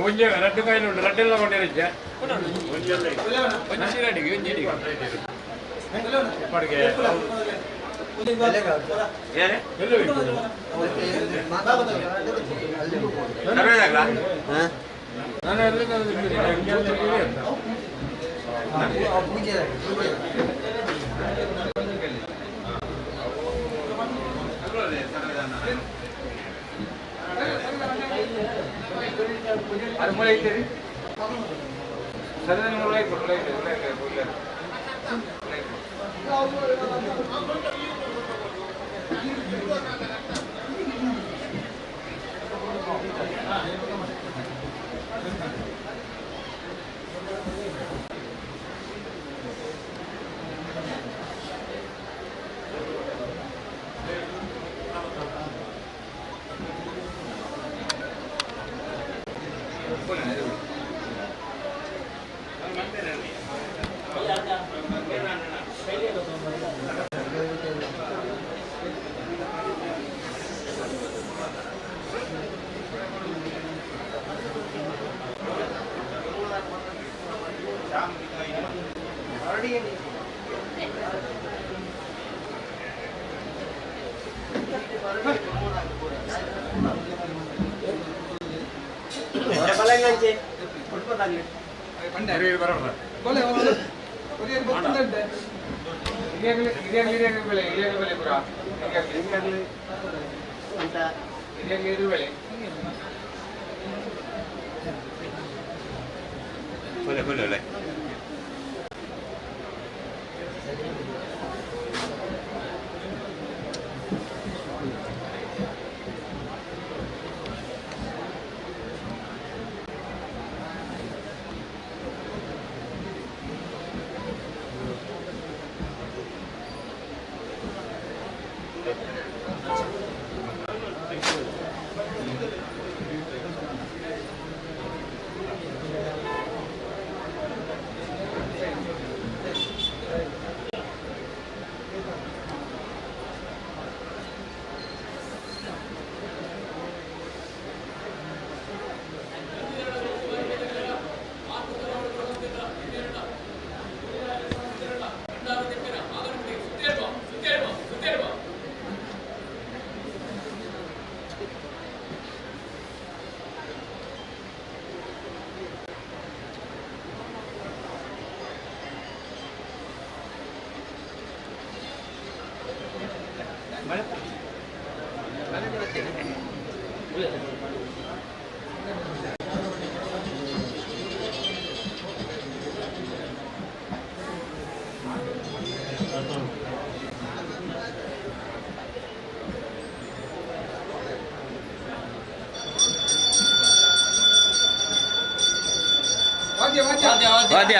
ಒಂಜಿ ರಡ್ಡು ಕಾಯಿಲೆ ಉಂಟು, ರಡ್ಡೆಲ್ಲ ಕೊಂಡಿರಿಜ್ಜೆ. ಒಂಜಿ ಶಿರಾಡಿಗೆ ಒಂಜಿ ಇಪ್ಪಡಿಗೆ. ಎಲ್ಲಿ ಬೇಕು? ನಾನು ಎಲ್ಲಿ ಅಂತ. ಪೂಜೆ ಪೂಜೆ. ಅದು ಮೂಲೆ ಐತೆ ಸರಿ, ಮೂಲೆ ಐತೆ, ಮೂಲೆ ಐತೆ, ಮೂಲೆ ಐತೆ, ಮೂಲೆ ಐತೆ. ಇರು, ಇರು, ಬರೋಣ. ಹಿರಿಯಾಗ್ಲಿ ಹಿರಿಯಾಗ್ಲಿ ಹಿರಿಯಾಗ್ಲಿ ಬೆಳೆ, ಹಿರಿಯಾಗ್ಲಿ ಬೆಳೆ ಪುರ. ಹಿರಿಯಾಗ್ಲಿ ಹಿರಿಯಾಗ್ಲಿ ಇರು ಬೆಳೆ. ವಾದ್ಯ.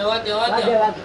ವಾದ್ಯ ವಾದ್ಯ ವಾದ್ಯ. ವಾದ್ಯ.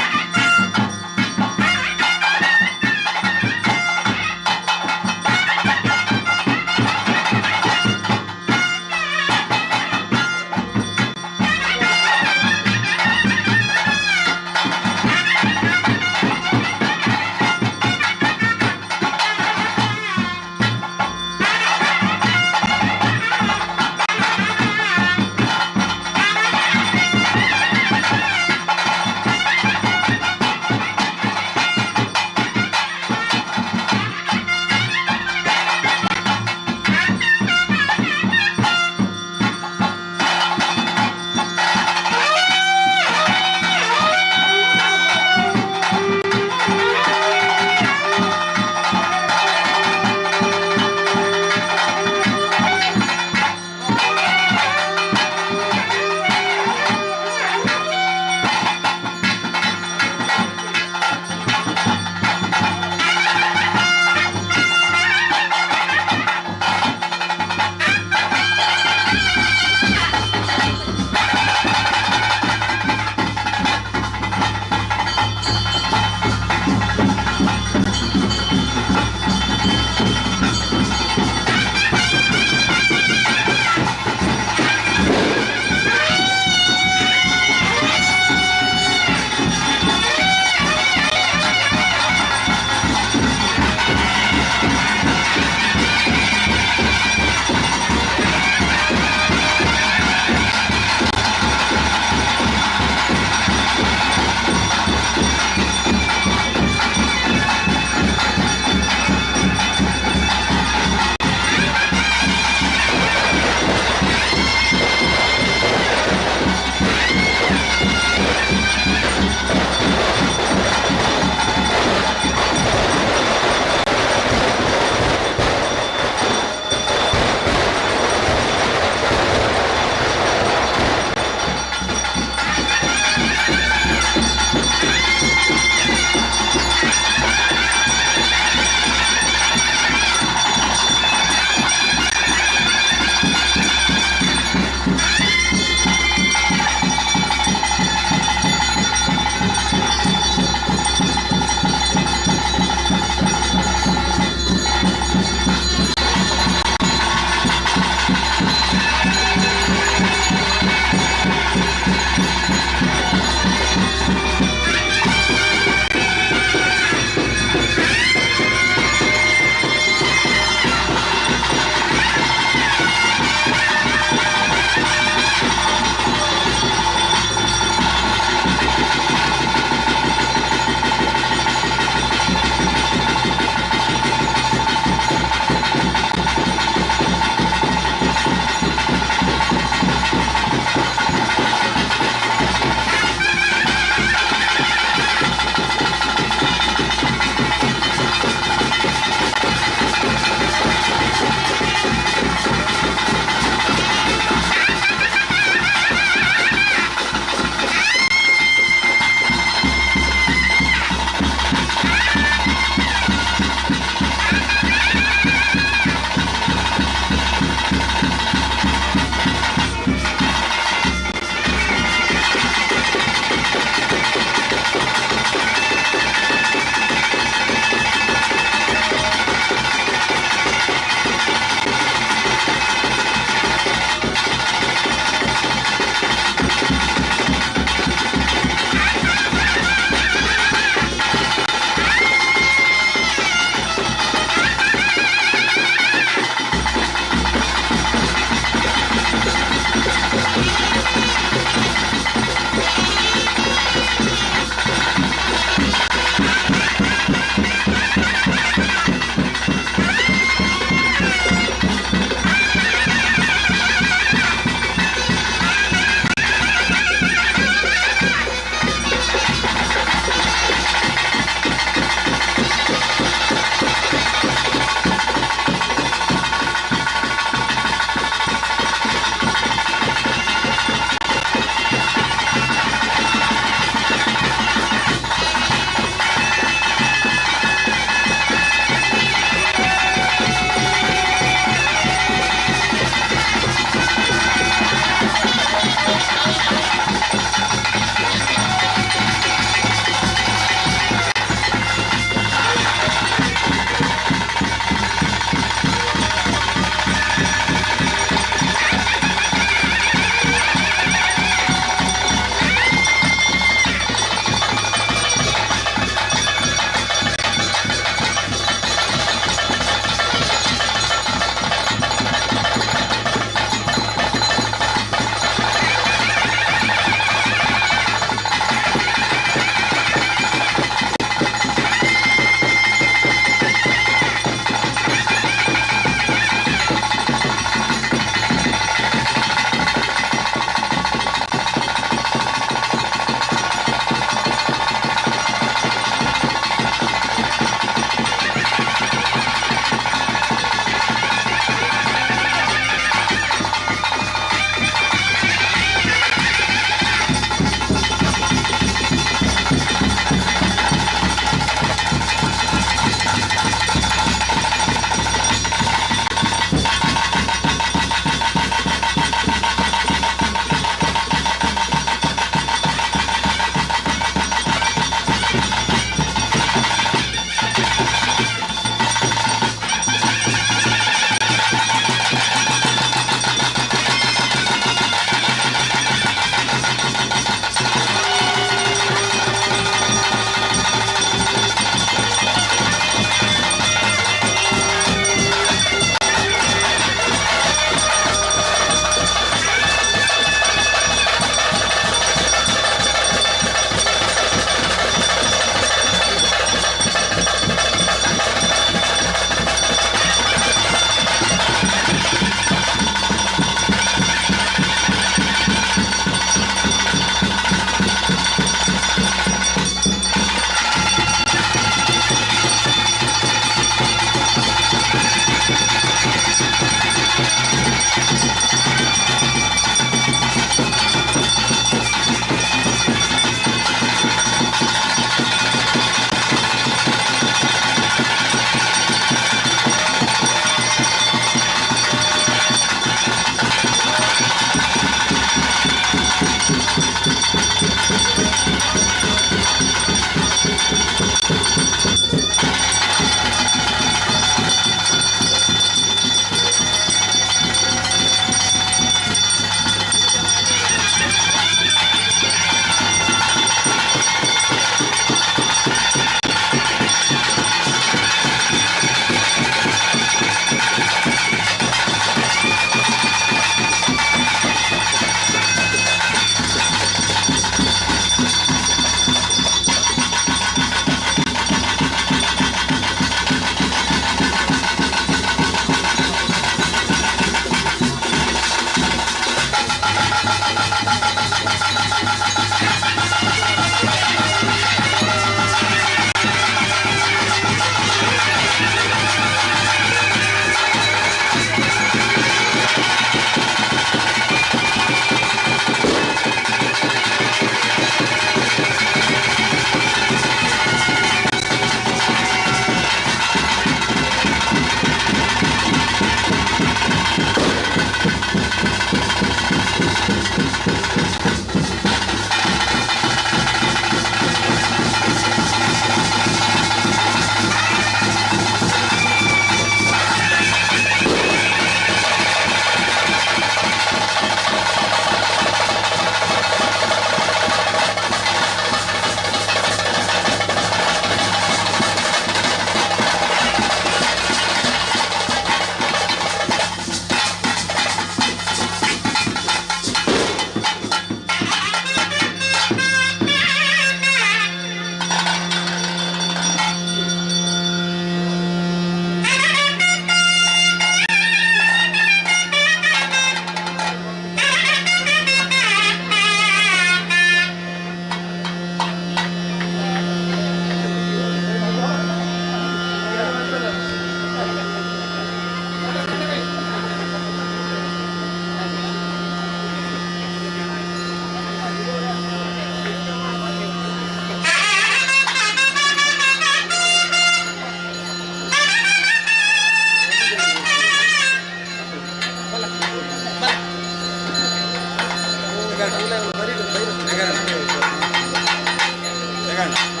Ah!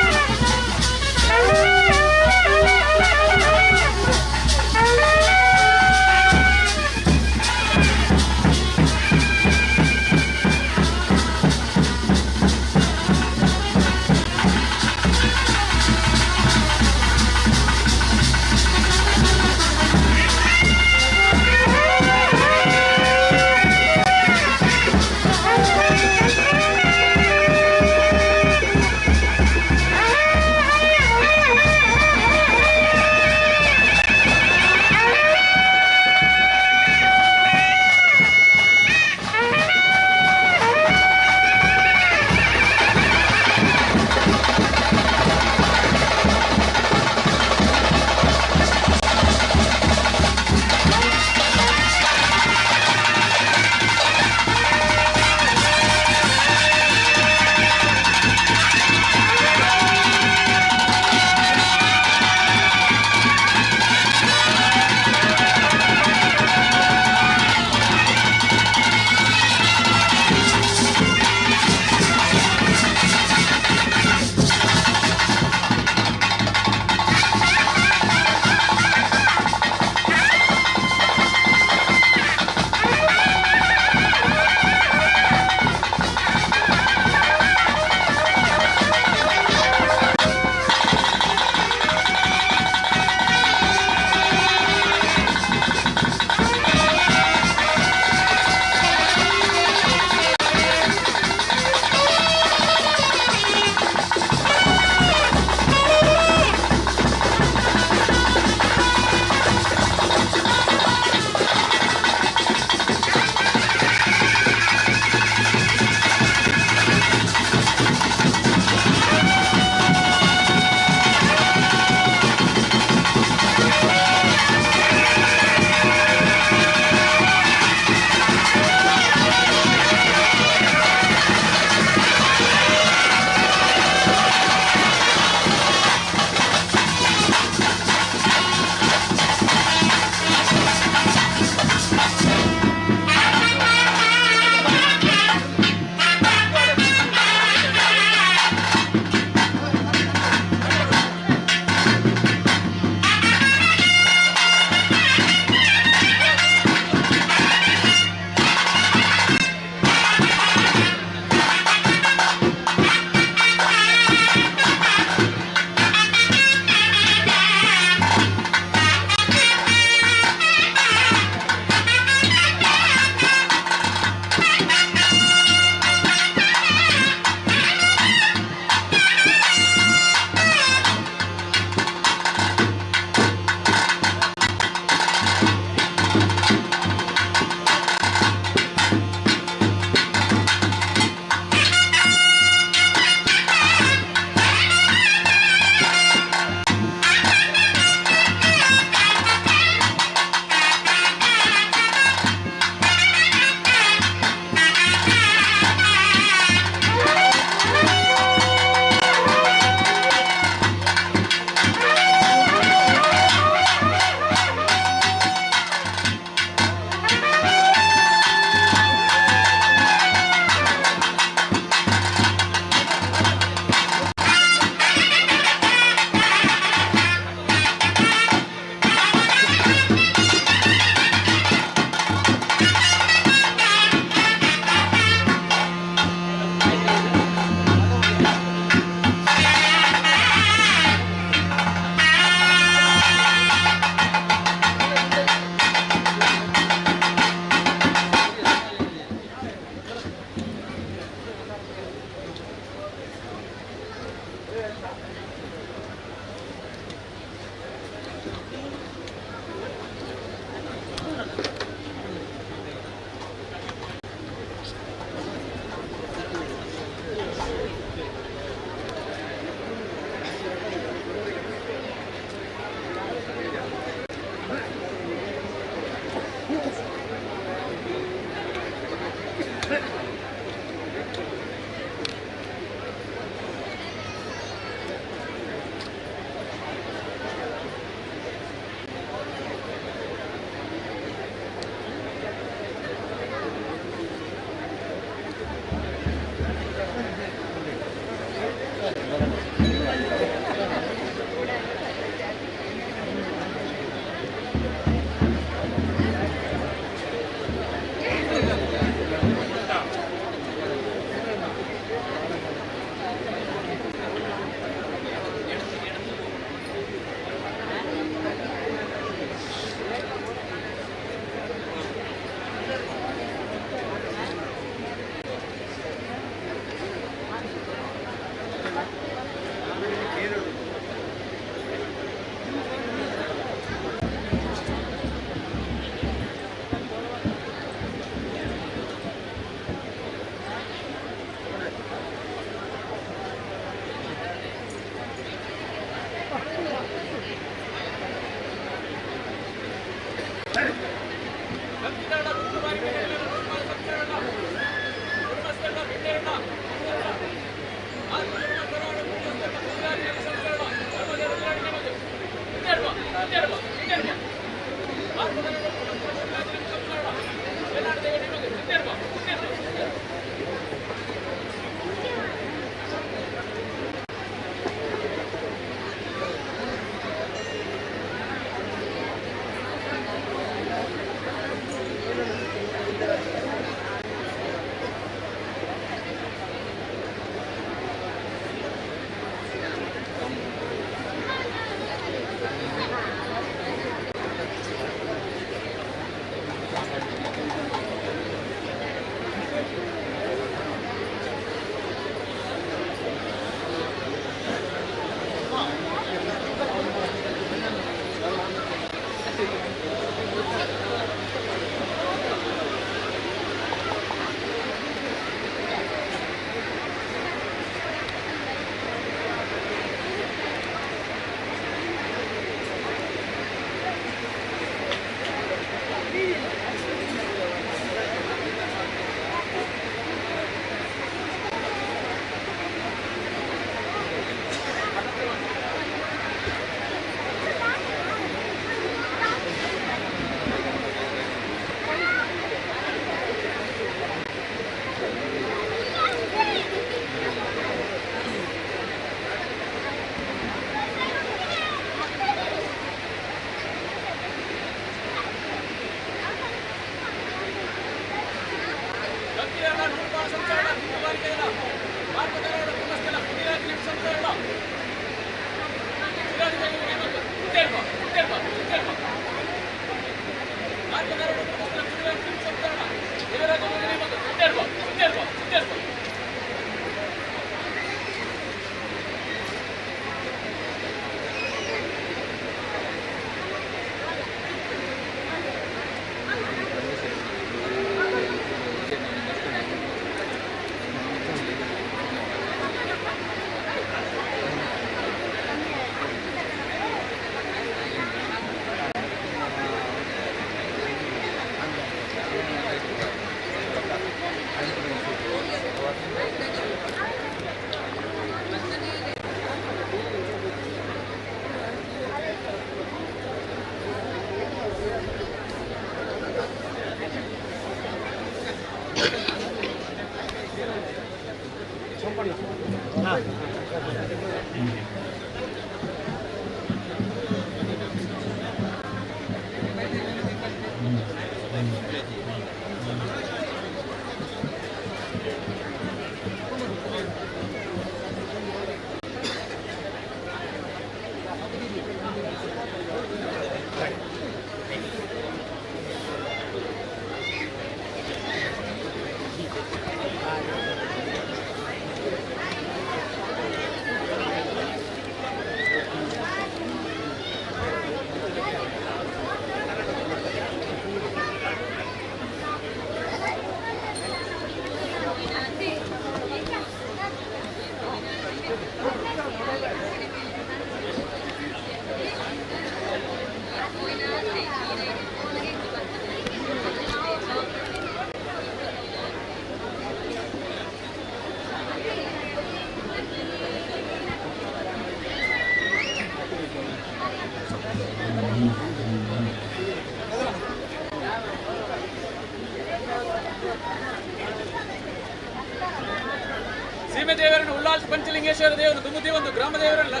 ಸೀಮೆ ದೇವರನ್ನು ಉಳ್ಳಾಲ್ ಪಂಚಲಿಂಗೇಶ್ವರ ದೇವರು ದುಮ್ಮುದೇವೊಂದು, ಗ್ರಾಮ ದೇವರನ್ನು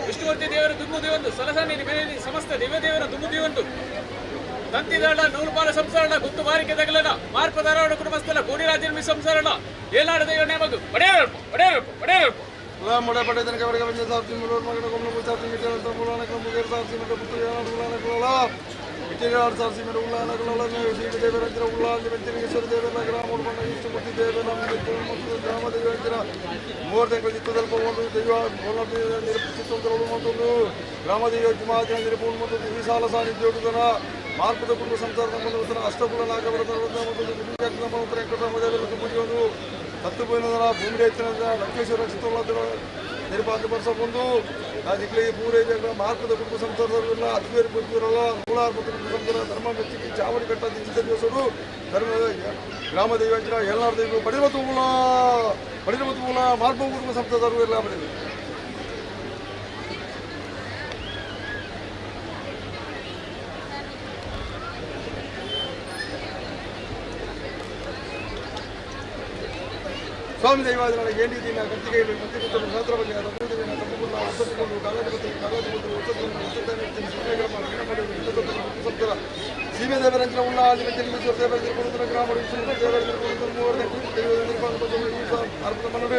ವಿಷ್ಣುಮೂರ್ತಿ ದೇವರು ದುಮ್ಮುದೇವೊಂದು, ಸಲಸಾನಿ ಮೇಲೆ ಸಮಸ್ತ ದೇವದೇವರ ದುಮ್ಮುದೇವೊಂದು, ತಂತಿದಾಳ ನೂಲುಪಾಲ ಸಂಸಾರಣ ಗುತ್ತು ಬಾರಿಕೆ ತಗಲನ ಮಾರ್ಪ ಧಾರವಾಡ ಕುಟುಂಬಸ್ಥಲ ಕೋಡಿರಾಜನ್ಮಿ ಸಂಸಾರಣ ಏಲಾಡ ದೈವ ನೇಮಗು ಒಡೆಯರಪ್ಪ ಒಡೆಯರಪ್ಪ ಒಡೆಯರಪ್ಪ. ಮಾರ್ಪದ ಕುಟುಂಬ ಸಂಸಾರದ ಬಂಧುವಸ್ತನ ಅಷ್ಟಕುಲ ನಾಗವರ ಮತ್ತು ವೆಂಕಟರಾಮದೇವರು ತತ್ತುಪೋಯಿನ ಭೂಮಿ ರೈತನ ಲಕ್ಷ್ಮೇಶ್ವರ ಚಿತ್ತೋಳ ನಿರ್ಪಾತ ವರ್ಷ ಬಂದು ದಿಕ್ಲಿಗೆ ಪೂರೈಕೆ ಮಾರ್ಪದ ಕುಟುಂಬ ಸಂಸಾರದವರೆಲ್ಲ ಅದ್ವೇರು ಬದುಕಿರಲ್ಲ ನೂರಾರು ಕುಟುಂಬ ಸಂಸಾರ ಧರ್ಮ ಮೆಚ್ಚಿಗೆ ಚಾವಡಿ ಕಟ್ಟದ ಇಂಥ ದಿವಸರು ಧರ್ಮ ಗ್ರಾಮ ದೈವಂಚನ ಎಲ್ಲಾರು ದೈವ ಪಡಿರಮತೂಲ ಪಡಿರಮತೂಲ ಮಾರ್ಪ ಕುಟುಂಬ ಸಂಸಾರದವರು ಎಲ್ಲ ಪಡೆದು. ಸ್ವಾಮಿ ದೈವಾದಿನ ಏನಿದ್ದೀನ ಕತ್ತಿಗೆಯಲ್ಲಿ ಮಂತ್ರಿಪುತ್ರ ಶಾಸ್ತ್ರ ಬಗ್ಗೆ ತಪ್ಪುದಿನ ತಪ್ಪುಲ್ಲ ಹೊಸತುಕೊಂಡು ಕಾಗದಪತ್ರ ಕಾಗದಪತ್ರ ಹೊಸತನ್ನು ಹೊಸತನ್ನು ಸೀಮೆ ದೇವರಂಚನ ಉಳ್ಳ ಆದಿಪತ್ಯ ದೇವರ ಗ್ರಾಮ ದೇವರ ಮನಡು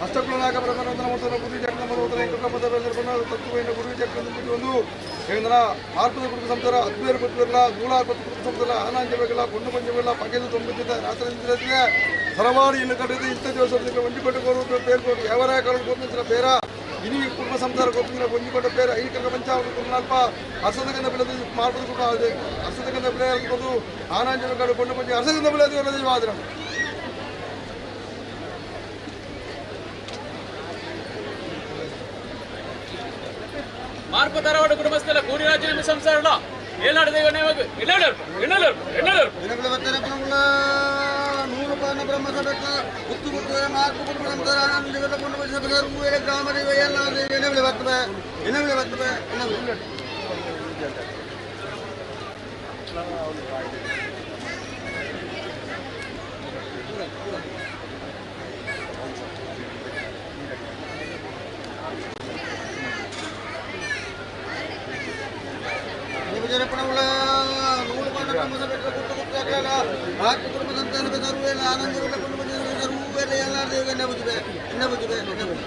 ಅಷ್ಟಕುಲನಾಗ ಬ್ರಹ್ಮನಂದನ ಮೂರ್ತನ ಗುರು ಚಕ್ರ ಮನೋದರ ವೆಂಕಟರಮಣ ತತ್ವೈನ ಗುರು ಚಕ್ರ ಒಂದು ಏಂದ್ರ ಮಾರ್ಪದ ಕುಟುಂಬ ಸಂಸಾರ ಅದ್ವೇರು ಪತ್ವಿರಲ್ಲ ನೂರಾರು ಪತ್ತು ಕುಟುಂಬ ಸಂಸಾರ ಆನಾಂಜವೆಗಳ ಪೊಣ್ಣು ಪಂಚವೆಗಳ ಪಗೆದು ತೊಂಬತ್ತಿದ್ದ ರಾತ್ರಿ ಸರವಾಡಿ ಇನ್ನು ಕಟ್ಟಿದ ಇಂಥ ದಿವಸ ಒಂಜಿಕೊಟ್ಟ ಕೋರು పేరు ఎవరా కరుడు గోపించిన పేర ఇని కుటుంబ సంసార గోపించిన ಒಂಜಿకొಟ್ಟ పేరు ಐಕರ್ಕ ಪಂಚಾವಣ ಕುರುನಾಲ್ಪ ಅರ್ಸದಗಂಧ ಬೆಳೆದು ಮಾರ್ಪದ ಕುಟುಂಬ ಅರ್ಸದಗಂಧ ಬೆಳೆದು ಆನಾಂಜನ ಪೊಣ್ಣು ಪಂಚ ಅರ್ಸಗಂಧ ಬೆಳೆದು ವಾದ್ರ. ಮಾರ್ಪ ಧಾರವಾಡ ಕುಟುಂಬಸ್ಥಲ ಕೋಡಿರಾಜನ್ಮಿ ಸಂಸಾರಣ ಏಲಾಡ ದೈವ ನೇಮಗು ಎಣ್ಣೆಲರ್ಪು ಎಣ್ಣೆಲರ್ಪು ಎಣ್ಣೆಲರ್ಪು. ದಿನಗಳ ಬತ್ತರಪ್ಪನಗುಳ ನೂರು ಪಾನ ಬ್ರಹ್ಮ ಸಭೆಕ ಗುತ್ತು ಗುತ್ತು ನಾಲ್ಕು ಕುಟುಂಬ ಸಂಸಾರ ಆನಂದ ಕುಟುಂಬ ಸಭೆ ಗ್ರಾಮ ದೈವ ಎಲ್ಲ ದೈವ ಎಣ್ಣೆ ಬರ್ತವೆ ಎಣ್ಣೆ ಬರ್ತವೆ ಎಣ್ಣೆ. ನೂರು ಪಾನ ಬ್ರಹ್ಮ ಸಭೆಕ ಗುತ್ತು ಗುತ್ತು ಆಗಲ್ಲ ನಾಲ್ಕು ಕುಟುಂಬ ಸಂತಾನ ಸರ್ವೇಲ ಆನಂದ ಕುಟುಂಬ ಸರ್ವೇಲ ಎಲ್ಲ ದೈವ ಎಣ್ಣೆ ಬುಜ್ಜೆ ಎಣ್ಣೆ ಬುಜ್ಜೆ ಎಣ್ಣೆ ಬುಜ್ಜೆ.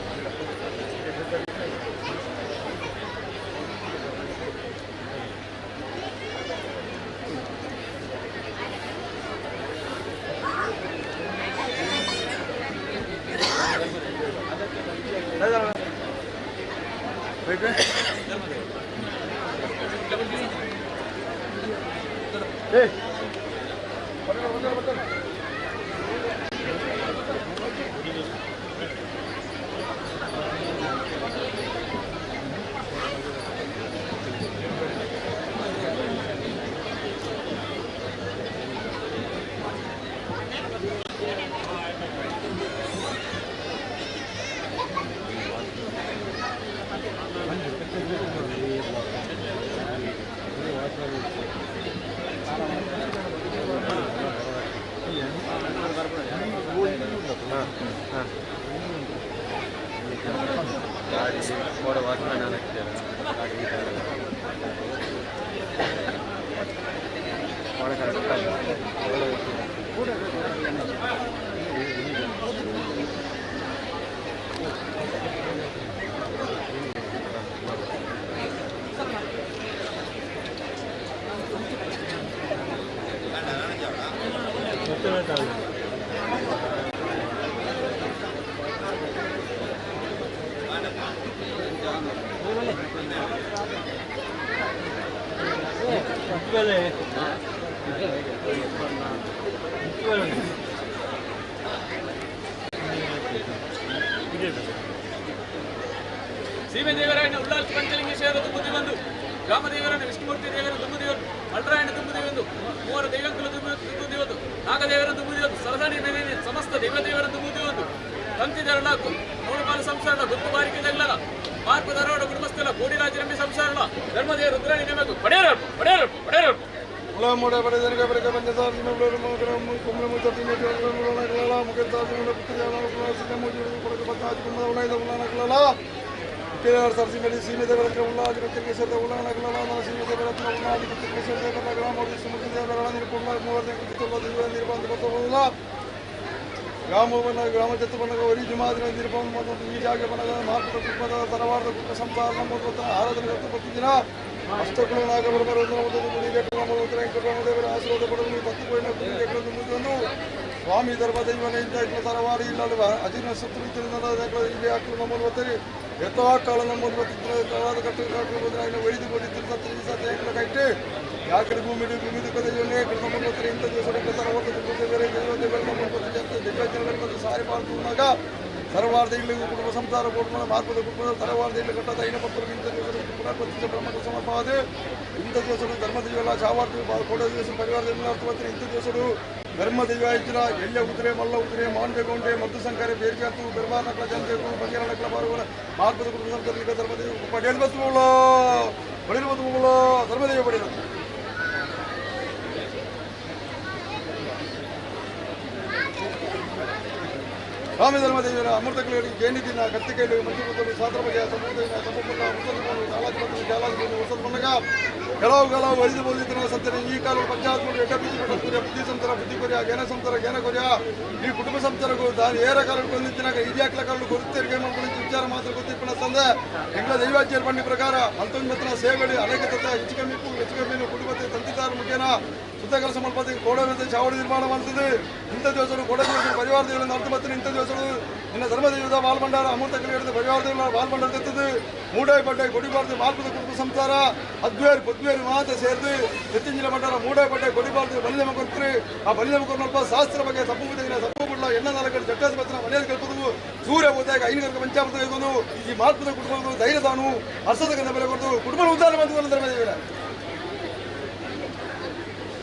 ಸೀಮೆ ದೇವರಾಯನ ಉಳ್ಳಾಲ್ತಿ ಪಂಚಲಿಂಗೇಶ್ವರ ತುಂಬುದಿ ಬಂದು, ಗ್ರಾಮದೇವರನ್ನು ವಿಷ್ಣುಮೂರ್ತಿ ದೇವರ ತುಂಬುದಿವನ್ನು, ಅಲ್ರಾಯನ ತುಂಬುದಿವಂದು, ಮೂವರು ದೈವಂಕುಲ ತುಂಬುದಿವಂದು, ನಾಗದೇವರ ತುಂಬುದಿವಂದು, ಸರದಾನಿ ಮೇಲೆ ಸಮಸ್ತ ದೈವದೇವರ ತುಂಬುದಿವಂದು, ತಂತಿದರಳ ನೋಡುಪಾಲ ಸಂಸಾರ ಗುರುತು ಬಾರಿಕೆ ತಗ್ಲಲ ಮಾರ್ಪ ಧಾರವಾಡ ಕುಟುಂಬಸ್ಥಲ ಕೋಡಿರಾಜರಂಬಿ ಸಂಸಾರಣ ಧರ್ಮದೇವ ರುದ್ರಾಣಿ ನಿಮಗೂ ಪಡೆಯರಲ್ಪು ಪಡೆಯರಲ್ಪು ಪಡೆಯರಲ್ಪು. ಗ್ರಾಮ ಗ್ರಾಮ ಜತ್ತು ಬಣ್ಣಗ ಒರಿ ಜುಮಾದಿನ ನಿರ್ಬಂಧ ಮತ್ತು ಈ ಜಾಗ ಬಣ್ಣದ ಮಾರ್ಪದ ಕುಟುಂಬದ ತರವಾರದ ಕುಟುಂಬ ಸಂಸಾರ ನಮ್ಮ ಆರಾಧನೆ ಪ್ರತಿದಿನ ಅಷ್ಟಕುಲ ನಾಗಬರಬರ ಆಶೀರ್ವಾದ ಪಡೆದು ತತ್ತುಕೋಯಿನ ಮುಂದೆ ಸ್ವಾಮಿ ಧರ್ಮ ದೈವನ ಇಂತ ತರವಾಡಿ ಇಲ್ಲ ಅಜೀರ್ಣ ಶತ್ರು ಇಲ್ಲಿ ಹಾಕಲು ನಮ್ಮನ್ನು ಬರ್ತಾರೆ ಎತ್ತೋ ಕಾಲ ನಮ್ಮನ್ನು ಬರ್ತಿದ್ದ ಕಟ್ಟು ಒಯ್ದು ಕೊಟ್ಟಿದ್ದ ಕಟ್ಟಿ ಯಾಕಡೆ ಭೂಮಿ ಭೂಮಿ ದೈವನೇ ನಮ್ಮನ್ನು ಬರ್ತಾರೆ ಇಂಥ ದಿವಸ ತರವಾದ ದೈವ ಸಾರಿ ಬಾರ್ದು ತರವಾರದ ಇಲ್ಲಿ ಕುಟುಂಬ ಸಂಸಾರ ಕುಟುಂಬ ಮಾರ್ಪದ ಕುಟುಂಬ ತರವಾರದ ಇಲ್ಲಿ ಕಟ್ಟದ ಐನ ಪತ್ರ ಇಂಥ ದಿವಸ ಪುನರ್ಪತಿಸ ಬ್ರಹ್ಮ ಸಮರ್ಪವಾದ ಇಂಥ ದಿವಸಡು ಧರ್ಮ ದೈವಲ್ಲ ಚಾವಾರ್ತಿ ಕೊಡ ದಿವಸ ಪರಿವಾರ ದೈವ ಇಂಥ ದಿವಸಡು ಧರ್ಮ ದೈವ ಇಜ್ಜರ ಎಳ್ಳೆ ಉದುರೆ ಮಲ್ಲ ಉದುರೆ ಮಾಂಡೆ ಗೊಂಡೆ ಮದ್ದು ಸಂಕರೆ ಬೇರ್ಗೆ ಬೆರ್ಬಾರ್ ನಕಲ ಜನತೆ ಬಂಗೇರ ನಕಲ ಬಾರುಗಳ ಮಾರ್ಪದ ಕುಟುಂಬ ಸಂಸಾರ ಧರ್ಮ ದೈವ ಪಡೆಯಲು ಬತ್ತುಗಳು ಪಡೆಯಲು ಬತ್ತುಗಳು ಧರ್ಮದೈವ ಪಡೆಯಲು. ಸ್ವಾಮಿ ಧರ್ಮ ದೇವರ ಅಮೃತಗಳಿಗೆ ಗೇಣಿದಿನ ಕತ್ತಿಕೈಲು ಮಂಜುಪುತ್ತರು ಸಾತ್ರ ಬಗೆಯ ಸಮೂಹದ ತಪ್ಪುಲ್ಲ ಮುಸಲ್ಮಾನರು ಜಾಲಾಧಿಪತಿ ಜಾಲಾಧಿಪತಿ ಮುಸಲ್ಮಾನಗ ಕೆಲವು ಕೆಲವು ವೈದ್ಯ ಬೋಧಿತನ ಸತ್ಯನ ಈ ಕಾಲ ಪಂಚಾಯತ್ ಎಡ್ಡ ಬುದ್ಧಿ ಬುದ್ಧಿ ಸಂತರ ಬುದ್ಧಿ ಕೊರಿಯ ಜ್ಞಾನ ಸಂತರ ಜ್ಞಾನ ಕೊರಿಯ ಈ ಕುಟುಂಬ ಸಂತರಗೂ ದಾನಿ ಏರ ಕಾಲ ಕೊಂದಿತ್ತಿನಾಗ ಇದ್ಯಾಕ್ಲ ಕಾಲು ಗೊತ್ತಿರಿಗೆ ಮಾಡ್ಕೊಂಡು ವಿಚಾರ ಮಾತ್ರ ಗೊತ್ತಿಪ್ಪಣ ತಂದೆ ಎಂಗಳ ದೈವಾಜ್ಯರ ಬಂಡಿ ಪ್ರಕಾರ ಅಂತೊಂಬತ್ತನ ಸೇವೆಗಳು ಅನೇಕ ತತ್ತ ಹೆಚ್ಚು ಕಮ್ಮಿ ಹೆಚ್ಚು ಕಮ್ಮಿ ಕುಟುಂಬದ ತಂತಿದಾರ ಮುಖೇನ ಶುದ್ಧ ಕೆಲಸ ಮಲ್ಪತಿ ಕೋಡವಂತೆ ಚಾವಡಿ ನಿರ್ಮಾಣ ಮಾಡ್ತದೆ. ಇಂಥ ದಿವಸಗಳು ಕೋಡ ದಿವಸ ಪರಿವಾರ ದೇವರಿಂದ ಅರ್ಧ ಬತ್ತಿನ ಇಂಥ ದಿವಸಗಳು ನಿನ್ನ ಧರ್ಮದೇವದ ಬಾಲ್ಭಂಡಾರ ಅಮೃತ ಕಲಿಯಿಡಿದ ಪರಿವಾರ ದೇವರ ಬಾಲ್ಭಂಡಾರ ತೆತ್ತದೆ ಮೂಡಾಯಿ ಪಡ್ಡಾಯಿ ಕೊಡಿಬಾರ್ದು ಮಾಲ್ಪದ ಕುಟುಂಬ ಸಂಸಾರ ಅದ್ವೇರು ಪದ್ವೇರು ಮಾತ ಸೇರಿದು ಎತ್ತಿಂಜಿನ ಭಂಡಾರ ಮೂಡಾಯಿ ಪಡ್ಡಾಯಿ ಕೊಡಿಬಾರ್ದು ಬಲಿದಮ ಕೊಡ್ತಾರೆ. ಆ ಬಲಿದಮ ಕೊಡ್ನಲ್ಪ ಶಾಸ್ತ್ರ ಬಗ್ಗೆ ತಪ್ಪು ಬಿದ್ದಿನ ತಪ್ಪು ಬಿಡಲ ಎಣ್ಣ ನಾಲ್ಕು ಜಟ್ಟಾದ ಪತ್ರ ಮನೆಯಲ್ಲಿ ಕಲ್ಪದು ಸೂರ್ಯ ಹೋದಾಗ ಐನಗರ್ಗ ಪಂಚಾಮೃತ ಕೈಗೊಂಡು ಈ ಮಾಲ್ಪದ ಕುಟುಂಬದ ಧೈರ್ಯ ತಾನು ಹರ್ಷದ ಗಂಧ ಬೆಲೆ ಕೊಡ್ತು ಕುಟುಂಬ ಉದ್ಧಾರ ಬಂದು ಧರ್ಮದೇವರ.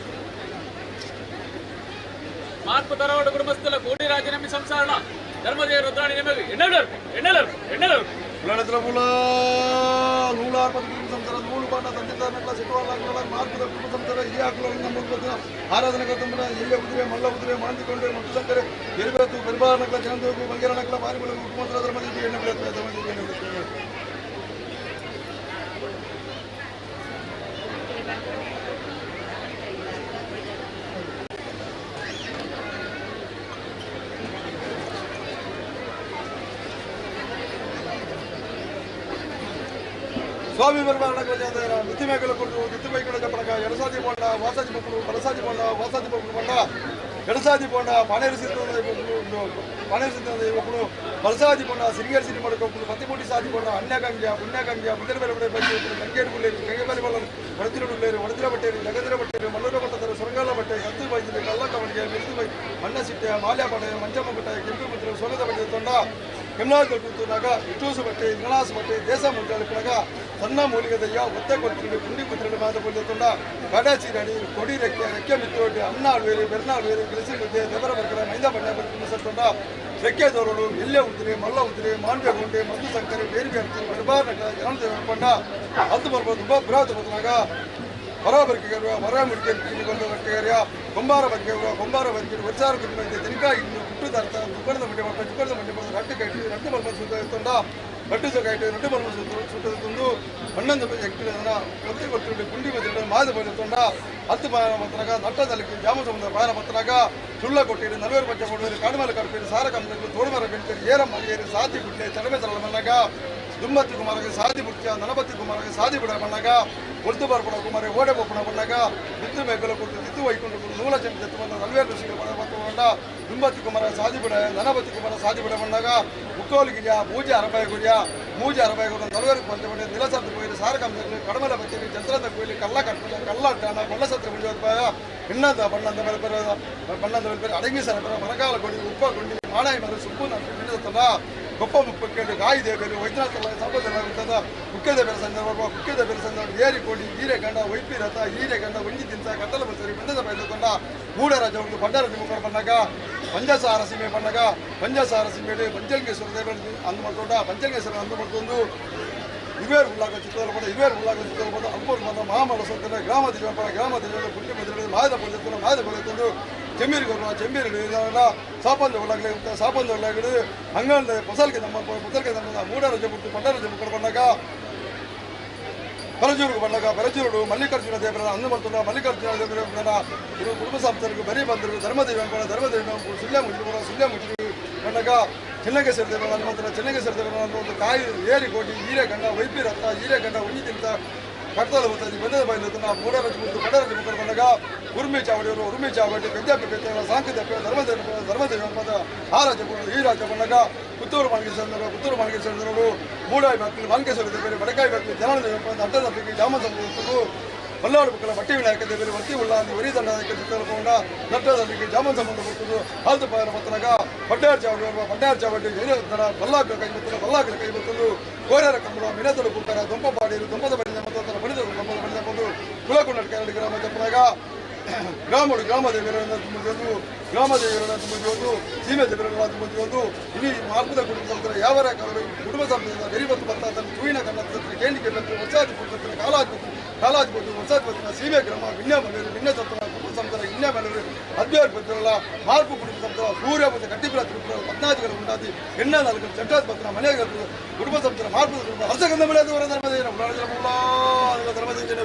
ಮಾರ್ಪ ಧಾರವಾಡ ಕುಟುಂಬಸ್ಥಲ ಕೋಡಿ ರಾಜನಂಬಿ ಸಂಸಾರಣ ಧರ್ಮದೇವ ರುದ್ರಾಣಿ ನಿಮಗೆ ಎಣ್ಣೆಲರ್ಪು ಎಣ್ಣೆಲರ್ಪು ಎಣ್ಣೆಲರ್ಪು. ಉಳ್ಳಾಣತ್ರ ಮೂಲ ನೂಲಾರು ಪದ ಕುಟುಂಬ ಸಂಸಾರ ನೂಲು ಪಾಂಡ ತಂದೆ ಸಿಟ್ಟುವಾಲ ಮಾರ್ಪದ ಕುಟುಂಬ ಸಂಸಾರ ಈ ಹಾಕಲು ನಮ್ಮ ಆರಾಧನೆ ಕರ್ತಂಬರ ಎಳ್ಳೆ ಉದುರೆ ಮಲ್ಲ ಉದುರೆ ಮಾಂದಿಕೊಂಡೆ ಮತ್ತು ಸಂಕರೆ ಎರಿಬೇತು ಪರಿವಾರ ನಕಲ ಜನದೇವು ಬಂಗೇರ ನಕಲ ಬಾರಿಗಳು ಕುಟುಂಬ ಧರ್ಮದೇವಿ ಎಣ್ಣೆ ಬೆಳೆಯುತ್ತೆ ಧರ್ಮದೇವಿ ಎಣ್ಣೆ ಬೆಳೆಯುತ್ತೆ. ಸ್ವಾಮಿ ಬರಬಾರ ಮಿತಿ ಮೇಕಲ ಕೊಟ್ಟು ಮಿತಿ ಬೈಕಳ ಜಪಣಕ ಎಡಸಾದಿ ಬೋಂಡ ವಾಸಾದಿ ಮಕ್ಕಳು ಬಲಸಾದಿ ಬೋಂಡ ವಾಸಾದಿ ಮಕ್ಕಳು ಬೋಂಡ ಎಡಸಾದಿ ಬೋಂಡ ಪಾಣೇರು ಸಿದ್ಧ ಪಾಣೇರು ಸಿದ್ಧ ಒಬ್ಬಳು ಬಲಸಾದಿ ಬೋಂಡ ಸಿರಿಗೇರಿ ಸಿರಿ ಮಾಡ್ಕೊಬ್ಬಳು ಪತಿಮೂಟಿ ಸಾದಿ ಬೋಂಡ ಅನ್ಯಗಂಗ್ಯ ಪುಣ್ಯಗಂಗ್ಯ ಮುದಿರ ಬೆಲೆ ಬಡೆ ಬಂದು ಗಂಗೇಡು ಗುಳ್ಳೇರಿ ಗಂಗೆ ಬಲೆ ಬಲ್ಲ ಒಡತಿರ ಗುಳ್ಳೇರಿ ಒಡತಿರ ಬಟ್ಟೇರಿ ಲಗದಿರ ಬಟ್ಟೇರಿ ಮಲ್ಲೂರ ಬಟ್ಟದರು ಸೊರಂಗಾಲ ಬಟ್ಟೆ ಕತ್ತು ಬೈದಿರಿ ಕಲ್ಲ ಕವಣಿಗೆ ಮಿರಿದು ಬೈ ಮಣ್ಣ ಸಿಟ್ಟೆ ಮಾಲ್ಯ ಪಡೆ ಮಂಚಮ್ಮ ಬಟ್ಟೆ ಕೆಂಪು ಮುದ್ರೆ ಸೊಗದ ಬಟ್ಟೆ ತೊಂಡ ಕೆಮ್ನಾಗ್ ಕೂತುನಾಗ ಇಟೂಸು ಬಟ್ಟೆ ಇಂಗಣಾಸು ಬಟ್ಟೆ ದೇಶ ಮುಂಜಾಳಿಪನಾಗ ಸಣ್ಣ ಮೂಲಿಗೆ ದಯ್ಯ ಒತ್ತೆ ಕೊತ್ತಿರಡು ಕುಂಡಿ ಕೊತ್ತಿರಡು ಮಾತ ಪೊಲ್ಲೆ ಕಡ ಚೀರಡಿ ಕೊಡಿ ರೆಕ್ಕೆ ರೆಕ್ಕೆ ಮಿತ್ತೋಟಿ ಅನ್ನ ಆಳ್ವೇರಿ ಬೆರ್ನ ಆಳ್ವೇರಿ ಕೆಲಸ ಮುದ್ದೆ ದೆಬರ ಬರ್ಕರ ಮೈದಾ ಬಣ್ಣ ಬರ್ಕೊಂಡು ಸತ್ತೊಂಡ ರೆಕ್ಕೆ ದೋರಡು ಎಲ್ಲೇ ಉದ್ರಿ ಮಲ್ಲ ಉದ್ರಿ ಮಾನ್ವೆ ಗುಂಡೆ ಮದ್ದು ಸಂಕರೆ ಬೇರೆ ಬೇರೆ ಬರಬಾರ ಕೊಂಡ ಹತ್ತು ಬರ್ಬೋದು ಬೃಹತ್ ಬದಲಾಗ ಹೊರ ಬರಿಕೆ ಹೊರ ಮುಡಿಕೆ ಕೊಂಬಾರ ಬರಿಕೆ ಕೊಂಬಾರ ಬರಿಕೆ ವರ್ಷಾರ ತೆನಕಾಯಿ ಕುಟ್ಟು ರಟ್ಟು ದರ್ತ ತುಕ್ಕಣದ ಮಂಡಿ ಮಾಡ್ತಾರೆ ತುಕ್ಕಣದ ಮಂಡಿ ಮಾಡ್ತಾರೆ ರಟ್ಟು ಕೈಟಿ ರಟ್ಟು ಮಲ್ಪ ಸುತ್ತ ಇತ್ತಂಡ ರಟ್ಟು ಸೊಗೈಟು ರಟ್ಟು ಮಲ್ಪ ಸುತ್ತ ಸುತ್ತಂದು ಹನ್ನೊಂದು ಎಕ್ಟಿನ ಒತ್ತಿ ಕೊಟ್ಟು ಗುಂಡಿ ಬದಿರ ಮಾದ ಬದಿತ್ತಂಡ ಹತ್ತು ಬಾಯನ ಪತ್ರಗ ನಟ್ಟದಲ್ಲಿಗೆ ಜಾಮ ಸಮುದ್ರ ಬಾಯನ ಪತ್ರಗ ಸುಳ್ಳ ಕೊಟ್ಟಿರಿ ನಲ್ವೇರು ಪಂಚ ಕೊಡುವರು ಕಾಡುಮಲೆ ಕಡ್ಪೇರು ಸಾರ ಕಂಬಗಳು ತೋಡುಮರ ಬೆಂಚರಿ ಏರಮ್ಮ ಏರಿ ಸಾತಿ ಗುಡ್ಲೆ ಚಡಮೆ ಸರಳ ಮಣ್ಣಗ ದುಮ್ಮತ್ತಿ ಕುಮಾರಗೆ ಸಾದಿ ಬುಡ್ಚ ನಲಪತಿ ಕುಮಾರಗೆ ಸಾದಿ ಬಿಡ ಬಣ್ಣಗ ಒಡ್ತು ಬರ್ಪಣ ಕುಮಾರಿ ಓಡೆ ಬೊಪ್ಪಣ ಬಣ್ಣಗ ಬಿತ್ತು ಮೇಕಲ ಕೊಟ್ಟು ತಿತ್ತು ವೈಕೊಂಡು ನೂಲ ಚೆಂಡು ತೆತ್ತು ಬಂದ ನಲ್ವೇರು ಋಷಿಗಳು ಬಣ್ಣ ದುಂಬತ್ತಿ ಕುಮಾರ ಸಾದಿ ಬಿಡ ನಲಪತಿ ಕುಮಾರ ಸಾದಿ ಬಿಡ ಬಣ್ಣಗ ಮುಕ್ಕೋಲು ಗಿರಿಯ ಮೂಜೆ ಅರಬಾಯ ಗುರಿಯ ಮೂಜೆ ಅರಬಾಯ ಗುರಿ ನಲ್ವೇರು ಪಂಚ ಬಣ್ಣ ನಿಲಸಂತ ಕೋಯಿಲು ಸಾರ ಕಂಬಗಳು ಕಡಮಲ ಬತ್ತಿ ಚಂದ್ರದ ಕೋಯಿಲು ಕಲ್ಲ ಕಟ್ಪಲ ಕಲ್ಲ ಅಡ್ಡಾಣ ಬೊಳ್ಳಸತ್ರ ಮುಂಜೋತ್ಪಾಯ ಇನ್ನಂದ ಬಣ್ಣಂದ ಬೆಳಪೆರ ಬಣ್ಣಂದ ಬೆಳಪೆರ ಅಡಗಿ ಸರಪರ ಮರಗಾಲ ಕೊಡಿ ಉಪ್ಪ ಗುಂಡಿ ಮಾಣಾಯಿ ಮರ ಸುಪ್ಪು ನಾ ಗೊಪ್ಪ ಮುಪ್ಪಕ್ಕೇಳು ಗಾಯಿ ದೇವರು ವೈದ್ಯನಾಥ ಸಂಪದ ಕುಕ್ಕೆ ದೇವರ ಸಂದರ್ಭ ಕುಕ್ಕೆ ದೇವರ ಸಂದರ್ಭ ಏರಿ ಕೋಡಿ ಹೀರೆ ಗಂಡ ವೈಪಿ ರಥ ಹೀರೆ ಗಂಡ ಒಂಜಿ ತಿನ್ಸ ಕತ್ತಲ ಬಸರಿ ಬಂದದ ಬೈದುಕೊಂಡ ಮೂಡರಾಜ ಒಂದು ಭಂಡಾರ ನಿಮ್ಮಕರ ಬಣ್ಣಗ ಪಂಜಸಾರ ಸೀಮೆ ಬಣ್ಣಗ ಪಂಜಸಾರ ಸೀಮೆ ಪಂಚಲಿಂಗೇಶ್ವರ ದೇವರು ಅಂದು ಮಾಡ್ಕೊಂಡ ಪಂಚಲಿಂಗೇಶ್ವರ ಅಂದು ಮಾಡ್ಕೊಂಡು ಇವೇರು ಉಳ್ಳಾಗ ಚಿತ್ರದಲ್ಲಿ ಪಡ ಇವೇರು ಉಳ್ಳಾಗ ಚಿತ್ರದಲ್ಲಿ ಪಡ ಅಪ್ಪರು ಬಂದ ಮಹಾಮಲ ಸೋತನ ಗ್ರಾಮ ದೇವಪರ ಗ್ರಾಮ ದೇವರ ಪುಣ್ಯ ಮಂದಿರ ಮಾಯದ ಪುಣ್ಯ ಮಾಯದ ಪುಣ್ಯ ಚೆಮ್ಮೀರು ಕೊರ್ನ ಚೆಮ್ಮೀರು ಸಾಪಂದ ಉಳ್ಳಾಗಲಿ ಸಾಪಂದ ಉಳ್ಳಾಗಲಿ ಹಂಗಂದ ಪೊಸಲ್ಗೆ ನಮ್ಮ ಪೊಸಲ್ಗೆ ನಮ್ಮ ಮೂಡರ ಜಬುಟ್ಟು ಪಂಡರ ಜಬುಟ್ಟು ಬಂದಾಗ ಪರಜೂರಿಗೆ ಬಂದಾಗ ಪರಜೂರು ಮಲ್ಲಿಕಾರ್ಜುನ ದೇವರ ಅಂದು ಮಾಡ್ತದ ಮಲ್ಲಿಕಾರ್ಜುನ ದೇವರ ಕುಟುಂಬ ಸಂಸ್ಥೆಗೆ ಬರೀ ಬಂದರು ಧರ್ಮದೇವ ಧರ್ಮದೇವ ಸುಳ್ಯ ಮುಚ್ಚಿರು ಸುಳ್ಯ ಮುಚ್ಚಿರು ಬಂದಾಗ ಚೆನ್ನಕೇಶ್ವರ ದೇವರ ಹನುಮಂತನ ಚೆನ್ನಕೇಶ್ವರ ದೇವರ ಒಂದು ಕಾಯಿ ಏರಿ ಕೋಟಿ ಹೀರೆ ಗಂಡ ವೈಪಿ ರಥ ಹೀರೆ ಗಂಡ ಉಣ್ಣಿ ತಿಂತ ಕಟ್ಟಲು ಹೋಗ್ತದೆ ಬಂದದ ಬೈಲತನ ಮೂಡರ ಮುದ್ದು ಪಡರ ಮುಖ ಬಂದಾಗ ಉರ್ಮಿ ಚಾವಡಿಯವರು ಉರ್ಮಿ ಚಾವಡಿ ಪೆದ್ದ ಪೆದ್ದ ಸಾಂಕೇತ ಧರ್ಮದೇವ ಧರ್ಮದೇವ ಆ ರಾಜ್ಯ ಈ ರಾಜ್ಯ ಬಂದಾಗ ಪುತ್ತೂರು ಮಾಣಕೇಶ್ವರ ಪುತ್ತೂರು ಮಾಣಕೇಶ್ವರರು ಮೂಡಾಯಿ ಬಾಕ್ಲು ಮಾಣಕೇಶ್ವರ ದೇವರು ಬಡಕಾಯಿ ಬಾಕ್ಲು ಜನಾನ ದೇವಪ್ಪ ಅಡ್ಡದಪ್ಪಿಗೆ ಜಾಮ ಸಂಬಂಧಿಸಿದ್ರು ಬಲ್ಲಾಡು ಮಕ್ಕಳ ಬಟ್ಟಿ ವಿನಾಯಕ ದೇವರು ವರ್ತಿ ಉಳ್ಳಾಂದಿ ಒರಿ ದಂಡನಾಯಕ ಚಿತ್ರಕೊಂಡ ನಟ್ಟದಲ್ಲಿಗೆ ಜಾಮನ್ ಸಂಬಂಧ ಬರ್ತದ್ದು ಹಾಲ್ತು ಪಾಯನ ಪತ್ರಗ ಪಡ್ಡಾರ್ ಚಾವಡಿ ಪಡ್ಡಾರ್ ಚಾವಡಿ ಬಲ್ಲಾಕ ಕೈ ಬರ್ತದೆ ಬಲ್ಲಾಕಲ ಕೈ ಬರ್ತದ್ದು ಕೋರ್ಯಾರ ಕಂಬಳ ಮಿನತಡು ಕುಕ್ಕರ ದೊಂಪ ಪಾಡಿರು ದೊಂಪದ ಬಳಿದ ಮತ್ತೊಂದರ ಬಳಿದ ದೊಂಪದ ಬಳಿದ ಬಂದು ಕುಲಕುಂಡ ಕರಡಿ ಗ್ರಾಮ ಚಪ್ಪನಾಗ ಗ್ರಾಮಡು ಗ್ರಾಮ ದೇವರನ್ನ ತುಂಬಿದ್ದು ಗ್ರಾಮ ದೇವರನ್ನ ತುಂಬಿದ್ದು ಸೀಮೆ ದೇವರನ್ನ ತುಂಬಿದ್ದು ಇಡೀ ಮಾರ್ಗದ ಕುಟುಂಬ ಸಂಸ್ಥೆ ಯಾವ ಕುಟುಂಬ ಸಂಸ್ಥೆಯಿಂದ ಬೆರಿಬತ್ತು ಬತ್ತ ತೂಯಿನ ಕನ್ನಡ ಕೇಂದ್ರಕ್ಕೆ ಬಂತು ವರ್ಷಾದಿ ಪುತ್ರ ಕಾಲಾಧಿಪತಿ ಕಾಲಾಧಿಪತಿ ವರ್ಷಾಧಿಪತಿನ ಸೀಮೆ ಗ್ರಾಮ ವಿಣ್ಯ ಮನೆಯವರು ವಿಣ್ಯ ಸತ್ರ ಕುಟುಂಬ ಸಂಸ್ಥೆ ವಿಣ್ಯ ಮನೆಯವರು ಅದ್ವೇರು ಬಂದಿರಲ್ಲ ಮಾರ್ಪು ಕುಟುಂಬ ಸಂಸ್ಥೆ ಸೂರ್ಯ ಮತ್ತು ಕಟ್ಟಿಪುರ ತ್ರಿಪುರ ಪದ್ನಾದಿಗಳ ಉಂಟಾದಿ ಎಣ್ಣ ನಾಲ್ಕು ಚಟ್ಟಾಧಿಪತಿನ ಮನೆಯ ಕುಟುಂಬ ಸಂಸ್ಥೆ ಮಾರ್ಪು ಕುಟುಂಬ ಹರ್ಷಗಂಧ ಬೆಳೆದವರ ಧರ್ಮದೇನ ಧರ್ಮದೇನ.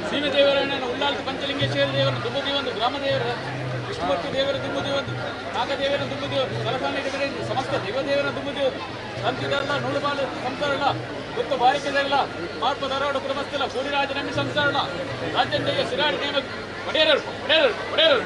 ಸೀಮೆ ದೇವರನ್ನ ಉಳ್ಳಾಲ್ತಿ ಪಂಚಲಿಂಗೇಶ್ವರ ದೇವರು ದುಬುದಿ ಒಂದು ಗ್ರಾಮ ದೇವರ. ವಿಷ್ಣುಮೂರ್ತಿ ದೇವರ ದುಮ್ಮುದೇವಂದು, ನಾಗದೇವರ ದುಮ್ಮುದೇವಂದು, ಸರಸಾನಿ ಬೆಳೆದು ಸಮಸ್ತ ದೇವದೇವರ ದುಮ್ಮುದೇವಂದು, ತಂತಿದಲ್ಲ ನೂಲುಬಾಲು ಸಂಸಾರಣ ಗೊತ್ತು ಬಾರಿಕೆದಲ್ಲ ಮಾರ್ಪ ಧಾರವಾಡ ಕುಟುಂಬಸ್ಥಲ ಕೋಡಿರಾಜ ನಂಬಿ ಸಂಸಾರಣ ರಾಜ್ಯಂತೆಯ ಸಿರಾಡಿ ನೇಮ ಒಡೆಯರರು ಒಡೆಯರರು ಒಡೆಯರರು.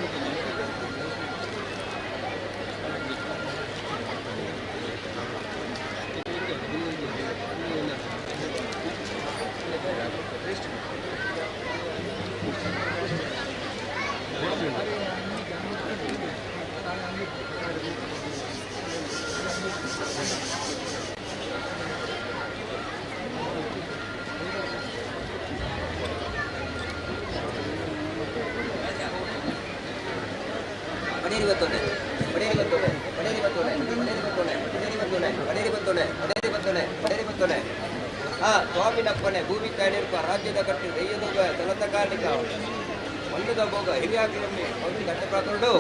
ಬಡೇರಿ ಬತ್ತೊಂಡೆ ಬಡೇರಿ ಬತ್ತೊಂಡೆ ಬಡೇರಿ ಬತ್ತೊಂಡೆ ಬಡೇರಿ ಬತ್ತೊಂಡೆ ಬಡೇರಿ ಬತ್ತೊಂಡೆ ಬಡೇರಿ ಬತ್ತೊಂಡೆ ಬಡೇರಿ ಬತ್ತೊಂಡೆ ಬಡೇರಿ ಬತ್ತೊಂಡೆ. ಆ ಸ್ವಾಮಿನಪ್ಪನೆ ಭೂಮಿ ತಾಡಿರ್ಪ ರಾಜ್ಯದ ಕಟ್ಟು ದೆಯ್ಯದ ತಲತ ಕಾರಣಿಕ ಒಂದುದ ಭೋಗ ಹಿರಿಯಾಕಿರಮ್ಮಿ ಒಂದು ಗಟ್ಟ ಪ್ರಾಕರುಡು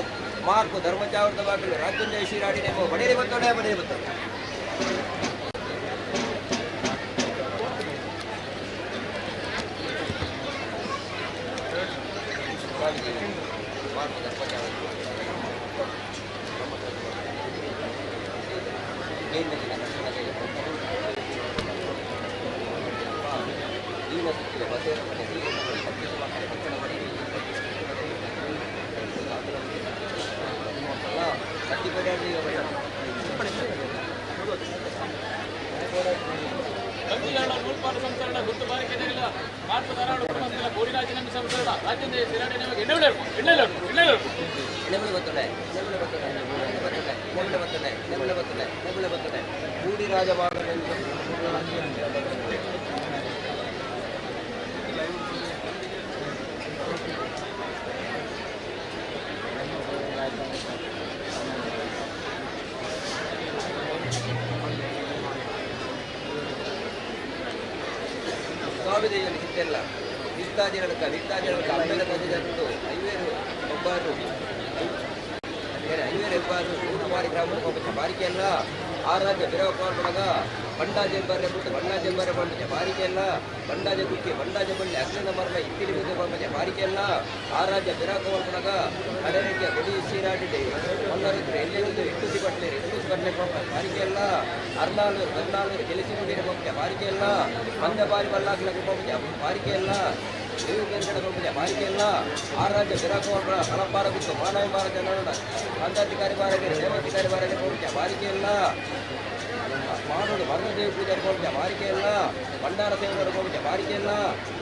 ಮಾರ್ಕು ಧರ್ಮಚಾವರದ ಬಾಗಿಲು ರಾಜ್ಯದ ಶ್ರೀರಾಡಿ ನೇಮು ಬಡೇರಿ ಬತ್ತೊಂಡೆ ಬಡೇರಿ ಬತ್ತೊಂಡೆ. ಮಾರ್ಕು ಧರ್ಮಚಾವರದ ತಂತಿದಾಳ ನೂಲ್ಪಾಲು ಸಂಸಾರಣ ಗೊತ್ತು ಬಾರಿಕೆದಲ್ಲ ಮಾರ್ಪ ಧಾರವಾಡ ಕುಟುಂಬಸ್ಥಲ ಕೋಡಿರಾಜ ನಂಬಿ ಸಂಸಾರಣ ರಾಜ್ಯಂತೆಯ ಸಿರಾಡಿ ನೇಮ ಎಣ್ಣೆ ಎಣ್ಣೆ ಎಣ್ಣೆ. ನೆಮ್ಮಳಿ ಬತ್ತೊಂಡೆ ನೆಮ್ಮಳಿ ಬತ್ತೊಂಡೆ ಬತ್ತೊಂಡೆ ನೆಮ್ಮಳಿ ಬತ್ತೊಂಡೆ ನೆಮ್ಮಳಿ ಬತ್ತೊಂಡೆ ನೆಮ್ಮಳಿ ಬತ್ತೊಂಡೆ ಕೂಡಿ ರಾಜಮಾರ್ಗದಲ್ಲಿ ಸ್ವಾಮಿ ದೇವನ ಹಿತ್ತೆಲ್ಲ ವಿತ್ತಾಜಿರಳಕ ವಿತ್ತಾಜಿರಳಕ ಅಮ್ಮೆದ ಮಧ್ಯದಂದು ಐವೇರು ಒಬ್ಬರು ಐವೇರು ಎಬ್ಬಾರು ನೂರು ಬಾರಿ ಗ್ರಾಮ ಬಾರಿಕೆಯಲ್ಲ ಆರಾಧ್ಯ ಬಿರವ ಪಾಲ್ಪಡಗ ಬಂಡಾಜೆ ಬರ್ರೆ ಬಿಟ್ಟು ಬಂಡಾಜೆ ಬರ್ರೆ ಬಂಡ ಬಾರಿಕೆಯಲ್ಲ ಬಂಡಾಜೆ ಕುಕ್ಕಿ ಬಂಡಾಜೆ ಬಳ್ಳಿ ಅಗ್ನಿನ ಮರಣ ಇತ್ತಿಲಿ ಬಿದ್ದು ಬಂಡ ಬಾರಿಕೆಯಲ್ಲ ಆರಾಧ್ಯ ಬಿರವ ಪಾಲ್ಪಡಗ ಕಡಲಿಗೆ ಕೊಡಿ ಸೀರಾಡಿದೆ ಮಲ್ಲರಿದ್ರೆ ಎಲ್ಲೆಂದು ಇಟ್ಟು ಬಟ್ಲೇರಿ ಇಟ್ಟು ಬಟ್ಲೆ ಬಾರಿಕೆಯಲ್ಲ ಅರ್ನಾಲೂರು ಕರ್ನಾಲೂರು ಕೆಲಸಿ ನುಡಿರ ಬಂಡ ಬಾರಿಕೆಯಲ್ಲ ಮಂದ ಬಾರಿ ಬಲ್ಲಾಕ್ಲಕ್ಕೆ ಬಂಡ ಬಾರಿಕೆಯಲ್ಲ ದೇವು ಬೇರ್ಗಡೆ ಬಂಡ ಬಾರಿಕೆಯಲ್ಲ ಆರಾಧ್ಯ ಬಿರಾಕ ಕಲಪಾರ ಗುತ್ತು ಮಾನವ ಬಾರ ಜನರ ಅಂಧಾಧಿಕಾರಿ ಬಾರಗೆ ಸೇವಾಧಿಕಾರಿ ಬಾರಗೆ ಬಂಡ ಬಾರಿಕೆಯಲ್ಲ ಮಾಡೋಡು ಮರಣದೇವ ಪೂಜಾರಿ ಹೋಗ್ಯ ಬಾರಿಕೆ ಅಲ್ಲ ಭಂಡಾರ ಸೇವಕರು ಹೋಗ್ಯ ಬಾರಿಕೆ ಅಲ್ಲ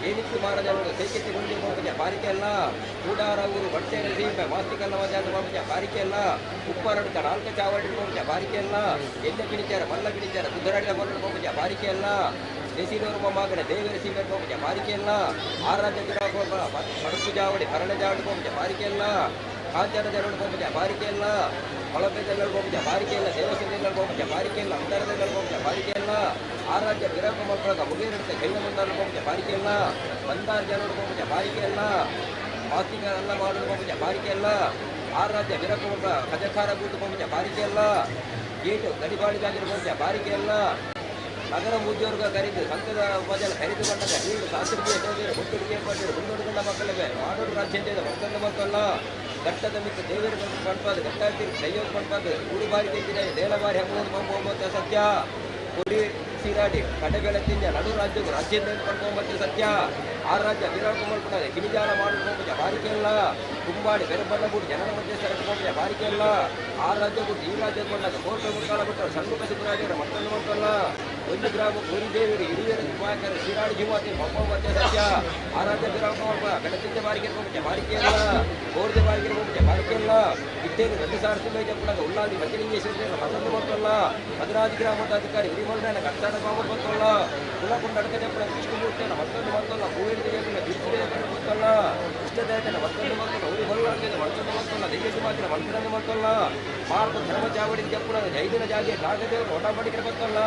ಏನಿತ್ತು ಮಹಾರಾಜನೋಡು ಸೈಕೆತ್ತಿ ಗುಂಡಿ ಹೋಗ್ಯ ಬಾರಿಕೆ ಅಲ್ಲ ಕೂಡಾರ ಊರು ಬಟ್ಟೆರ ಸೀಮೆ ಮಾಸ್ತಿಕಲ್ಲ ಮಜಾದ ಹೋಗ್ಯ ಬಾರಿಕೆ ಅಲ್ಲ ಉಪ್ಪರಡ್ಕ ನಾಲ್ಕು ಚಾವಡಿ ಹೋಗ್ಯ ಬಾರಿಕೆ ಅಲ್ಲ ಎಣ್ಣೆ ಪಿಣಿಚಾರ ಮಲ್ಲ ಪಿಣಿಚಾರ ಕುದುರಾಡಿದ ಮರಳು ಹೋಗ್ಯ ಬಾರಿಕೆ ಅಲ್ಲ ದೇಸಿನವರು ಮೊಮ್ಮಗನ ದೇವರ ಸೀಮೆ ಹೋಗ್ಯ ಬಾರಿಕೆ ಅಲ್ಲ ಆರಾಧ್ಯ ಗಿಡ ಪಡುಪು ಜಾವಡಿ ಭರಣ ಜಾವಡಿ ಹೋಗ್ಯ ಬಾರಿಕೆ ಅಲ್ಲ ಕಾಂಚನ ಜನರು ಹೋಗ್ಯ ಬಾರಿಕೆ ಅಲ್ಲ ಕೊಳಪೆ ಜನರು ಹೋಗ್ಯ ಬಾರಿಕೆ ಇಲ್ಲ ದೇವಸ್ಥಾನದಲ್ಲಿ ಹೋಗ್ಯ ಬಾರಿಕೆ ಇಲ್ಲ ಅಂತರದಲ್ಲಿ ಹೋಗ್ಯ ಬಾರಿಕೆ ಇಲ್ಲ ಆರಾಧ್ಯ ಬಿರಕ ಮಕ್ಕಳ ಮುಗಿಯಿರುತ್ತೆ ಕೈನ ಮುಂದಾರು ಹೋಗ್ಯ ಬಾರಿಕೆ ಇಲ್ಲ ಬಂದಾರ ಜನರು ಹೋಗ್ಯ ಬಾರಿಕೆ ಇಲ್ಲ ಮಾತಿಗರೆಲ್ಲ ಮಾಡಲು ಹೋಗ್ಯ ಬಾರಿಕೆ ಇಲ್ಲ ಆರಾಧ್ಯ ಬಿರಕ ಮಕ್ಕಳ ಕಜಕಾರ ಗೂಟು ಹೋಗ್ಯ ಬಾರಿಕೆ ಇಲ್ಲ ಗೇಟು ಗಡಿಬಾಡಿ ಜಾಗಿರ ಬಾರಿಕೆ ಇಲ್ಲ ನಗರ ಉದ್ಯೋಗ ಕರೀದು ಸಂತದ ಮಜಲ ಖರೀದಿ ಬಂದಾಗ ನೀರು ಶಾಸ್ತ್ರೀಯ ಹುಟ್ಟುಡಿಗೆ ಪಟ್ಟಿರು ಹುಣ್ಣುಡುಗಂಡ ಮಕ್ಕಳಿಗೆ ಮಾಡೋಡು ರಾಜ್ಯದ ಮತ್ತೊಂದು ಮಕ್ಕಳಲ್ಲ ಘಟ್ಟದ ಮಿಕ್ಕ ದೇವರ ಪಡ್ಪಾದು ಘಟ್ಟಾಗ್ತೀರಿ ದೈವ ಪಡ್ಪಾದು ಊರು ಬಾರಿ ತೆಗ್ದಿದೆ ನೇಲ ಬಾರಿ ಹಮ್ಮೋದು ಬಂಬ ಸತ್ಯ ಪುಡಿ ಸೀರಾಡಿ ಕಡೆಬೇಳೆ ತಿಂದ ನಡು ರಾಜ್ಯಕ್ಕೂ ರಾಜ್ಯದಿಂದ ಪಡ್ಕೊಂಬತ್ತೆ ಸತ್ಯ ಆ ರಾಜ್ಯ ವಿರಾಟ್ ಕುಮಾರ್ ಗಿಣಿಜಾಲ ಮಾಡಿಕೊಂಬ ಬಾರಿಕೆ ಇಲ್ಲ ಕುಂಬಾಡಿ ಬೇರೆ ಬಣ್ಣ ಬಿಟ್ಟು ಜನರ ಮಧ್ಯೆ ಸರಕೊಂಬ ಬಾರಿಕೆ ಇಲ್ಲ ಆ ರಾಜ್ಯಕ್ಕೂ ಈ ರಾಜ್ಯಕ್ಕೆ ಬಂದಾಗ ಕೋರ್ಟ ಮುಕ್ಕಾಲ ಬಿಟ್ಟರು ಸಣ್ಣ ಸುಬ್ಬರಾಜರ ಮತ್ತೊಂದು ಮಕ್ಕಳಲ್ಲ ಒಂದು ಗ್ರಾಮ ಗುರುದೇವರು ಹಿರಿಯರ ಉಪಾಯಕರ ಶಿರಾಡಿ ಜೀವಾತಿ ಬೊಮ್ಮ ಮಧ್ಯ ಸತ್ಯ ಆ ರಾಜ್ಯ ವಿರಾಟ್ ಕುಮಾರ್ ಬೆಳತಿದ್ದ ಬಾರಿಕೆ ಹೋಗ್ಬಿಟ್ಟೆ ಬಾರಿಕೆ ಇಲ್ಲ ಕೋರ್ದ ಬಾರಿಕೆ ಹೋಗ್ಬಿಟ್ಟೆ ಬಾರಿಕೆ ಇಲ್ಲ ಇಟ್ಟೇನು 2 ಸಾವಿರ ರೂಪಾಯಿ ಕೂಡ ಉಳ್ಳಾದಿ ಬಸಲಿಂಗೇಶ್ವರ ಮತ್ತೊಂದು ಮಕ್ಕಳಲ್ಲ ಮಧುರಾಜ್ ಗ್ರಾಮದ ಅಧಿಕಾರಿ ಹಿರಿಮಲ್ರನ ಕಟ್ಟಾಡ ಬಾಬು ಮಕ್ಕಳಲ್ಲ ಕುಲಕೊಂಡ ಅಡಕ ಜಪ್ಪಳ ವಿಷ್ಣುಮೂರ್ತಿಯನ್ನ ಮತ್ತೊಂದು ಮಕ್ಕಳಲ್ಲ ಹೂವಿನ ಬಿಸಿಲು ಮಕ್ಕಳಲ್ಲ ಇಷ್ಟದೇವತೆನ ಮತ್ತೊಂದು ಮಕ್ಕಳು ಊರಿ ಹೊರಗಡೆ ಮತ್ತೊಂದು ಮಕ್ಕಳಲ್ಲ ದೈವ ಮಾತ್ರ ಮತ್ತೊಂದು ಮಕ್ಕಳಲ್ಲ ಭಾರತ ಧರ್ಮ ಚಾವಡಿ ಜಪ್ಪುಣ ಜೈದಿನ ಜಾಗೆ ನಾಗದೇವರು ಒಡಂಬಡಿಕೆ ಮಕ್ಕಳಲ್ಲ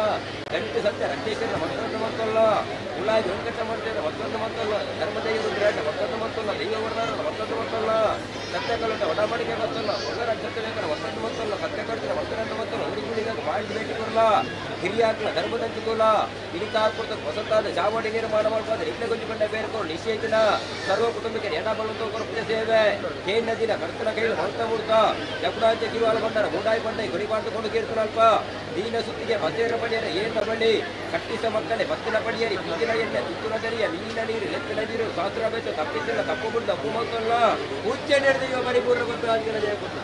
ಗಂಟು ಸತ್ಯ ರಕ್ಷೇಶ್ವರ ಮತ್ತೊಂದು ಮಕ್ಕಳಲ್ಲ ಉಳ್ಳಾಯಿ ವೆಂಕಟ ಮಾಡ್ತಾರೆ ಮತ್ತೊಂದು ಮಕ್ಕಳಲ್ಲ ಧರ್ಮದೈವ ರುದ್ರಾಟ ಮತ್ತೊಂದು ಮಕ್ಕಳಲ್ಲ ದೈವ ವರ್ಣಾರ ಮತ್ತೊಂದು ಮಕ್ಕಳಲ್ಲ ಸತ್ಯ ಕಲ್ಲುಟ ಒಡಂಬಡಿಕೆ ಮಕ್ಕಳಲ್ಲ ಒಳ್ಳೆ ರಕ್ಷತೆ ಮತ್ತೊಂದು ಮಕ್ಕಳಲ್ಲ ಸತ್ಯ ಕಡ್ತಾರೆ ಮತ್ತೊಂದು ಮಕ್ಕಳು ಊರಿಗೆ ಗುಡಿಗೆ ಮಾಡಿ ಭೇಟಿ ಬರಲ್ಲ ಹಿರಿಯಾಕ್ಲ ಧರ್ಮದಂಚಿತೂಲ ಇನಿತಾರ್ಪುರದ ಹೊಸತಾದ ಚಾವಡಿ ನಿರ್ಮಾಣ ಮಾಡುವಾಗ ನಿತ್ಯ ಗುಂಜಿ ಬಂಡ ಬೇರ್ಕೊಂಡು ನಿಶ್ಚಯಿಸಿನ ಸರ್ವ ಕುಟುಂಬಕ್ಕೆ ಎಡ ಬಲುಂತ ಪೂಜೆ ಸೇವೆ ಕೇಂದ್ರ ದಿನ ಕರ್ತನ ಕೈಲು ಹೊರತ ಮುಡ್ತ ಜಪುಡಾಂಚ ಕಿರುವಾಲ ಬಂಡರ ಮೂಡಾಯಿ ಬಂಡೈ ಗುಡಿ ಮಾಡಿಕೊಂಡು ಕೀರ್ತನಲ್ಪ ದೀನ ಸುತ್ತಿಗೆ ಬಸೇರ ಬಳಿಯರ ಏನ ಬಳ್ಳಿ ಕಟ್ಟಿಸ ಮಕ್ಕಳೇ ಬತ್ತಿನ ಬಳಿಯರಿ ಬುದ್ಧಿನ ಎಣ್ಣೆ ತುತ್ತಿನ ದರಿಯ ಮೀನ ನೀರು ಲೆತ್ತಿನ ನೀರು ಶಾಸ್ತ್ರ ಬೆಚ್ಚ ತಪ್ಪಿಸಿಲ್ಲ ತಪ್ಪು ಬಿಡ್ದ ತಪ್ಪು ಮಕ್ಕಳ ಪೂಜ್ಯ ನಡೆದ ಪರಿಪೂರ್ಣ ಗೊತ್ತು ಆಗಿಲ್ಲ ಜಯಪುತ್ರ.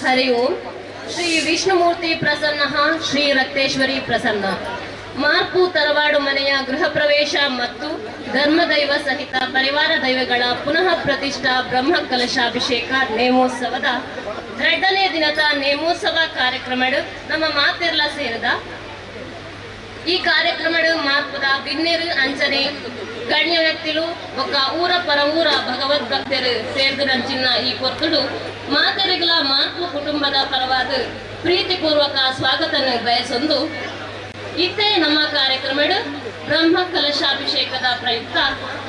ಹರಿ ಓಂ. ಶ್ರೀ ವಿಷ್ಣುಮೂರ್ತಿ ಪ್ರಸನ್ನ, ಶ್ರೀ ರಕ್ತೇಶ್ವರಿ ಪ್ರಸನ್ನ. ಮಾರ್ಪು ತರವಾಡು ಮನೆಯ ಗೃಹ ಪ್ರವೇಶ ಮತ್ತು ಧರ್ಮದೈವ ಸಹಿತ ಪರಿವಾರ ದೈವಗಳ ಪುನಃ ಪ್ರತಿಷ್ಠಾ ಬ್ರಹ್ಮ ಕಲಶಾಭಿಷೇಕ ನೇಮೋತ್ಸವದ ಎರಡನೇ ದಿನದ ನೇಮೋತ್ಸವ ಕಾರ್ಯಕ್ರಮ ನಮ್ಮ ಮಾತೆರ್ಲ ಸೇರಿದ. ಈ ಕಾರ್ಯಕ್ರಮ ಮಾರ್ಪದ ಬಿನ್ನೆರು ಅಂಚನೆ ಗಣ್ಯ ವ್ಯಕ್ತಿಲು ಒಕ್ಕ ಊರ ಪರ ಊರ ಭಗವದ್ ಭಕ್ತರು ಸೇರ್ದು ಚಿನ್ನ ಈ ಪೊರ್ತುಡು ಮಾತೆರೆಗಳ ಮಾರ್ಪು ಕುಟುಂಬದ ಪರವಾದ ಪ್ರೀತಿಪೂರ್ವಕ ಸ್ವಾಗತನ ಬಯಸೊಂದು ಇತ್ತೆ ನಮ್ಮ ಕಾರ್ಯಕ್ರಮ ಬ್ರಹ್ಮ ಕಲಶಾಭಿಷೇಕದ ಪ್ರಯುಕ್ತ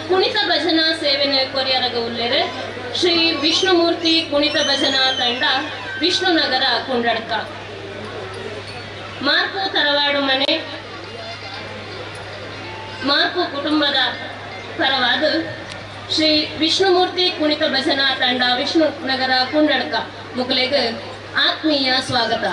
ಕುಣಿತ ಭಜನಾ ಸೇವೆನ ಕೊರಿಯರಗ ಉಲ್ಲೇರು. ಶ್ರೀ ವಿಷ್ಣುಮೂರ್ತಿ ಕುಣಿತ ಭಜನಾ ತಂಡ, ವಿಷ್ಣುನಗರ, ಕುಂಡಡ್ಕ. ಮಾರ್ಪು ತರವಾಡು ಮನೆ ಮಾರ್ಪು ಕುಟುಂಬದ ಪರವಾದ ಶ್ರೀ ವಿಷ್ಣುಮೂರ್ತಿ ಕುಣಿತ ಭಜನಾ ತಂಡ, ವಿಷ್ಣುನಗರ, ಕುಂಡಡ್ಕ ಮುಕ್ಲೆಗ್ ಆತ್ಮೀಯ ಸ್ವಾಗತ.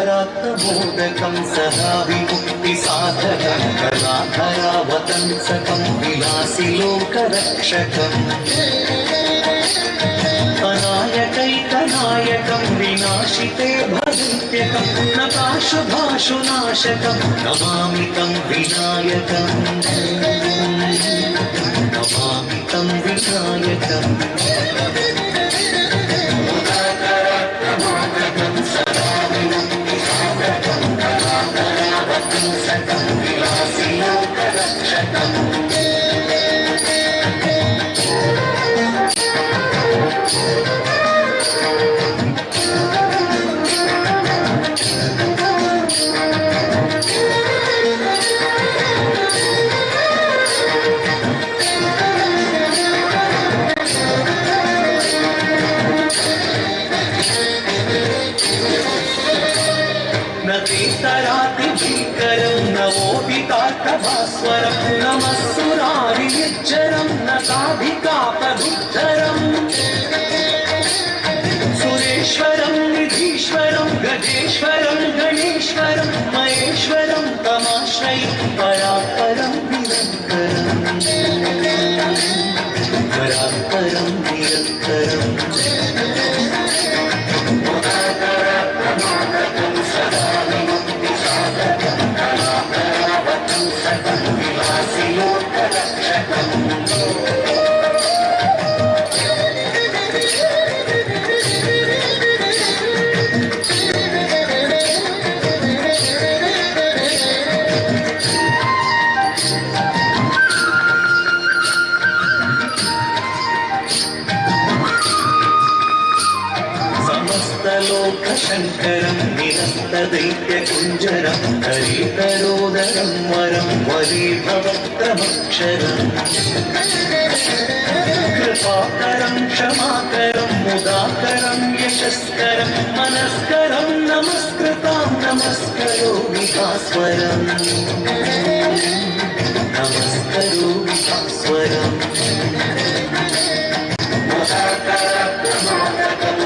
मुदाकरात्मोदकं सदा विमुक्तिसाधकं कलाधरावतंसकं विलासिलोकरक्षकम् अनायकैकनायकं विनाशिते भजन्त्यकं नताशुभाशुनाशकं नमामि तं विनायकम्, नमामि तं विनायकम्। मुदाकरात्मोदकं सदा विमुक्तिसाधकं कलाधरावतंसकं विलासिलोकरक्षकम्। न तेतरातिभीकरं नवोदितार्कभास्वरं नमः सुरारिनिर्झरं नताधिकापबुद्धरम् सुरेश्वरं निधीश्वरं गजेश्वरं गणेश्वरं महेश्वरं तमाश्रये परात्परं निरन्तरम्, परात्परं निरन्तरम्। मुदाकरात्मोदकं सदा विमुक्तिसाधकं कलाधरावतंसकं विलासिलोकरक्षकम्। समस्तलोकशङ्करं निरस्तदैत्यकुञ्जरं हरितरोदरं वरं वरीभवक्त्रमक्षरम् कृपाकरं क्षमाकरं मुदाकरं यशस्करं मनस्करं नमस्कृतां नमस्करोमि भास्वरम्, नमस्करोमि भास्वरम्। मुदाकरात्मोदकं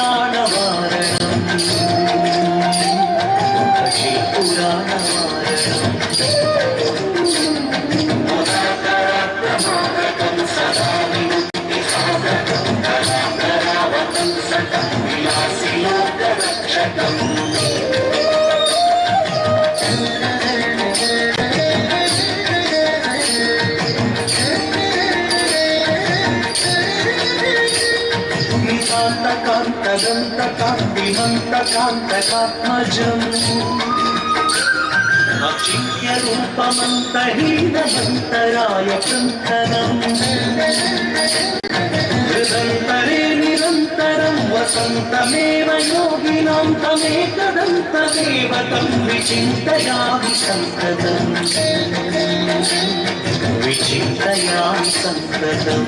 पुराणवारणम् भजे पुराणवारणम् सदा विमुक्तिसाधकं कलाकरावतंसकं विलासिलोकरक्षकम्। नितान्तकान्तदन्तकान्तिमन्तकान्तकात्मजम् अचिन्त्यरूपमन्तहीनमन्तराय कृन्तनम् हृदन्तरे निरन्तरं वसन्तमेव योगिनां तमेकदन्तमेव तं विचिन्तयामि सन्ततम् विचिन्तयामि सन्ततम्।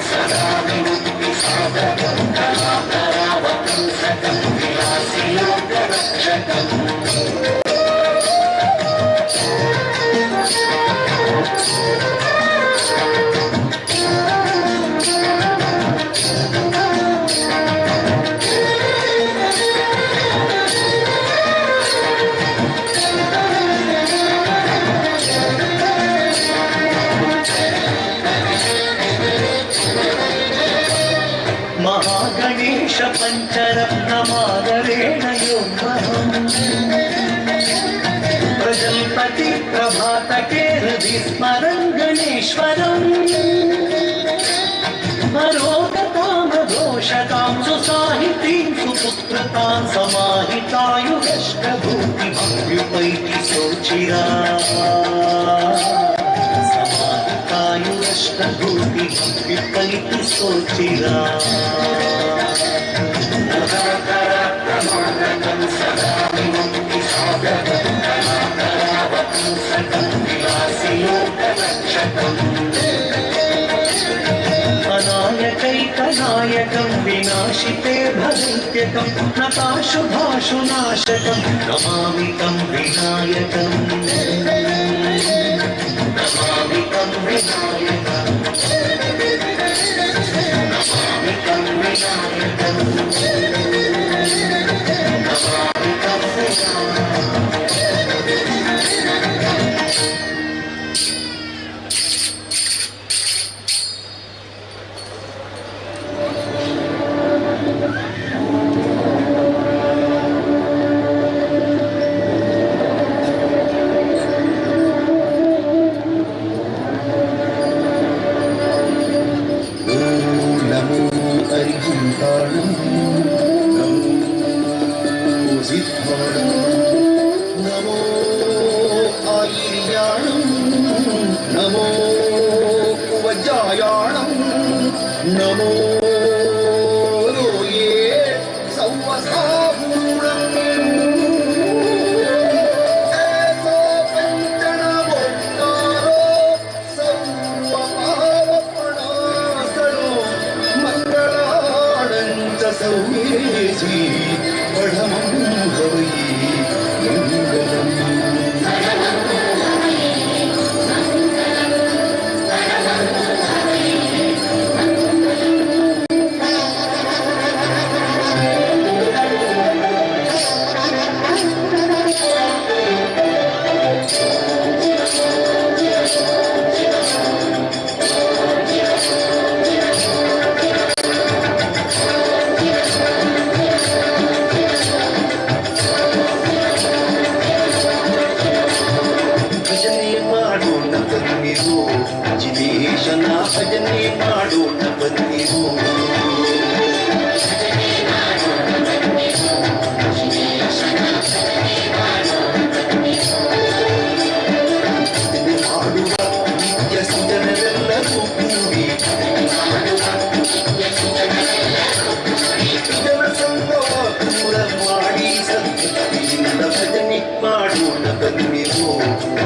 सदा विमुक्तिसाधकं कलाकरावतंसकं विलासिलोकरक्षकम्। महागणेश पञ्चरत्नमादरेण योगहम् प्रजल्पति प्रभातके हृदि स्मरन् गणेश्वरम् अरोगतामदोषतां सुसाहितीं सुपुत्रतां समाहितायुरष्टभूतिमभ्युपैति सोचिरा समाहितायुरष्टभूतिमभ्युपैति सोचिरा। सदा विमुक्तिसाधकं कलाकरावतंसकं विलासिलोकरक्षकम्। अनायकैकनायकं विनाशिते भदैत्यकं नताशुभाशुनाशकं नमामि तं विनायकम् नमामि तं विनायकम् नमामि तं विनायकम् नमामि तं विनायकम्। नमो अरिहन्ताणं नमो सिद्धाणं नमो आयिर्याणं नमो कुवजायाणं नमो रोये सौवसाभूणं ऐसो पंचणवोक्कारो सौवपावपणासनो मंगलाणं च सौमेशी पढमं हवै मङ्गलम्। ಭಜನೆ ಮಾಡೋಣ ಬನ್ನಿರೋ ಜಿನೇಶನ ಭಜನೆ ಮಾಡೋಣ ಬನ್ನಿರೋ. ಭಜನೆ ಮಾಡುವ ನಿತ್ಯ ಸುಜನರೆಲ್ಲರೂ ಕೂಡಿ ಜನ ಸಂಭವ ದೂರ ಮಾಡಿ ಸದ್ಭಕ್ತಿಯಿಂದ ಭಜನೆ ಮಾಡೋಣ ಬನ್ನಿರೋ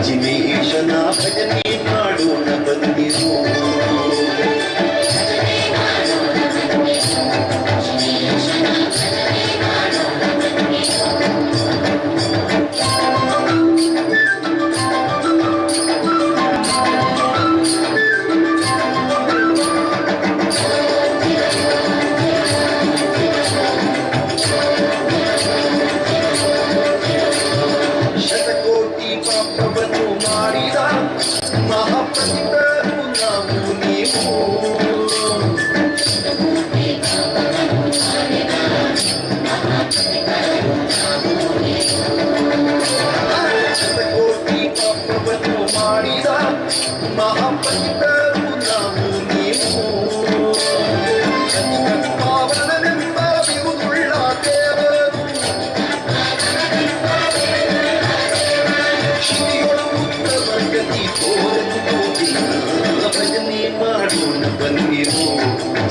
ಜಿನೇಶನ ಭಜನೆ ಮಾಡೋಣ ಬನ್ನಿರೋ.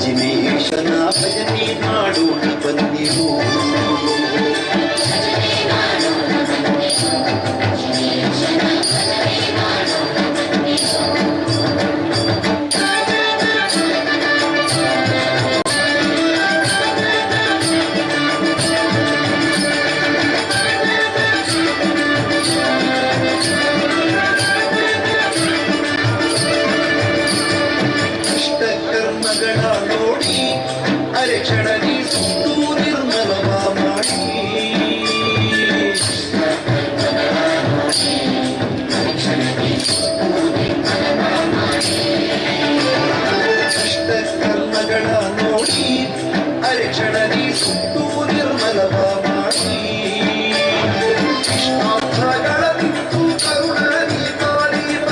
ಜಿನೇಶನ ಭಜನೆ ಮಾಡೋಣ ಬನ್ನಿರೋ. ಕರ್ಮಗಳ ನೋಡಿ ಅರೆಕ್ಷಣದಿ ಸುಟ್ಟು ನಿರ್ಮಲವ ಮಾಡಿ. ಕಷ್ಟ ಕರ್ಮಗಳ ನೋಡಿ ಅರೆಕ್ಷಣದಿ ಸುಟ್ಟು ನಿರ್ಮಲವ ಮಾಡಿ. ಕೃಷ್ಣಾರ್ಥಗಳ ಬಿಟ್ಟು ಕರುಣದಿ ಪಾಲಿಪ.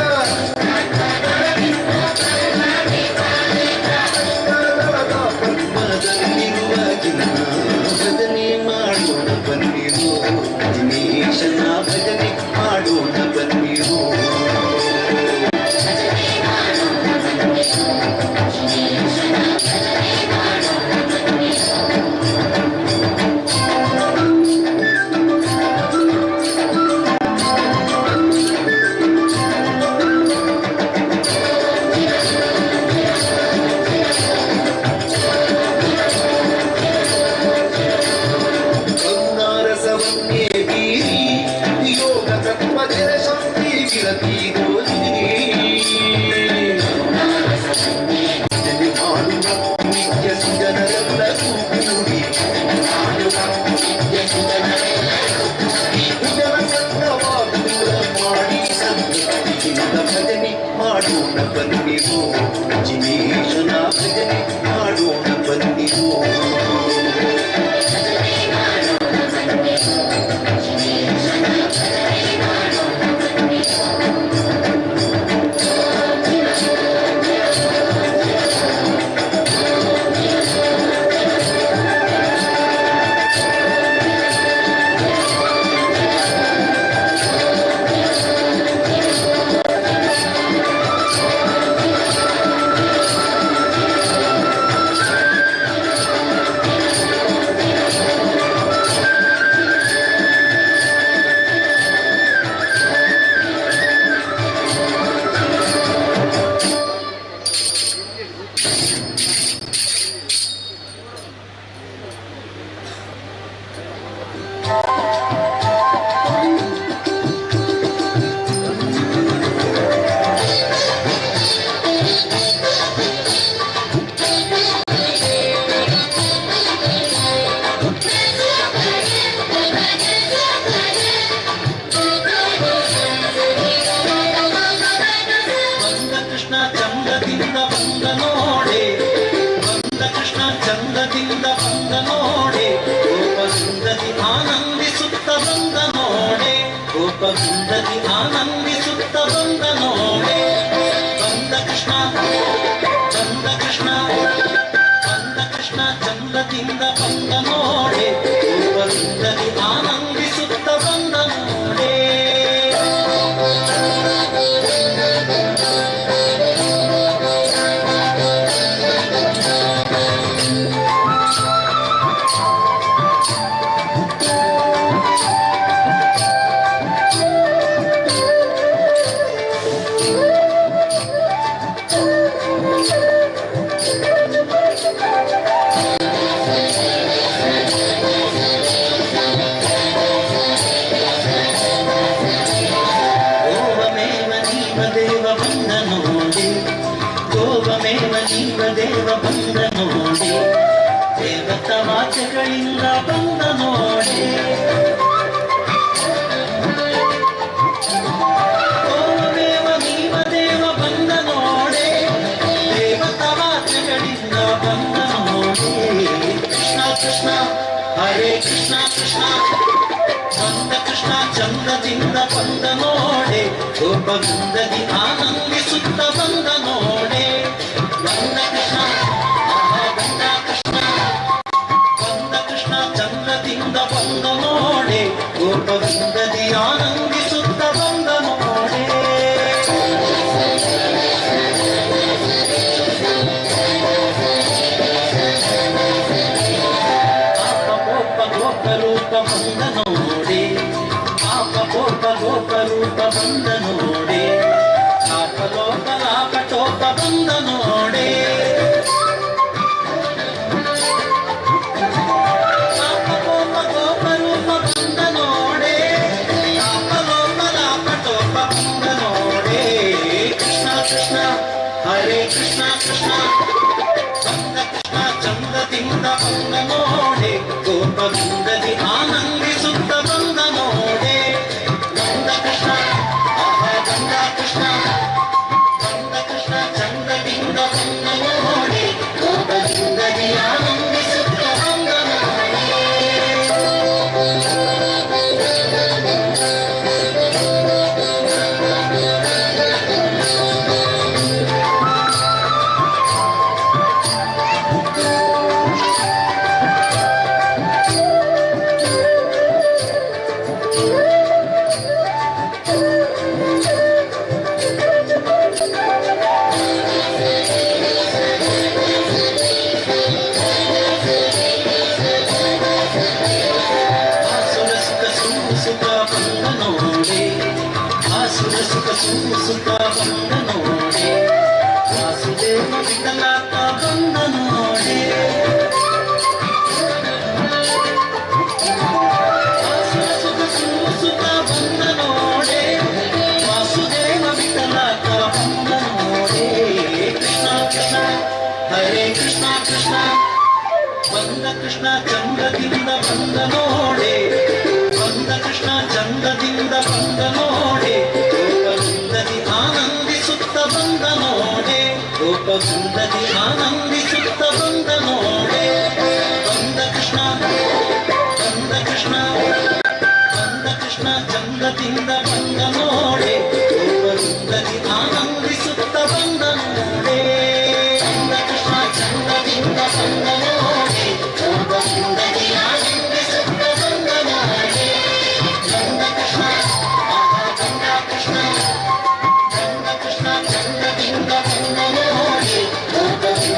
ಪದ್ಮದಲ್ಲಿರುವ ಜಿನ ಭಜನೆ ಮಾಡೋಣ ಬನ್ನಿರೋ. ಜಿನೇಶನ ಭಜನೆ ಮಾಡೋಣ ಬನ್ನಿರೋ. ಕರುಣಾರಸವನ್ನೇ ಬೀರಿ ಯೋಗ ತತ್ವದರ ಶಕ್ತಿ ವಿರತಿ ಗೋರಿ. ಭಜನೆ ಮಾಡುವ ನಿತ್ಯ ಸುಜನರೆಲ್ಲರೂ ಕೂಡಿ. ಸುಜನ ಸಂಘವ ದೂರ ಮಾಡಿ ಸದ್ಭಕ್ತಿಯಿಂದ ಭಜನೆ ಮಾಡೋಣ ಬನ್ನಿರೋ. ಜಿನೇಶನ ಭಜನೆ ಮಾಡೋಣ ಬನ್ನಿರೋ. ಬಂದ ಕೃಷ್ಣ ಚಂದದಿಂದ ಬಂದ ನೋಡೆ, ಬಂದ ಕೃಷ್ಣ ಚಂದದಿಂದ ಬಂದ ನೋಡೆ, ಕೋಪದಿಂದದಿ ಆನಂದಿಸುತ್ತ ಬಂದ ನೋಡೆ, ಕೋಪದಿಂದದಿ ಆನಂದಿಸುತ್ತ ಬಂದ ನೋಡೆ. ಬಂದ ಕೃಷ್ಣ, ಬಂದ ಕೃಷ್ಣ, ಬಂದ ಕೃಷ್ಣ ಚಂದದಿಂದ ಬಂದ ನೋಡೆ, ಕೋಪದಿಂದದಿ ಆನಂದಿಸುತ್ತ ಬಂದ ನೋಡೆ. ಗೋವಮೇವ ನೀವ ದೇವ ಬಂದ ನೋಡೆ, ಗೋವಮೇವ ನೀವ ದೇವ ಬಂದ ನೋಡೆ, ದೇವತ ವಾಚಗಳಿಂದ ಬಂದ ನೋಡೆ. ಗೋವಮೇವ ನೀವ ದೇವ ಬಂದ ನೋಡೆ, ದೇವತ ವಾಚಗಳಿಂದ ಬಂದ ನೋಡೆ. ಕೃಷ್ಣ ಕೃಷ್ಣ ಹರೇ ಕೃಷ್ಣ ಕೃಷ್ಣ. ಬಂದ ಕೃಷ್ಣ ಚಂದದಿಂದ ಬಂದ ನೋಡೆ, ಕೋಪದಿಂದದಿ ಆನಂದಿಸುತ್ತ ಬಂದ ನೋಡೆ. ಬಂದ ಕೃಷ್ಣ, ಆಹಾ ಬಂದ ಕೃಷ್ಣ, ಬಂದ ಕೃಷ್ಣ ಚಂದದಿಂದ ಬಂದ ನೋಡೆ, ಕೋಪದಿಂದದಿ ಆನಂದಿಸುತ್ತ ಬಂದ ನೋಡೆ. ಬಂದ ನೋಡೆ, ಪಾಪ ಕೋಪ ಗೋಪ ರೂಪ ಬಂದ ನೋಡೆ, ಲಾಪ ಲೋಪ ಲಾಪ ಟೋಪ ಬಂದ ನೋಡೆ. ಪಾಪ ಕೋಪ ಗೋಪ ರೂಪ ಬಂದ ನೋಡೆ, ಲಾಪ ಲೋಪ ಲಾಪ ಟೋಪ ಬಂದ ನೋಡೆ. ಕೃಷ್ಣ ಕೃಷ್ಣ ಹರೇ ಕೃಷ್ಣ ಕೃಷ್ಣ, ಬಂದ ಕೃಷ್ಣ ಚಂದದಿಂದ ಬಂದ ನೋಡೆ, ಗೋಪವಿಂದದಿ ಆನಂದಿಸುತ್ತ ಬಂದ ನೋಡೆ. ಬಂದ ಕೃಷ್ಣ ಆಹಾ ಬಂದ ಕೃಷ್ಣ, ಬಂದ ಕೃಷ್ಣ ಚಂದದಿಂದ ಬಂದ ನೋಡೆ, ಗೋಪವಿಂದದಿ ಆನಂದಿಸುತ್ತ ಬಂದ ನೋಡೆ. ಆಸುರ ಸುಖ ಸೂಸುತ ಬಂದ ನೋಡೆ, ಆಸುರ ಸುಖ ಸೂಸುತ ಬಂದ ನೋಡೆ, ವಾಸುದೇವ ವಿಠಲಾತ ಬಂದ ನೋಡೆ. ಆಸುರ ಸುಖ ಸೂಸುತ ಬಂದ ನೋಡೆ, ವಾಸುದೇವ ವಿಠಲಾತ ಬಂದ ನೋಡೆ. ಕೃಷ್ಣ ಕೃಷ್ಣ ಹರೇ ಕೃಷ್ಣ ಕೃಷ್ಣ, ಬಂದ ಕೃಷ್ಣ ಚಂದದಿಂದ ಬಂದ ನೋಡೆ, ಬಂದ ಕೃಷ್ಣ ಚಂದದಿಂದ ಬಂದ ನೋಡೆ, ಗೋಪವಿಂದದಿ ಆನಂದಿಸುತ್ತ ಬಂದ ನೋಡೆ, ಗೋಪವಿಂದದಿ ಆನಂದಿಸುತ್ತ ಬಂದ ನೋಡೆ. ಬಂದ ಕೃಷ್ಣ ಬಂದ ಕೃಷ್ಣ, ಬಂದ ಕೃಷ್ಣ ಚಂದದಿಂದ ಬಂದ ನೋಡೆ, ಗೋಪವಿಂದದಿ ಆನಂದಿಸುತ್ತ ಬಂದ ನೋಡೆ. ಬಂದ ಕೃಷ್ಣ ಚಂದದಿಂದ ಬಂದ ನೋಡೆ, ಗೋಪವಿಂದದಿ ಆನಂದಿಸುತ್ತ ಬಂದ ನೋಡೆ. ಬಂದ ಕೃಷ್ಣ ಆಹಾ ಬಂದ ಕೃಷ್ಣ, ಬಂದ ಕೃಷ್ಣ ಚಂದದಿಂದ ಬಂದ ನೋಡೆ, ಗೋಪವಿಂದದಿ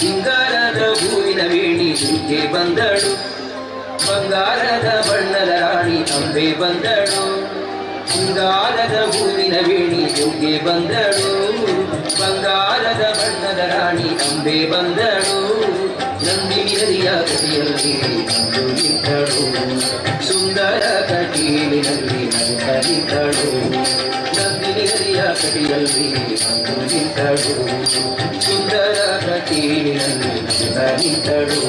ಸಿಂಗಾರದ ಹೂವಿನ ವೇಣಿ ದುರ್ಗೆ ಬಂದಳು. ಬಂಗಾರದ ಬಣ್ಣದ ರಾಣಿ ಅಂಬೆ ಬಂದಳು. ಸಿಂಗಾರದ ಹೂವಿನ ವೇಣಿ ದುರ್ಗೆ ಬಂದಳು. ಬಂಗಾರದ ಬಣ್ಣದ ರಾಣಿ ಅಂಬೆ ಬಂದಳು. ನಂದಿನಿ ನದಿಯ ಕಟಿಯಲ್ಲಿ ಬಂದು ನಿಂತಳು. ಸುಂದರ ಕಟೀಲಿನಲ್ಲಿ ನಗುತ್ತ ನಿಂತಳು. ನಂದಿನಿ ನದಿಯ ಕಟಿಯಲ್ಲಿ ಬಂದು ನಿಂತಳು. ಸುಂದರ ಕಟೀಲಿನಲ್ಲಿ ನಗುತ್ತ ನಿಂತಳು.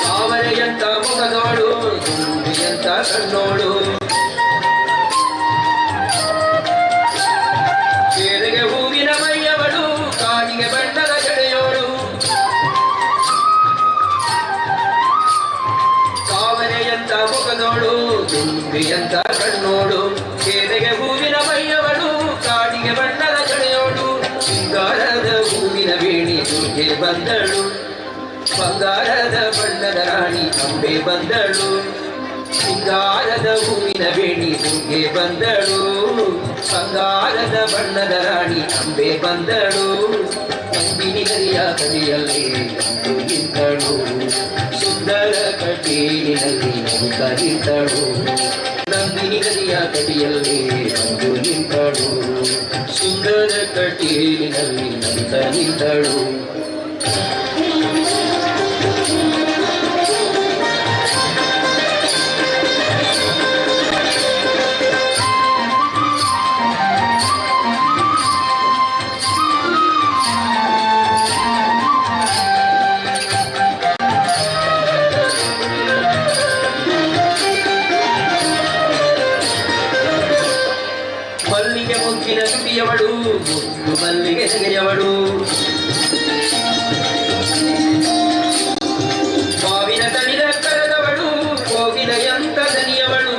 ತಾವರೆಯಂತ ಮುಖದೋಳು, ದುಂಬಿಯಂತ ಕಣ್ಣೋಳು, ಕೇರೆಗೆ ಹೂವಿನ ಮೈಯವಳು, ಕಾಡಿಗೆ ಬಣ್ಣದ ಜಡೆಯೋಳು. ತಾವರೆಯಂತ ಮುಖದೋಳು, ದುಂಬಿಯಂತ ಕಣ್ಣೋಳು, ಕೇರೆಗೆ ಹೂವಿನ ಮೈಯವಳು, ಕಾಡಿಗೆ ಬಣ್ಣದ ಜಡೆಯೋಳು. ಸಿಂಗಾರದ ಹೂವಿನ ವೇಣಿ ದುರ್ಗೆ ಬಂದಳು. ಬಂಗಾರದ ಬಣ್ಣದ ರಾಣಿ ಅಂಬೆ ಬಂದಳು. ಸಿಂಗಾರದ ಹೂವಿನ ವೇಣಿ ದುರ್ಗೆ ಬಂದಳು. ಬಂಗಾರದ ಬಣ್ಣದ ರಾಣಿ ಅಂಬೆ ಬಂದಳು. ನಂದಿನಿ ನದಿಯ ಕಡಿಯಲ್ಲಿ ಬಂದು ನಿಂತಳು. ಸುಂದರ ಕಟೀಲಿನಲ್ಲಿ ನಗುತ್ತ ನಿಂತಳು. ನಂದಿನಿ ನದಿಯ ಕಡಿಯಲ್ಲಿ ಬಂದು ನಿಂತಳು. ಸುಂದರ ಕಟೀಲಿನಲ್ಲಿ ನಗುತ್ತ ನಿಂತಳು. ಮಲ್ಲಿಗೆ ಮೊಗ್ಗಿನ ತುಟಿಯವಳು, ಮುದ್ದು ಮಲ್ಲಿಗೆ ಸೆಗೆಯವಳು, ಮಾವಿನ ತಳಿರ ಕರೆದವಳು, ಕೋಗಿಲೆಯಂತ ದನಿಯವಳು.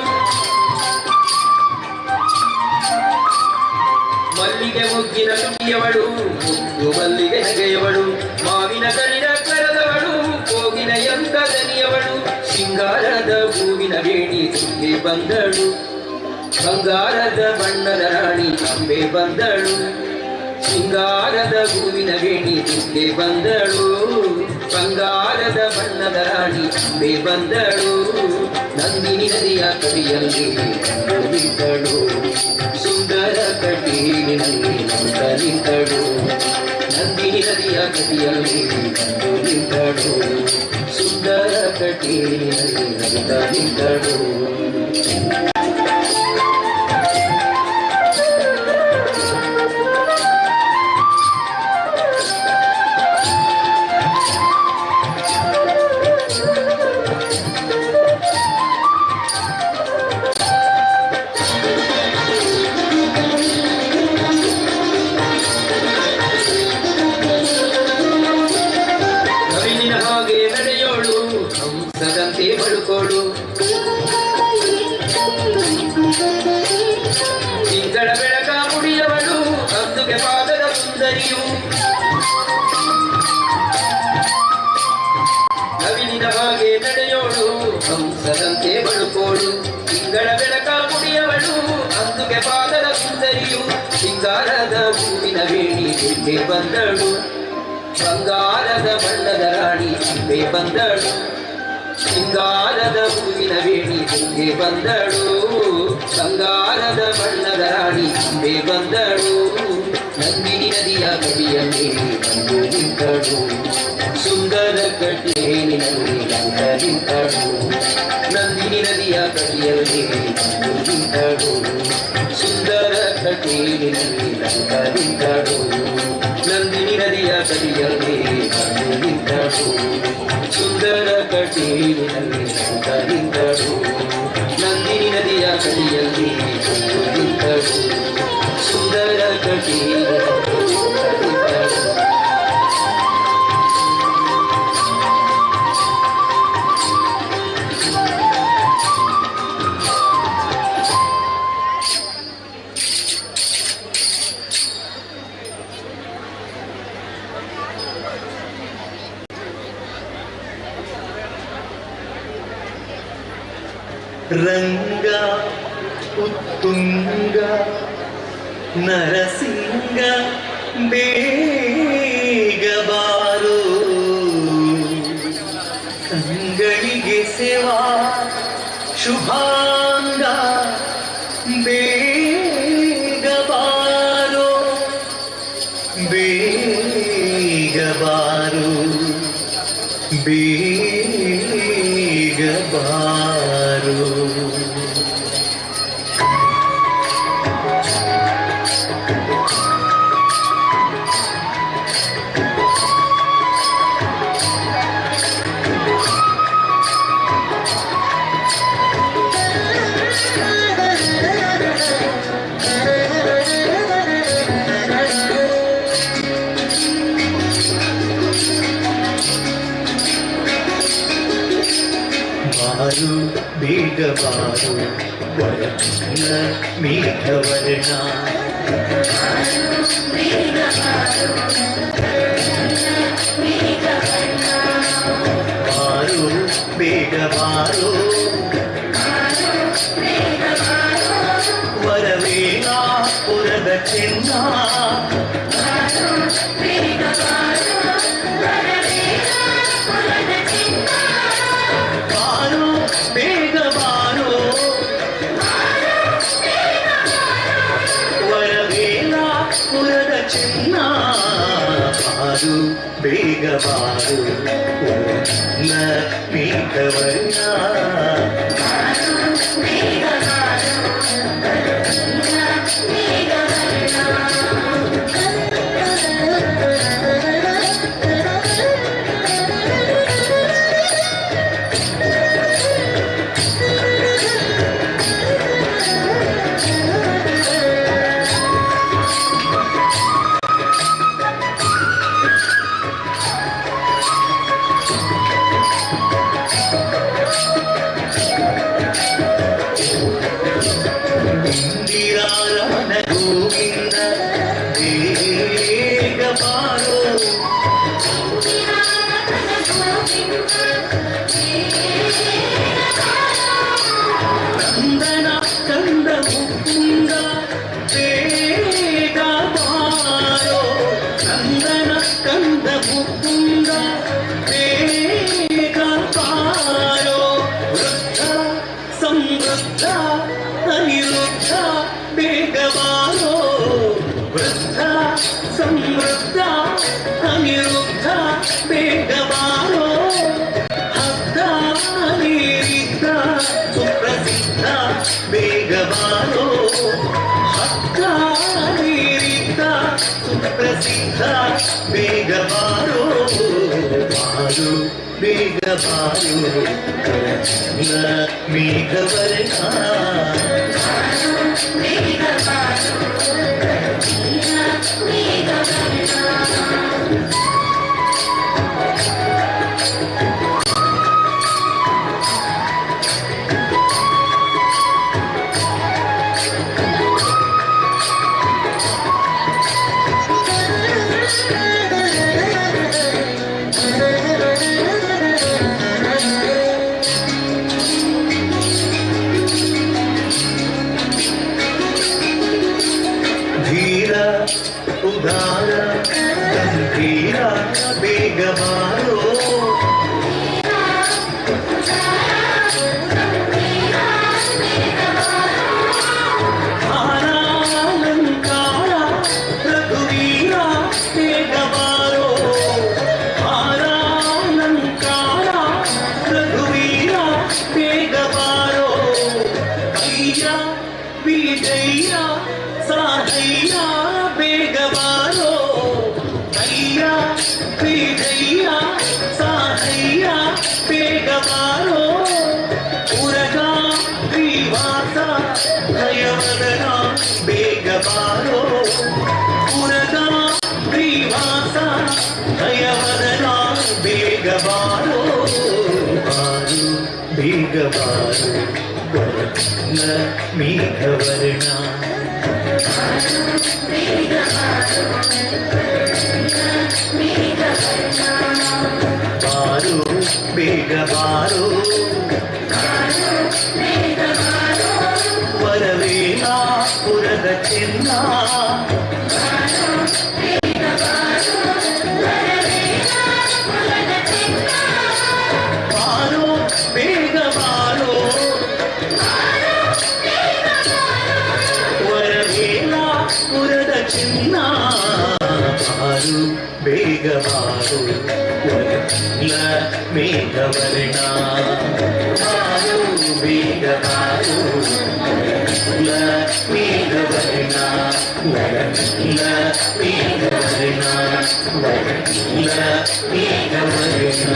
ಮಲ್ಲಿಗೆ ಮೊಗ್ಗಿನ ತುಟಿಯವಳು, ಮುದ್ದು ಮಲ್ಲಿಗೆ ನಗೆಯವಳು, ಮಾವಿನ ತಳಿರ ಕರೆದವಳು, ಕೋಗಿಲೆಯಂತ ದನಿಯವಳು. ಸಿಂಗಾರದ ಹೂವಿನ ವೇಣಿ ದುರ್ಗೆ ಬಂದಳು. ಬಂಗಾರದ ಬಣ್ಣದ ರಾಣಿ ಅಂಬೆ ಬಂದಳು. ಸಿಂಗಾರದ ಹೂವಿನ ವೇಣಿ ದುರ್ಗೆ ಬಂದಳು. ಬಂಗಾರದ ಬಣ್ಣದ ರಾಣಿ ಅಂಬೆ ಬಂದಳು. ನಂದಿನಿ ನದಿಯ ಕಡಿಯಲ್ಲಿ ಬಂದು ನಿಂತಳು. ಸುಂದರ ಕಟೀಲಿನಲ್ಲಿ ನಗುತ್ತ ನಿಂತಳು. ನಂದಿನಿ ನದಿಯ ಕಡಿಯಲ್ಲಿ ಬಂದು ನಿಂತಳು. ಸುಂದರ ಕಟೀಲಿನಲ್ಲಿ ನಗುತ್ತ ನಿಂತಳು. ನವಿಲಿನ ಹಾಗೆ ನಡೆಯೋಳು, ಹಂಸದಂತೆ ಬಳುಕೋಳು, ತಿಂಗಳ ಬೆಳಕ ಮುಡಿಯವಳು, ಅಂದುಗೆ ಪಾದದ ಸುಂದರಿಯು. ನವಿಲಿನ ಹಾಗೆ ನಡೆಯೋಳು, ಹಂಸದಂತೆ ಬಳುಕೋಳು, ತಿಂಗಳ ಬೆಳಕ ಮುಡಿಯವಳು, ಅಂದುಗೆ ಪಾದದ ಸುಂದರಿಯು. ಸಿಂಗಾರದ ಹೂವಿನ ವೇಣಿ ದುರ್ಗೆ ಬಂದಳು. ಬಂಗಾರದ ಬಣ್ಣದ ರಾಣಿ ಅಂಬೆ ಬಂದಳು. ಸಿಂಗಾರದ ಹೂವಿನ ವೇಣಿ ದುರ್ಗೆ ಬಂದಳು. ಬಂಗಾರದ ಬಣ್ಣದ ರಾಣಿ ಅಂಬೆ ಬಂದಳು. ನಂದಿನಿ ನದಿಯ ಕಡಿಯಲ್ಲಿ ಬಂದು ನಿಂತಳು. ಸುಂದರ ಕಟೀಲಿನಲ್ಲಿ ನಗುತ್ತ ನಿಂತಳು. ನಂದಿನಿ ನದಿಯ ಕಡಿಯಲ್ಲಿ ಬಂದು ನಿಂತಳು. ಸುಂದರ ಕಟೀಲಿನಲ್ಲಿ ನಗುತ್ತ ನಿಂತಳು. ನಂದಿನಿ ನದಿಯ ಕಡಿಯಲ್ಲಿ ಬಂದು ನಿಂತಳು. ಸುಂದರ ಕಟೀಲಿನಲ್ಲಿ ನಗುತ್ತ ನಿಂತಳು. ನಂದಿನಿ ನದಿಯ ಕಡಿಯಲ್ಲಿ ಬಂದು ನಿಂತಳು. ಸುಂದರ ಕಟೀಲಿನಲ್ಲಿ ನಗುತ್ತ ನಿಂತಳು. ರಂಗ ಉತ್ತುಂಗ ನರಸಿಂಗ ಬೇಗ ಬಾರೋ. ಕಂಗಳಿಗೆ ಸೇವಾ ಶುಭಾಂಗ ಬೇಗ ಬಾರೋ, ಬೇಗ ಬಾರೋ, ಬೇಗ ಬಾರೋ. ಬಾರು ಬೇಗ ಬಾರು ವರಕನ್ನ ಮೇಘವರ್ಣ. ಬಾರು ಬೇಗ ಬಾರು ವರವೇಲಾಪುರದ ಚಿನ್ನ. ಬಾರೋ ಬೇಗ ಬಾರೋ ವರವೇಲಾಪುರದ ಚಿನ್ನ. ಬಾರು ಬೇಗ ಬಾರು ವರಕನ್ನ ಮೇಘವರ್ಣ. ಇಂದಿರಾರಮಣ ಗೋವಿಂದ ಬೇಗ ಬಾರೋ. ನಂದನ ಕಂದ ಮುಕುಂದ ಬೇಗ ಬಾರೋ. ನಂದನ ಕಂದ ಮುಕುಂದ ಬೇಗ ಬಾರೋ. ವೃದ್ಧ ಸಮೃದ್ಧ ಅನಿರುದ್ಧ ಬೇಗ ಬಾರೋ. ವೃದ್ಧ ಸಮೃದ್ಧ ಅನಿರುದ್ಧ ಬೇಗ ಬಾರೋ. ಹದ್ದ ನೀರಿದ್ದ ಸುಪ್ರಸಿದ್ಧ ಬೇಗ ಬಾರೋ. ಹದ್ದ ನೀರಿದ್ದ ಸುಪ್ರಸಿದ್ಧ ಬೇಗ ಬಾರೋ. ಬಾರು ಬೇಗ ಬಾರೋ ಕರಕನ್ನ ಮೇಘವರ್ಣ. ಧೀರ ಉದಾರ ಗಂಭೀರ ಬೇಗ ಬಾರೋ. ಹಾರಾಲಂಕಾರ ರಘುವೀರ ಬೇಗ ಬಾರೋ. ಹಾರಾಲಂಕಾರ ರಘುವೀರ ಬೇಗ ಬಾರೋ. ಅಯ್ಯ ವಿಜಯ ಸಾಹಯ್ಯ ಬೇಗ ಬಾರೋ. ಅಯ್ಯ ವಿಜಯ ಸಾಹಯ್ಯ ಬೇಗ ಬಾರೋ. ಉರಗ ಶ್ರೀವಾಸ ಭಯವದನ ಬೇಗ ಬಾರೋ. ಉರಗ ಶ್ರೀವಾಸ ಭಯವದನ ಬೇಗ ಬಾರೋ. ಬಾರು ಬೇಗ ಬಾರೋ ವರಕನ್ನ ಮೇಘವರ್ಣ. ಬಾರು ಬೇಗ ಬಾರೋ. ಪುರದ ಚಿನ್ನ. ಬಾರೋ ಬೇಗ ಬಾರೋ, ವರವೇಲ ಪುರದ ಚಿನ್ನ. ಬಾರು ಬೇಗ ಬಾರು, ವರವೇಲ ಮೇಘವರ್ಣ. ಬಾರು ಬೇಗ ಬಾರು, ವರವೇಲ ಮೇಘವರ್ಣ. ವರವೇಲ ಮೇಘವರ್ಣ, ವರವೇಲ ಮೇಘವರ್ಣ.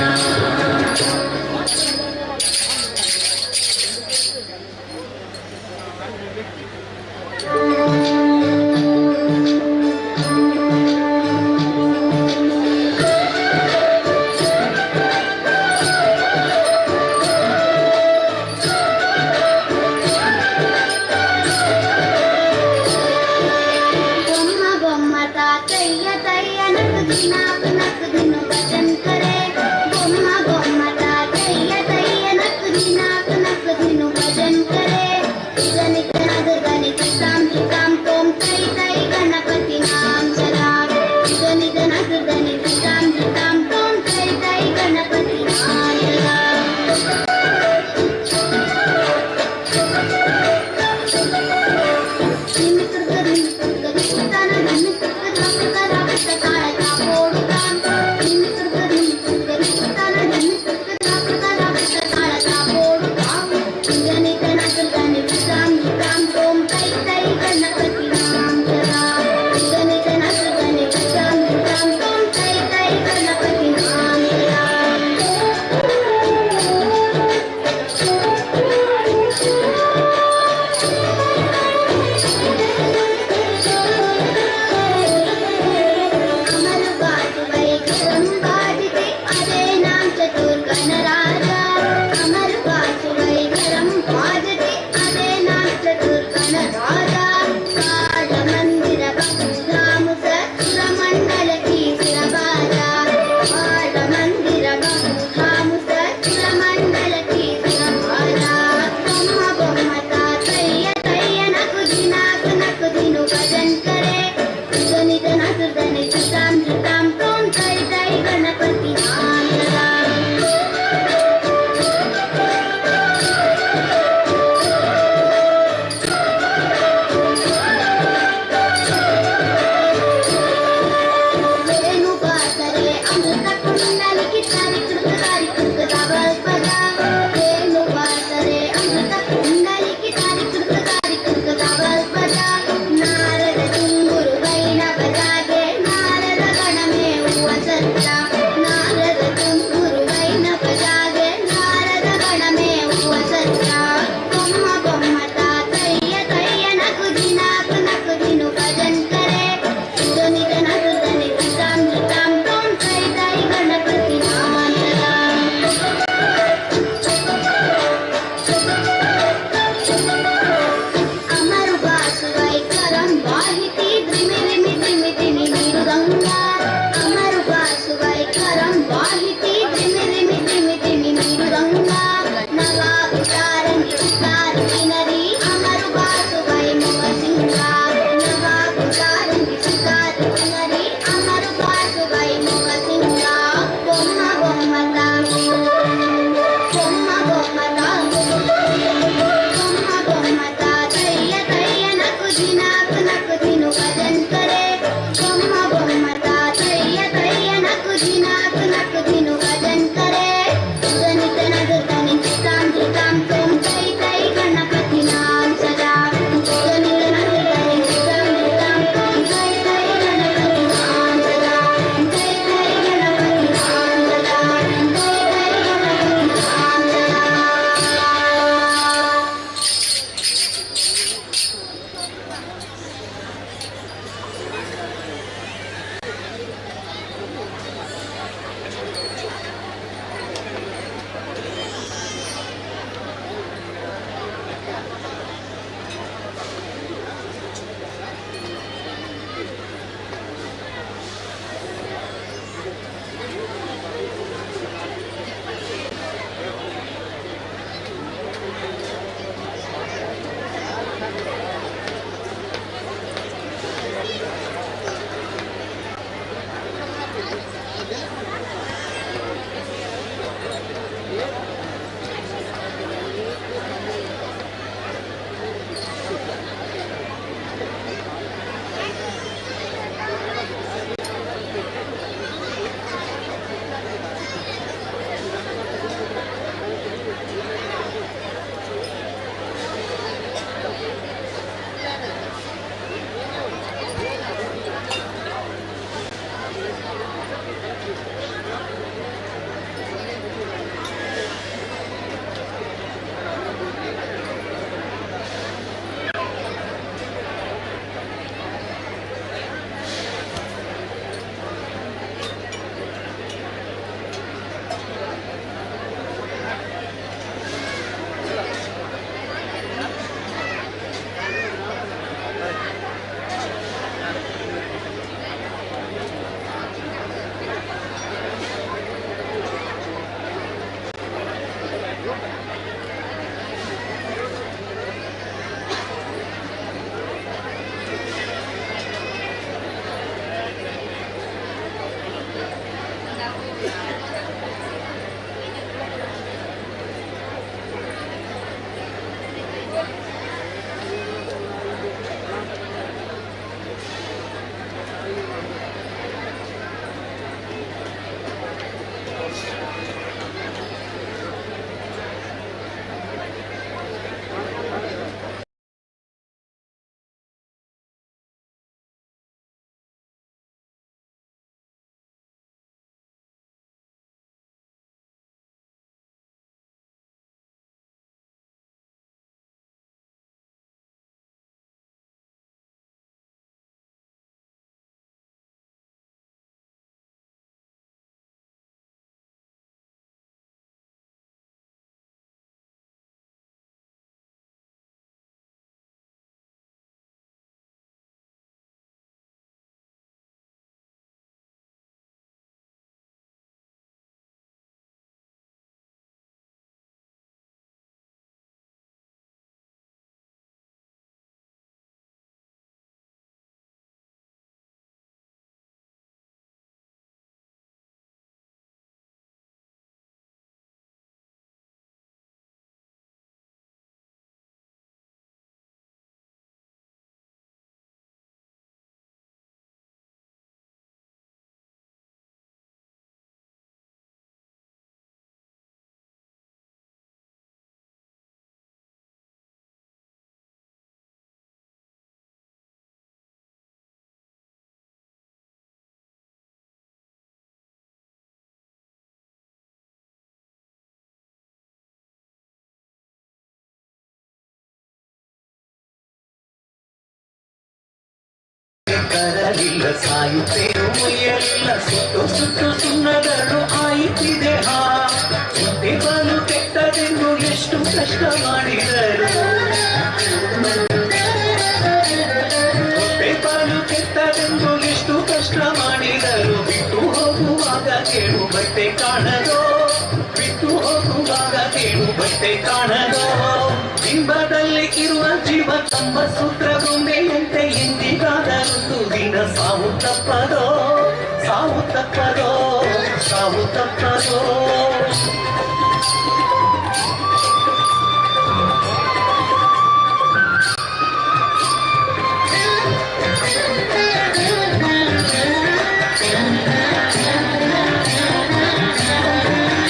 ಬೊಮ್ಮ ಬೊಮ್ಮ ತಾತಯ್ಯ ತಯ್ಯ ನಕ್ ದಿನ ನಕ್ ದಿನ ಭಜನ್ करे। ತರಲಿಲ್ಲ ಸಾಯುತ್ತೇನು ಮುಯ್ಯಲಿಲ್ಲ ಸುಟ್ಟು ಸುಟ್ಟು ಸುಣ್ಣದರಳು ಆಯಿತಿದೆ. ಹಾ, ಹೊಟ್ಟೆ ಬಲು ಕೆಟ್ಟದೆಂದು ಎಷ್ಟು ಕಷ್ಟ ಮಾಡಿದರು. ಹೊಟ್ಟೆ ಪಾಲು ಕೆಟ್ಟದೆಂದು ಎಷ್ಟು ಕಷ್ಟ ಮಾಡಿದರು. ಬಿಟ್ಟು ಹೋಗುವಾಗ ಕೇಳು ಬಟ್ಟೆ ಕಾಣದೋ, ಬಿಟ್ಟು ಹೋಗುವಾಗ ಕೇಳು ಬಟ್ಟೆ ಕಾಣದೋ. ಬಿಂಬದಲ್ಲಿ ಇರುವ ಜೀವ ತಮ್ಮ ಸೂತ್ರ ಗೊಂಬೆಯಂತೆ ಎಂದಿಗಾದರೊಂದು ದಿನ ಸಾವು ತಪ್ಪದೋ, ಸಾವು ತಪ್ಪದೋ, ಸಾವು ತಪ್ಪದೋ.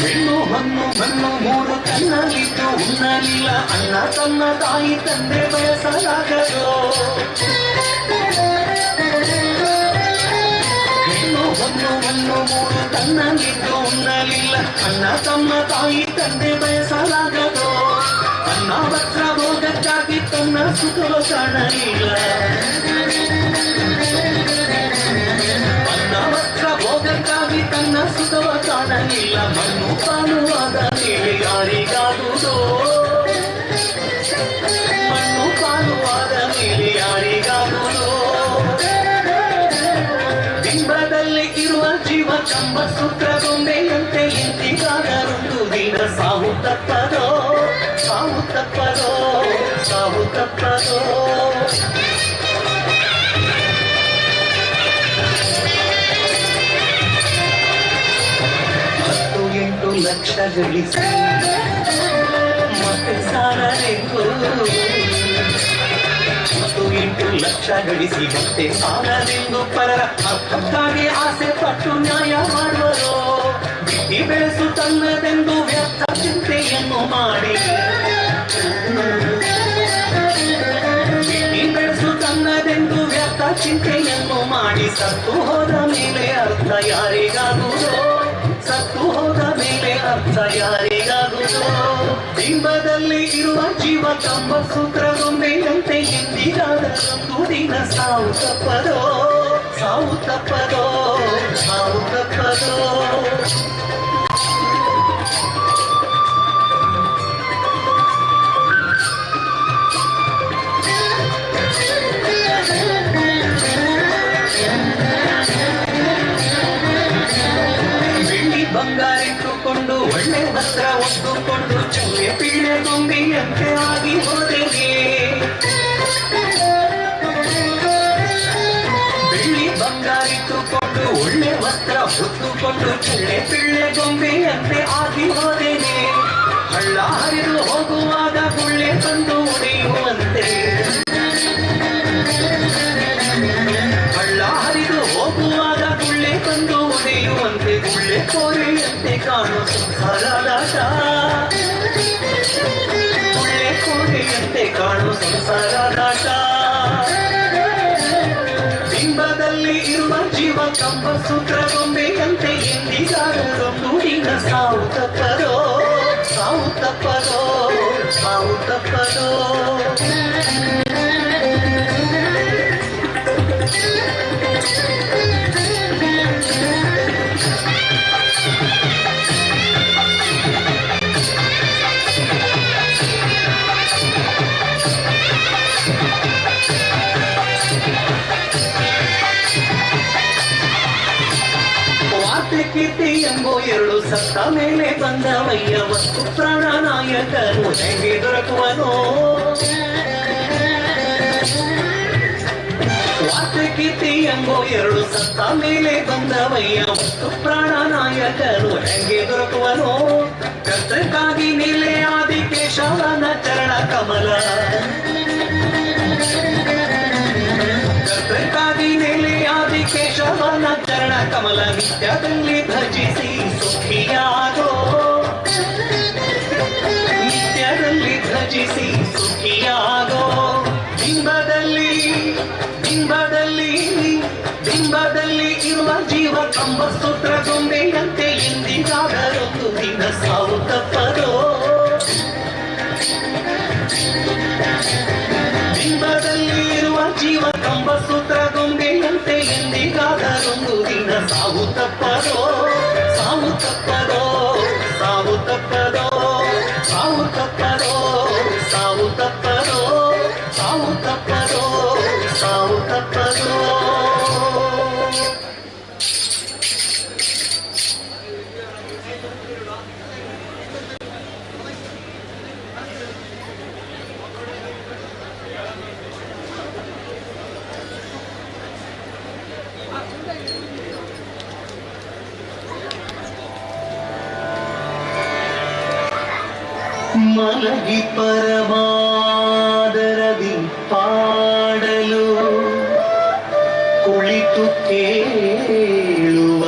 ಹೆಣ್ಣು ಹೊನ್ನು ಮಣ್ಣು ಮೂರು ತನ್ನಲ್ಲಿದ್ದು ಉಣ್ಣಲಿಲ್ಲ. ಅಣ್ಣ ತಮ್ಮ ತಾಯಿ ತಂದೆ ಬಯಸಲಾಗದೋ. ಹೆಣ್ಣು ಹೊನ್ನು ಮಣ್ಣು ಮೂರು ತನ್ನಲ್ಲಿದ್ದು ಉಣ್ಣಲಿಲ್ಲ. ಅಣ್ಣ ತಮ್ಮ ತಾಯಿ ತಂದೆ ಬಯಸಲಾಗದೋ. ಅನ್ನ ವಸ್ತ್ರ ಭೋಗಕ್ಕಾಗಿ ತನ್ನ ಸುಖವ ಕಾಣಲಿಲ್ಲ. ಅನ್ನ ವಸ್ತ್ರ ಭೋಗಕ್ಕಾಗಿ ತನ್ನ ಸುಖವ ಕಾಣಲಿಲ್ಲ. ಮಣ್ಣು ಪಾಲುವಾದ ಮೇಲೆ ಯಾರಿಗಾಗುವುದೋ, ಮಣ್ಣು ಪಾಲುವಾದ ಮೇಲೆ ಯಾರಿಗಾಗುವುದೋ. ಬಿಂಬದಲ್ಲಿ ಇರುವ ಜೀವ ಕಂಬ ಸೂತ್ರ ಗೊಂಬೆಯಂತೆ ಎಂದಿಗಾದರೊಂದು ದಿನ ಸಾವು ತಪ್ಪದೋ, ಸಾವು ತಪ್ಪದೋ, ಸಾವು ತಪ್ಪದೋ. 10 8 ಲಕ್ಷ ಗಳಿಸಿ ಮತ್ತೆ ಸಾಲರೆಂದು, 10 8 ಲಕ್ಷ ಗಳಿಸಿ ಮತ್ತೆ ಸಾಲರೆಂದು ಪರರ ಅರ್ಥಕ್ಕಾಗಿ ಆಸೆ ಪಟ್ಟು ನ್ಯಾಯ ಮಾಡುವರೋ. ಬಿಟ್ಟಿ ಬೆಳೆಸು ತನ್ನದೆಂದು ವ್ಯರ್ಥ ಚಿಂತೆಯನ್ನು ಮಾಡಿ, ಬಿಟ್ಟಿ ಬೆಳೆಸು ತನ್ನದೆಂದು ವ್ಯರ್ಥ ಚಿಂತೆಯನ್ನು ಮಾಡಿ ಸತ್ತು ಹೋದ ಮೇಲೆ ಅರ್ಥ ಯಾರಿಗಾಗುವುದೋ, ಸತ್ತು ಹೋದ ಮೇಲೆ ಅರ್ಥ ಯಾರಿಗಾಗುವುದೋ. ಬಿಂಬದಲ್ಲಿ ಇರುವ ಜೀವ ಕಂಬ ಸೂತ್ರ ಗೊಂಬೆಯಂತೆ ಎಂದಿಗಾದರೊಂದು ದಿನ ಸಾವು ತಪ್ಪದೋ, ಸಾವು ತಪ್ಪದೋ, ಸಾವು ತಪ್ಪದೋ. ಬೆಳ್ಳಿ ಬಂಗಾರಿಟ್ಟುಕೊಂಡು ಒಳ್ಳೆ ವಸ್ತ್ರ ಒದ್ದುಕೊಂಡು ಚಲ್ಲೆ ಪಿಳ್ಳೆ ಗೊಂಬೆಯಂತೆ ಆಗಿ ಹೋದೆನೆ. ಬೆಳ್ಳಿ ಬಂಗಾರಿಟ್ಟುಕೊಂಡು ಒಳ್ಳೆ ವಸ್ತ್ರ ಹೊತ್ತುಕೊಂಡು ಚಳ್ಳೆ ಪಿಳ್ಳೆ ಗೊಂಬೆಯಂತೆ ಆಗಿ ಹೋದೇನೆ. ಹಳ್ಳ ಹರಿದು ಹೋಗುವಾಗ ಗುಳ್ಳೆ ಬಂದು ಒಡೆಯುವಂತೆ, ಹಳ್ಳ ಹರಿದು ಹೋಗುವಾಗ ಗುಳ್ಳೆ ಬಂದು ಒಡೆಯುವಂತೆ, ಗುಳ್ಳೆ ಕೋರೆಯಂತೆ ಕಾಣು ಸಂಸಾರದಾಟ, ಗುಳ್ಳೆ ಕೋರೆಯಂತೆ ಕಾಣು ಸಂಸಾರದಾಟ. ಬಿಂಬದಲ್ಲಿ ಇರುವ ಜೀವ ಕಂಬ ಸೂತ್ರ ಗೊಂಬೆಯಂತೆ ಎಂದಿಗಾದರೊಂದು ದಿನ ಸಾವು ತಪ್ಪದೋ, ಸಾವು ತಪ್ಪದೋ, ಸಾವು ತಪ್ಪದೋ. ವಾರ್ತೆ ಕೀರ್ತಿ ಎಂಬೋ ಎರಡು ಸತ್ತ ಮೇಲೆ ಬಂದವಯ್ಯ. ವಸ್ತು ಪ್ರಾಣ ನಾಯಕನು ಹೇಗೆ ದೊರಕುವನೋ. ವಾರ್ತೆ ಕೀರ್ತಿ ಎಂಬೋ ಎರಡು ಸತ್ತ ಮೇಲೆ ಬಂದವಯ್ಯ. ವಸ್ತು ಪ್ರಾಣ ನಾಯಕನು ಹೇಗೆ ದೊರಕುವನೋ. ಕರ್ತಕ್ಕಾಗಿ ನೆಲೆ ಆದಿ ಕೇಶವನ ಚರಣ ಕಮಲ, ಕರ್ತಕ್ಕಾಗಿ ನೆಲೆ ಆದಿ ಕೇಶವನ ಚರಣ ಕಮಲ ನಿತ್ಯದಲ್ಲಿ ಭಜಿಸಿ ಸುಖಿಯಾಗೋ, ನಿತ್ಯದಲ್ಲಿ ಭಜಿಸಿ ಸುಖಿಯಾಗೋ. ಬಿಂಬದಲ್ಲಿ ಬಿಂಬದಲ್ಲಿ ಬಿಂಬದಲ್ಲಿ ಇರುವ ಜೀವ ಕಂಬ ಸೂತ್ರ ಗೊಂಬೆಯಂತೆ ಎಂದಿಗಾದರೊಂದು ದಿನ ಸಾವು ತಪ್ಪದೋ. ಬಿಂಬದಲ್ಲಿ ಇರುವ ಜೀವ ಕಂಬ ಸೂತ್ರ ಗೊಂಬೆಯಂತೆ ತಪ್ಪದೋ, ಸಾವು ತಪ್ಪದೋ, ಸಾವು ತಪ್ಪದೋ, ಸಾವು ತಪ್ಪದೋ, ಸಾವು ತಪ್ಪದೋ, ಸಾವು ತಪ್ಪದೋ, ಸಾವು ತಪ್ಪದೋ. ಮಲಗಿ ಪರಮಾದರದಿ ಪಾಡಲು, ಕುಳಿತು ಕೇಳುವ,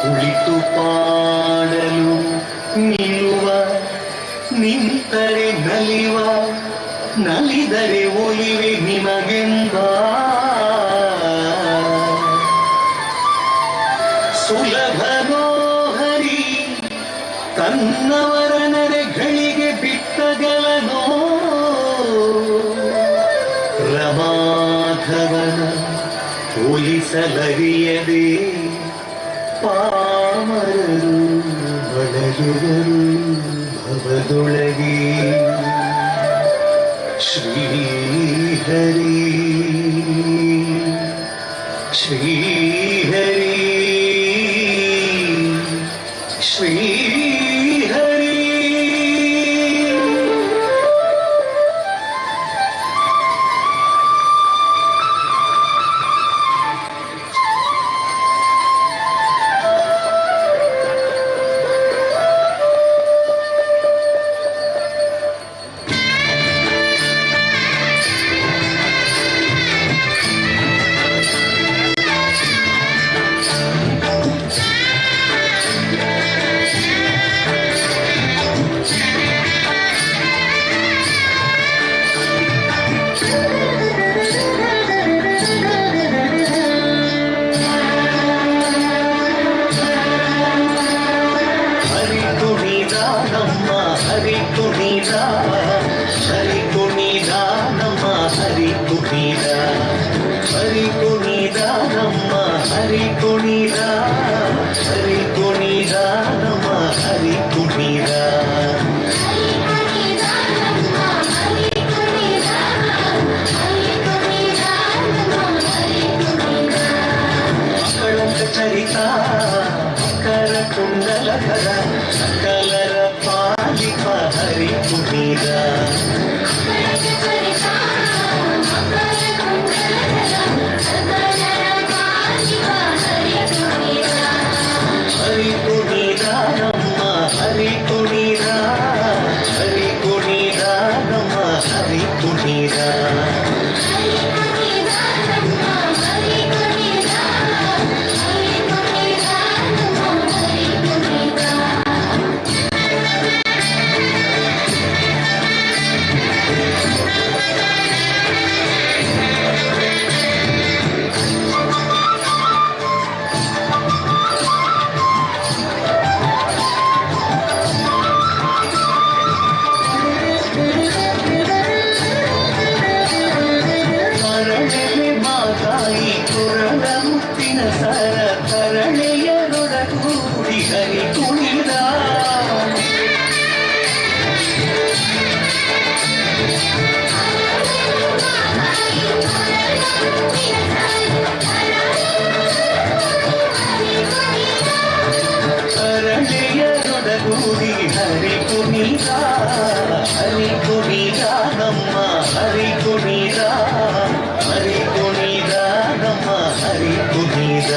ಕುಳಿತು ಪಾಡಲು ನಿಲ್ಲುವ, ನಿಂತರೆ ನಲಿವ, ನಲಿದರೆ ಒಲಿವೆ ನಿಮಗೆಂಬ ಸುಲಭನೋ ಹರಿ, ತನ್ನವರ ನರೆಗಳಿಗೆ ಬಿಟ್ಟಗಲನೋ. ರಮಾಧವನ ಹೋಲಿಸಲರಿಯದೆ ಪಾಮರರು ಬಳಲುವರು ಭವದೊಳಗೆ. ಶ್ರೀಹರಿ, ಶ್ರೀಹರಿ, ಶ್ರೀಹರಿ. ಹರಿ ಕುಣಿದ ನಮ್ಮ ಹರಿ ಕುಣಿದ, ಹರಿ ಕುಣಿದ ನಮ್ಮ ಹರಿ ಕುಣಿದ, ಹರಿ ಕುಣಿದ ನಮ್ಮ ಹರಿ ಕುಣಿದ, ಹರಿ ಕುಣಿದ ನಮ್ಮ ಹರಿ ಕುಣಿದ. ಅಕಳಂಕ ಚರಿತ ಮಕರ ಕುಂಡಲಧರ ಸಕಲರ ಪಾಲಿಪ ಹರಿ ಕುಣಿದ. ಹರಿ ಕುಣಿದ ನಮ್ಮ ಹರಿ ಕುಣಿದ, ಹರಿ ಕುಣಿದ ನಮ್ಮ ಹರಿ ಕುಣಿದ. ತರಳೆಲೆ ಮಾತಾಯಿ ಕೊರಳ ಮುತ್ತಿನ ಸರ, ತರಳೆಯರೊಡಗೂಡಿ ಹರಿ ಕುಣಿದ. ತರಳೆಯರೊಡಗೂಡಿ ಹರಿ ಕುಣಿದ, ಹರಿ ಕುಣಿದ ನಮ್ಮ ಹರಿ ಕುಣಿದ, ಹರಿ ಕುಣಿದ ನಮ್ಮ ಹರಿ ಕುಣಿದ.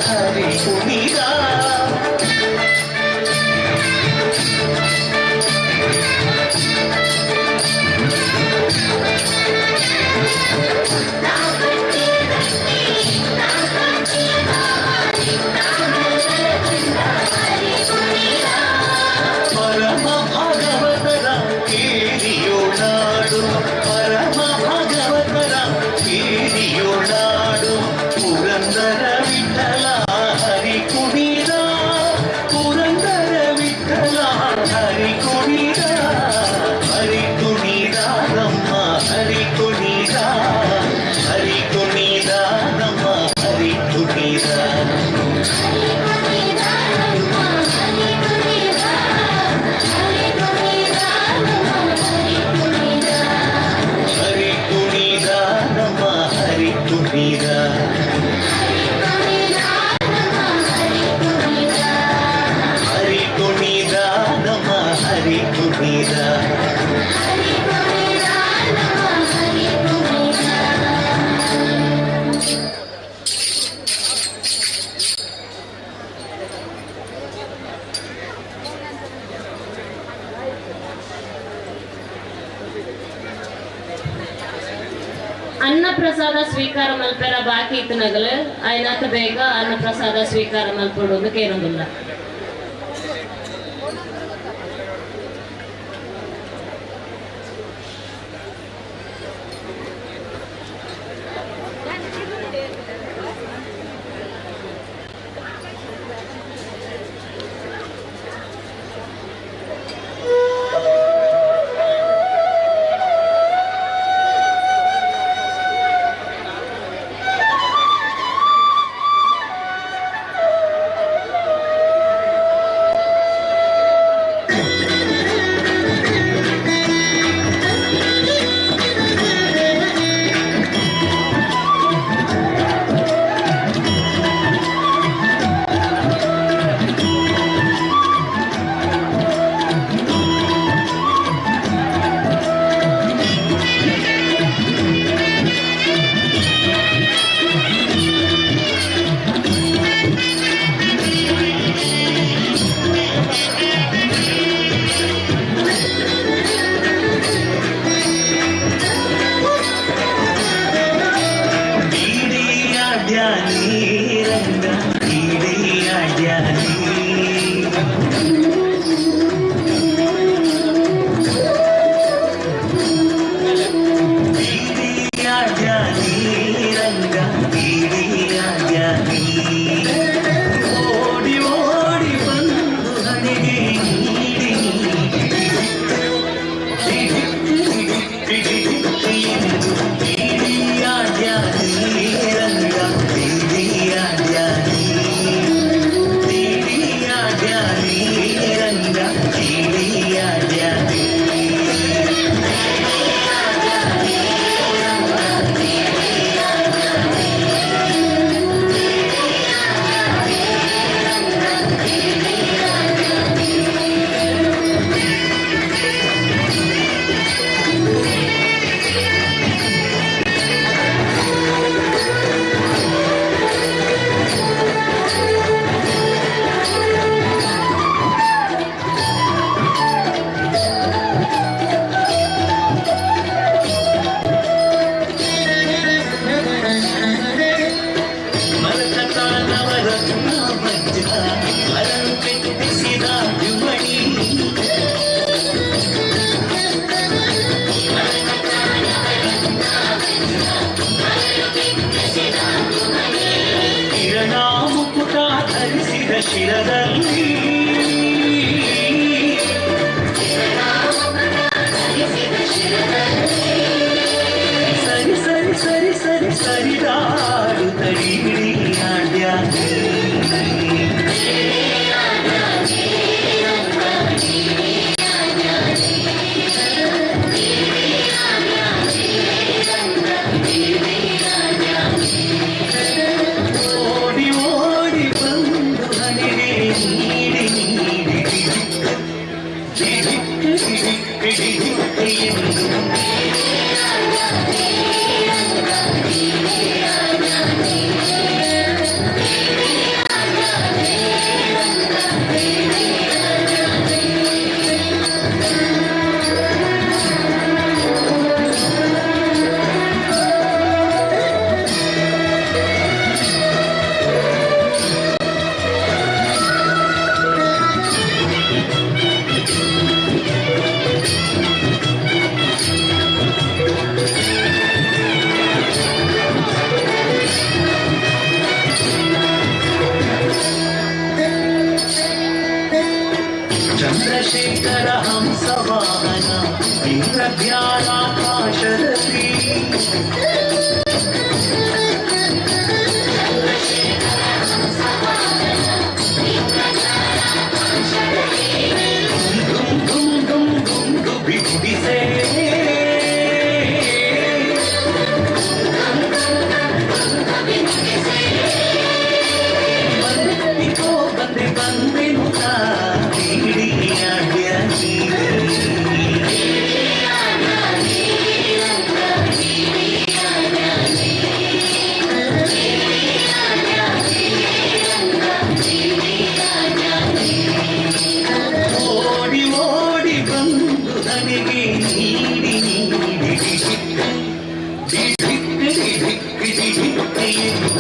ಹರಿ ಕುಣಿದ. ಪರಮ ಭಾಗವತರ ಕೇರಿಯೋಳಾಡು, ಪರಮ ಭಾಗವತರ ಕೇರಿಯೋಳಾಡು, ಪುರಂದರ ವಿಠಲ ಹರಿ ಕುಣಿದ, ಪುರಂದರ ವಿಠಲ ಹರಿ ಕುಣಿದ, ಹರಿ ಕುಣಿದ ನಮ್ಮ ಹರಿ ಕುಣಿದ, ಹರಿ ಕುಣಿದ ನಮ್ಮ ಹರಿ ಕುಣಿದ. ಹರಿ ಕುಣಿದ ನಮ್ಮ ಹರಿ ಕುಣಿದ, ಹರಿ ಕುಣಿದ ನಮ್ಮ ಹರಿ ಕುಣಿದ. ಅನ್ನಪ್ರಸಾದ ಸ್ವೀಕಾರ ಮಲ್ಪೆರ ಬಾಕಿ ಇತ್ತು ನಗಲು ಆಯ್ನಾತ ಬೇಗ ಅನ್ನಪ್ರಸಾದ ಸ್ವೀಕಾರ ಮಲ್ಪೊಡು ಕೇರೊಂದುಲ್ಲ. ಧ್ಯಾನಿ ರಂಗ ಈಡೆಯ ಧ್ಯಾನಿ. ಈಡೆಯ ಧ್ಯಾನಿ ರಂಗ ಈಡೆಯ ಧ್ಯಾನಿ, ಓಡಿ ಓಡಿ ಬಂದು ಹಣೆಗೆ ನೀಡಿ ಎಂದು ಈಡಿಯ ಧ್ಯಾನಿ ರಂಗ ಈಡಿಯ ಧ್ಯಾನಿ, ಈಡಿಯ ಧ್ಯಾನಿ ರಂಗ ಈಡಿಯ ಧ್ಯಾನಿ. ಮರಕತಾನವರತ್ನ ವಜ್ರ ಮರಳು ಕೆತ್ತಿಸಿದ ಯುವಣಿ, ಕಿರಣ ಮುಕುಟ ಧರಿಸಿದ ಶಿರದಲ್ಲಿ, ಸರಿ ಸರಿ ಸರಿ ಸರಿ ಸರಿದಾಡು ತಡಿಬಿಡಿ ಆಡ್ಯಾನಿ. ಓಡಿ ಓಡಿ ಬಂದು ಹಣೆಗೆ ನೀಡಿ ನೀಡಿ ಪಿಡಿ ಎಂದು. ಚಂದ್ರಶೇಖರ ಹಂಸವಾಹನ ಇಂದ್ರಜ್ಞಾನಾಕಾಶದಲ್ಲಿ. ಡುಂ ಡುಂ ಡುಂ ಡುಂ ಡುಬಿ ಗುಡಿಸೆ. ಬಂದಿಕೋ ಬಂದೆ ಬಂದೆನುತ ಬೀಡಿಯಾಡ್ಯ. ಓಡಿ ಓಡಿ ಬಂದು ನನಗೆ ನೀಡಿ ನೀಡಿ ಧಿಕ್ ಧಿಕ್ ಧಿಕ್ ಧಿಕ್ ಎಂದು.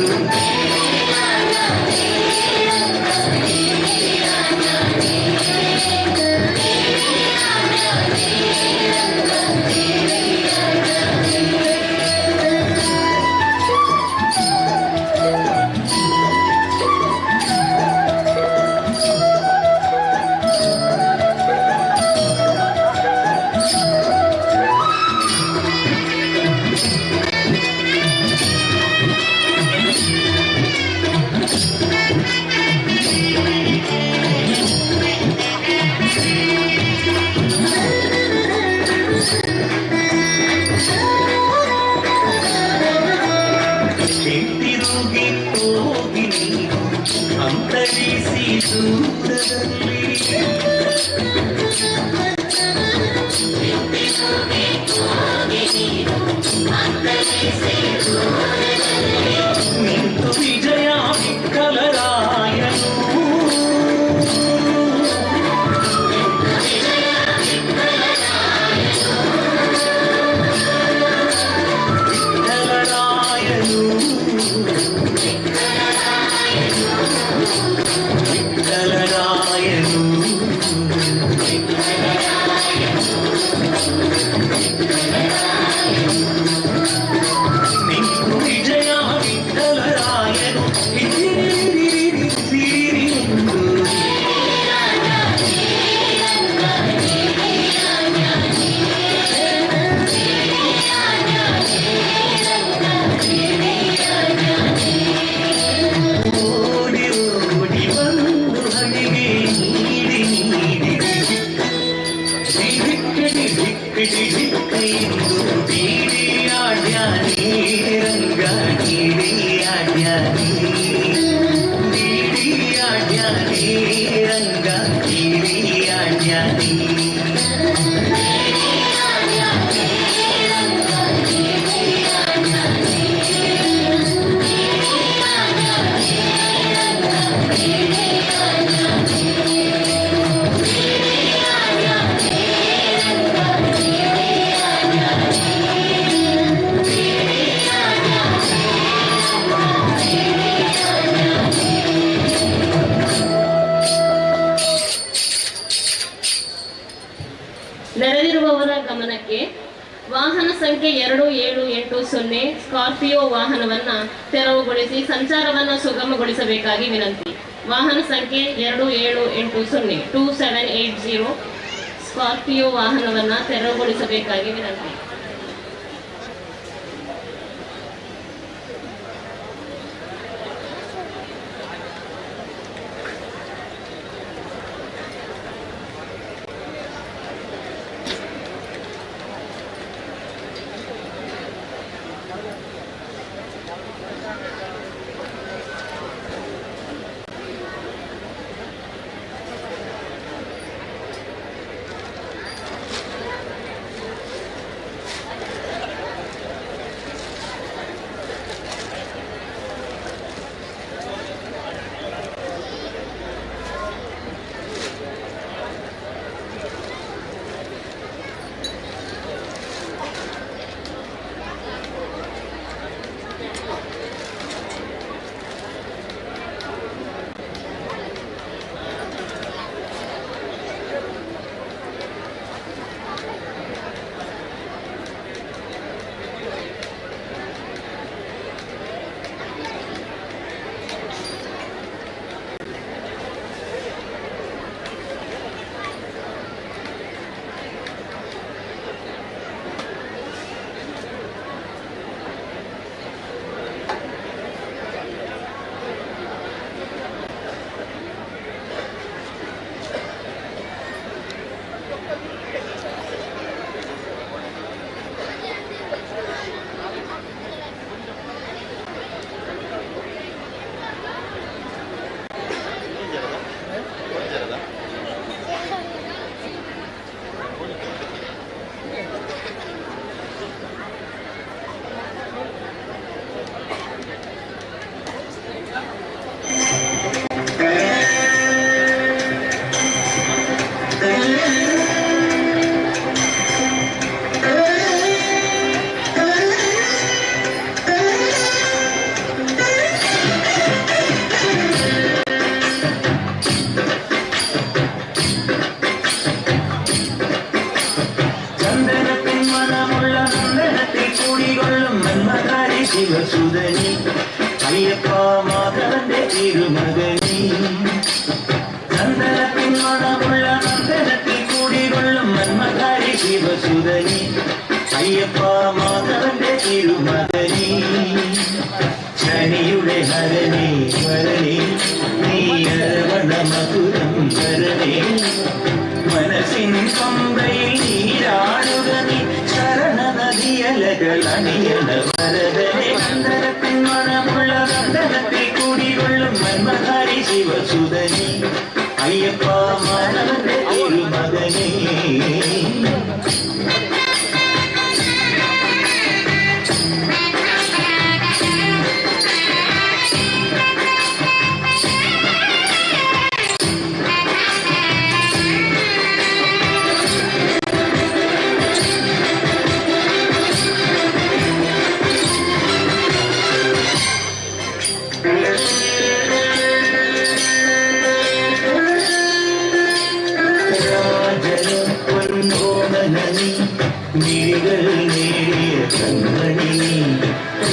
ಹಿಂತಿರುಗಿ ಹೋಗಿ ನೀನು ಅಂತರಿಸಿ ದೂರದಲ್ಲಿ. ನಿಂತು ವಿಜಯ ವಿಠಲರಾಯನು. ವಿಠಲರಾಯನು, ವಿಠಲರಾಯನು. ನಿಂತು ವಿಜಯ ವಿಠಲರಾಯನು ಎಂದು. ಓಡಿ ಓಡಿ ಬಂದು ಹಣೆಗೆ ನೀಡಿ ನೀಡಿ ಧಿಕ್ಕಡಿ ಧಿಕ್ಕಡಿ ಧಿಕ್ಕ ಎಂದು ಬೀಡಿಯಾಡ್ಯಾನಿ ರಂಗ ನೀಡಿಯಾಡ್ಯಾನಿ ಬೀಡಿಯಾಡ್ಯಾನಿ ರಂಗ ನೀಡಿಯಾಡ್ಯಾನಿ. ನೆರೆದಿರುವವರ ಗಮನಕ್ಕೆ, ವಾಹನ ಸಂಖ್ಯೆ 2780 ಸ್ಕಾರ್ಪಿಯೋ ವಾಹನವನ್ನ ತೆರವುಗೊಳಿಸಿ ಸಂಚಾರವನ್ನು ಸುಗಮಗೊಳಿಸಬೇಕಾಗಿ ವಿನಂತಿ. ವಾಹನ ಸಂಖ್ಯೆ 2780, 2780 ಸ್ಕಾರ್ಪಿಯೋ ವಾಹನವನ್ನ ತೆರವುಗೊಳಿಸಬೇಕಾಗಿ ವಿನಂತಿ. തിരുമകനേ. ചന്ദനത്തിൻ മണമുള്ള നന്ദനത്തിൽ കൂടികൊള്ളും മന്മധാരി ശിവസുതനേ, അയ്യപ്പ മാധവന്റെ തിരുമകനേ. ശനിയുടെ ഹരണേ വരണേ, നീ അരവണ മധുരം തരണേ. മനസ്സിൻ പമ്പയിൽ നീരാടുക നീ, ശരണ നദിയലകൾ അണിയണ വരദനെ. നന്ദനത്തിൻ മണമുള്ള നന്ദനത്തിൽ കൂടികൊള്ളും മന്മധാരി ശിവസുതനേ, അയ്യപ്പ മാനവന്റെ തിരുമകനേ. രാജനും പൊന്നോമനനി, മിഴികൾ നേടിയ കൺമണി,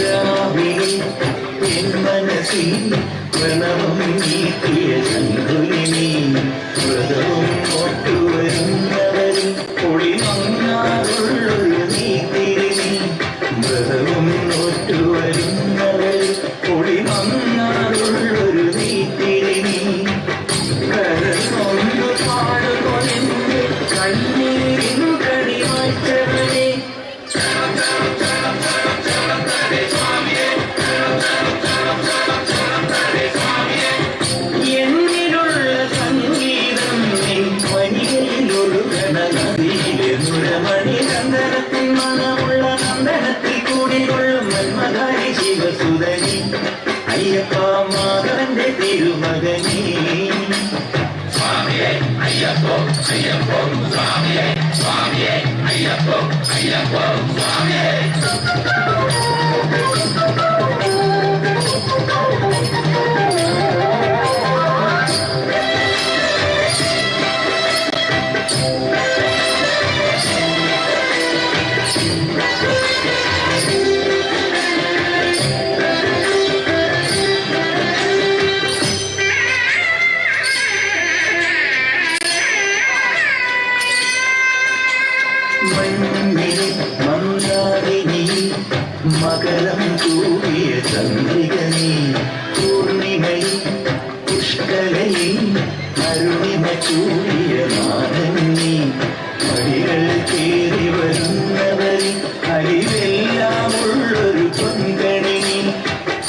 രാവിലെ എൻ മനസ്സിൽ പ്രണവം നീട്ടിയ ചങ്കുലിനി, വ്രതവും ഒട്ടുവരുന്നവരിൽ ഒളിമങ്ങാറുള്ളൊരു നീ തിരിനി, വ്രതവും ഒട്ടുവരുന്നവരിൽ ഒളിമങ്ങാറുള്ളൊരു നീ തിരിനി. കരനൊന്നു പാടുകൊനെന്റെ കണ്ണീരിൻ കണി മായ്ച്ചവനെ. എന്നിലുള്ള സംഗീതം നിൻ വനികയിലൊഴുകണ നദിയിലെ നുരമണി. നന്ദനത്തിൻ മണമുള്ള നന്ദനത്തിൽ കൂടികൊള്ളും മന്മധാരി ശിവസുതനി, അയ്യപ്പ മാധവന്റെ തിരുമകനേ. മണ്ണിലെ മന്ദാകിനി, മകരം തൂകിയ ചന്ദ്രിക നീ, പൂർണിമയിൽ പുഷ്കലയിൽ അരുണിമ ചൂടിയ നാഥൻ നീ. പടികൾ കേറി വരുന്നവരിൽ അരിവെല്ലാം ഉള്ളൊരു പൊൻകണി നീ.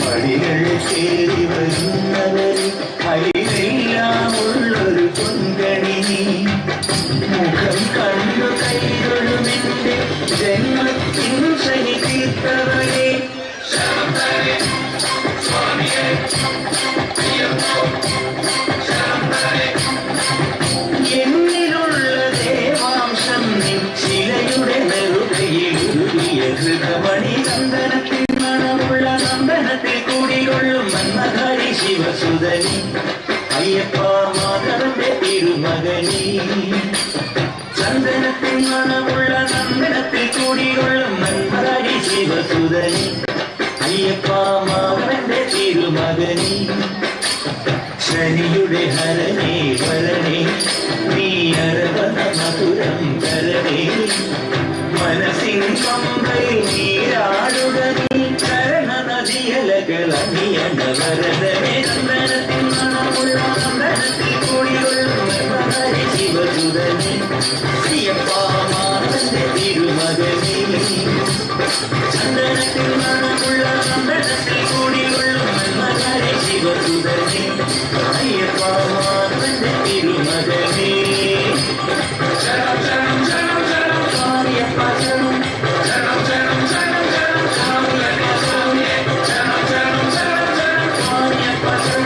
പടികൾ കേറി വരുന്നവരിൽ അരിവെല്ലാം ഉള്ളൊരു പൊൻകണി നീ. മുഖം കണ്ടു കൈതൊഴുമെന്റെ ജന്മത്തിൻ ശനി തീർത്തവനെ. എന്നിലുള്ള ദേവാംശം നിൻ ശിലയുടെ നെറുകയിൽ ഉരുകിയ ഘൃതമണി. നന്ദനത്തിൽ മണമുള്ള നന്ദനത്തിൽ കൂടികൊള്ളും മന്മധാരി ശിവസുതനി, അയ്യപ്പ മാധവന്റെ തിരുമകനേ. ചന്ദനത്തിൻ മണമുള്ള നന്ദനത്തിൽ കൂടികൊള്ളും മന്മധാരി ശിവസുതനി, അയ്യപ്പ മാധവന്റെ തിരുമകനേ. ശനിയുടെ ഹരണേ വരണേ, നീ അരവണ മധുരം തരണേ. മനസ്സിൻ പമ്പയിൽ നീരാടുക നീ, ചരണ നദിയലകൾ അണിയണ വരദനെ. നന്ദനത്തിൻ മണമുള്ള നന്ദനത്തിൽ കൂടികൊള്ളും മന്മധാരി ശിവസുതനി, അയ്യപ്പ മാധവന്റെ തിരുമകനേ. ചന്ദനത്തിൽ മണമുള്ള നന്ദനത്തിൽ കൂടികൊള്ളും മന്മധാരി ശിവസുതനി, അയ്യപ്പ മാധവന്റെ തിരുമകനേ. ശരണം ശരണം ശരണം ശരണം സ്വാമിയപ്പ ശരണം, ശരണം ശരണം ശരണം ശരണം സ്വാമിയപ്പ സ്വാമിയേ. ശരണം ശരണം ശരണം ശരണം സ്വാമിയപ്പ ശരണം.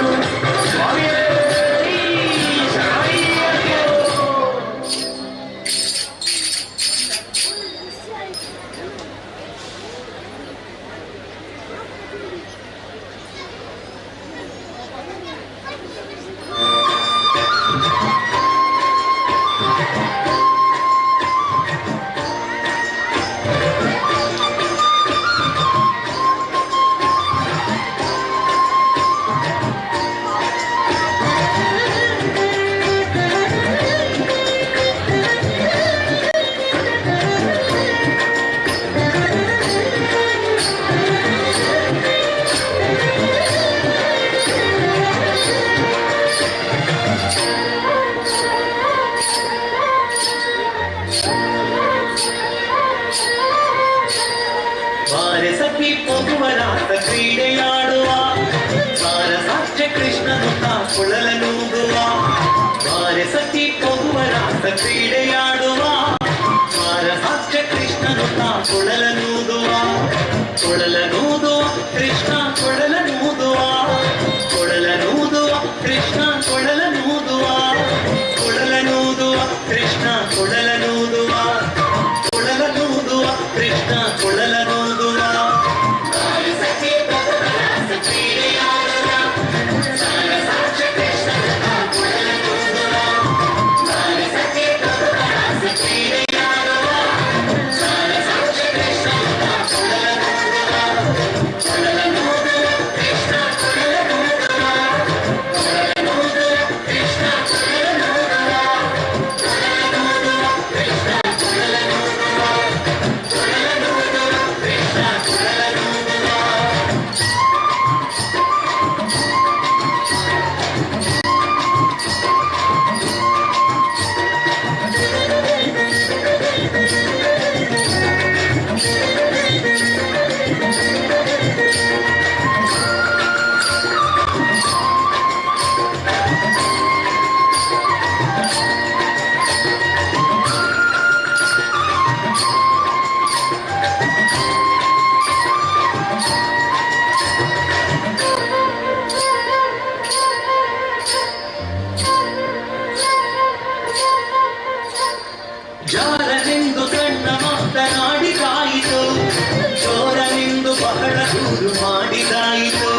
ಕೃಷ್ಣನು ಕೊಳಲನೂದುವ ಬಾರೆ ಸಖಿ ಹೋಗುವ ರಾಸ ಕ್ರೀಡೆಯಾಡುವ ಸಾರಸಾಕ್ಷ ಕೃಷ್ಣನು ಕೊಳಲನೂದುವ ಕೊಳಲನೂದುವ ಕೃಷ್ಣ ಕೊಳಲನೂದುವ ಕೊಳಲನೂದುವ ಕೃಷ್ಣ ಕೊಳಲನೂದುವ ಕೊಳಲನೂದುವ ಕೃಷ್ಣ ಕೊಳಲನೂದುವ ಕೊಳಲನೂದುವ ಕೃಷ್ಣ ಕೊಳಲನೂದುವ ಜಾರನೆಂದು ಸಣ್ಣ ಮಾತನಾಡಿದಾಯಿತು, ಚೋರನೆಂದು ಬಹಳ ದೂರು ಮಾಡಿದಾಯಿತು.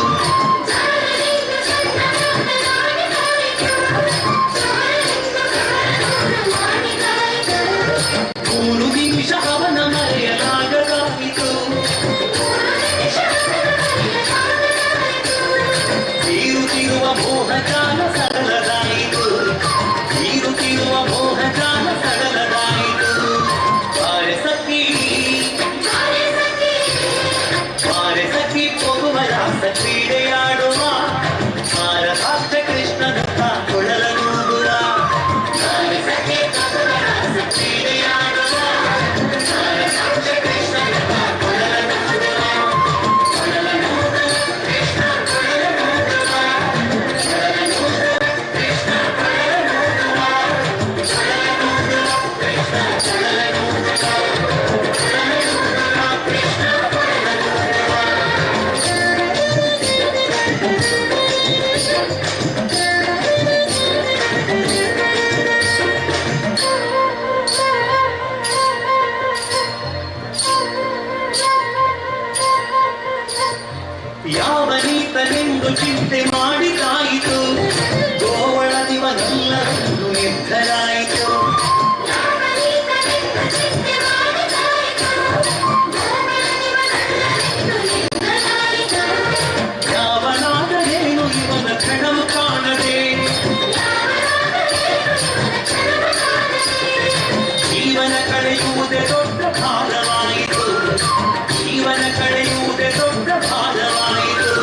ಮೂರು ನಿಮಿಷ ಅವನ ಮರೆಯಲಾಗದಾಯಿತು. ಬೀರುತ್ತಿರುವ ಮೋಹಜಾಲ ಸರಳದಾಯಿತು, ಬೀರುತ್ತಿರುವ ಮೋಹಜಾಲ ಸರಳದಾಯಿತು. ಬಾರೆ ಸಖಿ, ಬಾರೆ ಸಖಿ ಹೋಗುವ ರಾಸ ಕ್ರೀಡೆಯಾಡುವ ಸಾರಸಾಕ್ಷ ಕೃಷ್ಣನ ಕೊಳಲನೂದುವ ಬಾರೆ ಸಖಿ ಹೋಗುವ ರಾಸ ಕ್ರೀಡೆಯಾಡುವ ಸಾರಸಾಕ್ಷ ಕೃಷ್ಣನ ಕೊಳಲನೂದುವ ಕೊಳಲನೂದುವ ಕೃಷ್ಣ ಕೊಳಲನೂದುವ ಕೊಳಲನೂದುವ ಕೃಷ್ಣ ಕೊಳಲನೂದುವ ಕೊಳಲನೂದುವ ಕೃಷ್ಣ ಕೊಳಲನೂದುವ ಕೊಳಲನೂದುವ ಕೃಷ್ಣ ಕೊಳಲನೂದುವ. ಯಾವನೀತನೆಂದು ಚಿಂತೆ ಮಾಡಿದಾಯಿತು, ಗೋವಳ ದಿವನೆಲ್ಲರನ್ನು ನಿರ್ಧರಾಯಿತು. ಯಾವನಾದರೇನು ಇವನ ಕ್ಷಣವು ಕಾಣದೆ, ಜೀವನ ಕಳೆಯುವುದೇ ದೊಡ್ಡ ಭಾರವಾಯಿತು, ಜೀವನ ಕಳೆಯುವುದೇ ದೊಡ್ಡ ಭಾರವಾಯಿತು.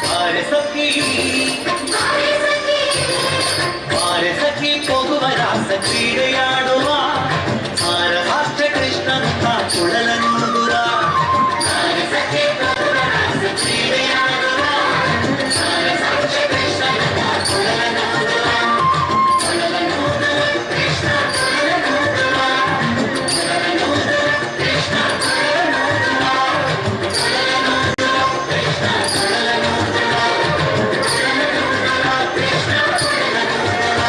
ಬಾರೆ ಸಖಿ, ಬಾರೆ ಸಖಿ ಹೋಗುವ ರಾಸ ಕ್ರೀಡೆಯಾಡುವ ಸಾರಸಾಕ್ಷ ಕೃಷ್ಣನ ಕೊಳಲನೂದುವ ಬಾರೆ ಸಖಿ ಹೋಗುವ ರಾಸ ಕ್ರೀಡೆಯಾಡುವ ಸಾರಸಾಕ್ಷ ಕೃಷ್ಣನ ಕೊಳಲನೂದುವ ಕೊಳಲನೂದುವ ಕೃಷ್ಣ ಕೊಳಲನೂದುವ ಕೊಳಲನೂದುವ ಕೃಷ್ಣ ಕೊಳಲನೂದುವ ಕೊಳಲನೂದುವ ಕೃಷ್ಣ ಕೊಳಲನೂದುವ ಕೊಳಲನೂದುವ ಕೃಷ್ಣ ಕೊಳಲನೂದುವ.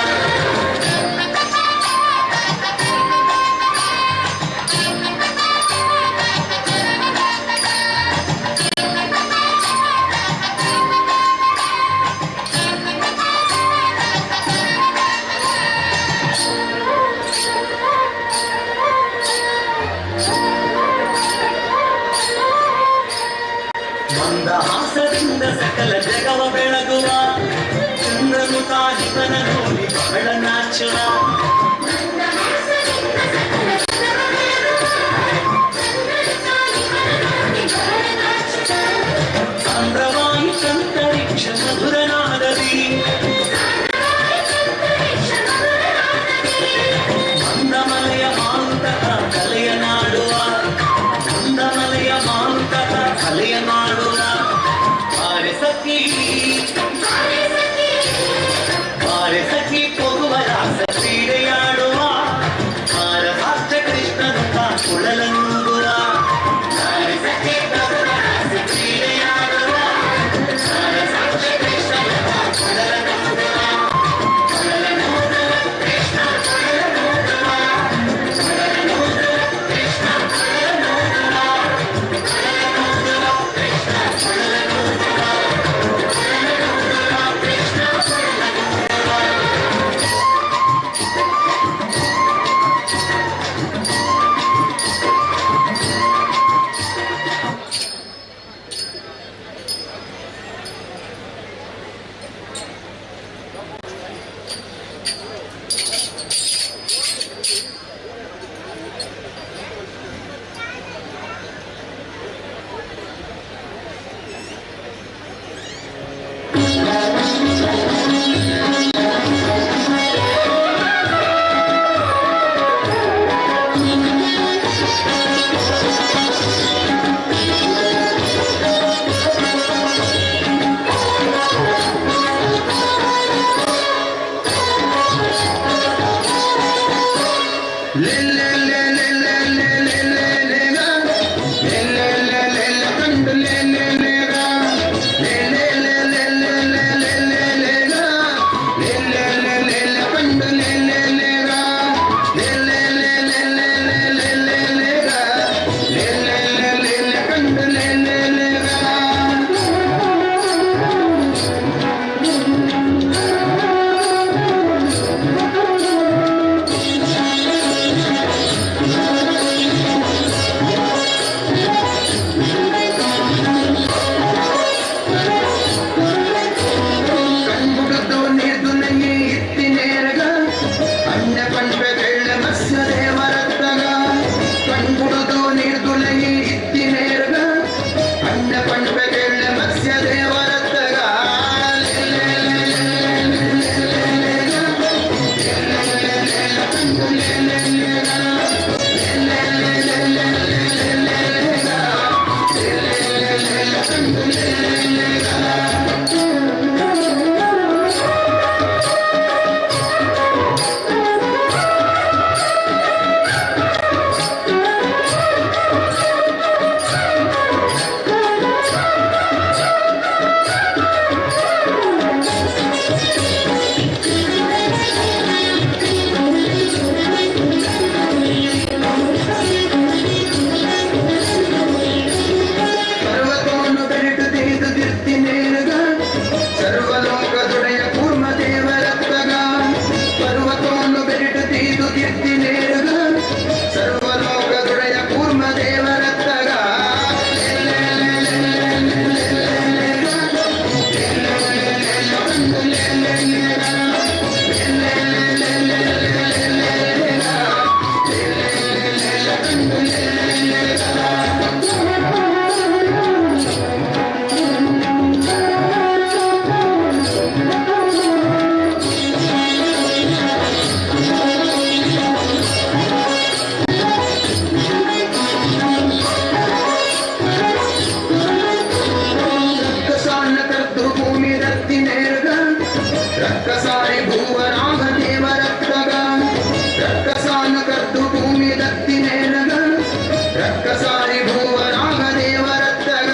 ರಕ್ಕಸಾರಿ ಭೂವರಾಗ ದೇವರತ್ತಗ, ರಕ್ಕಸಾನ ಕದ್ದು ಭೂಮಿ ದತ್ತಿ ಮೇಲಗ, ರಕ್ಕಸಾರಿ ಭೂವರಾಗ ದೇವರತ್ತಗ.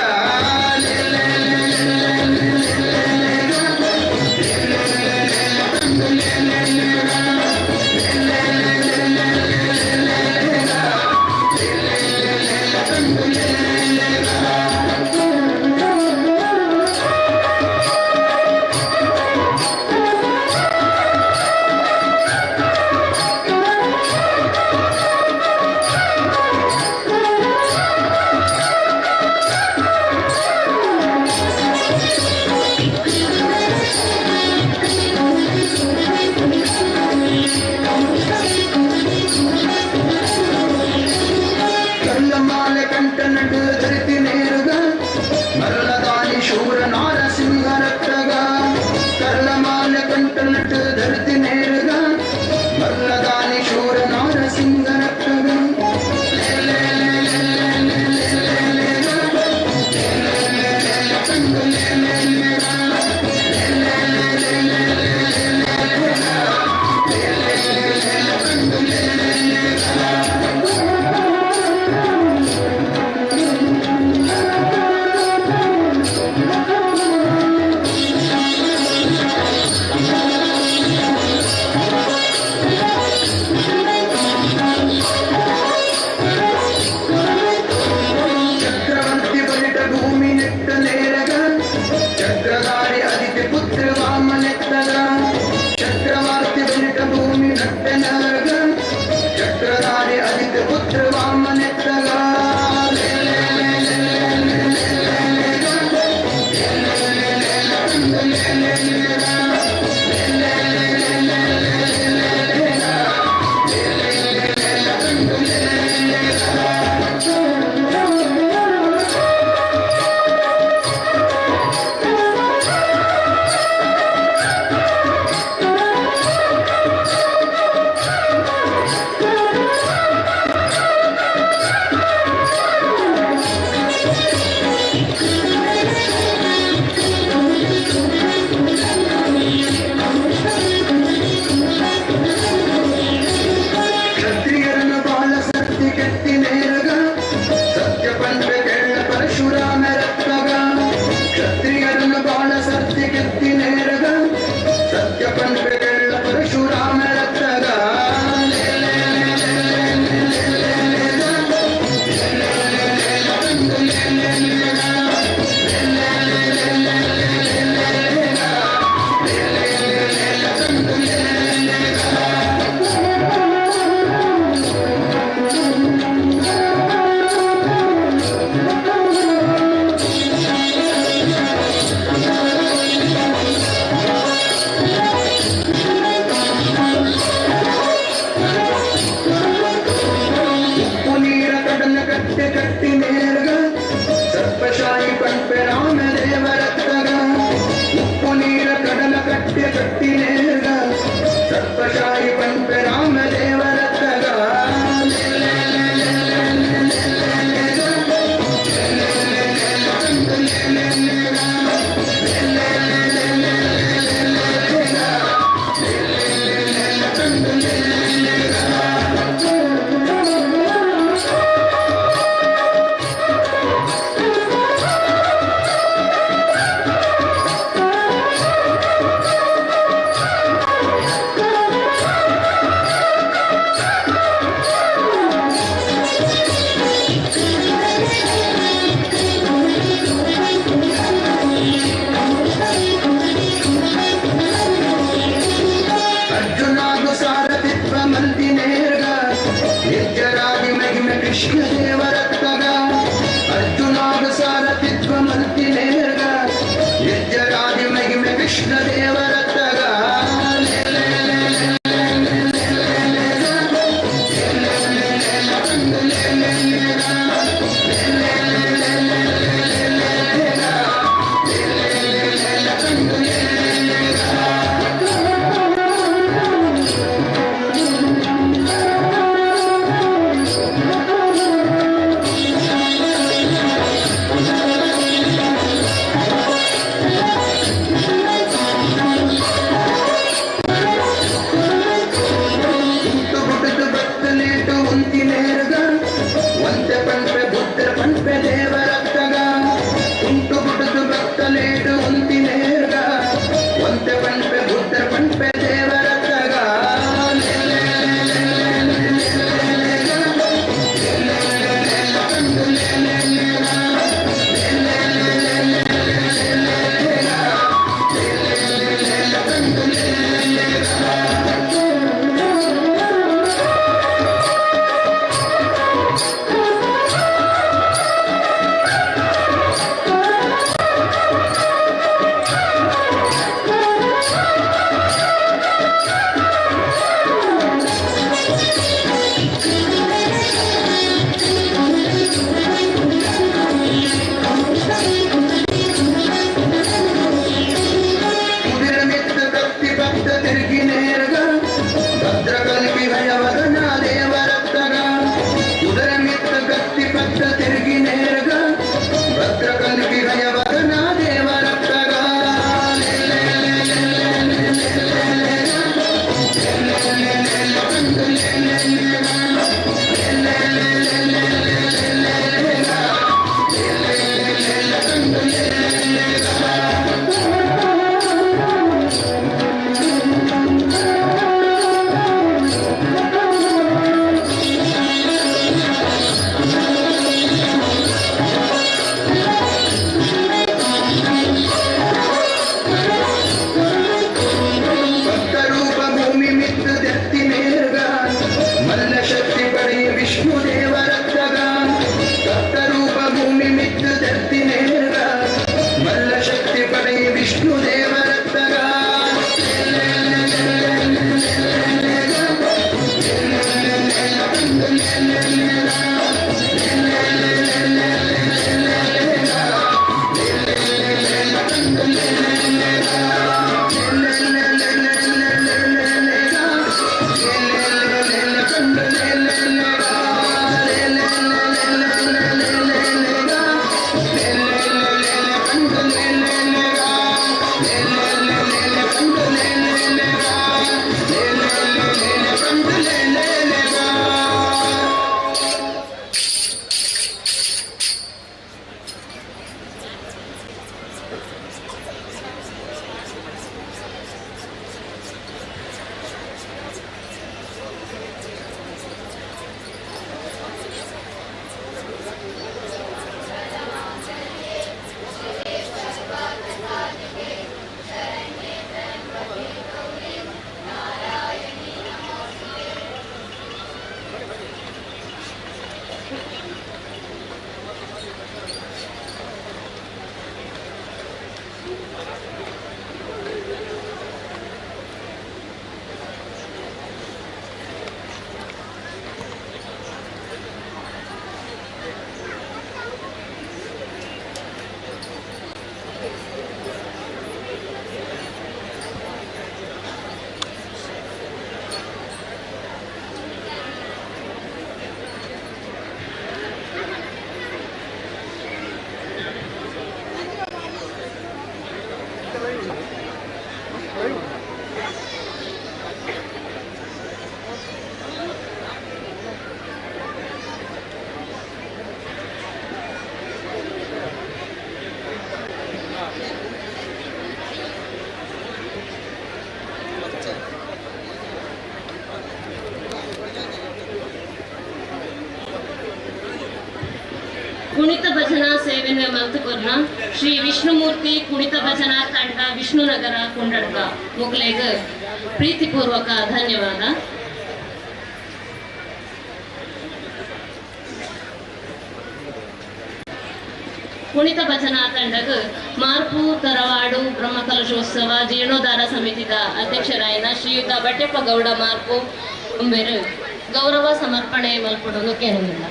ತಿರುಗಿ ನೇರಗ ಭದ್ರಕಲ್ಪಿ ಹಯವದನ ದೇವರತ್ತಗ ಉದರ ಮಿತ್ತ ಕತ್ತಿ ಪತ್ತ ತಿರುಗಿ ನೇರಗ ಭದ್ರಕಲ್ಪಿ ಹಯವದನ ದೇವರತ್ತಗ. ಭಕ್ತರೂಪ ಭೂಮಿ ಮಿತ್ತ ದತ್ತಿ ಮೇರ್ಗ ಮಲ್ಲ ಶಕ್ತಿ ಪಡೆಯ ವಿಷ್ಣು ದೇವರತ್ತಗ. ಭಕ್ತರೂಪ ಭೂಮಿ ಮಿತ್ತ ದತ್ತಿ ಮೇರ್ಗ ಮಲ್ಲ ಶಕ್ತಿ ಪಡೆಯ ವಿಷ್ಣು ದೇವರತ್ತಗ. ಕುಣಿತ ಭಜನಾ ಸೇವೆನ ಮಲ್ತುಕೊರ್ನ ಶ್ರೀ ವಿಷ್ಣುಮೂರ್ತಿ ಕುಣಿತ ಭಜನಾ ತಂಡ ವಿಷ್ಣುನಗರ ಕುಂಡಡ್ಕ ಮುಕ್ಲೆಗ್ ಪ್ರೀತಿಪೂರ್ವಕ ಧನ್ಯವಾದ. ಕುಣಿತ ಭಜನಾ ತಂಡಗ್ ಮಾರ್ಪು ತರವಾಡು ಬ್ರಹ್ಮಕಲಶೋತ್ಸವ ಜೀರ್ಣೋದ್ಧಾರ ಸಮಿತಿದ ಅಧ್ಯಕ್ಷರಾಯನ ಶ್ರೀಯುತ ಬಟ್ಟೆಪ್ಪ ಗೌಡ ಮಾರ್ಪು ಉಂಬೆರು ಗೌರವ ಸಮರ್ಪಣೆ ಮಲ್ಪಡಲು ಕೇಳಲಿಲ್ಲ.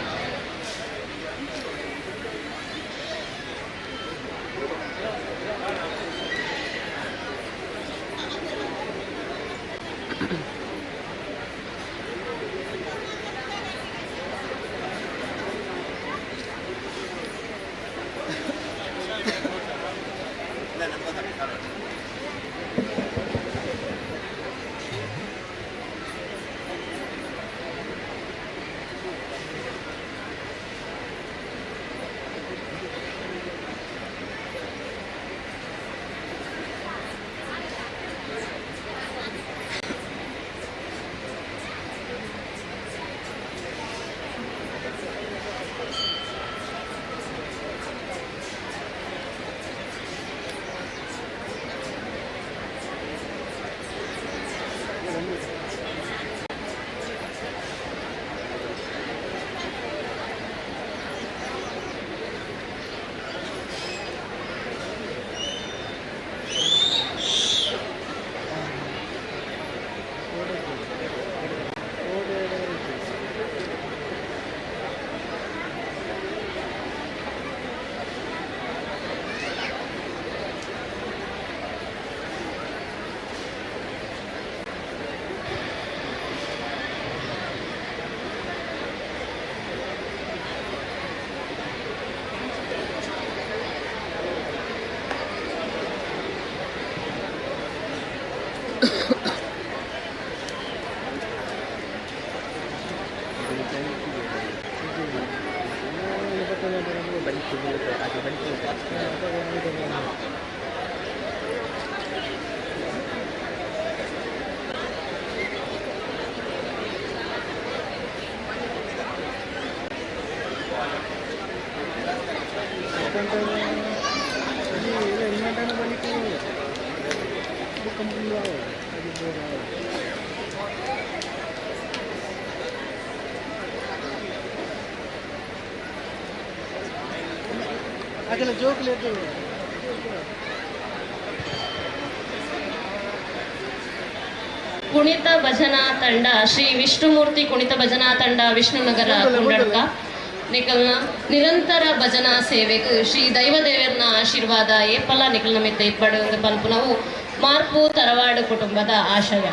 ಕುಣಿತ ಭಜನಾ ತಂಡ ಶ್ರೀ ವಿಷ್ಣುಮೂರ್ತಿ ಕುಣಿತ ಭಜನಾ ತಂಡ ವಿಷ್ಣುನಗರ ಕುಂಡಡ್ಕ ನಿಕಲ್ನ ನಿರಂತರ ಭಜನಾ ಸೇವೆಗೆ ಶ್ರೀ ದೈವದೇವರನ ಆಶೀರ್ವಾದ ಏಪಲ ನಿಕಲ್ನ ಮಿತ್ತ ಇಪ್ಪಡು ಪನ್ಪುನವು ಮಾರ್ಪು ತರವಾಡು ಕುಟುಂಬದ ಆಶಯ.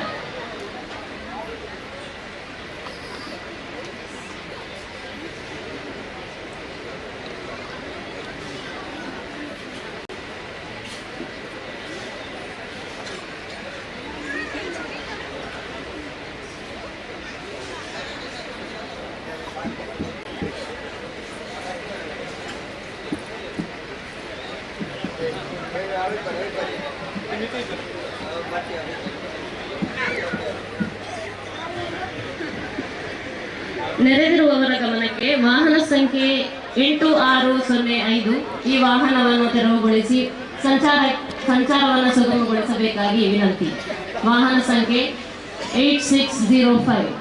ನೆರೆದಿರುವವರ ಗಮನಕ್ಕೆ ವಾಹನ ಸಂಖ್ಯೆ 8605 ಈ ವಾಹನವನ್ನು ತೆರವುಗೊಳಿಸಿ ಸಂಚಾರವನ್ನು ಸುಗಮಗೊಳಿಸಬೇಕಾಗಿ ವಿನಂತಿ. ವಾಹನ ಸಂಖ್ಯೆ 8605.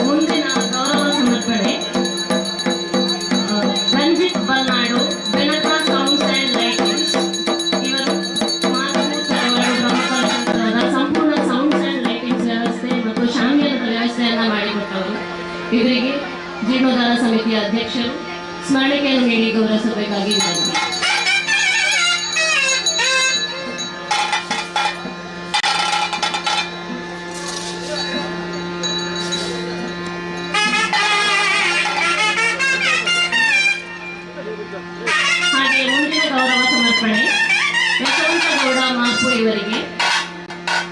ಮುಂದಿನ ಗೌರವ ಸಮರ್ಪಣೆ ರಂಜಿತ್ ಬಲ್ನಾಡು, ಬೆನಕ ಸೌಂಡ್ಸ್ ಅಂಡ್ ಲೈಟಿಂಗ್ಸ್. ಇವರು ಮಾರ್ಪು ತರವಾಡು ಬ್ರಹ್ಮಕಲಶೋತ್ಸವದ ಸಂಪೂರ್ಣ ಸೌಂಡ್ಸ್ ಅಂಡ್ ಲೈಟಿಂಗ್ಸ್ ವ್ಯವಸ್ಥೆ ಮತ್ತು ಶಾಮಿಯಾನದ ವ್ಯವಸ್ಥೆಯನ್ನ ಮಾಡಿಕೊಟ್ಟವರು. ಇವರಿಗೆ ಜೀರ್ಣೋದ್ಧಾರ ಸಮಿತಿಯ ಅಧ್ಯಕ್ಷರು ಸ್ಮರಣಿಕೆಯನ್ನು ನೀಡಿ ಗೌರವಿಸಬೇಕಾಗಿ ವಿನಂತಿ. ಹಾಗೆ ಮುಂದಿನ ಗೌರವ ಸಮರ್ಪಣೆ ಯಶವಂತಗೌಡ ಮಾರ್ಪು ಇವರಿಗೆ.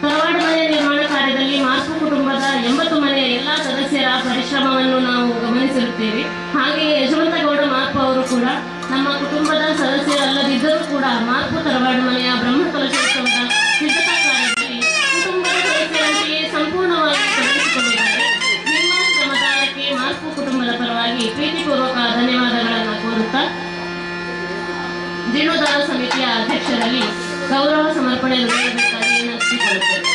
ತರವಾಡು ಮನೆ ನಿರ್ಮಾಣ ಕಾರ್ಯದಲ್ಲಿ ಮಾರ್ಪು ಕುಟುಂಬದ 80 ಮನೆಯ ಎಲ್ಲಾ ಸದಸ್ಯರ ಪರಿಶ್ರಮವನ್ನು ನಾವು ಗಮನಿಸಿರುತ್ತೇವೆ. ಹಾಗೆಯೇ ಯಶವಂತಗೌಡ ಮಾರ್ಪು ಅವರು ಕೂಡ ನಮ್ಮ ಕುಟುಂಬದ ಸದಸ್ಯರಲ್ಲದಿದ್ದರೂ ಕೂಡ ಮಾರ್ಪು ತರವಾಡು ಮನೆಯ ಬ್ರಹ್ಮಕಲಶೋತ್ಸವದ ಸಿದ್ಧತಾ ಕಾರ್ಯದಲ್ಲಿ ಕುಟುಂಬದ ಸದಸ್ಯರಂತೆಯೇ ಸಂಪೂರ್ಣವಾಗಿ ತೊಡಗಿಸಿಕೊಂಡಿದ್ದಾರೆ. ನಿಮ್ಮ ಶ್ರಮದಾನಕ್ಕೆ ಮಾರ್ಪು ಕುಟುಂಬದ ಪರವಾಗಿ ಪ್ರೀತಿಪೂರ್ವಕ ಧನ್ಯವಾದಗಳನ್ನು ಕೋರುತ್ತಾ ಜೀರ್ಣೋದ್ಧಾರ ಸಮಿತಿಯ ಅಧ್ಯಕ್ಷರಲ್ಲಿ ಗೌರವ ಸಮರ್ಪಣೆಯನ್ನು ನೀಡಬೇಕಾಗಿ ವಿನಂತಿಸಿಕೊಳ್ಳುತ್ತೇನೆ.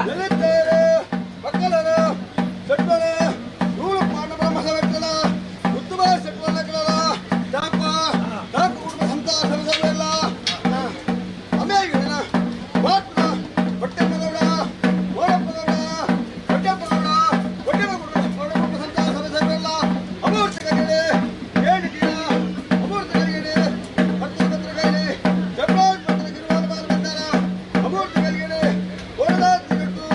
ದಲಿತರು, ಮಕ್ಕಳರು, ಸೆಟ್ಟರು, ನೂರು ಪಾಂಡ ಬ್ರಹ್ಮ ಸಭೆಗಳ, ಉತ್ತಮ ಸೆಟ್ಟರ ತಾಪ ತಾಪ ಕುಟುಂಬ ಸಂತಾನ ಸಭೆಲ್ಲ ಅಮೇಗಿನ ಮಾತ್ರ ಹೊಟ್ಟೆಪ್ಪಗೌಡ, ಓಡಪ್ಪಗೌಡ, ಹೊಟ್ಟೆಪ್ಪಗೌಡ, ಹೊಟ್ಟೆಪ್ಪಗೌಡ ಕುಟುಂಬ ಸಂತಾನ ಸಭೆ ಸಭೆಲ್ಲ ಅಮೂರ್ತ ಕೈಲಿ ಏಳು ದಿನ ಅಮೂರ್ತ ಕೈಲಿ ಹತ್ತು ಪತ್ರ ಕೈಲಿ ಜಪಾನ್ ಪತ್ರ ಗಿರುವಾರ ಬಾರ ಬಂದಾರ ಅಮೂರ್ತ ಕೈಲಿ ಓಡದಾತ್ರಿಗಟ್ಟು.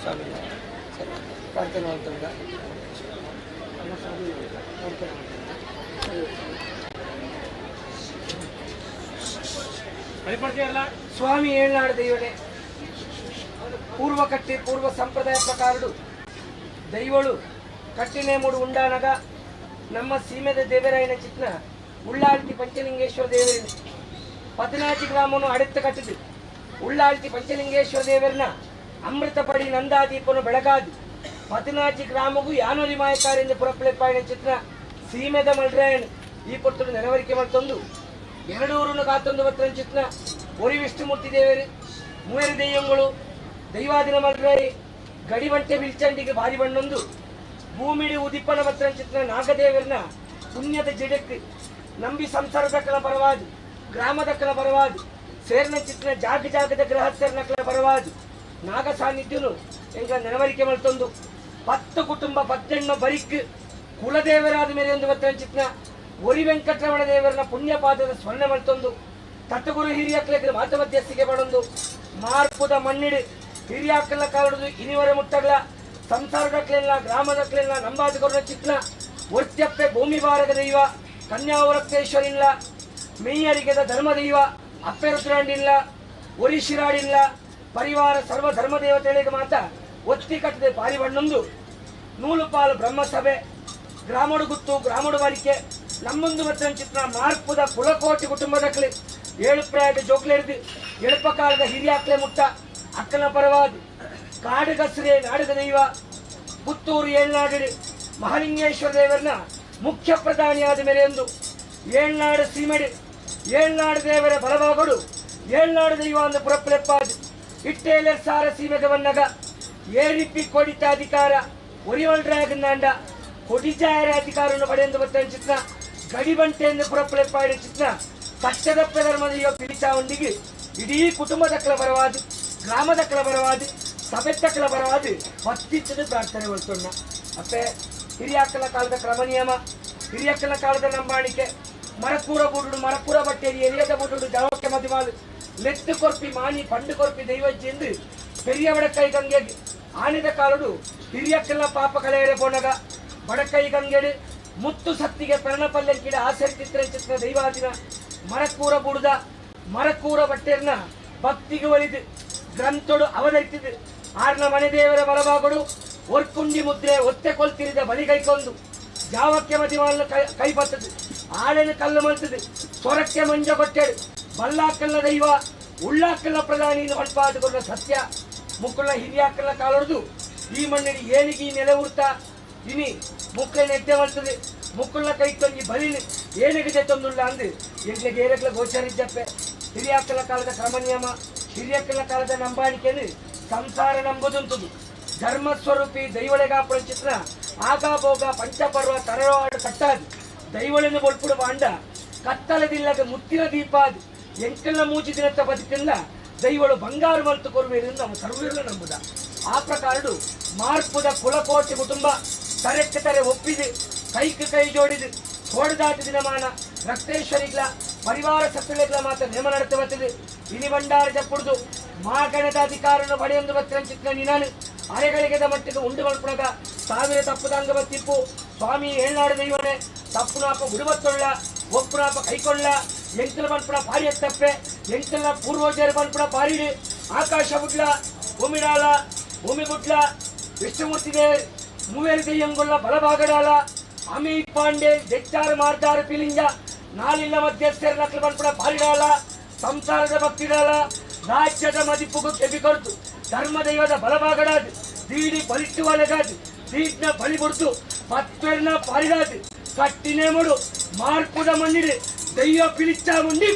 ಸ್ವಾಮಿ ಸರಿ ಪ್ರಾರ್ಥನೆ ಮಾಡ್ತಂದ ಪ್ರಾರ್ಥನೆ ಸ್ವಾಮಿ ಏಳ್ನಾಡು ದೈವನೇ ಪೂರ್ವ ಕಟ್ಟಿ ಪೂರ್ವ ಸಂಪ್ರದಾಯ ಪ್ರಕಾರಡು ದೈವಳು ಕಟ್ಟಿನೇ ಮೂಡು ಉಂಡಾನಗ ನಮ್ಮ ಸೀಮೆದ ದೇವರಾಯನ ಚಿತ್ನ ಉಳ್ಳಾಲ್ತಿ ಪಂಚಲಿಂಗೇಶ್ವರ ದೇವರಿನ ಪದ್ನಾಜಿ ಗ್ರಾಮವನ್ನು ಅಡೆತ್ತ ಕಟ್ಟಿದ್ದು ಉಳ್ಳಾಲ್ತಿ ಪಂಚಲಿಂಗೇಶ್ವರ ದೇವರನ್ನ ಅಮೃತಪಡಿ ನಂದಾದೀಪನು ಬೆಳಗಾದು ಪದ್ನಾಜಿ ಗ್ರಾಮಗೂ ಯಾನೊಲಿ ಮಾಯಕಾರಿಂದ ಪುರಪ್ಲೆಪ್ಪಾಯನ ಚಿತ್ರ ಸೀಮೆದ ಮಲ್ರಾಯನ್ ಈ ಪೊರ್ತುಡು ನೆನವರಿಕೆ ಮಾಡ್ತೊಂದು ಎರಡೂರನ್ನು ಕಾತೊಂದು ಬತ್ತನ ಚಿತ್ರ ಒರಿ ವಿಷ್ಣುಮೂರ್ತಿ ದೇವರು ಮೂವರು ದೆಯ್ಯಂಗಳು ದೈವಾದಿನ ಮಲ್ರಾಯಿ ಗಡಿವಂಟೆ ಬಿಲ್ಚಂಡಿಗೆ ಭಾರಿ ಬಣ್ಣೊಂದು ಭೂಮಿಡಿ ಉದಿಪ್ಪನ ಬತ್ತನ ಚಿತ್ರ ನಾಗದೇವರನ್ನ ಪುಣ್ಯದ ಜಡಕ್ಕೆ ನಂಬಿ ಸಂಸಾರದಕ್ಕಲ ಪರವಾದು ಗ್ರಾಮದಕ್ಕಲ ಪರವಾದು ಸೇರ್ನ ಚಿತ್ರ ಜಾಗ ಜಾಗದ ಗೃಹಸ್ಥರನಕ್ಕಲ ಪರವಾದು ನಾಗ ಸಾನ್ನಿಧ್ಯನು ಎಂಗಳ ನೆನವರಿಕೆ ಮಲ್ತೊಂದು 10 ಕುಟುಂಬ ಪತ್ತೆಣ್ಣ ಬರಿಕ್ ಕುಲದೇವರಾದ ಮೇಲೆ ಒಂದು ಬತ್ತನ ಚಿತ್ರ ಒರಿ ವೆಂಕಟರಮಣ ದೇವರನ ಪುಣ್ಯಪಾದದ ಸ್ಮರಣೆ ಮಲ್ತೊಂದು ತತ್ತಗುರು ಹಿರಿಯಕ್ಲೆಗ್ ಮಾತ ಮಧ್ಯಸ್ಥಿಕೆ ಪಡೊಂದು ಮಾರ್ಪುದ ಮಣ್ಣಿಡು ಹಿರಿಯಾಕಲ್ಲ ಕಾಲುಡು ಇನಿವರೆ ಮುಟ್ಟಗ್ಲ ಸಂಸಾರದಕ್ಲೆಲ್ಲ ಗ್ರಾಮದಕ್ಲೆಲ್ಲ ನಂಬಾದ ಚಿತ್ರ ಒರ್ತ್ಯಪ್ಪೆ ಭೂಮಿ ಬಾರಗ ದೈವ ಕನ್ಯಾವರಕ್ತೇಶ್ವರಿಲ್ಲ ಮೇಯರಿಗೆದ ಧರ್ಮದೈವ ಅಪ್ಪೆರುದ್ರಾಂಡಿಲ್ಲ ಒರಿಶಿರಾಡಿಲ್ಲ ಪರಿವಾರ ಸರ್ವ ಧರ್ಮ ದೇವತೆಗಳಿಗೆ ಮಾತ ಒತ್ತಿ ಕಟ್ಟದೆ ಪಾರಿ ಬಣ್ಣೊಂದು ನೂಲುಪಾಲು ಬ್ರಹ್ಮಸಭೆ ಗ್ರಾಮಡು ಗುತ್ತು ಗ್ರಾಮಡು ವಾರಿಕೆ ನಮ್ಮೊಂದು ಮತ್ತೊಂದು ಚಿತ್ರ ಮಾರ್ಪುದ ಕುಲಕೋಟಿ ಕುಟುಂಬದಕ್ಲೆ ಏಳು ಪ್ರಾಯದ ಜೋಕ್ಲೆಡ್ದು ಎಳುಪ ಕಾಲದ ಹಿರಿಯಾಕ್ಲೆ ಮುಟ್ಟ ಅಕ್ಕನ ಪರವಾದ ಕಾಡುಗಸ್ರೆ ನಾಡುಗ ದೈವ ಪುತ್ತೂರು ಏಳ್ನಾಡು ಮಹಾಲಿಂಗೇಶ್ವರ ದೇವರನ್ನ ಮುಖ್ಯ ಪ್ರಧಾನಿಯಾದ ಮೇಲೆ ಎಂದು ಏಳ್ನಾಡು ಸೀಮೆಡು ಏಳ್ನಾಡು ದೇವರ ಬಲಭಾಗಡು ಏಳ್ನಾಡು ದೈವ ಅಂದು ಪುರಪ್ಪಲೆಪ್ಪಾದು ಇಟ್ಟೇಲೆ ಸಾರ ಸೀಮೆಗೆ ಬನ್ನಗ ಏರಿಪಿ ಕೊಡಿತ ಅಧಿಕಾರ ಒರಿವಲ್ರಾಗಂದಾಂಡ ಕೊಡಿಜಾಯರ ಅಧಿಕಾರವನ್ನು ಪಡೆಯೆಂದು ಬತ್ತ ಚಿತ್ರ ಗಡಿಬಂಟೆ ಎಂದು ಪುರಪ್ಪಲೆಪ್ಪಾಡಿ ಚಿತ್ರ ಸತ್ಯದಪ್ಪ ಧರ್ಮದ ಪಿಲಿಚಾವಂಡಿಗೆ ಇಡೀ ಕುಟುಂಬದಕ್ಕಲ ಪರವಾದ ಗ್ರಾಮದಕ್ಕಲ ಪರವಾದ ಸಭೆತ್ತಕ್ಕಲ ಪರವಾದ ಪತ್ತಿಚ್ಚದು ಪ್ರಾರ್ಥನೆ ಮಾಡ್ತೊಣ್ಣ. ಅಪ್ಪೆ ಹಿರಿಯಾಕಲ ಕಾಲದ ಕ್ರಮ ನಿಯಮ ಹಿರಿಯಕ್ಕಲ ಕಾಲದ ನಂಬಾಣಿಕೆ ಮರಕೂರ ಬುಡುಡು ಮರಕೂರ ಬಟ್ಟೇರಿ ಎರಿಯದ ಬುಡುಡು ಜವಕ್ಕೆ ಮದಿಮಾಲು ಲೆತ್ತು ಕೊರ್ಪಿ ಮಾನಿ ಪಂಡು ಕೊರ್ಪಿ ದೈವಜ್ಜೆಂದು ಪೆರಿಯ ಬಡಕೈ ಗಂಗೆ ಆನಿದ ಕಾಲುಡು ಹಿರಿಯಕ್ಕೆಲ್ಲ ಪಾಪ ಕಳೆಯರೆ ಪೋನಗ ಬಡಕೈ ಗಂಗೆಡು ಮುತ್ತು ಸತ್ತಿಗೆ ಪೆರಣಪಲ್ಲೆಂಕಿಡ ಆಸಕ್ತಿತ್ರ ಚಿತ್ರ ದೈವಾದಿನ ಮರಕೂರ ಬುಡುದ ಮರಕೂರ ಬಟ್ಟೆರ್ನ ಭಕ್ತಿಗೆ ಒಲಿದು ಗ್ರಂಥಡು ಅವಧರಿತಿದ್ದು ಆರ್ನ ಮನೆ ದೇವರ ಬಲಭಾಗಡು ಒರ್ಕುಂಡಿ ಮುದ್ರೆ ಒತ್ತೆ ಕೊಲ್ತಿರಿದ ಬಲಿ ಕೈಕೊಂದು ಜಾವಕ್ಕೆ ಮದಿಮಾಲನ ಕೈ ಬತ್ತದು ಆಳೆನ ಕಲ್ಲು ಮಲ್ತದು ಸೊರಕ್ಕೆ ಮಂಜ ಕೊಟ್ಟೆಡು ಬಲ್ಲಾಕಲ್ಲ ದೈವ ಉಳ್ಳಾಕಲ್ಲ ಪ್ರಧಾನಿ ಹೊಲ್ಪಾದುಕೊಂಡ ಸತ್ಯ ಮುಕ್ಕುಳ್ಳ ಹಿರಿಯಾಕಲ್ಲ ಕಾಲೊಡ್ದು ಈ ಮಣ್ಣಿನ ಏನಿಗೆ ಈ ನೆಲೆ ಉರ್ತ ಇನಿ ಮುಕ್ಕಳ ನೆಟ್ಟೆ ಮಲ್ತದೆ ಮುಕ್ಕುಳ್ಳ ಕೈ ತೊಂಗಿ ಬಲಿ ಏನಿಗೆ ತಂದುಳ್ಳ ಅಂದು ಎಂಟ್ಲಿಗೆ ಏರಕ್ಲ ಗೋಚರಿದ್ದಪ್ಪೆ ಹಿರಿಯಾಕಲ ಕಾಲದ ಕ್ರಮ ನಿಯಮ ಹಿರಿಯಕ್ಕಲ ಕಾಲದ ನಂಬಾಣಿಕೆಯನ್ನು ಸಂಸಾರ ನಂಬುದುಂತುದು ಧರ್ಮಸ್ವರೂಪಿ ದೈವಳೆಗಾಪುರ ಚಿತ್ರ ಆಗಾಭೋಗ ಪಂಚಪರ್ವ ತರವಾಡು ಕಟ್ಟಾದು ದೈವಳೆನ್ನು ಬೊಲ್ಪುಡು ಬಾಂಡ ಕತ್ತಲದಿಲ್ಲದ ಮುತ್ತಿನ ದೀಪ ಅದು ಎಂಕಲ್ನ ಮೂಜಿ ದಿನತ್ತ ಬದುಕಿಲ್ಲ ದೈವಳು ಬಂಗಾರು ಮಲ್ತು ಕೊರುವೇರು ನಮ್ಮ ಸರ್ವೀರ್ನ ನಂಬುದ ಆ ಪ್ರಕಾರಡು ಮಾರ್ಪುದ ಕುಲಕೋಟಿ ಕುಟುಂಬ ತರೆಕ್ಕೆ ತರೆ ಒಪ್ಪಿದು ಕೈಗೆ ಕೈ ಜೋಡಿದು ತೋಡದಾಟ ದಿನಮಾನ ರಕ್ತೇಶ್ವರಿಗ್ಲ ಪರಿವಾರ ಸತ್ತುಗಳಿಗ್ಲ ಮಾತ್ರ ನೇಮ ನಡೆತ ಬರ್ತದೆ ಇನಿ ಭಂಡಾರ ಜಪ್ಪುಡ್ದು ಮಾಗಣದ ಅಧಿಕಾರನ್ನು ಪಡೆಯೊಂದು ಬತ್ತಿನ ಚಿತ್ರ ನಿನಾನು ಅರೆಗಳಿಗೆದ ಮಟ್ಟಿಗೆ ಉಂಡು ಮಲ್ಪುಣಗ ಸಾವಿರ ತಪ್ಪುದಂಗ ಬತ್ತಿಪ್ಪು ಸ್ವಾಮಿ ಏಳ್ನಾಡು ದೈವನೆ ತಪ್ಪುನಾಪ ಗುಡುಬತ್ತೊಳ್ಳ ಒಪ್ಪುನಾಪ ಕೈಕೊಳ್ಳ ಎಂಕಲ ಮಲ್ಪುಣ ಪಾರಿಯ ತಪ್ಪೆ ಎಂಕಲ್ನ ಪೂರ್ವಜರ ಮಲ್ಪುಣ ಪಾರಿಡು ಆಕಾಶ ಬುಡ್ಲ ಭೂಮಿಡಾಲ ಭೂಮಿ ಬುಡ್ಲ ವಿಷ್ಣುಮೂರ್ತಿಗೆ ಮೂವೇರು ದೆಯ್ಯಂಗೊಳ್ಳ ಬಲಭಾಗಡಾಲ ಅಮಿ ಪಾಂಡೆ ಜೆಚ್ಚಾರ ಮಾರ್ದಾರ ಪಿಲಿಂಜ ನಾಲಿಲ್ಲ ಮಧ್ಯಸ್ಥರ ನಕಲು ಮಲ್ಪುಣ ಪಾರಿಡಾಲ ಸಂಸಾರದ ಭಕ್ತಿಡಾಲ ರಾಜ್ಯದ ಮದಿಪುಗು ಕೆಬಿ ಕೊಡ್ತು ಧರ್ಮದೈವದ ಬಲಭಾಗಡಾದು ದೀಡಿ ಬಲಿಟ್ಟು ಒಲೆಗಾದು ದೀಡ್ನ ಬಲಿ ಬಿಡ್ತು ಪತ್ವೆರ್ನ ಪಾರಿಡಾದು ಕಟ್ಟಿನೇ ಮುಡು ಮಾರ್ಪುದ ಮಣ್ಣಿಡು ದೈವ ಪಿಲಿಚ್ಚ ಮುಂಡಿ.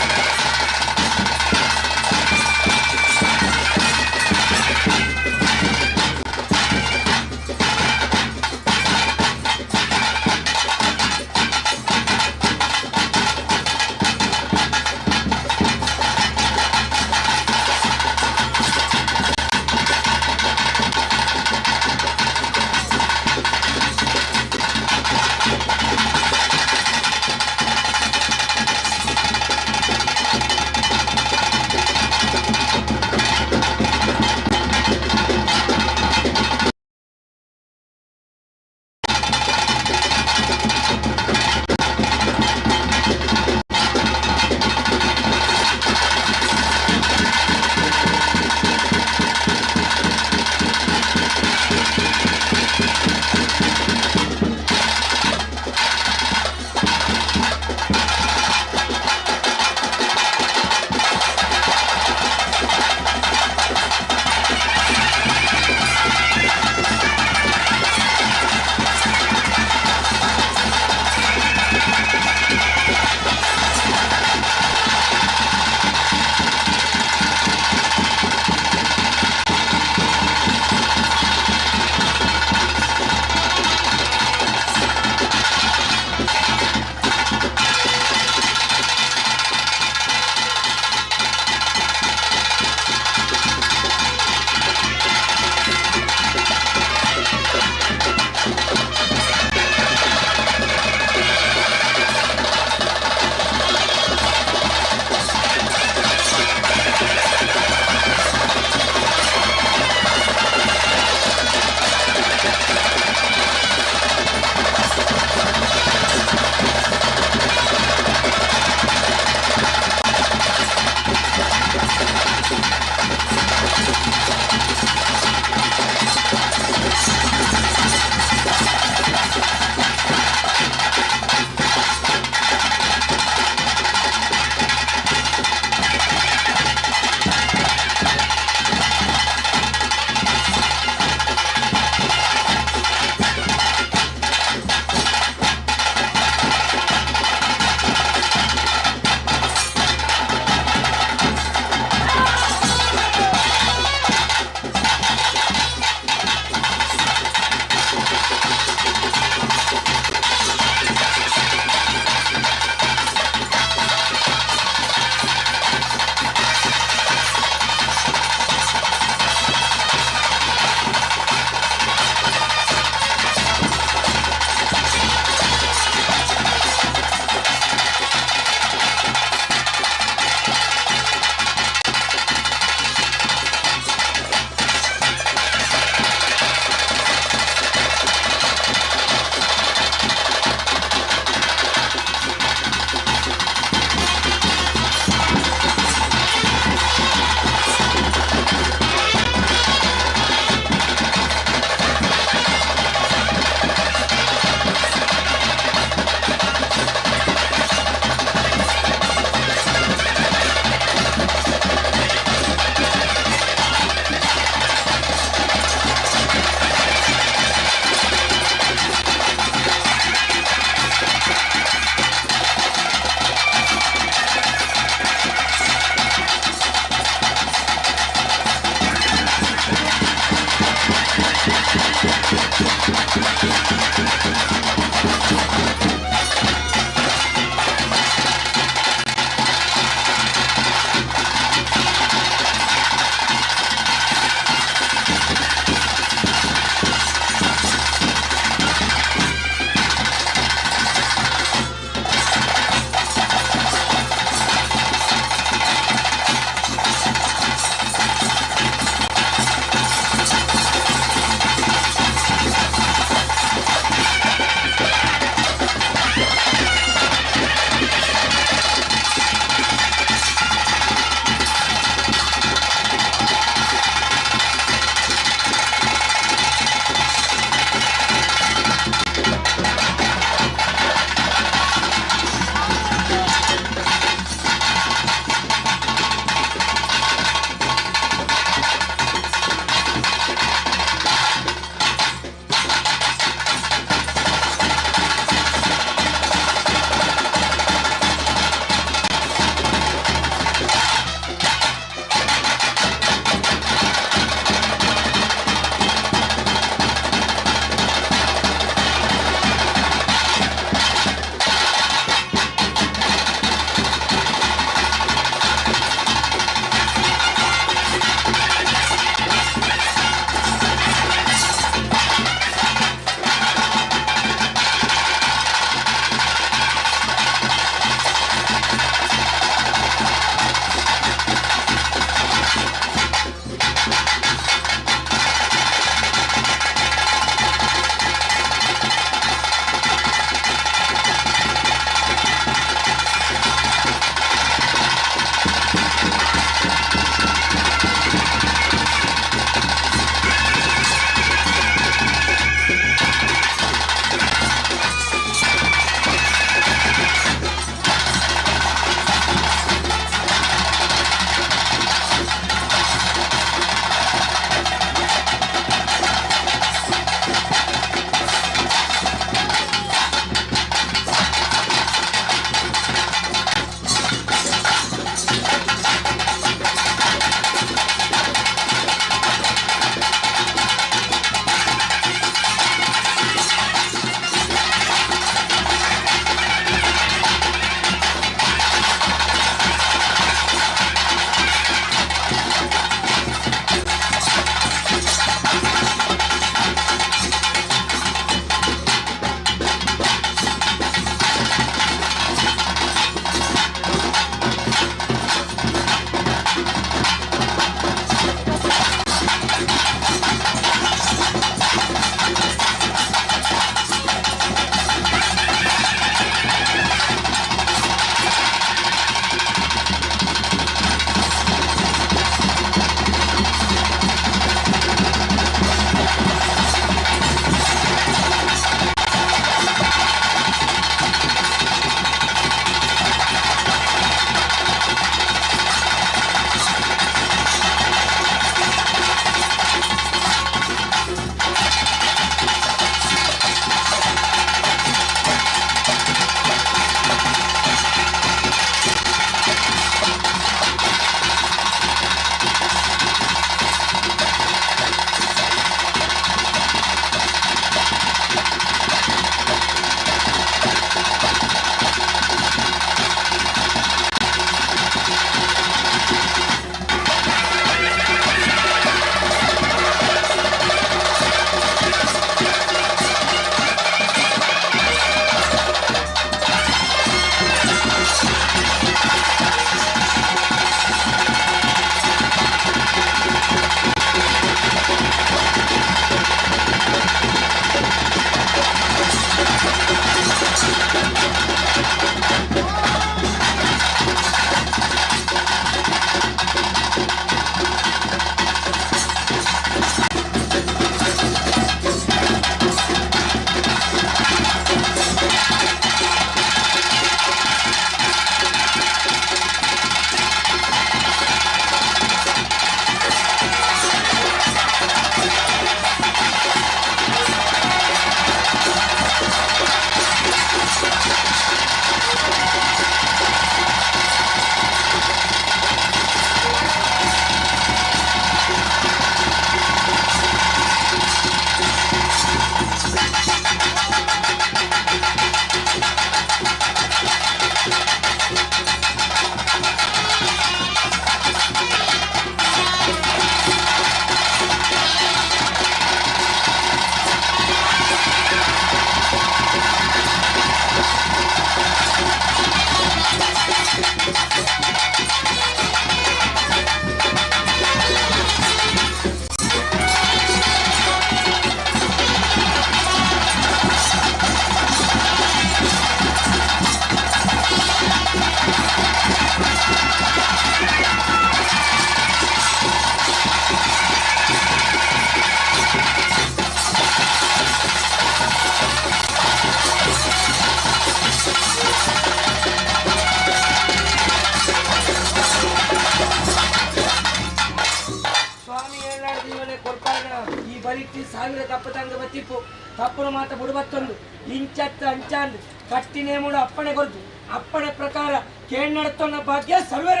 ಬಲಿಟ್ಟಿ ಸಾವಿರ ತಪ್ಪದಂಗ ಬತ್ತಿಪ್ಪು ತಪ್ಪುನ ಮಾತ ಬುಡುಬತ್ತೊಂದು ಇಂಚತ್ತು ಅಂಚಾಂದು ಕಟ್ಟಿ ನೇಮುಡು ಅಪ್ಪಣೆ ಕೊರ್ದು ಅಪ್ಪಣೆ ಪ್ರಕಾರ ಕೇಣ್ಣಡತ್ತೊನ್ನ ಭಾಗ್ಯ ಸರ್ವರ.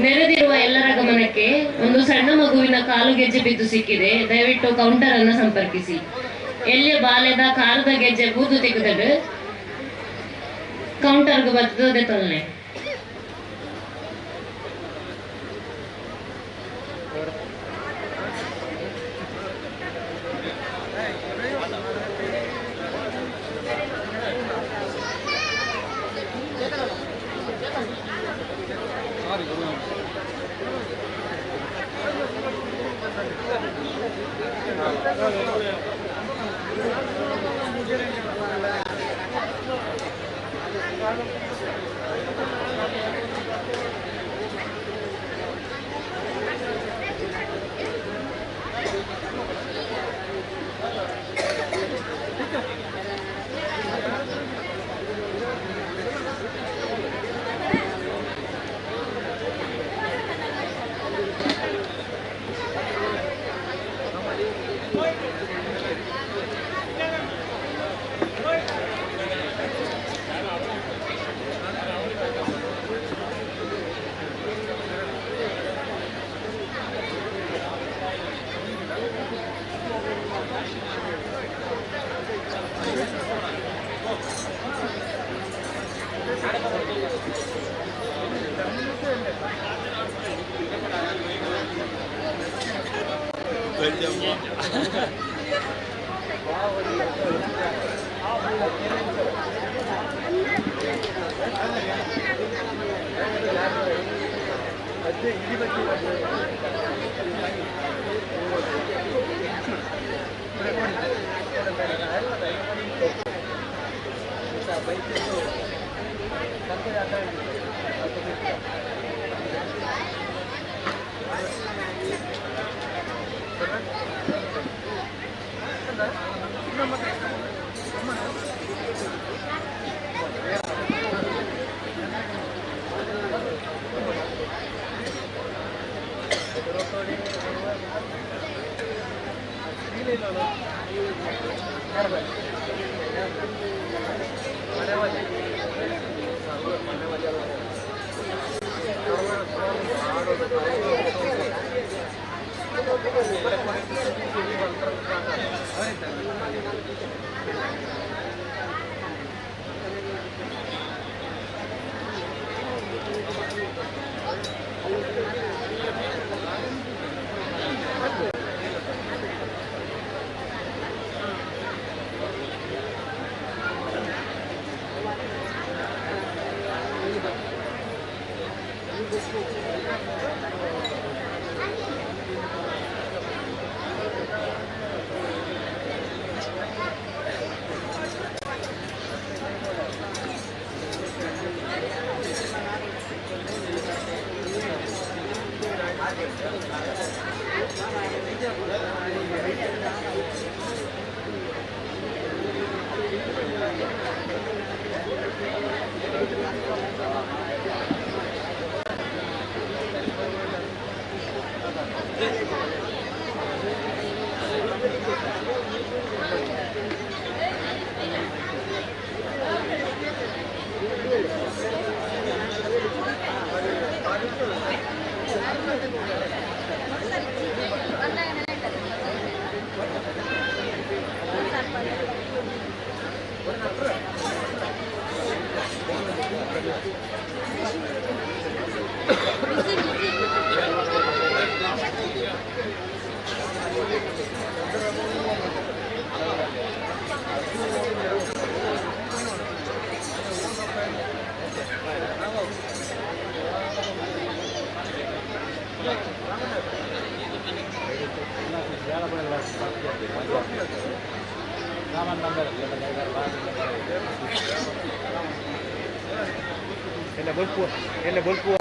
ನೆರೆದಿರುವ ಎಲ್ಲರ ಗಮನಕ್ಕೆ ಒಂದು ಸಣ್ಣ ಮಗುವಿನ ಕಾಲು ಗೆಜ್ಜೆ ಬಿದ್ದು ಸಿಕ್ಕಿದೆ. ದಯವಿಟ್ಟು ಕೌಂಟರ್ ಅನ್ನು ಸಂಪರ್ಕಿಸಿ. ಎಲ್ಲಿಯ ಬಾಲ್ಯದ ಕಾರದ ಗೆಜ್ಜೆ ಬೂದು ತೆಗೆದಡು ಕೌಂಟರ್ಗೆ ಬರ್ತದೆ ತೊಲ್ನೆ. ಎಲ್ಲ ಬಲ್ಪು.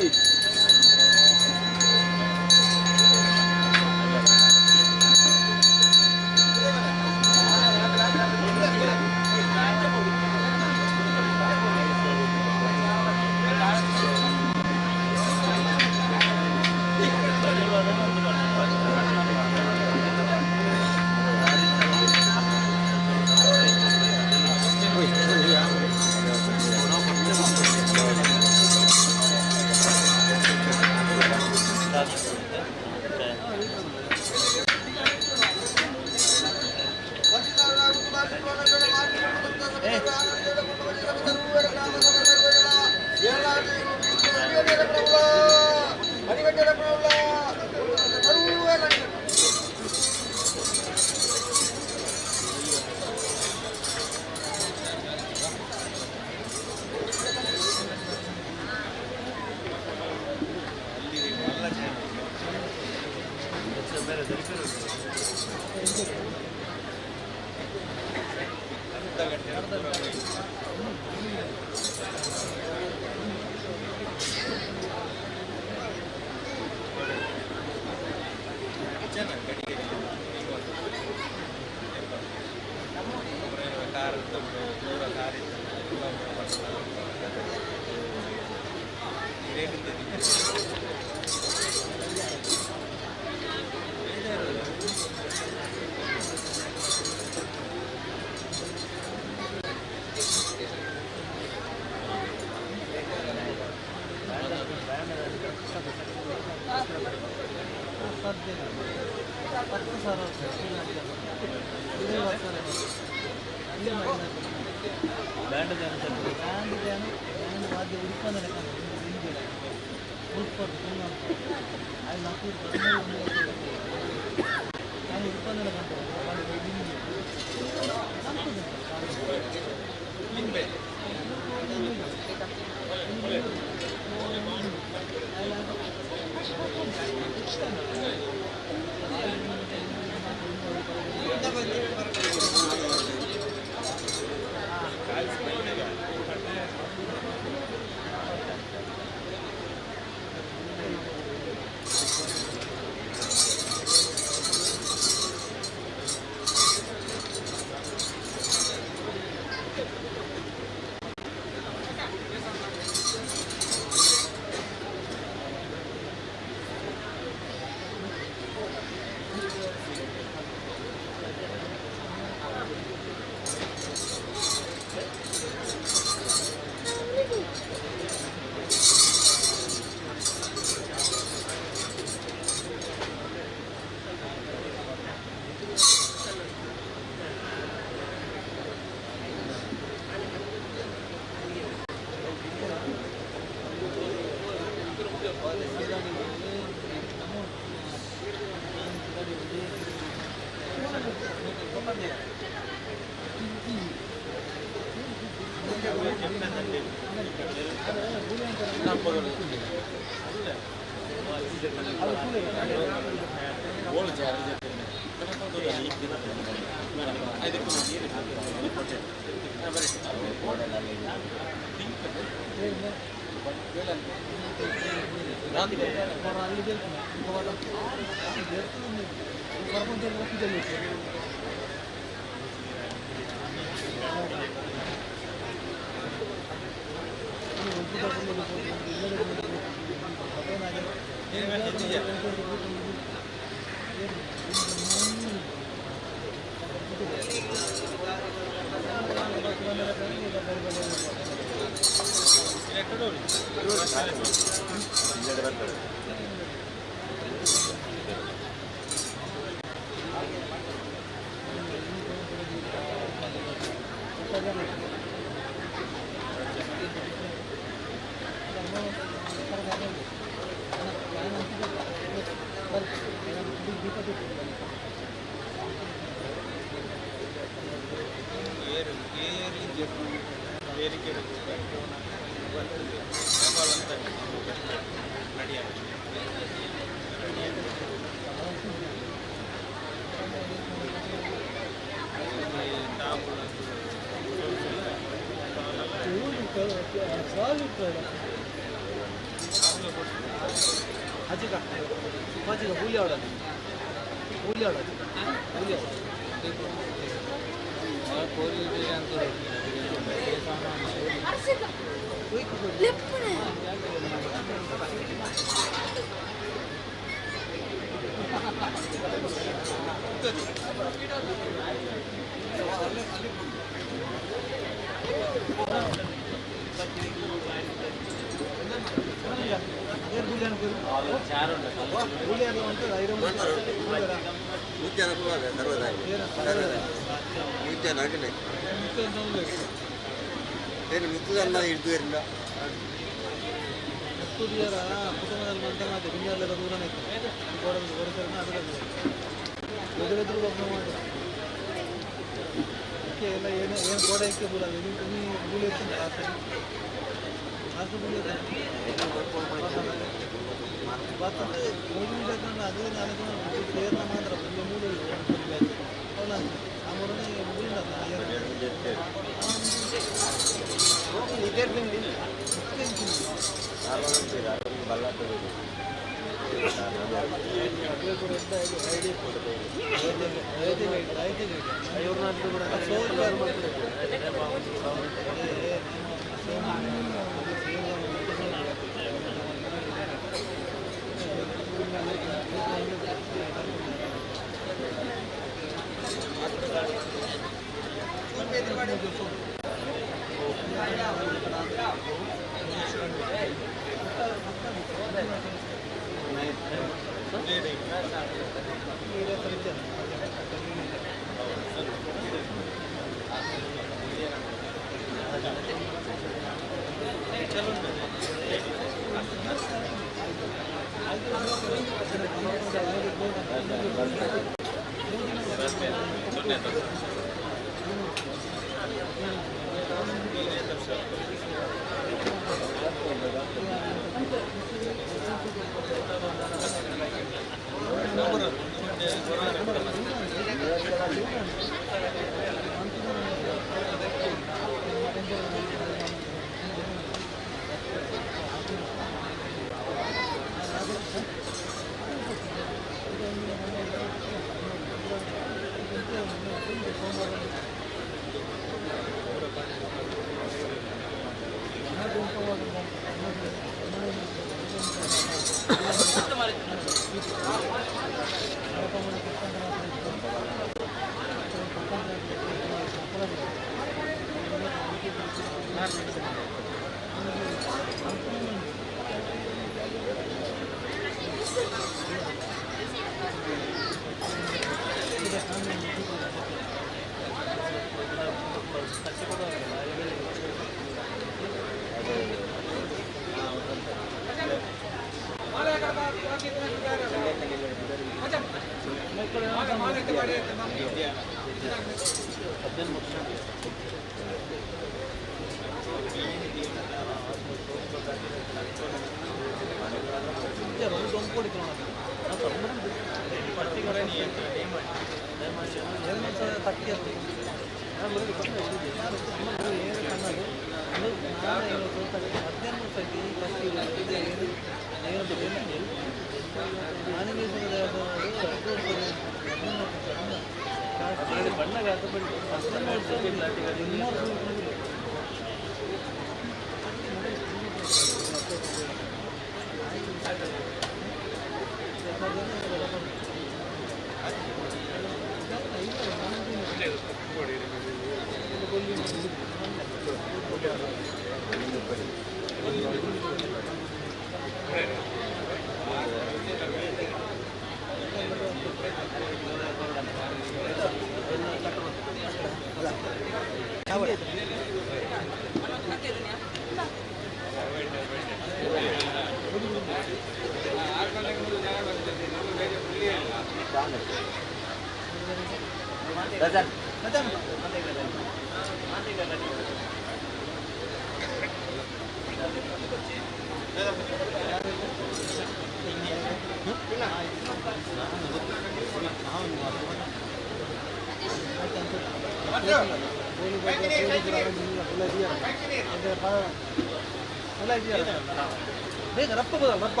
ಬೇಗ ರಪ್ಪ ಬದಲ್ ರಪ್ಪ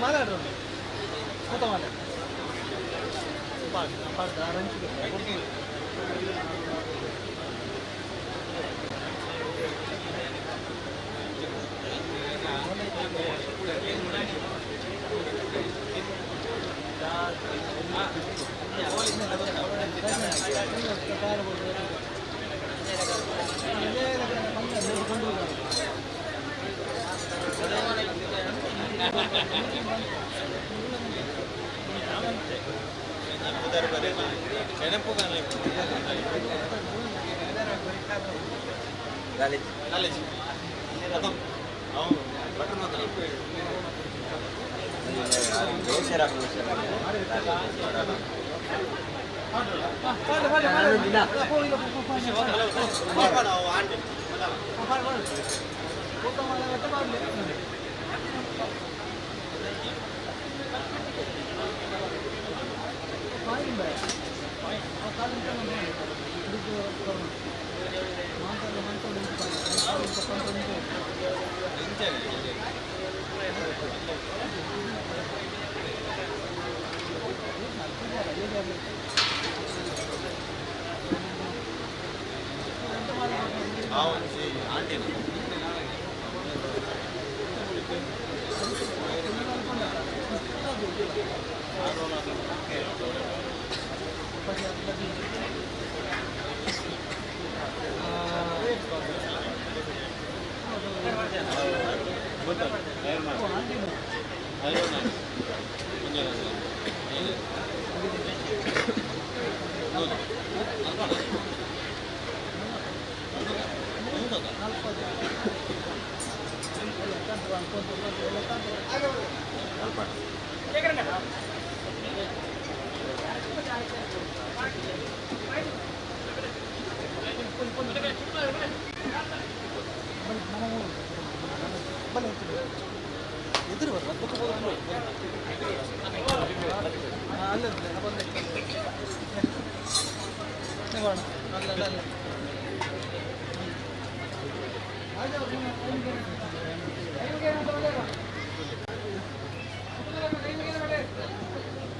ಮಾತಾಡ್ರಿ ಕೂತ ಮಾತಾಡ.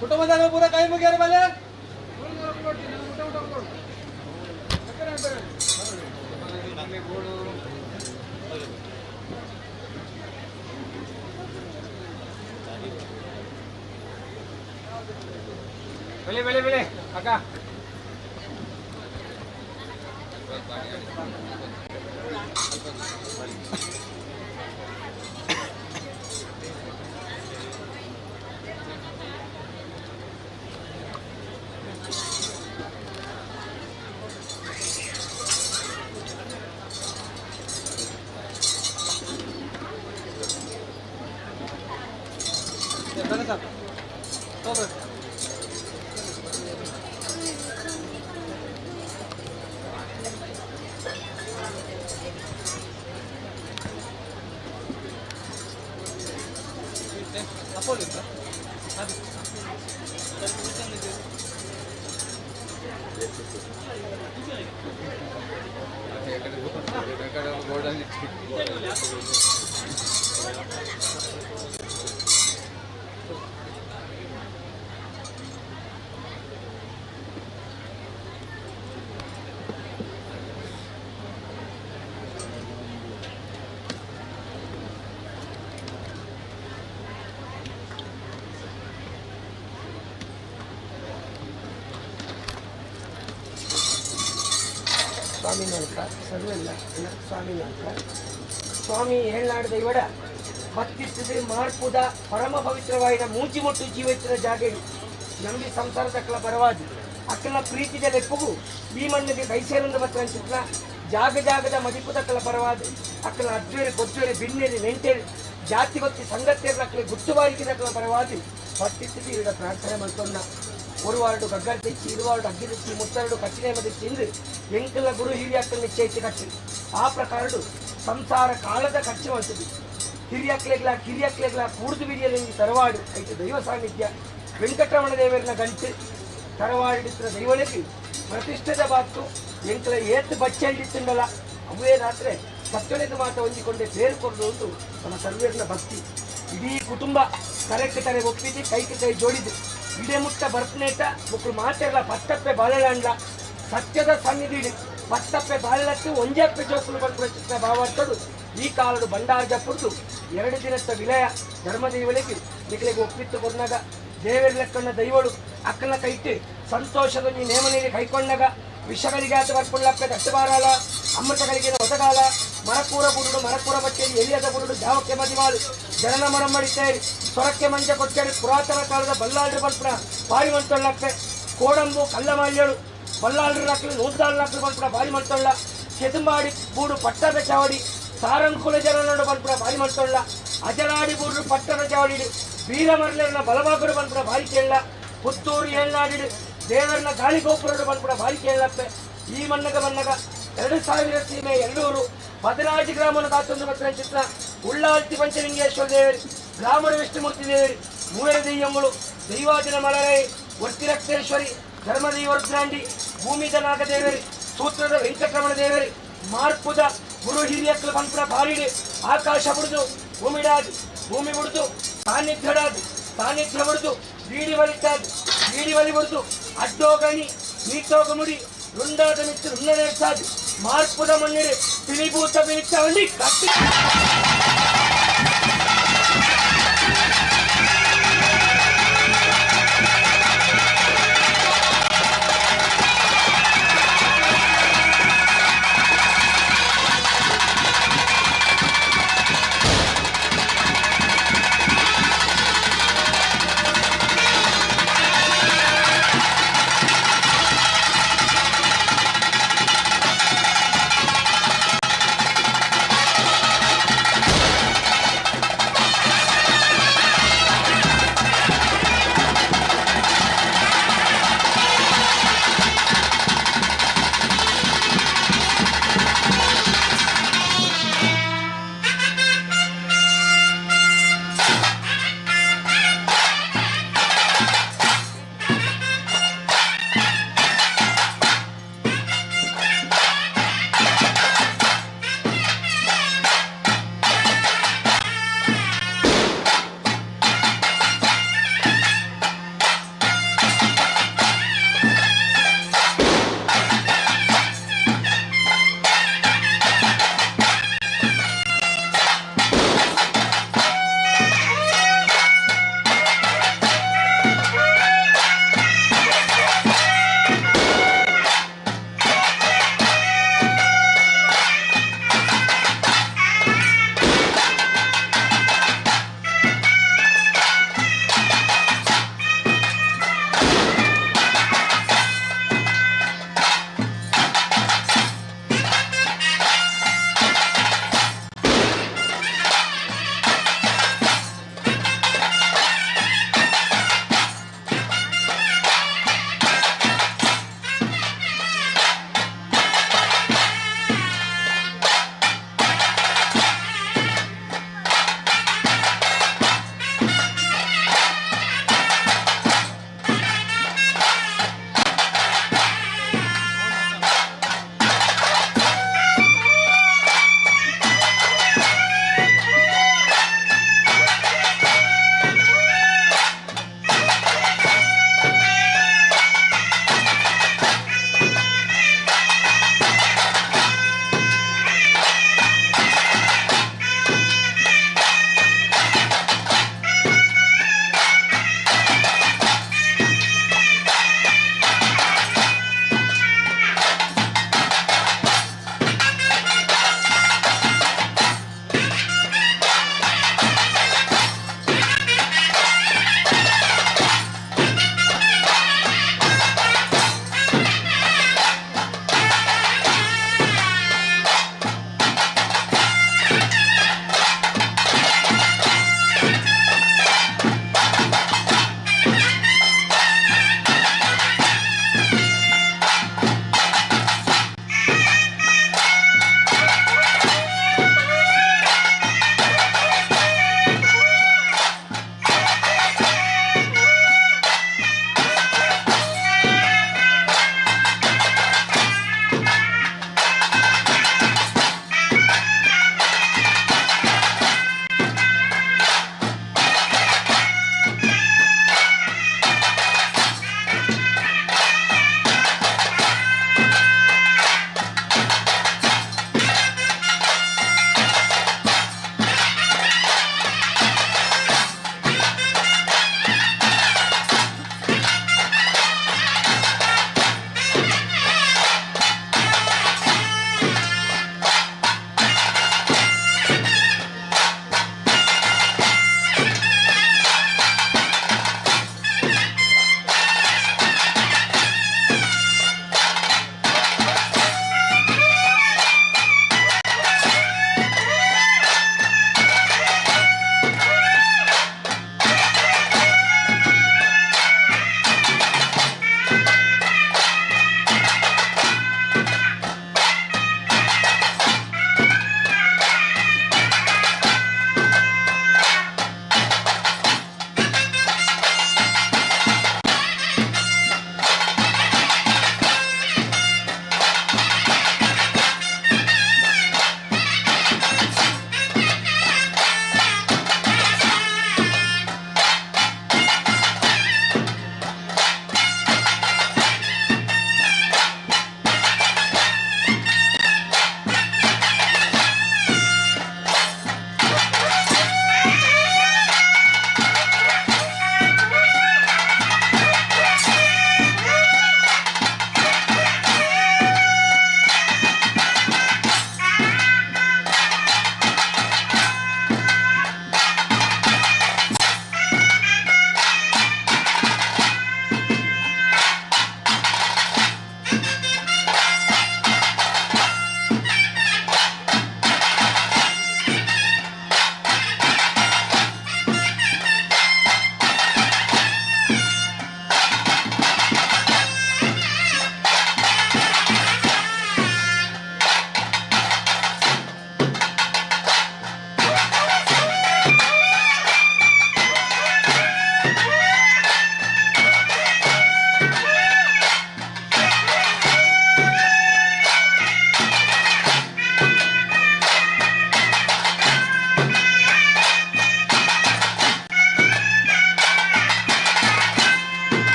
ಕುಟುಂಬದ ಪೂರ ಕೈ ಮುಗಿಯಾರ ಮೇಲೆ. ಬೆಳೆ ಬೆಳೆ ಬೆಳೆ ಅಕ್ಕ. ಸ್ವಾಮಿ ನಾಲ್ಕ ಸರ್ವೆಲ್ಲ ಸ್ವಾಮಿ ನಾಲ್ಕ ಸ್ವಾಮಿ ಏಳ್ನಾಡು ದೈವಡ ಭಕ್ತಿತ್ತದೆ ಮಾರ್ಪುದ ಪರಮ ಪವಿತ್ರವಾಯಿನ ಮೂಜಿಮೊಟ್ಟು ಜೀವೈತ್ರ ಜಾಗೆಡು ನಂಬಿ ಸಂಸಾರದ ಅಕ್ಕಲ ಪರವಾದಿ ಅಕ್ಕಲ ಪ್ರೀತಿದ ಲೆಪ್ಪುಗು ಈ ಮಣ್ಣಿಗೆ ಕೈಸೇರಂದ ಬತ್ರ ಚಿತ್ರ ಜಾಗ ಜಾಗದ ಮದಿಪುದಕ್ಕಲ ಪರವಾದಿ ಅಕ್ಕಲ ಅದ್ವೇರಿ ಕೊದ್ವೇರಿ ಬಿನ್ನೇರಿ ನೆಂಟೇರಿ ಜಾತಿ ಭಕ್ತಿ ಸಂಗತ್ತೇರ್ನ ಅಕ್ಕಲೆ ಗುತ್ತುಬಾರಿಕಿದಕ್ಕಲ ಪರವಾದಿ ಭಕ್ತಿತ್ತದೆ ಇಡ ಪ್ರಾರ್ಥನೆ ಮಾಡ್ಕೊಂಡ ஒரு ವಾರಡು ಗಗ್ಗರ್ ತೆಚ್ಚಿ ಇರುವಾರಡು ಅಗ್ಗಿ ತೆಚ್ಚಿ ಮುತ್ತರಡು ಕಚ್ಚಿನೇಮ ತೆಚ್ಚಿ ಇಂದು ಎಂಕಲ ಗುರು ಹಿರಿಯಕ್ಕಲ್ ನಿಶ್ಚಯಿಸಿ ಕಟ್ಟಿ ಆ ಪ್ರಕಾರಡು ಸಂಸಾರ ಕಾಲದ ಖರ್ಚು ಮಾಡ್ತದೆ. ಹಿರಿಯಕ್ಲೆಗ್ಲ ಕಿರಿಯಕ್ಲೆಗ್ಲ ಕೂಡ್ದು ಬಿರಿಯಲಿಂಗಿ ತರವಾಡು ಐತೆ ದೈವ ಸಾನ್ನಿಧ್ಯ. ವೆಂಕಟರಮಣ ದೇವರನ ಗಂಟು ತರವಾಡಿಡಿತ್ರ ದೈವಳಿಗೆ ಪ್ರತಿಷ್ಠೆದ ಬಾತು ಎಂಕಲ ಏತ್ ಬಚ್ಚೆಲ್ಡಿತ್ತುಂಡಲ ಅವೇ ರಾತ್ರಿ ಸತ್ಯಳಿದ ಮಾತ ಹೊಂದಿಕೊಂಡೆ ಪೇರು ಒಂದು ನಮ್ಮ ಸರ್ವೇರ್ನ ಭಕ್ತಿ. ಇಡೀ ಕುಟುಂಬ ತಲೆಕ್ಕೆ ತಲೆ ಒಪ್ಪಿದ್ದು ಕೈಗೆ ಕೈ ಜೋಡಿದ್ದು ಇಡೇ ಮುಟ್ಟ ಬರ್ಪನೇಟ ಮಕ್ಕಳು ಮಾತೆಲ್ಲ ಪತ್ತಪ್ಪೆ ಬಾಳೆಲಾಂಡ್ಲ ಸತ್ಯದ ಸನ್ನಿಧಿ ಪತ್ತಪ್ಪೆ ಬಾಳೆಲತ್ತು ಒಂಜಪ್ಪೆ ಜೋಕುಲು ಬರ್ಪುನ ಚಿತ್ರ ಭಾವಾರ್ಥಡು ಈ ಕಾಲಡು ಭಂಡಾರ ಜಪ್ಪುರ್ದು ಎರಡು ದಿನತ್ತ ವಿಲಯ ಧರ್ಮದೇವಳಿಗೆ ನಿಕಲಿಗೆ ಒಪ್ಪಿತ್ತು ಕೊರ್ನಾಗ ದೇವರ ಲೆಕ್ಕಣ್ಣ ದೈವಳು ಅಕ್ಕನ ಕೈಟ್ಟು ಸಂತೋಷದ ನೀ ನೇಮನಿಗೆ ಕೈಕೊಂಡಾಗ ವಿಷಗಳಿಗೆ ಆತ ಬರ್ಪುಳ್ಳಪ್ಪೆ ದಟ್ಟಬಾರಾಲ ಅಮೃತಗಳಿಗೆ ಹೊಸಗಾಲ ಮರಕೂರ ಬುರುಡು ಮರಕೂರ ಬಟ್ಟೆಯಲ್ಲಿ ಎಲಿಯದ ಬುರುಡು ಜಾವಕ್ಕೆ ಮದಿವಾಳು ಜನನ ಮರಮಡಿತೇರಿ ಸೊರಕ್ಕೆ ಮಂಜ ಕೊಟ್ಟೇರಿ ಪುರಾತನ ಕಾಲದ ಬಲ್ಲಾಳ್ರು ಬರ್ಪುನ ಬಾರಿ ಮಂತೊಳ್ಳಪ್ಪೆ ಕೋಡಂಬು ಕಲ್ಲಮಾಲ್ಯಳು ಬಲ್ಲಾಳ್ರು ಹಾಕಲು ನೂದ್ದಾಳು ಹಾಕಲು ಬರ್ಪುನ ಬಾರಿ ಮಂತೊಳ್ಳ ಕೆದುಂಬಾಡಿ ಬೂಡು ಪಟ್ಟದ ಚಾವಡಿ ಸಾರಂಕುಲ ಜನನೋಡು ಬರ್ಪುನ ಬಾರಿ ಮಂತೊಳ್ಳ ಅಜರಾಡಿ ಬೂಡು ಪಟ್ಟದ ಚಾವಡಿ ವೀರಮರ್ಲರ್ನ ಬಲವಾಗರು ಬರ್ಪುನ ಬಾರಿ ಕೇಳ ಪುತ್ತೂರು ಏಳ್ನಾಡಿಡು ದೇವರನ್ನ ಗಾಳಿ ಗೋಪುರಡು ಬರ್ಪುನ ಬಾರಿ ಕೇಳಪ್ಪೆ. ಈ ಮನ್ನಗ ಮನ್ನಗ 2000 ಸೀಮೆ ಎಲ್ಲೂರು ಬದರಾಜಿ ಗ್ರಾಮನ ಕಾತೊಂದು ಪತ್ರ ಚಿತ್ರ ಉಳ್ಳಾಲ್ತಿ ಪಂಚಲಿಂಗೇಶ್ವರ ದೇವರು ಗ್ರಾಮದ ವಿಷ್ಣುಮೂರ್ತಿ ದೇವರು ಮೂವರ ದೆಯ್ಯಮ್ಮಳು ದೈವಾದಿನ ಮಲರೈ ಒಟ್ಟಿರಕ್ತೇಶ್ವರಿ ಧರ್ಮದೈವರುದ್ರಾಂಡಿ ಭೂಮಿದ ನಾಗದೇವರಿ ಸೂತ್ರದ ವೆಂಕಟರಮಣ ದೇವರಿ ಮಾರ್ಪುದ ಗುರು ಹಿರಿಯಕ್ಲು ಪಂಪುನ ಬಾರಿಡಿ ಆಕಾಶ ಬುಡಿದು ಭೂಮಿಡಾದಿ ಭೂಮಿ ಬುಡಿದು ಸಾನ್ನಿಧ್ಯಡಾದಿ ಸಾನ್ನಿಧ್ಯ ಬುಡಿದು ಬೀಡಿ ಬಲಿತಾದಿ ಬೀಡಿ ಬಲಿ ಬುಡಿದು ಅಡ್ಡೋಗಣಿ ನೀಟೋಗಮುಡಿ ರುಂಡಾದ ಮಿತ್ತು ರುಂಡ ನೇರ್ಸಾದಿ ಮಾರ್ಪುದ ಮಣ್ಣಿಡು ತಿಳಿಭೂತ ಬಿಳಿತಾವಂಡಿ ಕಟ್ಟಿ.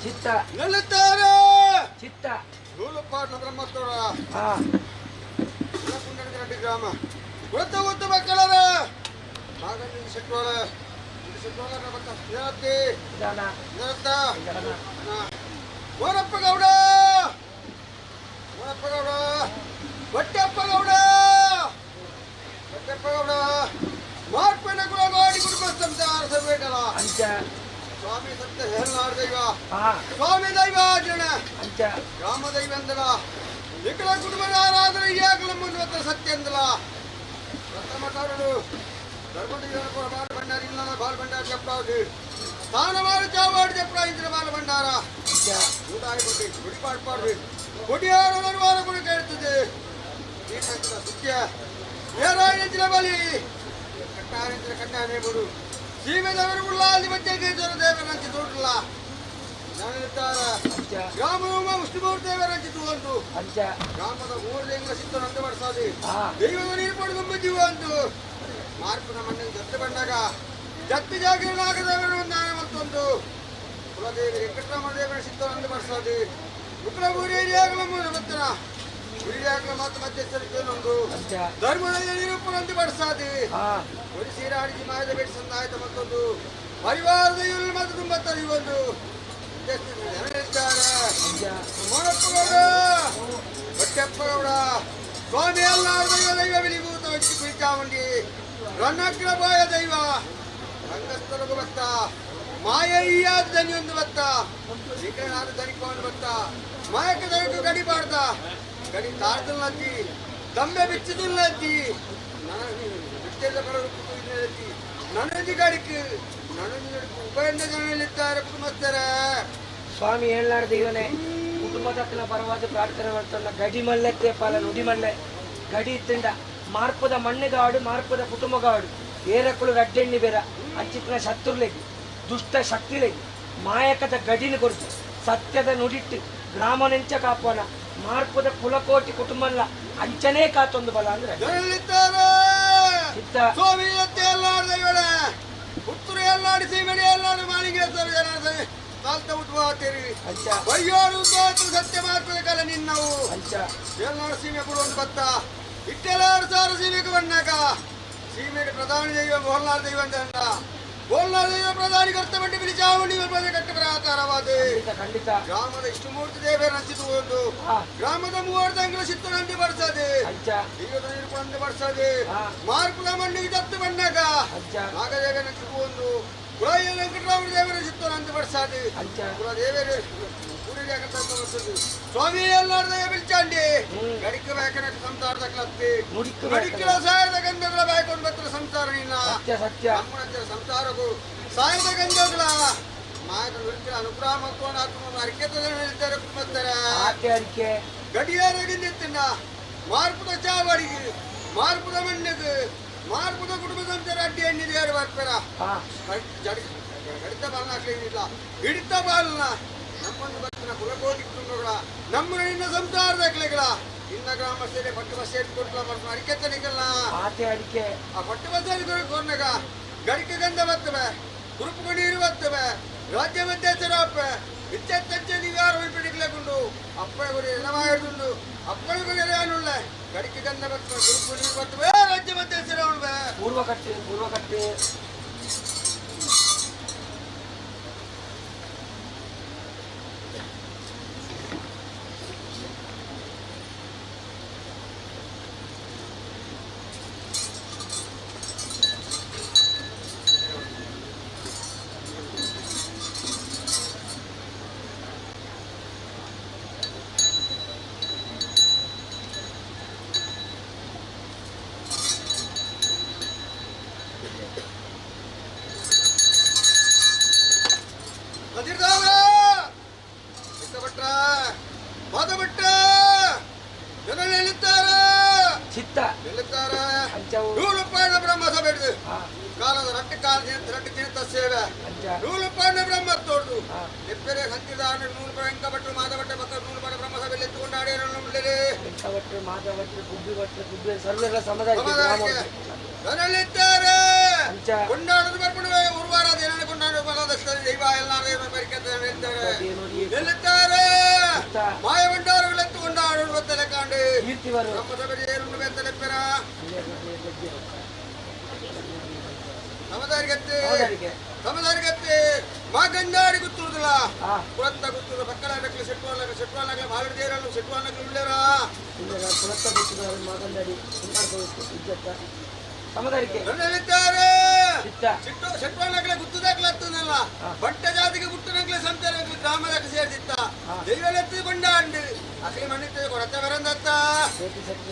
ಚಿತ್ತ. ನಿಲ್ಲುತ್ತಾರೆ. ಚಿತ್ತ. ನೂಲುಪಾಟ್ಲ ಬ್ರಹ್ಮೋತ್ಸವ. ಹಾ. ಕುಂಡನಗರಡ್ಡಿ ಗ್ರಾಮ ಗೊತ್ತ ಗೊತ್ತ ಮಕ್ಕಳರ ನಾಗಣ್ಣ ಶೆಟ್ವಾಳ ಶೆಟ್ವಾಳ ಬತ್ತ ಸ್ಥಿರತೆ. ನಿಧಾನ. ನಿರತ. ನಿಧಾನ. ಗೋರಪ್ಪ ಗೌಡ, ಗೋರಪ್ಪ ಗೌಡ, ಹೊಟ್ಟೆಪ್ಪ ಗೌಡ, ಹೊಟ್ಟೆಪ್ಪ ಗೌಡ, ಮಾರ್ಪಣ ಕುಲಗೋಡಿ ಕುಟುಂಬ ಸಂಸಾರ ಸರ್ವೇಟಲ. ಅಂಚ. ಸ್ವಾಮಿ ಸತ್ಯ ಹೇಳನಾಡ ದೈವ. ಹಾ. ಸ್ವಾಮಿ ದೈವ ಜನ. ಅಂಚ. ಗ್ರಾಮ ದೈವಂದಲ ನಿಖಿಲ ಕುಟುಂಬದ ಆರಾಧನೆ ಯಾಗಲ ಮುಂದುವತ್ತ ಸತ್ಯಂದಲ ಪ್ರಥಮಕಾರರು ಧರ್ಮದ ಬಾಲ ಭಂಡಾರ ಇಲ್ಲ ಬಾಲ ಭಂಡಾರ చెప్పాడు ಸ್ಥಾನಮಾನ ಚಾವಾಡು చెప్ప ಇಂದ್ರ ಬಾಲ ಭಂಡಾರ. ಅಂಚ. ಊಟಾಗಿ ಕೊಟ್ಟು ಗುಡಿ ಪಾಡ್ಪಾಡ್ರಿ ಕೊಡಿಯಾರು ವಾರ ಗುಡಿ ಕೇಳ್ತದೆ ಈ ಸಂಕಟ ಸುಖ್ಯ ಏರಾಯಿನ ಬಲಿ ಕಟ್ಟಾರಿಂచిన ಕಟ್ಟಾನೆ ಬಿಡು ಸೀಮೆದವರು ಉಳ್ಳಾಲಿ ಮಧ್ಯೆ ದೇವರಂಚಿ ತೋಟಲ್ಲ ನಾನಿರ್ತಾರ. ಅಂಚ. ಗ್ರಾಮವು ವಿಷ್ಣುಮೂರ್ತಿ ದೇವರಂಚಿ ತೂವಂತು. ಅಂಚ. ಗ್ರಾಮದ ಮೂರು ದೇಂಗಳ ಸಿತ್ತು ನಂದು ಬಡಿಸಾದಿ. ಹಾ. ದೈವದ ನೀರು ಪಡೆದು ಜೀವ ಅಂತು ಮಾರ್ಪನ ಮಣ್ಣಿನ ಜತ್ತು ಬಂದಾಗ ಜತ್ತು ಜಾಗರಣಾಗದವರು ನಾನೇ ಮತ್ತೊಂದು ಕುಲದೇವಿ ವೆಂಕಟರಮಣ ದೇವರ ಸಿತ್ತು ನಂದು ಬಡಿಸಾದಿ ಉಗ್ರ ಊರೇರಿಯಾಗಲ ಮತ್ತನ ಗುರಿಯಾಗಲ ಮಾತು ಮಧ್ಯಸ್ಥರಿಕೆ ಅಂಚ. ಧರ್ಮದ ನಿರೂಪಣಂದು ಬಡಿಸಾದಿ. ಹಾ. ಒಂದು ಸೀರಾಡಿಸಿ ಮಾಯದ ಬೇಡಿ ಸಂದಾಯತ ಮತ್ತೊಂದು ಪರಿವಾರದ ಇವರು ಮತ್ತು ತುಂಬತ್ತಾರೆ ಈ ಒಂದು ಜನರಿದ್ದಾರೆ. ಅಂಚ. ಮೋನಪ್ಪಗೌಡ, ಹೊಟ್ಟೆಪ್ಪಗೌಡ, ಸ್ವಾಮಿ ಎಲ್ಲ ದೈವ ದೈವ ವಿಲಿಭೂತ ವಚ್ಚಿ ಕುಳಿಚಾವಂಡಿ ರಣಗ್ರಭಾಯ ದೈವ ರಂಗಸ್ಥಳಗು ಬತ್ತ ಮಾಯಯ್ಯ ದನಿಯೊಂದು ಬತ್ತ ಶ್ರೀಕೃಷ್ಣಾದ ದನಿಕೊಂಡು ಬತ್ತ ಮಾಯಕ ದೈವಕ್ಕೆ ಗಡಿ ಬಾಡ್ದ ಗಡಿ ತಾರ್ದಲ್ಲಜ್ಜಿ ದಂಬೆ ಬಿಚ್ಚುದಿಲ್ಲಜ್ಜಿ ಬಿಟ್ಟೆಲ್ಲ ಬರೋ ನನಜಿ ಗಡಿಕ್ ನನಜಿ ಗಡಿಕ್ ಉಪಯಂದ ಜನರಿದ್ದಾರೆ ಕುಟುಂಬಸ್ಥರ. ಸ್ವಾಮಿ ಏಳ್ನಾಡು ದೈವನೇ ಕುಟುಂಬದಕ್ಕಲ ಪರವಾದ ಪ್ರಾರ್ಥನೆ ಮಾಡ್ತಾನ. ಗಡಿ ಮಲ್ಲೆತ್ತೆ ಪಾಲ ನುಡಿ ಮಲ್ಲೆ ಗಡಿ ಇತ್ತಿಂಡ ಮಾರ್ಪದ ಮಣ್ಣಿಗಾಡು ಮಾರ್ಪದ ಕುಟುಂಬಗಾಡು ಏರಕ್ಕಳು ರಡ್ಡೆಣ್ಣಿ ಬೇರ ಅಂಚಿತ್ತಿನ ಶತ್ರುಲೆಗಿ ದುಷ್ಟ ಶಕ್ತಿಲೆಗಿ ಮಾಯಕದ ಗಡಿನ ಕೊರ್ತು ಸತ್ಯದ ನುಡಿಟ್ಟು ಗ್ರಾಮನೆಂಚ ಕಾಪೋಣ ಮಾರ್ಪದ ಕುಲಕೋಟಿ ಕುಟುಂಬಲ್ಲ ಅಂಚನೇ ಕಾತೊಂದು ಬಲ ಅಂದ್ರೆ. ಜನರಿದ್ದಾರೆ. ಚಿತ್ತ. ಸ್ವಾಮಿ ಎಲ್ಲಾಡು ದೈವನೇ ಪುತ್ತೂರು ಎಲ್ಲಾಡು ಸೀಮೆಡಿ ಎಲ್ಲಾಡು ಮಾಳಿಂಗೇಶ್ವರ ಜನಾರ್ದನೆ ಕಾಲ್ತ ಹುಟ್ಟುವಾತೀರಿ. ಅಂಚ. ಬಯ್ಯೋರು ಸತ್ಯ ಮಾತ್ರ ಕಾಲ ನಿನ್ನವು. ಅಂಚ. ಏಳ್ನಾಡು ಸೀಮೆ ಕೊಡುವಂತ ಭತ್ತ ಇಟ್ಟೆಲ್ಲಾರು ಸಾರು ಸೀಮೆಗೆ ಬಂದಾಗ ಸೀಮೆಗೆ ಪ್ರಧಾನ ದೈವ ಬೋಲ್ನಾಡು ದೈವ ಅಂತ ಅಂದ ಬೋಲ್ನಾಡು ದೈವ ಪ್ರಧಾನಿ ಕರ್ತವಂಡಿ ಬಿಳಿ ಚಾವುಂಡಿ ಕಟ್ಟ ಪ್ರಕಾರ. ಖಂಡಿತ ಖಂಡಿತ. ಗ್ರಾಮದ ಇಷ್ಟಮೂರ್ತಿ ದೇವರ ನಂಚಿತು ಒಂದು. ಹಾ. ಗ್ರಾಮದ ಮೂವರು ತಂಗಳ ಸಿತ್ತು ನಂದಿ ಬಡಿಸದೆ. ಅಂಚ. ದೈವದ ನೀರು ನಂದಿ ಬಡಿಸದೆ. ಹಾ. ಮಾರ್ಪುಲ ಮಣ್ಣಿಗೆ ದತ್ತು ಬಂದಾಗ ಅಂಚ. ನಾಗದೇವ ನಂಚಿತು ಒಂದು ಕುಲಾಯ ವೆಂಕಟರಾಮ ದೇವರ ಸಿತ್ತು ನಂದಿ ಬಡಿಸದೆ. ಅಂಚ. ಕುಲದೇವರು ಸ್ವಾಮಿ ಎಲ್ಲಾರು ದಯ ಬಿಲ್ಚಾಂಡಿ ಗಡಿಕ ಬೇಕನ ಸಂಸಾರದ ಕ್ಲತ್ತಿ. ನುಡಿಕ್ಕು ಗಡಿಕಲ ಸಾಯದ ಗಂಧಗಳ ಬೇಕೊಂಡು ಬತ್ರ ಸಂಸಾರ ನಿನ್ನ. ಸತ್ಯ ಸತ್ಯ. ನಮ್ಮನ ಸಂಸಾರಕ್ಕೂ ಸಾಯದ ಗಂಧಗಳ ಮಾಯದ ನುಡಿಕಲ ಅನುಗ್ರಹ ಮಕ್ಕಳು ಆತ್ಮ ಅರಿಕೆ ಹೇಳ್ತಾರೆ ಕುಟುಂಬಸ್ಥರ. ಆಕೆ ಅರಿಕೆ. ಗಡಿಯಾರಗಿಂದಿತ್ತಿನ ಮಾರ್ಪುದ ಚಾವಡಿಗೆ ಮಾರ್ಪುದ ಮಣ್ಣಿಗೆ ಮಾರ್ಪುದ ಕುಟುಂಬ ಸಂಸಾರ ಅಡ್ಡಿ ಎಣ್ಣಿದೆ ಯಾರು ಬರ್ತಾರ. ಹಾ. ಗಡಿತ ಬಾಲನ ಹಿಡಿತ ಬಾಲನ ನಮ್ಮನ್ನು ಬರ್ತಿನ ಕುಲಕೋಟಿ ಕುಟುಂಬಗಳ ನಮ್ಮ ನಿನ್ನ ಸಂಸಾರದ ಕ್ಲೆಗಳ ಇನ್ನ ಗ್ರಾಮ ಸೇರಿ ಪಟ್ಟು ಬಸ್ ಕೊಟ್ಲ ಬರ್ತಾನ ಅಡಿಕೆ ತನಿಕಲ್ಲ. ಆತೆ ಅಡಿಕೆ. ಆ ಪಟ್ಟು ಬಸ್ಸಲ್ಲಿ ಕೊರ್ನಗ ಗಡಿಕೆ ಗಂಧ ಬರ್ತವೆ ಕುರುಪು ನೀರು ಬರ್ತವೆ ರಾಜ್ಯ ಮಧ್ಯಸ್ಥರ ಅಪ್ಪ ಇಚ್ಚತ್ತಂಚೆ ನೀವು ಯಾರು ಬಿಡಿಗ್ಲೇಕೊಂಡು ಅಪ್ಪನ ಗುರಿ ಎಡಮಾಡುಂಡು ಅಪ್ಪನ ಗುರಿ ಎಡೆಯಾನುಳ್ಳ ಗಡಿಕೆ ಗಂಧ ಬರ್ತವೆ ಕುರುಪು ನೀರು ಬರ್ತವೆ ರಾಜ್ಯ ಮಧ್ಯಸ್ಥರ ಉಳ್ವೆ. ಪೂರ್ವ ಕಟ್ಟೆ ಪೂರ್ವ ಕಟ್ಟೆ. ಕದಿರ್ದಾವ ಭಟ್ರ ಮಾಧಭಟ್ರ ಜನ ನಿಲ್ಲುತ್ತಾರೆ. ಚಿತ್ತ. ನಿಲ್ಲುತ್ತಾರೆ. ಅಂಚವು. ನೂರು ರೂಪಾಯಿ ಬ್ರಹ್ಮ ಸಭೆ ಹಿಡಿದು ಹಾ. ಕಾಲದ ರಟ್ಟು ಕಾಲ ರಟ್ಟು ತೀರ್ಥ ಸೇವೆ. ಅಂಚ. 100 ರೂಪಾಯಿ ಬ್ರಹ್ಮ ತೋರ್ದು. ಹಾ. ಎಪ್ಪೆರೆ ಹತ್ತಿದ 100 ರೂಪಾಯಿ ವೆಂಕ ಭಟ್ರು ಮಾಧವ ಭಟ್ಟ ಭಕ್ತರು 100 ರೂಪಾಯಿ ಬ್ರಹ್ಮ ಸಭೆಯಲ್ಲಿ ಎತ್ತುಕೊಂಡು ಆಡಿಯರು. ವೆಂಕ ಭಟ್ರು ಮಾಧವ ಭಟ್ರು ಗುಬ್ಬಿ ಭಟ್ರು ಗುಬ್ಬಿ ಸರ್ವೆಲ್ಲ ಸಮುದಾಯಕ್ಕೆ. ಸಮುದಾಯಕ್ಕೆ ಜನರಿದ್ದಾರೆ. ಅಂಚ. ಕೊಂಡಾಡೋದು ಬರ್ಕೊಂಡು ಉರ್ವಾರ ದೇನ ಕೊಂಡಾಡ ದೈವ ಎಲ್ಲ ದೇವ ಬರಿಕೆ ನಿಲ್ಲುತ್ತಾರೆ. ಮಾಯವಂಡಾರುಗಳೆತ್ತುಕೊಂಡ ಆಡುವ ಕಾಂಡು ಕೀರ್ತಿವರು ಬ್ರಹ್ಮಸಭೆಗೆ ಸಮದಾರಿಗತ್ತೆ ಸಮದಾರಿಗತ್ತೆ ಮಾಗಂದಾಡಿ ಗುತ್ತುರುದಿಲ್ಲ ಪುರತ್ತ ಗುತ್ತುರು ಪಕ್ಕದ ನಕಲಿ ಸೆಟ್ವಾಲ್ ಸೆಟ್ವಾಲ್ ನಕಲಿ ಬಾಲಡಿ ದೇರನ್ನು ಸೆಟ್ವಾಲ್ ನಕಲಿ ಉಳ್ಳೇರಾ ಪುರತ್ತ ಗುತ್ತುರು ಮಾಗಂದಾಡಿ ಇಜ್ಜತ್ತ ಸಮದಾರಿಕೆ ನನ್ನಿದ್ದಾರೆ ಚಿತ್ತ ಸಿಟ್ಟು ಸೆಟ್ವಾಲ್ ನಕಲೆ ಗುತ್ತುದಾಕ್ಲತ್ತನಲ್ಲ ಬಟ್ಟ ಜಾತಿಗೆ ಗುಟ್ಟು ನಕಲೆ ಸಂತಾನ ಗ್ರಾಮದಕ್ಕೆ ಸೇರ್ದಿತ್ತ ದೈವಲೆತ್ತಿ ಕೊಂಡಾಂಡು ಅಸಲಿ ಮಣ್ಣಿತ್ತ ಕೊರತೆ ಬರಂದತ್ತ ಸೇತಿ ಸೆಟ್ಟಿ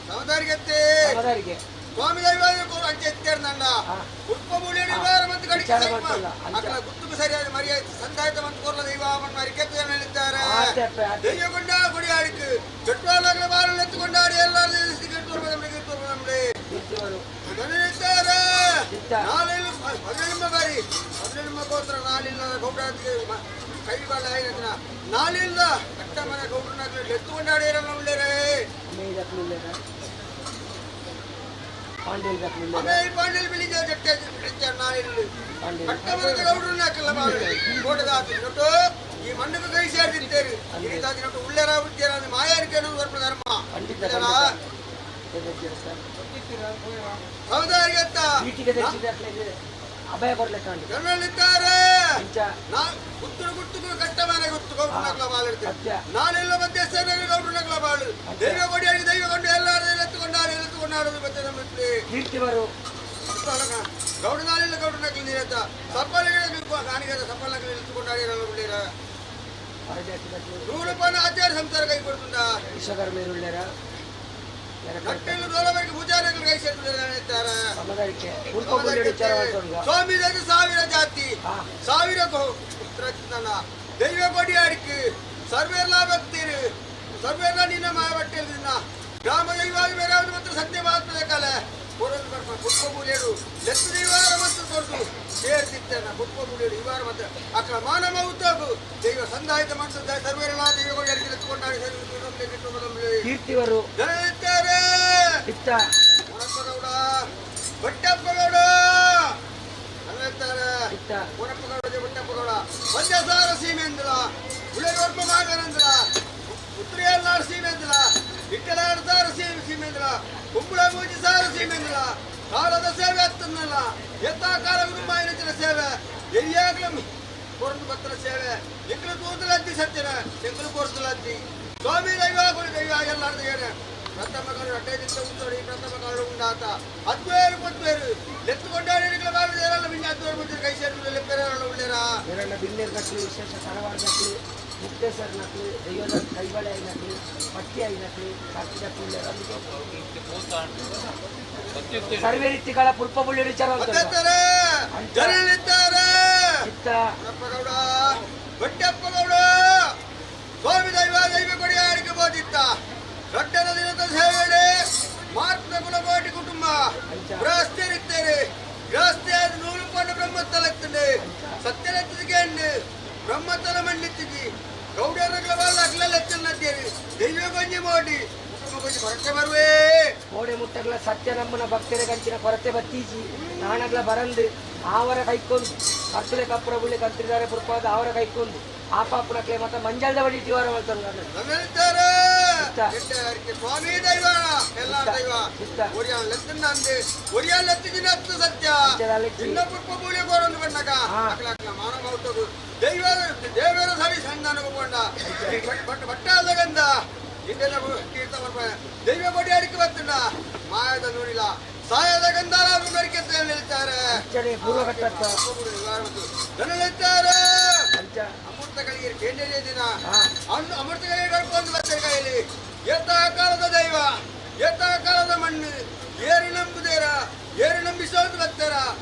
ಸಮದಾರಿಗತ್ತೆ ಸಮದಾರಿಕೆ ಸ್ವಾಮಿ ದೈವ ಅಂಚೆ ಎತ್ತೇರ್ನಂಡ ಉಪ್ಪ ಬುಳಿಯಡಿ ಬಾರ ಮತ್ತು ಕಡಿಕೆ ವಿಚಾರ ಮಾಡ್ತಲ್ಲ, ಅಂಚ. ಅಕಲ ಗುತ್ತುకు ಸರಿಯಾದ ಮರ್ಯಾದೆ ಸಂದಾಯತ ಮತ್ತು ಕೋರ್ಲ ದೈವ ಅವನ ಮರಿಕೆತ್ತು ಹೇಳಿದ್ದಾರೆ ಆತೆ ಅಪ್ಪೆ, ಆತೆ. ದೈವ ಕೊಂಡ ಕೊಡಿಯಾಡಿக்கு ಚೆಟ್ವಾಲಾಗಲ ಬಾರಲ್ ಎತ್ತುಕೊಂಡಾಡಿ ಎಲ್ಲರೂ ಕೀರ್ತಿವರು ನನ್ನಿದ್ದಾರೆ ಚಿತ್ತ. ನಾಲಿಲ್ಲ ಹದಿನೆಂಟು ಬಾರಿ ಹದಿನೆಂಟು ಗೋತ್ರ ನಾಲಿಲ್ಲ ಗೌಡಾತಿಗೆ ಕೈ ಬಾಳ ಆಯ್ನ ನಾಲಿಲ್ಲ ಕಟ್ಟ ಮನೆ ಗೌಡ್ರನಾಗ್ಲಿ ಎತ್ತುಕೊಂಡಾಡಿ ಉಳ್ಳೇರೆ ಮೇಯ್ದಕ್ಲು ಉಳ್ಳೇರ ಪಾಂಡೇಲ್ ದಕ್ಲು ಉಳ್ಳೇರ ಅಮೇ ಪಾಂಡೇಲ್ ಬಿಳಿಜ ಜಟ್ಟೆ ನಾಲಿಲ್ಲ ಪಾಂಡೇಲ್ ಕಟ್ಟ ಮನೆದ ಗೌಡ್ರನ್ನ ಹಾಕಲ್ಲ ಬಾಳೆ ಕೋಟದ ನೊಟ್ಟು ಈ ಮಣ್ಣುకు ಕೈ ಸೇರ್ದಿತ್ತೇರು ಈ ತಾತಿ ನೊಟ್ಟು ಉಳ್ಳೇರ ಉಜ್ಜೇರ ಮಾಯಾರಿಕೆ ವರ್ಣ ಧರ್ಮ ಖಂಡಿತ ಹೌದಾರಿಗತ್ತ ಈಟಿಗೆ ದಕ್ಷಿಣ ಅಭಯ ಕೊಡ್ಲಿಕ್ಕೆ ಜನರಲ್ಲಿದ್ದಾರೆ ಅಂಚ ನಾ ಗುತ್ತುಡು ಗುತ್ತುಕು ಕಟ್ಟ ಮನೆ ಗುತ್ತು ಗೌಡ್ರನಗ್ಲ ಬಾಳಿರ್ತೀವಿ ಸತ್ಯ. ನಾನೆಲ್ಲ ಮಧ್ಯಸ್ಥರಿಗೆ ಗೌಡ್ರನಗ್ಲ ಬಾಳು ದೈವ ಕೊಡಿಯಾಗಿ ದೈವ ಕೊಂಡು ಎಲ್ಲಾರು ಎತ್ತುಕೊಂಡಾರು ಎತ್ತುಕೊಂಡಾರು ಮತ್ತೆ ನಮ್ಮ ಕೀರ್ತಿವರು ಗೌಡ ನಾಳೆಲ್ಲ ಗೌಡ್ರನಗ್ಲ ನೀರತ್ತ ಸಪ್ಪಲಿಗೆ ಕಾಣಿಗೆ ಸಪ್ಪಲಗ್ಲ ಎತ್ತುಕೊಂಡಾಡಿ ಉಳ್ಳೀರ ಹೊರಜಾತಿ ನೂರು ಆಚಾರ ಸಂಸಾರ ಕೈ ಕೊಡ್ತುಂಡ ವಿಶ್ವಕರ್ಮೇರು ಉಳ್ಳೇರ ನಟ್ಟೆಲ್ಲು ದೋಲವರೆಗೆ ಪೂಜಾರಿಗಳು ಕೈ ಸೇರ್ತಾರೆ ಸಮದಾರಿಕೆ ಉಳ್ಕೊ ವಿಚಾರ ಮಾಡ್ಕೊಂಡು ಸ್ವಾಮಿ ಸಾವಿರ ಜಾತಿ ಹಾ. ಸಾವಿರ ದೈವ ಕೊಡಿ ಅಡಿக்கு ಸರ್ವೆಲ್ಲ ಭಕ್ತಿರು ಸರ್ವೆಲ್ಲ ನಿನ್ನ ಮಾಯಬಟ್ಟೆ ನಿನ್ನ ಗ್ರಾಮ ದೈವ ಬೇರೆ ಯಾವುದು ಮಾತ್ರ ಸತ್ಯ ಮಹಾತ್ಮದ ಕಾಲ ಕೊರಲು ಬರ್ಪ ಪುಷ್ಪ ಮೂಲೇಡು ಲೆತ್ತು ದೈವಾರ ಮತ್ತು ಕೊರತು ಸೇರ್ತಿತ್ತೇನ ಪುಷ್ಪ ಮೂಲೇಡು ಇವಾರ ಮಾತ್ರ ಅಕ್ಕ ಮಾನವ ಉತ್ತಗು ದೈವ ಸಂದಾಯತ ಮನಸ್ಸು ಸರ್ವೆಲ್ಲ ದೈವ ಕೊಡಿ ಅಡಿಕೆ ಎತ್ತುಕೊಂಡಾಡಿ ಕೀರ್ತಿವರು ಜನರಿದ್ದಾರೆ ಚಿತ್ತ ಗೌಡ ಬಟ್ಟಪ್ಪಗೌಡ ಹೇಳ್ತಾರೆ ಚಿತ್ತ ಊರಪ್ಪಗೌಡ ಬಟ್ಟಪ್ಪಗೌಡ ಒಂದೇ ಸಾವಿರ ಸೀಮೆಂದ್ರ ಉಳಿಯೋರ್ಪ ಮಾಗನಂದ್ರ ಉತ್ತರಿಯಲ್ನಾಡು ಸೀಮೆಂದ್ರ ಇಟ್ಟಲಾಡು ಸಾವಿರ ಸೀಮೆ ಸೀಮೇಂದ್ರ ಕುಂಬಳ ಮೂಜಿ ಸಾವಿರ ಸೀಮೇಂದ್ರ ಕಾಲದ ಸೇವೆ ಹತ್ತನ್ನಲ್ಲ ಎತ್ತ ಕಾಲ ಗುರುಮಾಯಿನ ಸೇವೆ ಎರಿಯಾಗ್ಲೂ ಕೊರಂದು ಭಕ್ತರ ಸೇವೆ ಎಂಕಲು ತೂತಲದ್ದಿ ಸತ್ಯನ ಎಂಕಲು ಕೊರತಲದ್ದಿ ಸ್ವಾಮಿ ದೈವ ಗುರು ದೈವ ಎಲ್ಲಾರ್ದು ಏನೆ ಪ್ರಥಮ ಕಾಲು ಅಡ್ಡೆ ದಿತ್ತ ಉತ್ತಡಿ ಪ್ರಥಮ ಕಾಲು ಉಂಡಾತ ಅದ್ವೇರು ಪದ್ವೇರು ಲೆತ್ತುಕೊಂಡಾಡಿ ಬಾಳು ಮಿಂಜ ಅದ್ವೇರು ಮುಂದೆ ಕೈ ಸೇರು ಲೆಪ್ಪೇರಲ್ಲ ಉಳ್ಳೇರಾ ಬೇರೆಲ್ಲ ಬಿಲ್ಲೇರ್ ನಕ್ಲು ವಿಶೇಷ ತಳವಾರ ನಕ್ಲು ಮುಕ್ತೇಶ್ವರ ನಕ್ಲು ದೈವದ ಕೈಬಳೆ అయినట్లు ಪಟ್ಟಿ అయినట్లు ಸಾಕ್ಷಿ ನಕ್ಲು ಸರ್ವೇ ರೀತಿಗಳ ಪುಲ್ಪ ಬುಳ್ಳಿ ವಿಚಾರ ಮಾಡ್ತಾರೆ. ಅತ್ತಾರೆ ಜನರಿದ್ದಾರೆ ಚಿತ್ತ ಗೌಡ ಬಟ್ಟಪ್ಪಗೌಡ ಸ್ವಾಮಿ ದೈವ ದೈವ ಕೊಡಿಯಾರಿಗೆ ಬೋಧಿತ್ತ ದೊಡ್ಡನ ದಿನದ ಸೇವೆಡೆ ಮಾರ್ಪದ ಕುಲಕೋಟಿ ಕುಟುಂಬ ಗೃಹಸ್ಥರಿದ್ದೇನೆ ಗೃಹಸ್ಥೆ ನೂಲು ಪಂಡು ಬ್ರಹ್ಮಸ್ಥಲತ್ತದೆ ಸತ್ಯಲೆತ್ತಿಗೆ ಬ್ರಹ್ಮಸ್ಥಲ ಮಂಡಿತ್ತಿದ್ದಿ ಗೌಡರಗಳ ಬಾಲ ಅಗ್ಲಲೆತ್ತನ್ನದ್ದೇರಿ ದೈವ ಗೊಂಜಿ ಮೋಡಿ ಕುಟುಂಬ ಗೊಂಜಿ ಹೊರಟೆ ಬರುವೆ ಕೋಡೆ ಮುಟ್ಟಗ್ಲ ಸತ್ಯ ನಮ್ಮನ ಭಕ್ತರ ಕಂಚಿನ ಕೊರತೆ ಬತ್ತೀಜಿ ನಾಣಗ್ಲ ಬರಂದು ಆವರ ಕೈಕೊಂದು ಕರ್ತುಲೆ ಕಪ್ಪುರ ಬುಳ್ಳಿ ಕಂತ್ರಿದ್ದಾರೆ ಪುರ್ಪಾದ ಆವರ ಕೈಕೊಂದು ಆಪಾಪುನಕ್ಲೆ ಮತ್ತ ಮಂಜಲ್ದ ಬಡಿ ಟಿವಾರ ಮಾಡ್ತಾರೆ ನನ್ನಿದ್ದಾರೆ ಚಿತ್ತ. ಸ್ವಾಮಿ ದೈವ ಎಲ್ಲ ದೈವ ಚಿತ್ತ. ಒರಿಯಾನ್ ಲೆತ್ತಂದೆ ಒರಿಯಾನ್ ಲೆತ್ತಿನ ಹತ್ತು ಸತ್ಯ ಅಂಚೆ ಇನ್ನ ಪುಷ್ಪ ಬೂಳಿ ಕೋರೊಂದು ಬಣ್ಣಕ ಹಾ. ಅಕಲ ಅಕಲ ಮಾನವ ಔತಗು ದೈವ ದೇವರ ಸರಿ ಸಂಧಾನ ಕೊಂಡ ಬಟ್ ಬಟ್ಟಾದ ಗಂಧ ಇಂದೆಲ್ಲ ಕೀರ್ತ ಬರ್ಪ ದೈವ ಕೊಡಿ ಅಡಿಕೆ ಬತ್ತುಂಡ ಮಾಯದ ನೋಡಿಲ್ಲ ಸಾಯದ ಗಂಧಾಲ ಬೆರಿಕೆ ಅಂತ ಹೇಳ್ತಾರೆ ಅಂಚನೆ ಪೂರ್ವ ಕಟ್ಟತ್ತ ಜನರಿದ್ದಾರೆ ಅಂಚ ಅಮೃತ ಗಳಿಗೆ ಕೇಂದ್ರ ದಿನ ಹಾ. ಅನ್ನು ಅಮೃತ ಗಳಿಗೆ ಕಳ್ಕೊಂಡು ಬರ್ತಾರೆ ಕೈಯಲ್ಲಿ ಎತ್ತ ಕಾಲದ ದೈವ ಎತ್ತ ಕಾಲದ ಮಣ್ಣು ಏರು ನಂಬುದೇರ ಏರು ನಂಬಿಸೋದು ಬರ್ತಾರ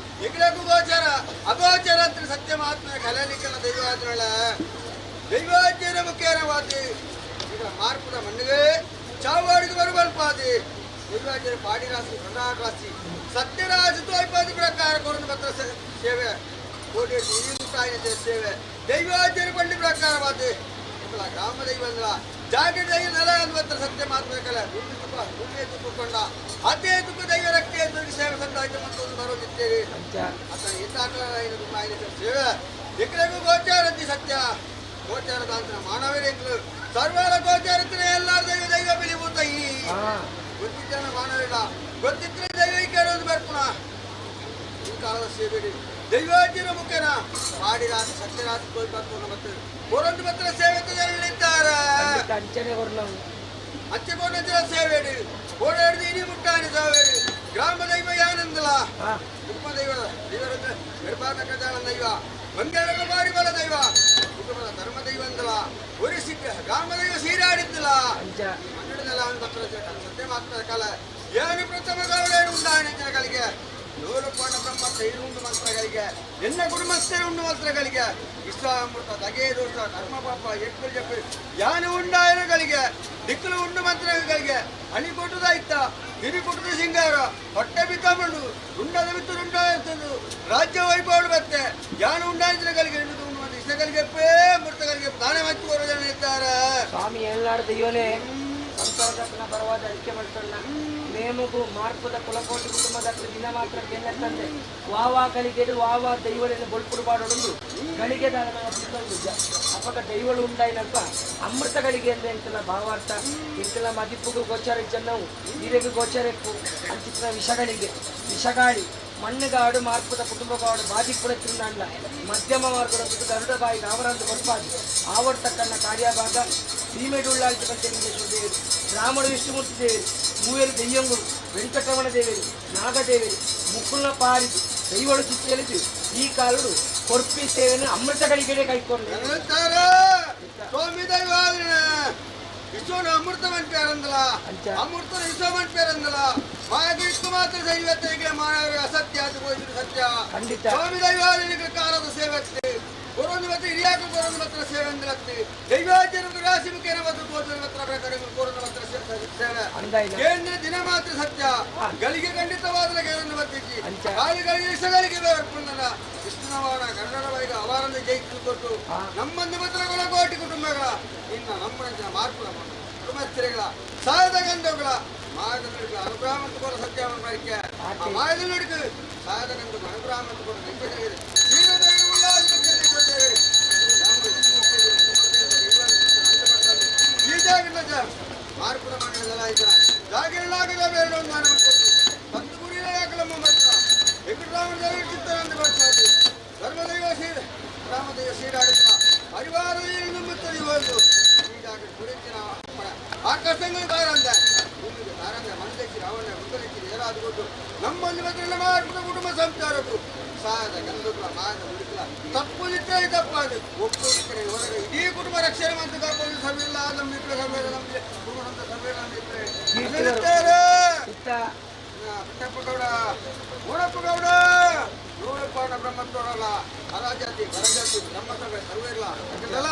ಇಗ್ಲಕ್ಕೂ ಗೋಚರ ಅಗೋಚರ ಅಂತ ಸತ್ಯ ಮಹಾತ್ಮ ಕಲಲಿಕ್ಕಲ್ಲ ದೈವ ಆದ್ರಳ ದೈವಾಜ್ಞನ ಮುಖ್ಯನವಾದಿ ಈಗ ಮಾರ್ಪದ ಮಣ್ಣಿಗೆ ಚಾವಾಡಿಗೆ ಬರುವಲ್ಪಾದಿ ದೈವಾಜ್ಞನ ಪಾಡಿರಾಶಿ ರಾಶಿ ಸತ್ಯರಾಜ ತೋಯ್ಪಾದಿ ಪ್ರಕಾರ ಕೊರದು ಪತ್ರ ಸೇವೆ ಕೋಟಿ ತಾಯಿನ ಸೇವೆ ದೈವಾಜ್ಞನ ಪಂಡಿ ಪ್ರಕಾರವಾದಿ ಇಲ್ಲ ಗ್ರಾಮ ದೈವ ಅಂದ್ರ ಜಾಗ ದೈವ ನೆಲ ಅನ್ನುವಂಥ ಸತ್ಯ ಮಾತ್ರ ಕಲೆ ಭೂಮಿ ತುಪ್ಪ ಭೂಮಿಯ ತುಪ್ಪಕೊಂಡ ಅದೇ ತುಪ್ಪ ದೈವ ರಕ್ತೆ ಸೇವೆ ಸಂದಾಯ್ತು ಮತ್ತು ಒಂದು ಬರೋದಿತ್ತೆ. ಇದ್ದೀರಿ. ಅತನ ಹಿತಾಕಲಾಯಿನ ಸೇವೆ ದಿಕ್ಕಲಿಗೂ ಗೋಚಾರತಿ ಸತ್ಯ ಗೋಚಾರದಾಂತರ ಮಾನವರೇಂದ್ಲು ಸರ್ವರ ಗೋಚಾರತಿನ ಎಲ್ಲಾರ ದೈವ ದೈವ ಬಿಳಿಭೂತ ಈ ಗೊತ್ತಿದ್ದಾನ ಮಾನವಿಲ್ಲ ಗೊತ್ತಿದ್ರೆ ದೈವ ಕೇಳೋದು ಬರ್ಪುಣ ಈ ಕಾಲದ ಸೇವೆ ದೈವಾಜಿನ ಮುಖೇನ ಪಾಡಿರಾತ ಸತ್ಯರಾತ ತೋಯ್ಬಾರ್ದು ಮತ್ತು ಕೊರೊಂದು ಮಾತ್ರ ಸೇವೆ ಇದ್ದಾರೆ ಅಂಚನೆ ಕೊರ್ಲವು ಅಚ್ಚಕೊಂಡ ಸೇವೇಡು ಓಡಾಡಿದ ಇನಿ ಮುಟ್ಟಾನಿ ಸೇವೇಡು ಗ್ರಾಮ ದೈವ ಯಾನಂದಲ ಕುಟುಂಬ ದೈವ ದೇವರ ನಿರ್ಮಾಣ ದೈವ ಬಂಗಾರದ ಬಾರಿ ಬಲ ದೈವ ಕುಟುಂಬದ ಧರ್ಮ ದೈವ ಅಂದಲ ಒರಿಸಿದ್ದ ಗ್ರಾಮ ದೈವ ಸೀರಾಡಿದ್ದಲ ಮನ್ನಡದಲ್ಲ ಅವನ ಸತ್ಯ ಮಾತ್ರ ಕಾಲ ಏನು ಪ್ರಥಮ ಗೌಡೇನು ಉಂಡಾಣಿಗಳಿಗೆ ನೂರು ಪಾಣ ಬ್ರಹ್ಮ ಉಂಡು ಮಂತ್ರಗಳಿಗೆ ಎನ್ನ ಕುಟುಂಬಸ್ಥರು ಉಂಡು ಮಂತ್ರಗಳಿಗೆ ವಿಶ್ವಾಮೃತ ದಗೆ ದೋಷ ಕರ್ಮ ಪಾಪ ಎಕ್ಕಲು ಜಪ್ಪು ಯಾನು ಉಂಡಾಯನಗಳಿಗೆ ದಿಕ್ಕಲು ಉಂಡು ಮಂತ್ರಗಳಿಗೆ ಹಣಿ ಕೊಟ್ಟದ ಇತ್ತ ತಿರಿ ಕೊಟ್ಟದ ಸಿಂಗಾರ ಹೊಟ್ಟೆ ಬಿತ್ತಮಣ್ಣು ಉಂಡದ ಬಿತ್ತು ಉಂಡಾಯಿತು ರಾಜ್ಯ ವೈಭವ ಬತ್ತೆ ಯಾನು ಉಂಡಾಯಿತಗಳಿಗೆ ಉಂಡು ಮಂತ್ರ ಇಷ್ಟಗಳಿಗೆ ಮೃತಗಳಿಗೆ ದಾನ ಮತ್ತು ಜನ ಇದ್ದಾರೆ ಸ್ವಾಮಿ ಏಳ್ನಾಡು ದೈವನೇ ಸಂಸಾರದಕ್ಕನ ಪರವಾದ ಅರಿಕೆ ಮಾಡ್ಸೋಣ ನೇಮಗು ಮಾರ್ಪದ ಕುಲಕೋಟಿ ಕುಟುಂಬದ ದಿನ ಮಾತ್ರ ಕೇಂದ್ರಕ್ಕಂದೆ ವಾವಾ ಗಳಿಗೆಡು ವಾವಾ ದೈವಳೆಲ್ಲ ಬೊಳ್ಪುಡು ಪಾಡೋಡು ಗಳಿಗೆ ಅಪಗ ದೈವಳು ಉಂಡಾಯಿನಲ್ಪ ಅಮೃತ ಗಳಿಗೆ ಅಂದ್ರೆ ಎಂತೆಲ್ಲ ಭಾವಾರ್ಥ ಎಂತೆಲ್ಲ ಮದಿಪುಗು ಗೋಚಾರ ಜನವು ಹಿರಿಯಗು ಗೋಚಾರಕ್ಕೂ ಅಂಚಿತ್ತಿನ ವಿಷಗಳಿಗೆ ವಿಷಗಾಳಿ ಮಣ್ಣುಗಾಡು ಮಾರ್ಪದ ಕುಟುಂಬಗಾಡು ಬಾದಿ ಕೂಡ ತಿನ್ನಲ್ಲ ಮಧ್ಯಮ ವರ್ಗದ ಗರುಡ ಬಾಯಿ ಅವರಂದು ಕೊಡ್ಪಾದು ಆವರ್ತಕ್ಕನ್ನ ಕಾರ್ಯಭಾಗ ಸೀಮೆಡುಳ್ಳಾಳ್ತಿ ಪಂಚಲಿಂಗೇಶ್ವರ ದೇವರು ರಾಮಡು ವಿಷ್ಣುಮೂರ್ತಿ ದೇವರು ಮೂವೇರು ದೆಯ್ಯಂಗುಳು ವೆಂಕಟರಮಣ ದೇವರು ನಾಗದೇವರು ಮುಕ್ಕುಲ್ನ ಪಾರಿದು ದೈವಳು ಚಿತ್ತೆಲಿದು ಈ ಕಾಲುಡು ಕೊರ್ಪಿ ಸೇವೆಯನ್ನು ಅಮೃತ ಗಳಿಗೆಡೆ ಕೈಕೊಂಡು ಸ್ವಾಮಿ ದೈವ ವಿಶ್ವನ ಅಮೃತ ಮಂಟ್ಯಾರಂದಲ ಅಮೃತ ವಿಶ್ವ ಮಂಟ್ಯಾರಂದಲ ಮಾಯಕ್ಕೆ ಮಾತ್ರ ದೈವತೆಗೆ ಮಾನವರಿಗೆ ಅಸತ್ಯ ಅದು ಹೋಯಿತು ಸತ್ಯ ಖಂಡಿತ ಸ್ವಾಮಿ ದೈವಾಲಯಕ್ಕೆ ಕಾಲದ ಸೇವೆ ಆಗ್ತದೆ ಕೊರೊಂದು ಮತ್ತೆ ಹಿರಿಯಾಕ ಕೊರೊಂದು ಮಾತ್ರ ಸೇವೆ ಅಂದ್ರೆ ದೈವಾಚರಣೆ ರಾಶಿ ಮುಖೇನ ಮತ್ತು ಗೋಚರ ಮಾತ್ರ ಪ್ರಕಾರ ಕೊರೊಂದು ಮಾತ್ರ ಸೇವೆ ಕೇಂದ್ರ ದಿನ ಮಾತ್ರ ಸತ್ಯ ಗಳಿಗೆ ಖಂಡಿತವಾದ ಕೇಂದ್ರ ಮತ್ತಿಜ್ಜಿ ಕಾಲಿಗಳಿಗೆ ಇಷ್ಟಗಳಿಗೆ ಬರ್ಪುಂದನ ವಿಷ್ಣುನವಾರ ಕನ್ನಡವೈಗ ಅವಾರಂದ ಜಯಿತು ಕೊಟ್ಟು ನಮ್ಮಂದು ಮಾತ್ರ ಕೋಟಿ ಕುಟುಂಬಗಳ ಇನ್ನು ನಮ್ಮ ಮಾರ್ಪುರ ಕುಟುಂಬಸ್ಥರಿಗಳ ಸಾಯದ ಗಂಧಗಳ ಮಾಯದ ನುಡಿಗೆ ಅನುಗ್ರಹ ಮತ್ತು ಕೂಡ ಸತ್ಯವನ್ನು ಬರಿಕೆ ಆ ಮಾಯದ ನುಡಿಗೆ ಸಾಯದ ಗಂಧ ಅನುಗ್ರಹ ಮತ್ತು ಕೂಡ ಮಾರ್ಪುರ ಮಂಡಲದ ಜಾಗಿರಲಾಗದ ಬೇರೆ ಒಂದು ಪತ್ತು ಗುರಿಯಾಗಲಮ್ಮ ಮಾತ್ರ ವೆಂಕಟರಾಮನ ಚಿತ್ತರಂದು ಬರ್ತಾರೆ ಧರ್ಮದೈವ ಶ್ರೀ ರಾಮದೈವ ಶ್ರೀರಾಡಿದ ಪರಿವಾರದಲ್ಲಿ ನಂಬುತ್ತದೆ ಒಂದು ಈ ಕುರಿತಿನ ಆಕಾಶಂಗೂ ಬಾರಂದ ಭೂಮಿಗೆ ತಾರಂದ ಮನದಕ್ಷಿ ರಾವಣ ಉತ್ತರಕ್ಕೆ ಏರಾದು ಕೊಟ್ಟು ನಮ್ಮಲ್ಲಿ ಮಾತ್ರ ಮಾರ್ಪುರ ಕುಟುಂಬ ಸಂಸಾರಕ್ಕೂ ಸಾಯದ ಗಂಧುಗಳ ಮಾಯದ ಹುಡುಕಲ ತಪ್ಪು ಇಟ್ಟರೆ ತಪ್ಪಾದ ಒಪ್ಪು ಇಟ್ಟರೆ ಹೊರಗೆ ಇಡೀ ಕುಟುಂಬ ರಕ್ಷಣೆ ಮತ್ತು ಕಾಪಾಡಲು ಸವಿಲ್ಲ ನಮ್ಮ ಇಬ್ಬರು ಸವಿಲ್ಲ ನಮಗೆ ಕುಟುಂಬ ಸವಿಲ್ಲ ನಮ್ಮ ಇಬ್ಬರೇ ಪುಟ್ಟಪ್ಪಗೌಡ ಓಣಪ್ಪಗೌಡ ನೂರಪ್ಪಾಣ ಬ್ರಹ್ಮತ್ತೋಡಲ್ಲ ಅರಾಜಾತಿ ಬರಜಾತಿ ಬ್ರಹ್ಮಸಭೆ ಸರ್ವೇರ್ಲ ಯಾಕಂದಲ್ಲ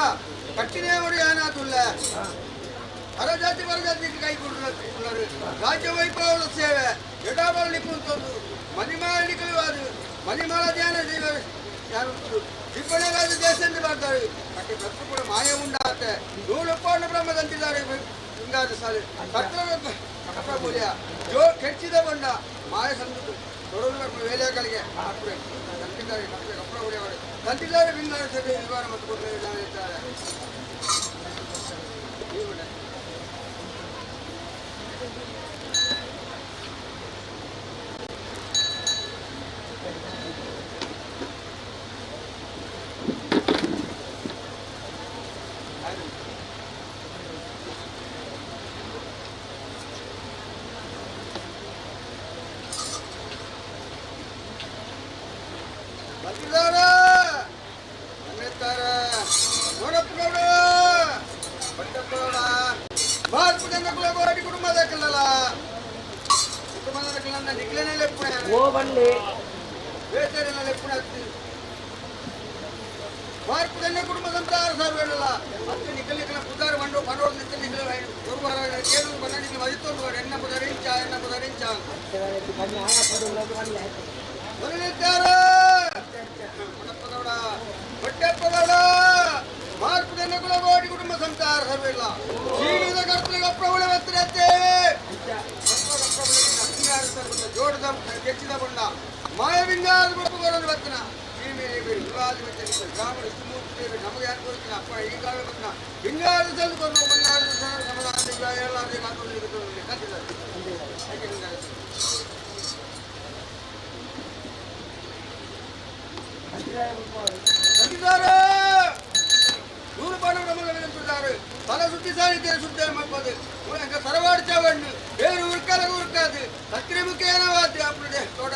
ಕಟ್ಟಿನೇ ಅವರು ಏನಾದುಲ್ಲ ಅರಜಾತಿ ಬರಜಾತಿ ಕೈ ಕೊಡಲು ರಾಜ್ಯ ವೈಭವದ ಸೇವೆ ಎಡಾಬಲ್ಲಿ ಕುಂತೊಂದು ಮನಿಮಾಲಿಕವಾದ ಮನಿಮಾಲ ಧ್ಯಾನ ಜೀವ ಯಾರು ದಿಬ್ಬಣಗಾದ ದೇಶದಿಂದ ಬರ್ತಾರೆ ಕಟ್ಟಿ ಭಕ್ತರು ಕೂಡ ಮಾಯ ಉಂಡಾತೆ ನೂರಪ್ಪಾಣ ಬ್ರಹ್ಮದಂತಿದ್ದಾರೆ ಹಿಂಗಾದ ಸಾಲೆ ಕತ್ರ ಮೂಲ್ಯ ಜೋ ಕೆಚ್ಚಿದ ಬಣ್ಣ ಮಾಯ ಸಂದು ತೊಡಲು ವೇಲೆಗಳಿಗೆ ತಂತಿದ್ದಾರೆ ಕಪ್ಪಡ ಹೊಡೆಯವರು ತಂತಿದ್ದಾರೆ ಬಿಂದಾರ ಸಭೆ ವಿವಾಹ ಮತ್ತು ಕೊಟ್ಟರೆ ಇದ್ದಾರೆ. ಬಂದಿದ್ದಾರೆ ಬಂದಿದ್ದಾರೆ ನೋಡಪ್ಪಗೌಡ ಪಟ್ಟಪ್ಪಗೌಡ ಭಾರತ ಕುಲಗೋಡಿ ಕುಟುಂಬದ ಕಲ್ಲಲ್ಲ ಕುಟುಂಬದ ಕಲ್ಲನ್ನ ನಿಕ್ಲೇನೆ ಲೆಪ್ಪುಣ ಓ ಬನ್ನಿ ಬೇಸರಿನ ಲೆಪ್ಪುಣ ಭಾರತದಲ್ಲೇ ಕುಟುಂಬ ಸಂಸಾರ ಸರ್ವೇಳಲ್ಲ ಅತ್ತೆ ನಿಕ್ಕಲ್ ನಿಕ್ಕಲ ಪುದಾರ ಬಂಡು ಪಡೋಡ್ ನಿತ್ತ ನಿಕ್ಕಲ ಒಂದು ವಾರ ಕೇಳು ಬಂದ ನಿಕ್ಕಲ ಮದಿತ್ತೊಂದು ವಾರ ಎಣ್ಣ ಪುದಾರ ಇಂಚ ಎಣ್ಣ ಪುದಾರ ಇಂಚ ಬಂದಿದ್ದಾರೆ ಪುಟ್ಟಪ್ಪಗೌಡ ಹೊಟ್ಟೆಪ್ಪಗೌಡ ಭಾರತದ ಕುಲಗೋಡಿ ಕುಟುಂಬ ಸಂಸಾರ ಸರ್ವೇಳ ಜೀವಿತ ಕರ್ತೃಗ ಪ್ರಬಲ ಹತ್ತಿರತ್ತೆ ಜೋಡದ ಕೆಚ್ಚಿದ ಬಣ್ಣ ಮಾಯ ಬಿಂಗಾದ ಬೊಪ್ಪು ಕೊರೊಂದು ಬತ್ತನ ಸೀಮೆ ಬೇರು ವಿವಾದ ಬತ್ತನ ಗ್ರಾಮ ವಿಷ್ಣುಮೂರ್ತಿ ದೇವರು ನಮಗೆ ಯಾರು ಕೊಡ್ತೀನಿ ಅಪ್ಪ ಈ ಕಾಲ ಬತ್ತನ ಬಿಂಗಾದ ಸಲ್ದು ಕೊರ್ನು ಬಂಗಾರದ ಸಮಾಧಾನ ಎಲ್ಲ ಕಂದಿದ್ದಾರೆ. ನೂರು ಪಾಡು ಬ್ರಹ್ಮಗಳಿದ್ದಾರೆ ತಲೆ ಸುತ್ತಿ ಸಾರಿದ್ದೆ ಸುದ್ದಿ ಮಲ್ಪದು ತರವಾಡು ಚಾವಣ್ಣು ಬೇರೆ ಉರ್ಕಾದ ಉರ್ಕಾದು ಸತ್ರಿ ಮುಖೇನವಾದ್ಯ ಅಪ್ಪಣೆ ತೋಟ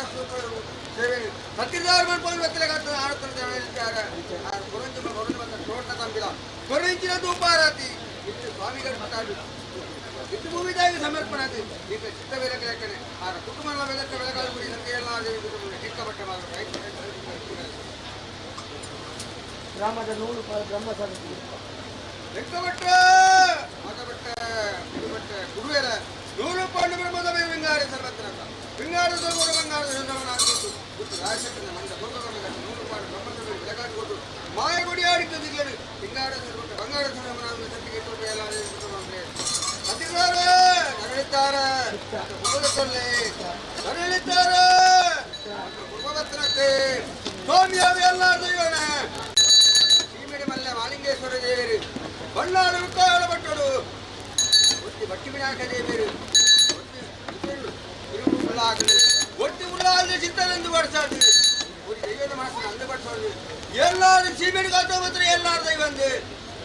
ಸೇವೆ ಸತ್ರಿದಾರ ಮಲ್ಪದು ಬೆತ್ತಲೆ ಕಟ್ಟು ಆಡುತ್ತಾರೆ ಕೊರಂಜಿ ಕೊರಂಜಿ ಬಂದ ತೋಟ ತಂಬಿಲ ಕೊರಂಚಿನ ಧೂಪಾರಾತಿ ಇಟ್ಟು ಸ್ವಾಮಿಗಳು ಮಾತಾಡು ಇಟ್ಟು ಭೂಮಿ ತಾಯಿಗೆ ಸಮರ್ಪಣೆ ಈಗ ಚಿತ್ತ ಬೆಲಕ್ಕೆ ಲೆಕ್ಕನೆ ಆ ಕುಟುಂಬ ಬೆಲಕ್ಕೆ ಬೆಳಗಾಲು ಗುಡಿ ಸಂಖ್ಯೆ ಎಲ್ಲ ಚಿಕ್ಕ ಬಟ್ಟೆ ಮಾತ್ರ ಗ್ರಾಮದ ನೂಲು ಪಾಲು ಬ್ರಹ್ಮ ಸಮಿತಿ ವೆಂಕಭಟ್ಟ ಮತಭಟ್ಟ ಗುರುಭಟ್ಟ ಗುರುವೇರ ನೂರು ಪಾಂಡು ಬ್ರಹ್ಮದ ವಿಂಗಾರ ಸರ್ವತ್ರ ವಿಂಗಾರ ಸೋಮರ ಬಂಗಾರ ಚಂದ್ರವನ ಹಾಕಿತ್ತು ಗುಟ್ಟು ರಾಜಶಕ್ತಿನ ಮಂದ ಲೋಕಗಮನ ನೂರು ಪಾಂಡು ಬ್ರಹ್ಮಸಭೆ ಬೆಳಗಾಡಿ ಕೊಟ್ಟು ಮಾಯಗುಡಿ ಆಡಿದ್ದು ದಿಗ್ಲನು ಪಿಂಗಾರ ಸರ್ವತ್ರ ಬಂಗಾರ ಚಂದ್ರವನ ಸತ್ತಿಗೆ ತೋಟ ಎಲ್ಲ ಸತಿಗಾರ ನರಳಿದ್ದಾರೆ ಕುಟುಂಬದಲ್ಲೇ ನರಳಿದ್ದಾರೆ ಕುಟುಂಬದತ್ತೆ ಸ್ವಾಮಿಯ ಎಲ್ಲ ದೈವನೇ ಸೀಮೆಡಿ ಮಲ್ಲೆ ಮಾಲಿಂಗೇಶ್ವರ ದೇವರು ಬಳ್ಳಾರು ವಿಕಾಳ ಭಟ್ಟರು ಒತ್ತಿ ಬಟ್ಟಿ ವಿನಾಯಕ ದೇವರು ಒತ್ತಿ ಒಟ್ಟಿ ಉಳ್ಳಾದ ಚಿತ್ತಲೆಂದು ಬಡಿಸಾದು ஒரு ದೈವದ ಮನಸ್ಸನ್ನು ಅಂದು ಬಡಿಸೋದು ಎಲ್ಲಾರು ಸೀಮೆಡಿ ಕಾತೋಬತ್ರ ಎಲ್ಲಾರು ದೈವಂದು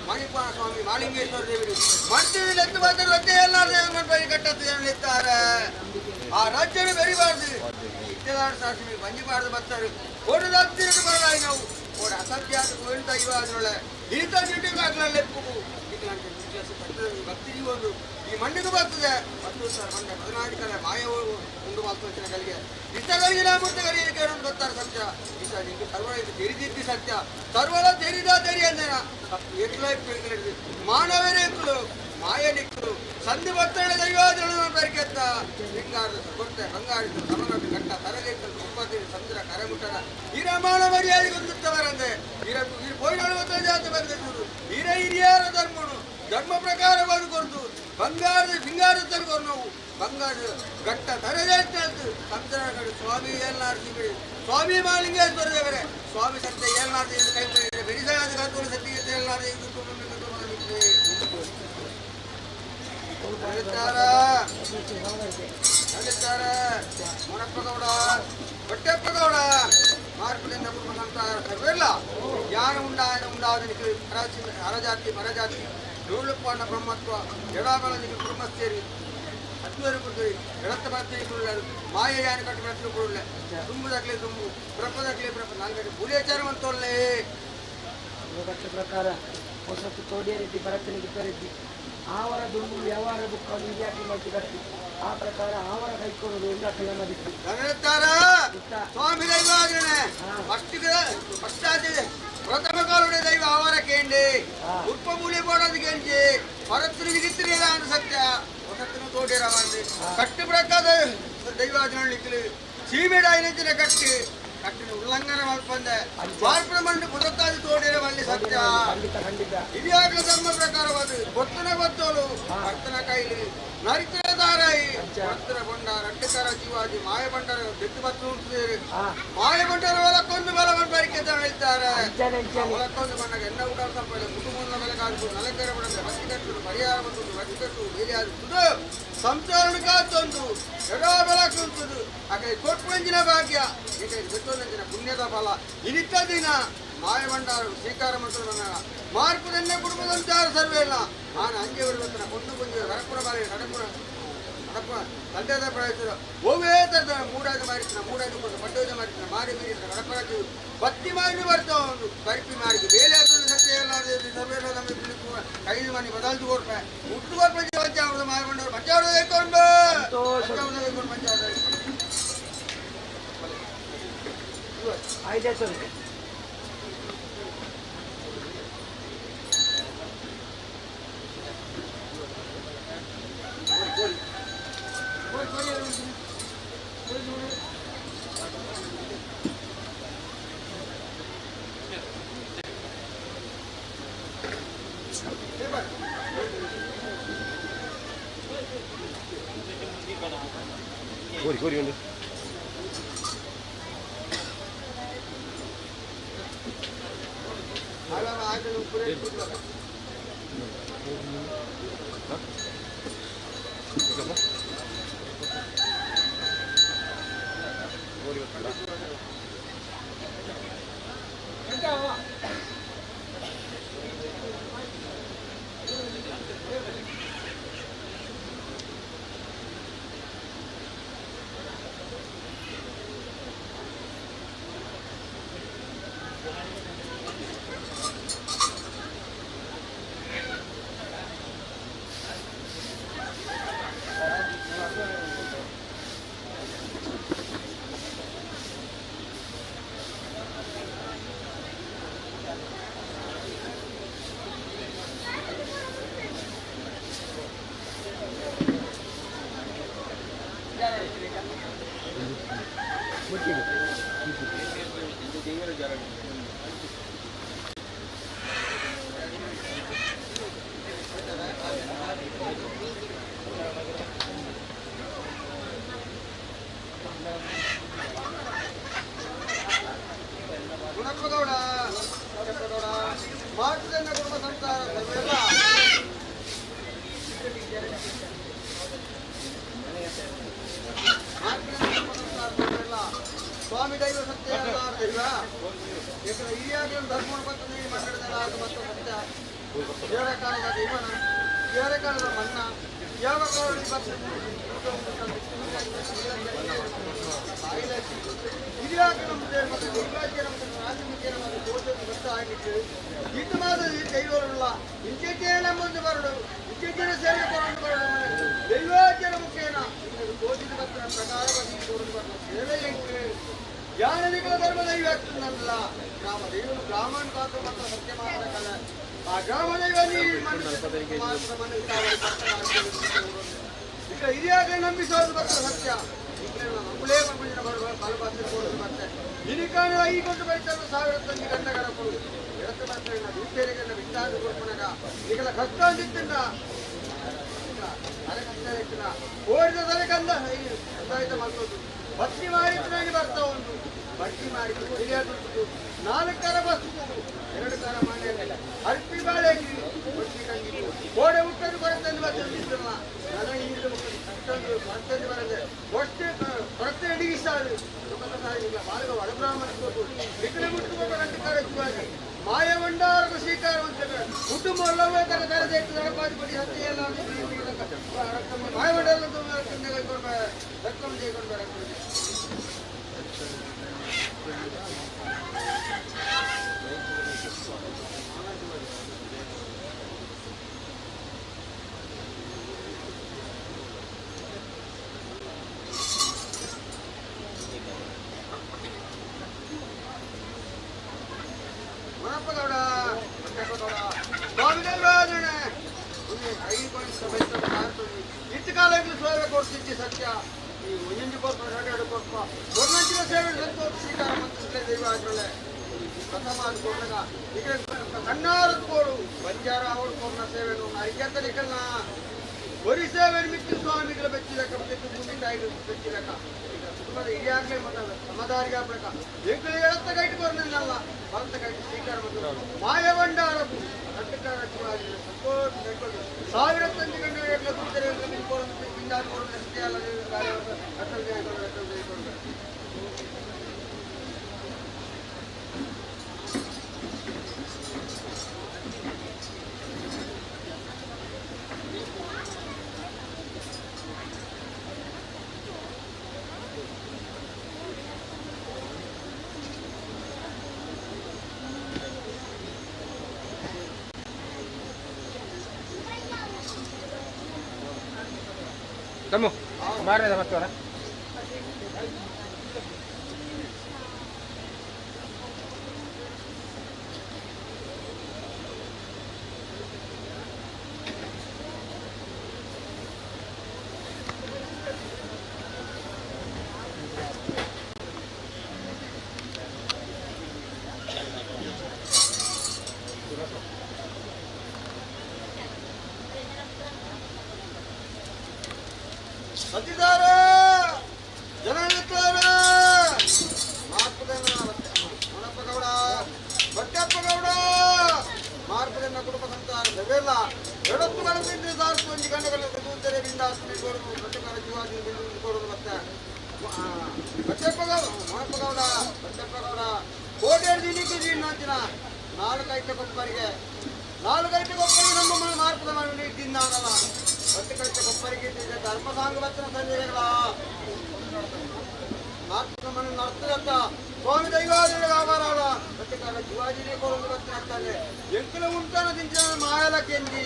ಮಣಿಪಾನ ಸ್ವಾಮಿ ಮಾಲಿಂಗೇಶ್ವರ ದೇವರು ಮಡ್ತಿದಲ್ಲಿ ಎತ್ತು ಬಂದರು ಅದೇ ಎಲ್ಲಾರು ದೈವ ಬರಿ ಕಟ್ಟತ್ತು ಇತ್ತಾರೆ ಆ ರಾಜ್ಯನು ಬೆರಿಬಾರ್ದು ಇಟ್ಟದಾಡ ಸಾಕ್ಷಿ ಬಂಜಿಬಾರ್ದು ಬರ್ತಾರೆ ಕೊಡದ ಹತ್ತಿರ ಬರಲಾಗಿ ನಾವು ಓಡ ಅಸಭ್ಯ ಗೋವಿಂದ ದೈವ ಅದ್ರೊಳೆ ಇಂಥ ಡ್ಯೂಟಿಗೆ ಆಗ್ಲಲ್ಲ ಎಪ್ಪು ಭಕ್ತಿ ಒಂದು ಈ ಮಣ್ಣಿಗೆ ಬರ್ತದೆ ಹತ್ತು ಸರ್ ಮಂಡೆ 14 ಕಲೆ ಮಾಯ ಉಂಡು ಮಾತು ಕಲಿಗೆ ಇಷ್ಟಗಳಿಗೆ ನಾಮೂರ್ತಿ ಕಲಿಯಲಿಕ್ಕೆ ಬರ್ತಾರೆ ಸತ್ಯ ಇಷ್ಟ ನಿಂಗೆ ಸರ್ವ ಇದು ತೆರಿದಿದ್ದಿ ಸತ್ಯ ಸರ್ವಲ ತೆರಿದ ತೆರಿ ಅಂದೇನ ಎಟ್ಲ ಮಾನವರೇ ಇಕ್ಕಳು ಮಾಯನಿಕ್ಕಳು ಸಂಧಿ ಬರ್ತಡೆ ದೈವಾದಳು ಬೆರಕೆತ್ತ ಲಿಂಗಾರದ ಕೊಟ್ಟೆ ಬಂಗಾರಿದ್ದು ಸಮನೊಟ್ಟು ಕಟ್ಟ ತರಗೇಕಲು ಮುಪ್ಪತ್ತಿನ ಚಂದ್ರ ಕರೆಮುಟ್ಟನ ಹಿರಮಾನ ಮರ್ಯಾದೆ ಹೊಂದುತ್ತವರಂದೆ ಹಿರ ಪೋಯಿನಳು ಜಾತ ಬಂದಿದ್ದು ಹಿರ ಹಿರಿಯರ ಧರ್ಮನು ಧರ್ಮ ಪ್ರಕಾರವಾದ ಕೊರತು ಬಂಗಾರದ ಸಿಂಗಾರದ ತರ್ಕೋರು ನಾವು ಬಂಗಾರದ ಗಟ್ಟ ತರದೇತು ಸಂತರ ಸ್ವಾಮಿ ಏಲ್ನಾಡ್ತಿ ಬಿಡಿ ಸ್ವಾಮಿ ಮಾಲಿಂಗೇಶ್ವರ ದೇವರೇ ಸ್ವಾಮಿ ಸತ್ಯ ಏಲ್ನಾಡ್ತಿ ಎಂದು ಕೈ ಬೆರಿಸಾದ ಕಾತೂರು ಸತ್ಯ ಏಲ್ನಾಡ್ತಿ ಮೊನಪ್ಪ ಗೌಡ ಹೊಟ್ಟೆಪ್ಪ ಗೌಡ ಮಾರ್ಪುಲಿಂದ ಕುಟುಂಬ ಸಂತಾನ ಸರ್ವೆಲ್ಲ ಜ್ಞಾನ ಉಂಡಾಯನ ಉಂಡಾದನಿಗೆ ಅರಜಾತಿ ಪರಜಾತಿ ನೂಲುಪಾಣ ಬ್ರಹ್ಮತ್ವ ಎಡಾಬಲನಿಗೆ ಕುಟುಂಬಸ್ಥೇರಿ ಹತ್ತುವರೆ ಕೊಡ್ತೀವಿ ಎಡತ್ತ ಬರ್ತೀವಿ ಮಾಯ ಯಾನ ಕಟ್ಟು ಬರ್ತೀವಿ ಕೊಡಲೆ ತುಂಬುದಾಗ್ಲಿ ತುಂಬು ಪ್ರಪದಾಗ್ಲಿ ಪ್ರಪ ನಾಲ್ಕು ಬುಲಿಯಾಚಾರ ಅಂತೊಲ್ಲೆ ಪ್ರಕಾರ ಹೊಸತು ತೋಡಿಯರಿದ್ದಿ ಭರತನಿಗೆ ತರಿದ್ದಿ ಆವರ ದುಂಬು ವ್ಯವಹಾರ ಬುಕ್ಕ ಇಂಡಿಯಾಕ್ಕೆ ಮಲ್ತಿ ಕಟ್ಟಿ ಆ ಪ್ರಕಾರ ಆವರ ಕೈಕೊಂಡು ಇಂದಾಕಲ ಮದಿತ್ತು ಸ್ವಾಮಿ ದೈವ ಫಸ್ಟ್ ಫಸ್ಟ್ ಆಗಿದೆ ಪ್ರಥಮ ಕಾಲುಡೆ ದೈವ ಆವರ ಕೇಂಡಿ ಉಪ್ಪ ಮೂಲಿ ಬೋಡೋದು ಕೇಂಜಿ ಭರತನಿಗೆ ಗಿತ್ತಿರಿಲ್ಲ ಅಂತ ಸತ್ಯ ಹೊಸತನು ತೋಟಿರವಂದು ಕಟ್ಟು ಪ್ರಕಾರ ದೈವ ಆಜನಳ್ಳಿಕ್ಕಲು ಸೀಮೆಡಾಯಿನಂಚಿನ ಕಟ್ಟಿ ಕಟ್ಟಿನ ಉಲ್ಲಂಘನೆ ಮಲ್ಪಂದೆ ಸ್ವಾರ್ಪಣ ಮಂಡು ಪುರತ್ತಾದಿ ತೋಡಿರವಲ್ಲಿ ಸತ್ಯ ಖಂಡಿತ ಖಂಡಿತ ಹಿರಿಯಾಗಲ ಧರ್ಮ ಪ್ರಕಾರವಾದ ಗೊತ್ತನ ಗೊತ್ತೋಲು ಭರ್ತನ ಕೈಲಿ ನರಿತರ ದಾರಾಯಿ ಭರ್ತನ ಬೊಂಡ ರಟ್ಟಕರ ಜೀವಾಜಿ ಮಾಯ ಬಂಡರ ಬೆಟ್ಟು ಬತ್ತು ಉಂಟು ಮಾಯ ಬಂಡರ ಒಲಕ್ಕೊಂದು ಬಲವನ್ನು ಬರಿಕೆ ಹೇಳ್ತಾರೆ ಒಲಕ್ಕೊಂದು ಬಂದಾಗ ಎಣ್ಣ ಊಟ ಸ್ವಲ್ಪ ಕುಟುಂಬದ ಮೇಲೆ ಕಾದು ನಲಕರ ಬಡದೆ ಬತ್ತಿ ಕಟ್ಟು ಪರಿಹಾರ ಬಂತು ಬತ್ತಿ ಕಟ್ಟು ಬೇಲಿ ಆಗುತ್ತದೆ ಸಂಸಾರ ಕಾತೊಂದು ಎಡಾ ಬೆಲ ಕುಂತುದು ಆಕೆ ಕೊಟ್ಟುವಂಜಿನ ಭಾಗ್ಯ ಈಕೆ ಗೊತ್ತೊಂದಿನ ಪುಣ್ಯದ ಫಲ ಇನಿತ್ತ ದಿನ ಮಾಯ ಬಂಡಾರು ಸ್ವೀಕಾರ ಮಾಡ್ತಾರೆ ಮಾರ್ಪದನ್ನೇ ಕುಟುಂಬದಂತಾರು ಸರ್ವೇ ಇಲ್ಲ ನಾನು ಅಂಜೆ ಬರುವಂತ ಕೊಂಡು ಬಂದು ಕಡಪುರ ಬಾರಿ ಕಡಪುರ ಕಡಪುರ ತಂದೆದ ಪ್ರಯತ್ನ ಒವ್ವೇ ತರದ ಮೂಡಾದ ಮಾರಿನ ಮೂಡಾದ ಕೊಟ್ಟು ಪಡ್ಡೋದ ಮಾರಿನ ಮಾರಿ ಮೀರಿದ ಕಡಪರಾಜು ಬತ್ತಿ ಮಾರಿ ಬರ್ತಾವ ಒಂದು ಬರಿಪಿ ಮಾರಿ ಬೇಲೆ ಹಾಕೋದು ಸತ್ಯ ಎಲ್ಲ ಸರ್ವೇ ನಮ್ಮ ಐದು ಮನೆ ಬದಲ್ದು ಕೊಡ್ಪೆ ಹುಟ್ಟು ಕೊಡ್ಪೆ ಪಂಚಾವೃತ ಮಾರಿಕೊಂಡವರು ಪಂಚಾವೃತ ಕೊಂಡು ಪಂಚಾವೃತ ಕೊಂಡು ಪಂಚಾವೃತ ಆಯ್ತು ಕೋರಿ ಕೋರಿ ಒಂದು. ಗುಣಪ್ಪಗೌಡ ಗುಣಪ್ಪಗೌಡ ಮಾಡ್ತದನ್ನ ಕುಟುಂಬ ಸಂಸಾರ ಸರ್ವೆಲ್ಲ ಸ್ವಾಮಿ ದೈವ ಸತ್ಯ ದೈವ ಏಕೆಂದ್ರೆ ಈಗಾಗಲೇ ಧರ್ಮವನ್ನು ಬಂತು ನೀಡಿ ಮಂಡಳದ ಮತ್ತು ಸತ್ಯ ಏರ ಕಾಲದ ದೈವನ ಏರ ಕಾಲದ ಮಣ್ಣ ಯಾವ ಕಾಲದ ಇದ್ಯಾಕೆ ನಮ್ಮ ಮತ್ತು ದೈವಾಜ್ಯ ನಮ್ಮ ರಾಜಮುಖ್ಯ ನಮ್ಮ ದೋಷ ಗೊತ್ತಾಗಿತ್ತು ಇಟ್ಟು ಮಾತ್ರ ದೈವರುಳ್ಳ ಇಂಚೆಚ್ಚೇ ನಮ್ಮೊಂದು ಬರಡು ಇಂಚೆಚ್ಚಿನ ಸೇವೆ ಕೊರಡು ಬರಡು ದೈವಾಜ್ಯನ ಮುಖೇನ ದೋಷದ ಬತ್ತರ ಪ್ರಕಾರವಾಗಿ ಕೊರಡು ಬರಡು ಸೇವೆ ಎಂಟು ಜ್ಞಾನವಿಗಳ ಧರ್ಮ ದೈವ ಆಗ್ತದಲ್ಲ ಗ್ರಾಮ ದೈವನು ಬ್ರಾಹ್ಮಣ ಪಾತ್ರ ಮಾತ್ರ ಸತ್ಯ ಮಾತ್ರ ಕಲ ಆ ಗ್ರಾಮ ದೈವ ಮನುಷ್ಯ ಈಗ ಇದ್ಯಾಕೆ ನಂಬಿಸೋದು ಬರ್ತಾರೆ ಸತ್ಯ ನಂಬಲೇ ಬಂದಿನ ಬರುವ ಬಲಪಾತ್ರ ಕೊಡೋದು ಮತ್ತೆ ಇನಿಕಾಣ ಈ ಕೊಟ್ಟು ಬೈತಾರೆ ಸಾವಿರ ತಂದಿ ಗಂಡಗಳ ಕೊಡು ಎಡತ್ತು ಬರ್ತಾರೆ ಬೀಟೇರಿಗೆ ಬಿಟ್ಟಾದ ಕೊಡ್ಪನಗ ಈಗಲ ಕಷ್ಟ ಅಂದಿತ್ತಿಲ್ಲ ಅರೆ ಕಷ್ಟ ಇತ್ತಿಲ್ಲ ಓಡಿದ ತಲೆ ಕಂದ ಕಂದಾಯ್ತ ಮಾಡ್ಕೊಂಡು ಬತ್ತಿ ಮಾಡಿದ್ರಾಗಿ ಬರ್ತಾ ಉಂಟು ಬಟ್ಟಿ ಮಾಡಿ ಹಿರಿಯಾದುಂಟು ನಾಲ್ಕರ ಬಸ್ ಎರಡು ಕಾರ ಮಾಡಿ ಅರ್ಪಿ ಬಾಳೆ ಬಟ್ಟಿ ಕಂಡಿದ್ದು ಕೋಡೆ ಹುಟ್ಟದು ಬರುತ್ತಂದು ಬರ್ತಿದ್ರಲ್ಲ ನನಗೆ ಈಗಲೂ ಕಷ್ಟೊಂದು ಬರ್ತಂದು ಬರದೆ ಒಷ್ಟೇ ಕೊರತೆ ಅಡಿಗಿಸಾರು ಬಾಲಕ ವಡಬ್ರಾಹ್ಮಣ ಬಿಕ್ಕಲೆ ಮುಟ್ಟುವ ಗಂಟು ಮಾಯವಂಡಾರಕ ಸ್ವೀಕಾರ ಅಂತ ಕುಟುಂಬ ಎಲ್ಲವೇ ತರ ತರ ನಡಪಾದಿ ಹತ್ಯೆ ಎಲ್ಲ ಮಾಯವಂಡಾರ ರಕ್ತ ಗುಣಪ್ಪಗೌಡ ಗೌಡ ಸ್ವಾಮಿ ದೇವರಾಜಣೆ ಇತ್ತು ಕಾಲಕ್ಕೆ ಸೇವೆ ಕೊಡ್ತಿದ್ದಿ ಸತ್ಯ ಈ ಒಂದೊಂದು ಕೊರ್ಪ ಎರಡು ಕೊರ್ಪ ಒಂದೊಂದಿನ ಸೇವೆ ಸಂತೋಷ ಸ್ವೀಕಾರ ಮಂತ್ರಿಸಲೇ ದೈವ ಆದ್ರಲೆ ಪ್ರಥಮ ಅದು ಕೊಡ್ಲಾಗ ಈಗ ಕಣ್ಣಾರ ಕೋಡು ಬಂಜಾರ ಅವಳು ಕೊರ್ನ ಸೇವೆನು ಅರಿಕೆಂತ ನಿಕಲ್ನ ಒರಿ ಸೇವೆ ಮಿಕ್ಕಿ ಸ್ವಾಮಿಗಳ ಬೆಚ್ಚಿದಕ್ಕ ಮತ್ತೆ ಭೂಮಿ ತಾಯಿ ಬೆಚ್ಚಿದಕ್ಕ ಈಗ ಕುಟುಂಬದ ಹಿರಿಯಾಗ್ಲೇ ಮತ್ತೆ ಸಮದಾರಿಗೆ ಆಗ್ಬೇಕ ಎಂಕುಲು ಎಳತ್ತ ಗೈಟ್ ಕೊರ್ನಲ್ಲ ಭಕ್ತ ಗೈಟ್ ಸ್ವೀಕಾರ ಮತ್ತು ಮಾಯವಂಡಾರಕು ಕಟ್ಟುಕಾರ ಸಾವಿರ ತಂದೆ ಗಂಡ ದುಡ್ಡು ತಮ್ಮು ಮಾರನೇ ಮತ್ತೆ ಸತ್ತಿದ್ದಾರೆ. ಸಂಸಾರ ಎಡತ್ತು ಗಣಪಿಂದ ಸಾರ್ತು ಒಂಜಿ ಗಂಡಗಳ ದೂತರೆ ಬಿಂದಾಸ್ಮಿ ಕೊಡು ಪ್ರತಿಕಾರ ಜೀವಾದಿ ಬಿಂದು ಕೊಡು ಮತ್ತೆ ಬಚ್ಚಪ್ಪಗೌಡ ಮೊಣಪ್ಪಗೌಡ ಬಚ್ಚಪ್ಪಗೌಡ ಕೋಟೆಯಲ್ಲಿ ದಿನಕ್ಕೆ ಜೀರ್ಣಾಂಚಿನ ನಾಲ್ಕೈತೆ ಕೊಪ್ಪರಿಗೆ ನಾಲ್ಕೈತೆ ಕೊಪ್ಪರಿಗೆ ನಮ್ಮ ಮಾರ್ಪದ ಮಾಡಿ ತಿನ್ನಾಗಲ್ಲ ಹತ್ತು ಕೈತೆ ಕೊಪ್ಪರಿಗೆ ಧರ್ಮ ಸಾಂಗ ಬಚ್ಚನ ಸಂಜೆಗಳ ಮಾರ್ಪದ ಮನೆ ನರ್ತದತ್ತ ಸ್ವಾಮಿ ದೈವಾದಿಗಳ ವ್ಯಾಪಾರ ಪ್ರತಿಕಾರ ಜೀವಾಜಿನೇ ಕೊರೊಂದು ಬಚ್ಚನ ಎಂಕುಲ ಉಂಟಾನ ದಿಂಚಿನ ಮಾಯಲ ಕೆಂಜಿ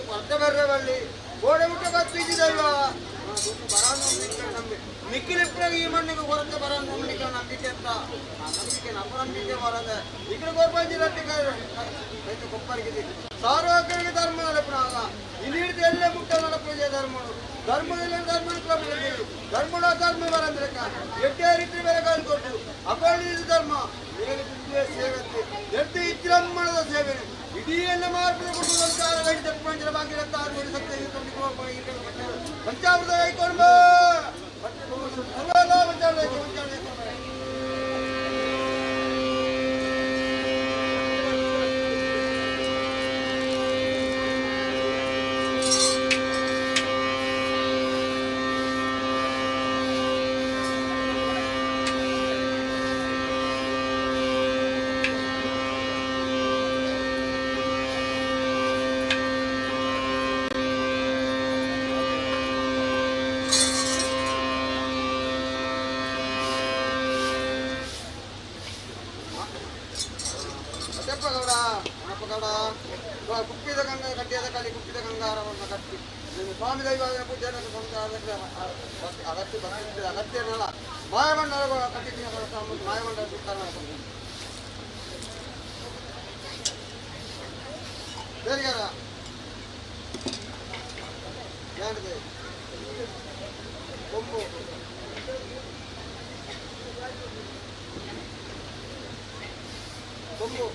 ಕೊರತೆ ಬರ್ರೆ ಬಳ್ಳಿ ಗೋಡೆ ಮುಟ್ಟ ಬತ್ತಿಜಿ ದೈವ ಬರಾನು ನಂಬಿ ನಿಕ್ಕಿಲಿಪ್ಪನಾಗ ಈ ಮಣ್ಣಿಗೆ ಕೊರತೆ ಬರ ನಂಬಿಕೆ ನಂಬಿಕೆ ಅಂತ ಆ ನಂಬಿಕೆ ನಮ್ಮ ನಂಬಿಕೆ ಬರದೆ ఇక్కడ ಗೋರ್ಪಂಜಿ ರೈತ ಕೊಪ್ಪರಿಗೆ ಸಾರ್ವಜನಿಕ ಧರ್ಮ ನಡಪನಾಗ ಇಲ್ಲಿ ಎಲ್ಲೇ ಮುಟ್ಟ ನಡಪುಜೆ ಧರ್ಮನು ಧರ್ಮದಲ್ಲಿ ಧರ್ಮ ಧರ್ಮದ ಧರ್ಮ ಬರಂದ್ರೆ ಎಡ್ಡೆ ರೀತಿ ಬೆಲೆಗಾಲು ಕೊಟ್ಟು ಅಕೊಳ್ಳಿ ಧರ್ಮ ಮೇಲು ಸೇವೆ ಎಡ್ಡೆ ಇದ್ರಮ್ಮಣದ ಸೇವೆ ಇಡೀ ಎಲ್ಲ ಮಾರ್ಪದ ಕುಟುಂಬ ತಪ್ಪಂಜರ ಬಾಗಿಲತ್ತ ಆರು ಸತ್ಯ ಪಂಚಾಮೃತ ಕೈಕೊಂಡು ಪಂಚಾಮೃತ ಪಂಚಾಮೃತ. ಬಚ್ಚಪ್ಪಗೌಡ ಗೌಡ ಕುಪ್ಪಿದ ಗಂಗಾ ಕಟ್ಟಿಯದ ಕಲಿ ಕುಪ್ಪಿದ ಗಂಗಾರವನ್ನು ಕಟ್ಟಿ ಸ್ವಾಮಿ ದೈವ ಪೂಜೆ ಅಗತ್ಯ ಭಕ್ತಿ ಅಗತ್ಯನಲ್ಲ ಮಾಯಮಂಡಲ ಕಟ್ಟಿದ್ದೀನಿ ಮಾಯಮಂಡಲ ಸುತ್ತಾರ ಬೇರೆ ಏನಿದೆ ಕೊಂಬು ಕೊಂಬು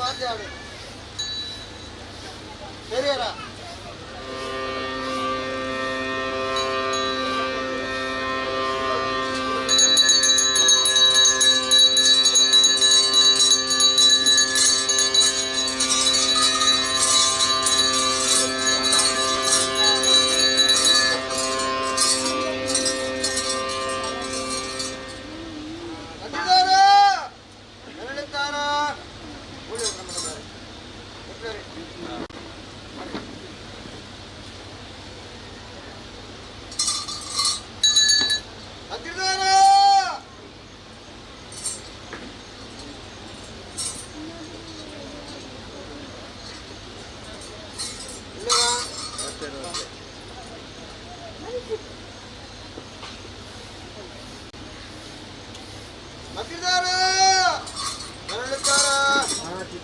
ವಾದ್ಯ ಹಿರಿಯರ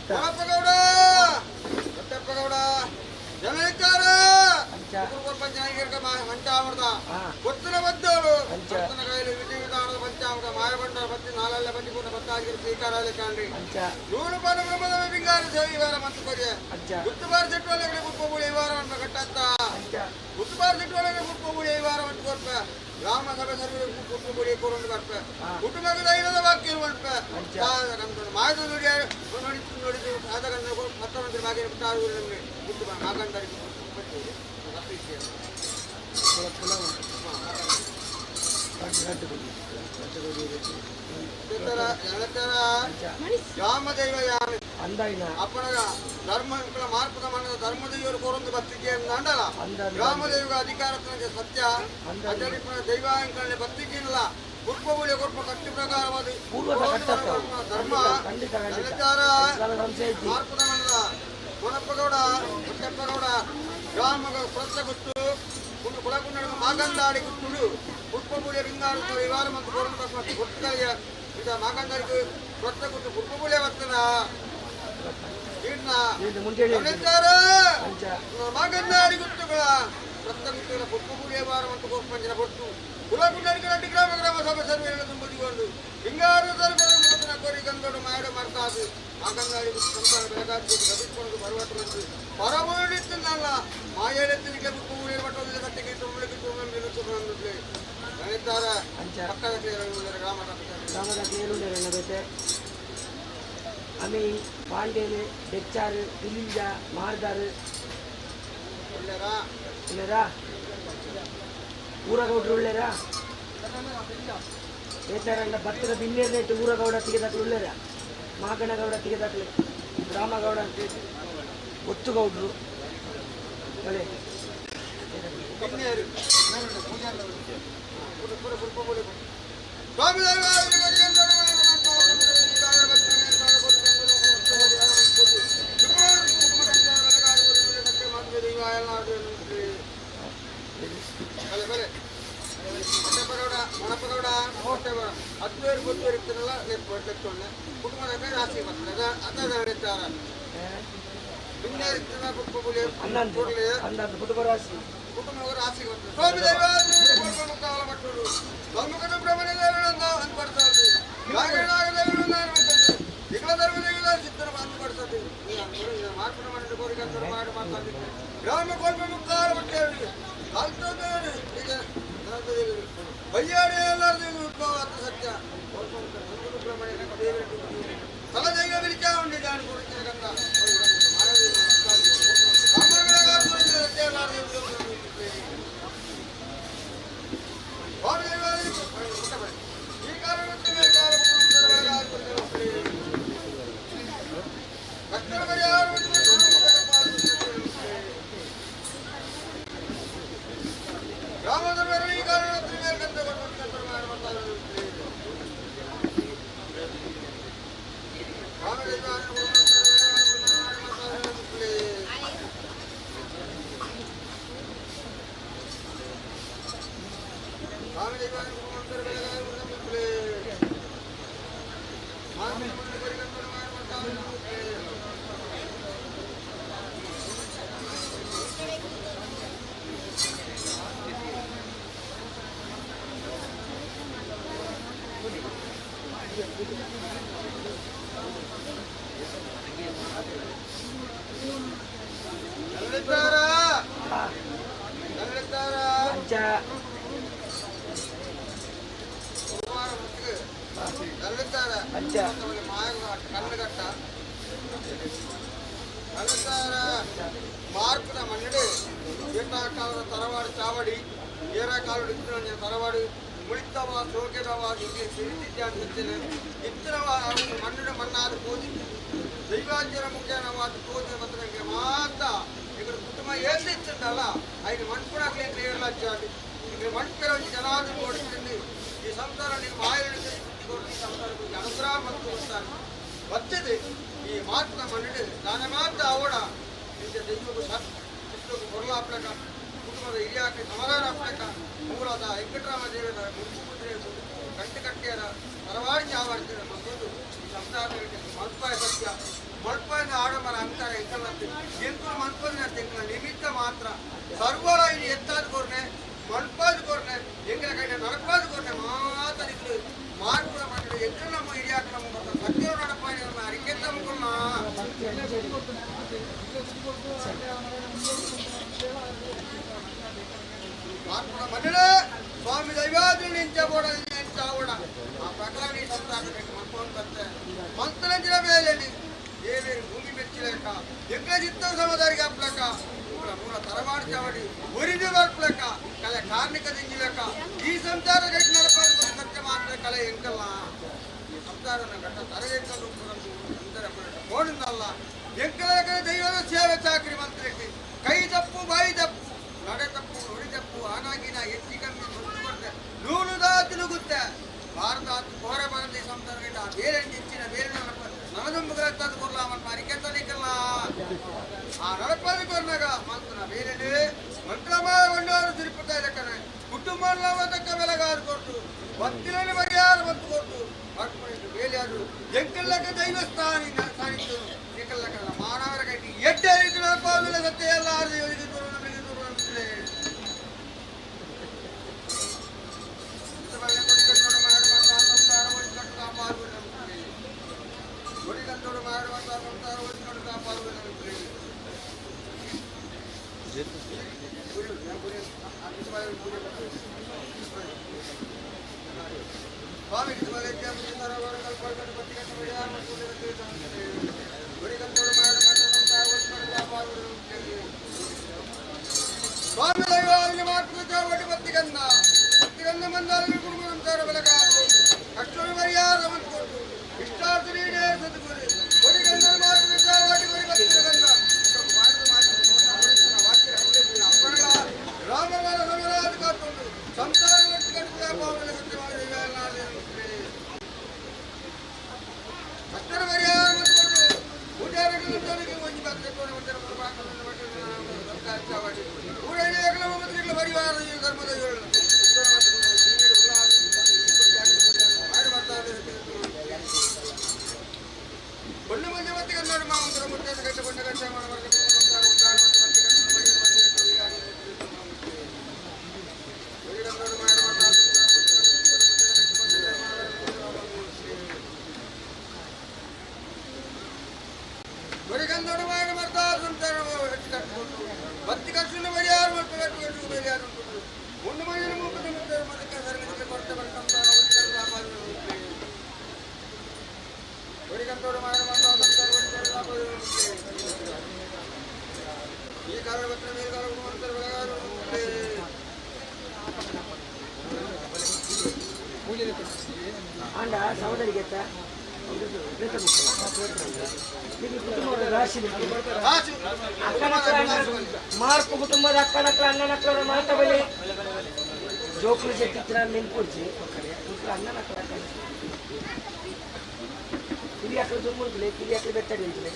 ಕೊಳಪ್ಪಗೌಡ ದೊಡ್ಡಪ್ಪಗೌಡ ಜನರಿದ್ದಾರೆ ಪಂಚಾಮೃತ ಗೊತ್ತಿನ ಬದ್ದವರು ಗೊತ್ತಿನ ಕೈಲಿ ವಿಧಿ ವಿಧಾನದ ಪಂಚಾಮೃತ ಮಾಯಬಂಡರ ಬತ್ತಿ ನಾಲಲ್ಲ ಬತ್ತಿ ಕೂಡ ಬತ್ತಾಗಿರಿ ಸ್ವೀಕಾರ ಕಾಣ್ರಿ ನೂರು ಪಾಲು ಬ್ರಹ್ಮದ ಬಿಂಗಾರ ಸೇವೆ ಈ ವಾರ ಮಂತು ಕೊರಿಯ ಗುತ್ತುಬಾರ ಸೆಟ್ಟುವಲ್ಲಿ ಗುಪ್ಪುಗುಳಿ ಈ ವಾರ ಕಟ್ಟತ್ತ ಗುತ್ತುಬಾರ ಸೆಟ್ಟುವಲ್ಲಿ ಗುಪ್ಪುಗುಳಿ ಈ ವಾರ ಮಂತು ಕೊರ್ಪ ಗ್ರಾಮ ಸಭೆ ಸರ್ವೆ ಗುಪ್ಪುಗುಳಿ ಕೊರೊಂದು ಬರ್ಪ ಕುಟುಂಬದ ಧೈರ್ಯದ ವಾಕ್ಯ ಇರುವಂಪ ಮಾಯದ ನುಡಿ ನೋಡಿ ನೋಡಿದ್ದು ಸಾಧಕನ ಮತ್ತೊಂದು ಬಾಗಿನ ಕುಟುಂಬ ಮಾಗಂಡರಿಗೆ ಗ್ರಾಮದೈವ ಯಾನೆ ಅಪ್ಪನಗ ಧರ್ಮ ಮಾರ್ಪದ ಮನದ ಧರ್ಮದೈವರು ಕೊರೊಂದು ಬತ್ತಿಗೆ ಅಂಡಲ ಗ್ರಾಮದೈವ ಅಧಿಕಾರ ಸತ್ಯ ಅಜರಿಪನ ದೈವಾಂಕಲ್ಲೆ ಬತ್ತಿಗಿಲ್ಲ ಕುರ್ಪಗುಳಿ ಕೊರ್ಪ ಕಟ್ಟಿ ಪ್ರಕಾರವಾದ ಧರ್ಮ ಮಾರ್ಪದ ಮನದ ಕೊನಪ್ಪಗೌಡ ಹೊಟ್ಟೆಪ್ಪಗೌಡ ಗ್ರಾಮದ ಪ್ರತ್ಯ ಗೊತ್ತು ಕುಂಡು ಕುಲಕುಂಡ ಮಾಗಂದಾಡಿ ಗುತ್ತುಡು ಪುಷ್ಪಪೂಜೆ ಬಿಂಗಾರು ವಿವಾರ ಮತ್ತು ಕೊರಮ ಗೊತ್ತುಗಳಿಗೆ ಇದ ಮಾಗಂದಾಡಿಗೆ ಕೊಟ್ಟ ಗುತ್ತು ಪುಷ್ಪಪೂಜೆ ಬರ್ತದ ಮಾಗಂದಾಡಿ ಗುತ್ತುಗಳ ಪ್ರತ್ತ ಗುತ್ತುಗಳ ಪುಷ್ಪಪೂಜೆ ವಾರ ಮತ್ತು ಗೋಪಂಜನ ಕೊಟ್ಟು ಕುಲಕುಂಡಡಿಗೆ ರೆಡ್ಡಿ ಗ್ರಾಮ ಗ್ರಾಮ ಸಭೆ ಸರ್ವೇರನ್ನು ತುಂಬಿಕೊಂಡು ಹಿಂಗಾರು ಸರ್ವೇರ ಕೋರಿ ಗಂದೋಡು ಮಾಯಡ ಮರ್ತಾದು ಮಾಗಂದಾಡಿ ಗುತ್ತು ಸಂಸಾರ ಬೆಳಗಾದು ಗಬಿಕೊಂಡು ಬರುವಟ್ಟು ಪರಮೋಡಿತ್ತಲ್ಲ ಮಾಯೆತ್ತಿನಿಗೆ ಪುಷ್ಪಪೂಜೆ ಮಟ್ಟದಲ್ಲಿ ಕಟ್ಟಿಗೆ ತುಂಬಲಿಕ್ಕೆ ತುಂಬ ಗಣಿತಾರ ಪಕ್ಕದ ಗ್ರಾಮ ಗ್ರಾಮದ ಏಳುಂಡೇರಣ್ಣ ಬೇತೆ ಅಮಿ ಪಾಂಡೇರು ಬೆಚ್ಚಾರು ಪಿಲಿಂಜ ಮಾರ್ದಾರು ಒಳ್ಳೆಯರಾ ಉಳ್ಳೇರಾ ಊರಗೌಡ್ರು ಉಳ್ಳೇರಾ ಬೇತಾರಂಡ ಭತ್ತದ ಬಿನ್ನೇರ್ ನೆಟ್ಟು ಊರಗೌಡ ತೆಗೆದಾಕ್ಲು ಉಳ್ಳೇರ ಮಾಗಣಗೌಡ ತೆಗೆದಾಕ್ಲು ಗ್ರಾಮಗೌಡ ಅಂತ ಒತ್ತುಗೌಡ್ರು ಒಳ್ಳೆ. ಸ್ವಾಮಿ ಹತ್ತು ಗೊತ್ತು ಇರ್ತಾರಲ್ಲ ಕುಟುಂಬದ ಮೇಲೆ ರಾಶಿ ಬರ್ತದೆ ಅದ ಹೇಳ್ತಾರ ಅನ್ನಂದು ಅಂದಂದು ಕುಟುಂಬ ರಾಶಿ. ಕುಟುಂಬ ರಾಶಿ ಬರ್ತದೆ. ಸ್ವಾಮಿ ದೈವ ಮಟ್ಟರು ಸನ್ಮುಖ ಸುಬ್ರಹ್ಮಣ್ಯ ದೇವರನ್ನ ಅಂದ್ಪಡಿಸೋದು ವಿಕಲ ಧರ್ಮ ದೇವರ ಸಿದ್ಧರ ಅಂದ್ಪಡಿಸೋದು ಮಾರ್ಪಣ ಮಾಡಿ ಕೋರಿಕೆ ಮಾಡಿ ಮಾಡ್ತಾರೆ. ಗ್ರಾಮ ಕೋಲ್ಪ ಮುಕ್ತಾರ ಮಟ್ಟೇಳಿ ಬಯ್ಯಾಡಿ ಎಲ್ಲರೂ ಉದ್ಭವ ಅಂತ ಸತ್ಯ ಸುಬ್ರಹ್ಮಣ್ಯ ದೇವರ ತಲದೈವ ವಿರಿಚಾ ಉಂಡಿ ಜಾಣ ಕೊಡುತ್ತಿರಕಂತ ಅಂಚ ಅಂಚ మార్పున మన్నడు ఏటాకాల తరవాడు చావడి ఏరాకాలుడు ఇచ్చిన తరవాడు ಮುಳಿತವ ಸೋಕೆದವ ಸಿರಿತಿದ್ದ ಇತ್ತರವ ಮಣ್ಣು ಮಣ್ಣಾದ ಪೂಜೆ ದೈವಾಂಜನ ಮುಖ್ಯನವಾದ ಪೂಜೆ ಮತ್ತು ಮಾತ್ರ ఇక్కడ ಕುಟುಂಬ ಏನ್ ಇತ್ತಲ್ಲ ఆయన ಮನ್ಪುಣಕ್ಕೆ ಏರ್ಲಾಚಾಡಿ ఇక్కడ ಮನ್ಪೆರ ಜನಾದ್ರು ಓಡಿస్తుంది. ಈ ಸಂಸಾರ ನೀವು ಮಾಯಲು ಈ ಸಂಸಾರ ಅನುಗ್ರಹ ಮತ್ತು ಬರ್ತದೆ. ಈ ಮಾತಿನ ಮಣ್ಣು ತಾನೇ ಮಾತ್ರ ಅವಡ ಇಂಥ ದೈವకు ಸತ್ ಚಿತ್ತకు ಕೊರಲಾಪ್ಲಕ ಕುಟುಂಬದ ಹಿರಿಯಾಕೆ ಸಮಾಧಾನ ಆಪ್ಲಕ ಮೂಲದ ವೆಂಕಟರಾಮ ದೇವರ ಮುಡುಪು ಮುದ್ರೆ ಕಂಟು ಕಟ್ಟಿಯರ ತರವಾಡಿ ಚಾವಾಡ್ತಿರ ಮತ್ತೊಂದು ಈ ಸಂಸಾರ ಮಲ್ಪಾಯ ಸತ್ಯ ಮಲ್ಪಾಯನ ಆಡಂಬರ ಅಂತಾರೆ ಎಂಕಲ್ಲಂತೆ ಎಂಕುಲು ಮನ್ಪದಿನ ಎಂಕಲ ನಿಮಿತ್ತ ಮಾತ್ರ ಸರ್ವರ ಇಲ್ಲಿ ಎತ್ತಾದ ಕೊರ್ನೆ ಮನ್ಪಾದ ಕೊರ್ನೆ ಎಂಕಲ ಕೈನ ನಡಪಾದ ಕೊರ್ನೆ ಮಾತ್ರ ಇట్లు ಮಾರ್ಪುಣ ಮಾಡಿದ್ರೆ ಎಂಕಲ್ ನಮ್ಮ ಹಿರಿಯಾಕ ನಮ್ಮ ಬರ್ತಾರೆ ಸತ್ಯ ನಡಪಾಯ ನಮ್ಮ ಅರಿಕೆ ತಮ್ಮకున్న మార్పున మన్నుడే స్వామి దైవాదుని నించబోడ నించావడ ఆ ప్రకారం ఈ సంసారం మన్పోన్ బತ್ತೆ మంత్రంచిన మేలండి ఏవేరు భూమి మెచ్చలేక ఎక్కడ చిత్తం సమాధారికి అప్పలేక మూల మూల తరవాడు చావడి ఒరిది వర్పలేక కల కార్మిక దించలేక ఈ సంసార గట్టి నడపాలి సత్య మాత్ర కల ఎంకల్లా ఈ సంసారం గట్ట తరగేకలు అందరూ కోడిందల్ల ఎంకల దైవದ ಸೇವೆ ಚಾಕ್ರಿ ಮಂತ್రికి ಕೈ ತಪ್ಪು ಬಾಯಿ ತಪ್ಪು ನಡೆ ತಪ್ಪು ನುಡಿ ತಪ್ಪು ಆನಾಗಿನ ಹೆಚ್ಚಿ ಕಮ್ಮಿ ಗೊತ್ತು ಕೊಡ್ತೆ ನೂಲುದಾ ತಿರುಗುತ್ತೆ ಭಾರತ ಕೋರೆ ಬರಂದಿ ಸಂಸಾರ ಗಟ್ಟ ಆ ಬೇರೆ ಹೆಚ್ಚಿನ ಬೇರೆ ನನದುಂಬುಗ್ರತ್ತಾದ ಕೊರ್ಲ ಅವನ್ ಮಾರಿಕೆ ತನಿಕಲ್ಲ ಆ ನಡಪಾದಿ ಕೊರ್ನಾಗ ಮಂತ್ರ ಬೇರೆ ಮಂತ್ರಮಾಯ ಬಂಡಾರು ತಿರುಪತಿ ಲೆಕ್ಕನೆ ಕುಟುಂಬ ಬೆಲಗಾರು ಕೊಟ್ಟು ಭಕ್ತಿನಲ್ಲಿ ಪರಿಹಾರ ಬಂತು ಕೊಟ್ಟು ಮಕ್ಕಳು ಬೇಲಿಯಾರು ಎಂಕಲ್ಲಕ ದೈವಸ್ಥಾನ ಸಾನಿಧ್ಯ ಎಂಕಲ್ಲಕ ಮಾನವರ ಕಟ್ಟಿ ಎಡ್ಡೆ ರೀತಿ ನಡಪಾವುದಿಲ್ಲ ಸತ್ಯ ಎಲ್ಲ ಆರು ದೂರ ನಮಗೆ ದೂರ ನಮಗೆ. ಸ್ವಾಮಿ ದೈವಾಲಿ ಮಾತೃ ಬತ್ತಿಗಂದ ಬತ್ತಿಗಂದ ಮಂದಾಲಿ ಕುಟುಂಬ ಸಂಸಾರ ಬೆಳಕ ಕಷ್ಟವನ್ನು ಪರಿಹಾರ ಕೊಟ್ಟು ಇಷ್ಟಾರ್ಥ ಈಡೇರಿಸದು ಕೊಡಿಗಂದನ ಮಾತೃ ಕೊಡಿ ಬತ್ತಿಗಂದ ರಾಮಬಲ ಸಮರಾಜ ಕಾತುಂಡು ಸಂಸಾರ ಕಷ್ಟದ ಪರಿಹಾರ ಮಾಡಿಕೊಂಡು ಪೂಜಾರಿಗಳು ಒಂಜಿ ಪರಿವಾರ ಧರ್ಮದ ಒಳ್ಳೆ ಮಂದಿ ಮತ್ತೆ ಕನ್ನಡ ಮಾವಂತರ ಮುಟ್ಟೆ ಕಟ್ಟ ಕೊಂಡ ಕಟ್ಟ ಕೊರಿಗಂದೋಡು ಮಾಡಿ ಮಾಡ್ತಾ ಸಂಸಾರ ಹೆಚ್ಚು ಕಟ್ಟಿಕೊಂಡು ಬತ್ತಿ ಕಟ್ಟನ್ನು ಪರಿಹಾರ ಮಾಡ್ತಾ ಕಟ್ಟು ಕಟ್ಟು ಪರಿಹಾರ ಉಂಟು ಒಂದು ಮನೆಯ ಮುಖದ ಮುಖದ ಮದಕ್ಕೆ ಸರಳಿಗೆ ಕೊರತೆ ಸಂಸಾರ ಕೊರಿಗಂದೋಡು ಮಾಡಿ ಮಾಡ್ತಾ ಸಂಸಾರ ಈ ಕಾರಣ ಬತ್ರ ಮೇಲೆ ಕಾಲ ಮಾಡ್ತಾರೆ ಬೆಳಗಾರು. ಆಂಡ ಸಹೋದರಿಗೆ ರಾಶಿ ಮಾರ್ಪು ಕುಟುಂಬದ ಅಕ್ಕನಕ್ಕಳ ಅಣ್ಣನಕ್ಕಳ ಮಾತ ಬಲಿ ಜೋಕುಲು ಜೆತ್ತಿತ್ತಿನ ಮಿನ್ಪುಡ್ಜಿ ಅಣ್ಣನಕ್ಕಳ ಕಿರಿಯಾಕ್ಳು ದುಮ್ಮುಂತಲೆ ಕಿರಿಯಾಕ್ಳು ಬೆತ್ತಡಿ ಅಂತಲೆ.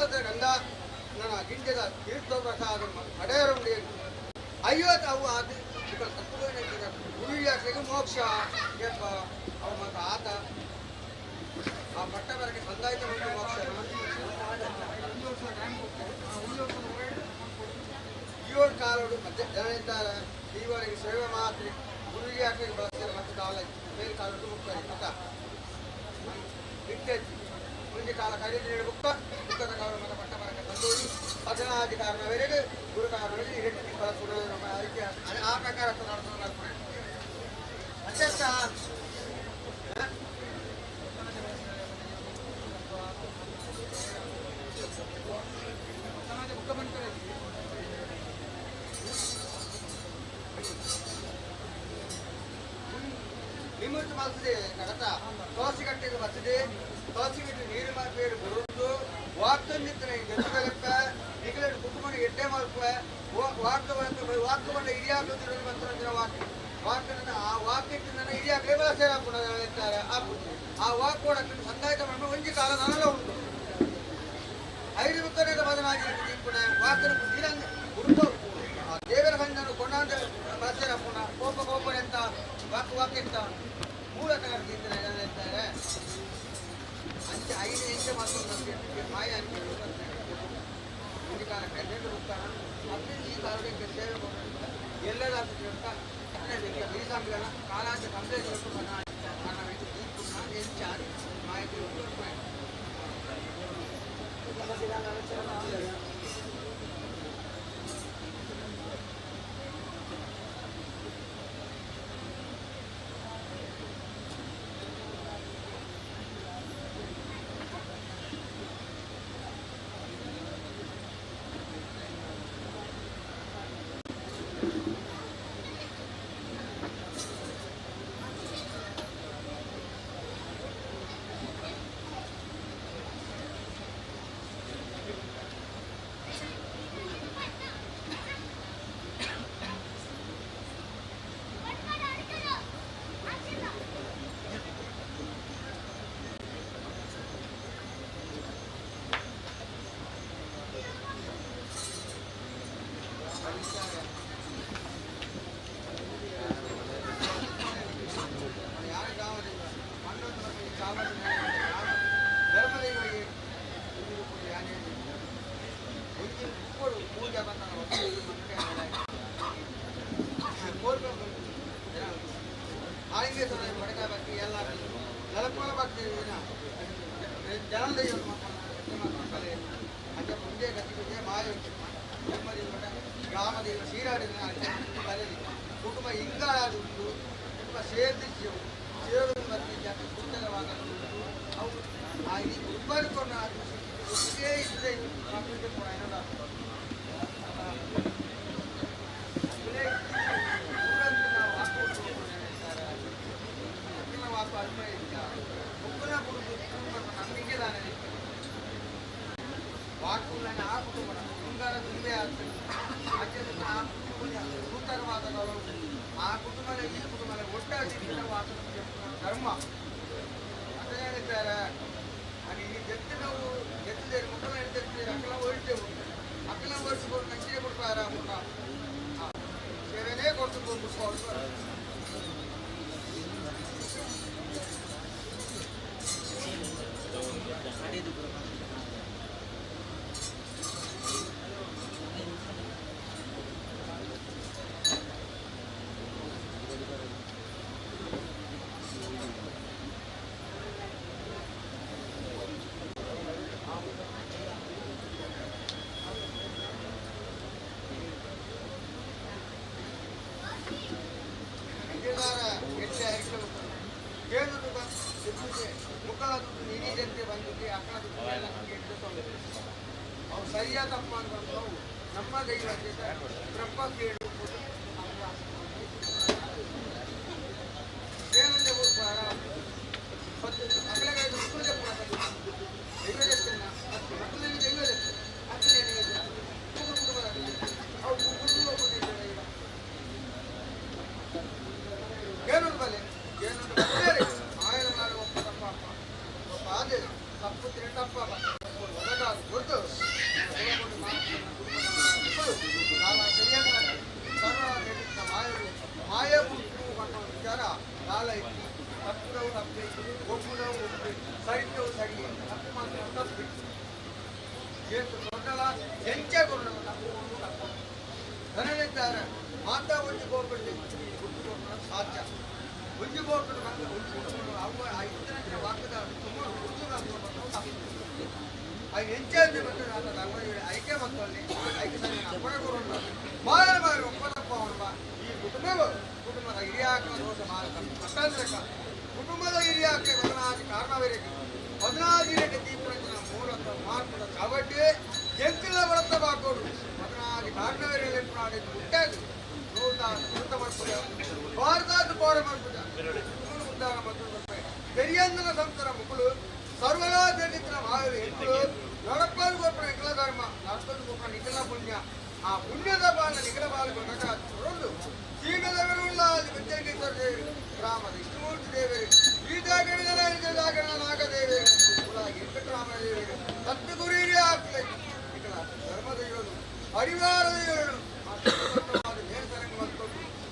ಪ್ರಸಾದದ ಗಂಧ ನನ್ನ ಗಿಂಜದ ತೀರ್ಥ ಪ್ರಸಾದ ಪಡೆಯರುಂಡಿ ಅಯ್ಯೋ ಅವು ಅದು ಗುರುಯಾತ್ರೆಗೆ ಮೋಕ್ಷ ಯಪ್ಪ ಅವು ಮತ್ತು ಆತ ಆ ಪಟ್ಟ ಬರಕ್ಕೆ ಸಂದಾಯಿತ ಮತ್ತು ಮೋಕ್ಷ ಏಳು ಕಾಲೋಡು ಮತ್ತೆ ಜನ ಇದ್ದಾರೆ ಈವರೆಗೆ ಸೇವೆ ಮಾತ್ರ ಗುರುಯಾತ್ರೆಗೆ ಬಳಸ್ತಾರೆ ಮತ್ತು ಕಾಲ ಮೇಲ್ ಕಾಲೋಡು ಮುಕ್ತಾರೆ ಅಂತ ಇಟ್ಟೆಚ್ಚಿ ಮುಂದೆ ಕಾಲ ಕರೀದಿ ಬುಕ್ಕ ಬುಕ್ಕದ ಕಾಲ ಮತ್ತು ಪಟ್ಟ ಬರಕ್ಕೆ ತಂದೋಡಿ ಪದನಾದಿ ಕಾರಣವರೆಗೆ ಗುರು ಕಾರಣವರೆಗೆ ಈ ಬಳಸುವುದು ಅದಕ್ಕೆ ಆ ಪ್ರಕಾರ ನಡೆಸೋದು ಅತ್ಯಂತ ನಿಮ್ಮತ್ತು ಮಲ್ತದೆ ನಗತ ತುಳಸಿ ಕಟ್ಟೆಗೆ ಬರ್ತದೆ ತುಳಸಿ ಕಟ್ಟಿ ನೀರು ಮಾರ್ಪೇಡು ಬರುವುದು ವಾಕ್ತಂದಿತ್ತನೆ ಎತ್ತುಗಲಪ್ಪ ನಿಗಲಡು ಕುಟುಂಬ ಎಡ್ಡೆ ಮಲ್ಪ ವಾಕ್ ವಾಕ್ ಬಂದ ಹಿರಿಯಾಗ ಬಂತ ವಾಕ್ ವಾಕ್ ಆ ವಾಕ್ಯಕ್ಕೆ ನನ್ನ ಹಿರಿಯಾಗಲೇ ಬಳಸೇ ಹಾಕೊಂಡು ಆ ವಾಕ್ ಕೊಡಕ್ಕೆ ಸಂದಾಯತ ಮಾಡುವ ಒಂಜಿ ಕಾಲ ನನಲ ಉಂಟು ಐದು ಮುಕ್ಕನೇದ ಬದಲಾಗಿ ದೀಪುಣ ವಾಕನ ನೀರಂಗ ಉಡುಪ ದೇವರ ಸಂಜನು ಕೊಂಡಾಂಡ ಬಳಸೇ ಹಾಕೋಣ ಕೋಪ ಕೋಪ ಎಂತ ವಾಕ್ ವಾಕ್ ಎಂತ ಮೂಲ ಇದ್ದಾರೆ ಅಂಚೆ 5 ನಿಮಿಷ ಮಾಡ್ಕೊಂಡು ಮಾಯ ಈ ಕಾಲ ಕನ್ನಡ ಹೋಗ್ತಾರ ಅದು ಈ ಕಾಲಕ್ಕೆ ಸೇವೆ ಎಲ್ಲರ ಕಾಲಾಂಚ ಮಾಹಿತಿ ಕುಟುಂಬ ಇಂಗಾಡುಂಟು ಕುಟುಂಬ ಸೇರ್ದಿದ್ದೆವು ಸೇರು ಮತ್ತು ಅವು ಆ ಈ ಕುಟುಂಬ ಒಟ್ಟಿಗೆ ಇದ್ದರೆ ವಾಕುಲನೆ ಆ ಕುಟುಂಬ ಶೃಂಗಾರ ತುಂಬೆ ಆಗ್ತದೆ ಆ ಕುಟುಂಬ ಸೂತಕವಾದಗಳು ಆ ಕುಟುಂಬದ ಈ ಕುಟುಂಬದ ಒಟ್ಟಾಗಿ ಧರ್ಮ ಅಂತ ಹೇಳಿದ್ದಾರೆ. ಅದು ಈ ಎತ್ತು ನಾವು ಎತ್ತಿದ್ದೇವೆ ಮಕ್ಕಳ ಎತ್ತಿದ್ದೇವೆ ಅಕ್ಕಲ ಹೊರಟೆವು ಅಕ್ಕಲ ವರ್ಷ ನಂಚಿಗೆ ಕೊಡ್ತಾರ ಸೇವೆನೇ ಕೊಡ್ತು ಅವು ಸರಿಯಾದ ತಪ್ಪ ಅಂತ ನಮ್ಮ ದೈವ ಬ್ರಹ್ಮ ಕೇಳು ತಪ್ಪು ತಪ್ಪ ದಾಲ ಇತ್ತು ತಪ್ಪುದವು ತಪ್ಪಿ ಒಪ್ಪುದವು ಒಪ್ಪಿ ಸರಿತವು ಸರಿ ತಪ್ಪು ಮಾತ್ರ ತಪ್ಪಿ ಏತು ದೊಡ್ಡಲ ಎಂಚೆ ಕೊಡಲ ತಪ್ಪು ತಪ್ಪು ಧನನಿದ್ದಾರೆ ಮಾತಾ ಒಂಜಿ ಗೋಪುರದಿ ಸಾಧ್ಯ ಒಂಜಿ ಗೋಪುರ ಒಂಜಿ ಕುಟುಂಬ ಅವು ಐದನೇ ವಾಕ್ಯದ ಸುಮಾರು ತಪ್ಪು ಅವು ಎಂಚೆ ಮತ್ತು ಐಕೆ ಮಕ್ಕಳಲ್ಲಿ ಐಕೆ ಸರಿ ಅಪ್ಪಣೆ ಕೊಡೋಣ ಮಾರ ಮಾರ ಒಪ್ಪದಪ್ಪ ಅವನ ಈ ಕುಟುಂಬ ಕುಟುಂಬದ ಹಿರಿಯಾಕನ ದೋಷ ಮಾರ ಅಟ್ಟಂದ್ರೆ ಕುಟುಂಬದ ಹಿರಿಯಾಕೆ ಬದಲಾದಿ ಕಾರಣವಿರಬೇಕು 14 ದೀಪರಂಜನ ಮೂಲಕ ಮಾರ್ಪದ ಚಾವಡ್ಡಿ ಎಂಕಿಲ್ಲ ಬಳತ್ತ ಬಾಕೋಡು 14 ಕಾರಣವಿರಲಿ ಹುಟ್ಟಾದು ನೂತ ನೂತ ಮಲ್ಪುಜ ಭಾರತಾದ ಪೌರ ಮಲ್ಪುಜ ಉದ್ಧಾರ ಮತ್ತು ಪೆರಿಯಂದನ ಸಂತರ ಮುಕುಳು ಸರ್ವಲಾ ತಿಳಿತ್ರ ಮಾಯಲು ಹೆಕ್ಕುಳು ನಡಪ್ಪಲು ಕೊಪ್ಪಣ ನಿಖಲ ಧರ್ಮ ನಡಪ್ಪಲು ಕೊಪ್ಪಣ ನಿಖಲ ಪುಣ್ಯ ಆ ಪುಣ್ಯದ ಬಾಲ ನಿಖಲ ಬಾಲ ಕೊಟ್ಟಕ ಕೊರೊಂದು ಸೀಮೆದವರುಳ್ಳ ಅಲ್ಲಿ ವಿದ್ಯಾಗೇಶ್ವರ ದೇವರು ಗ್ರಾಮದ ಇಷ್ಟಮೂರ್ತಿ ದೇವರು ಈ ಜಾಗರಣೆ ಜಾಗರಣ ನಾಗದೇವರು ವೆಂಕಟರಾಮ ದೇವರು ಸತ್ತು ಗುರಿಯೇ ಆಗ್ತದೆ ನಿಖಲ ಧರ್ಮದೈವರು ಪರಿವಾರ ದೇವರು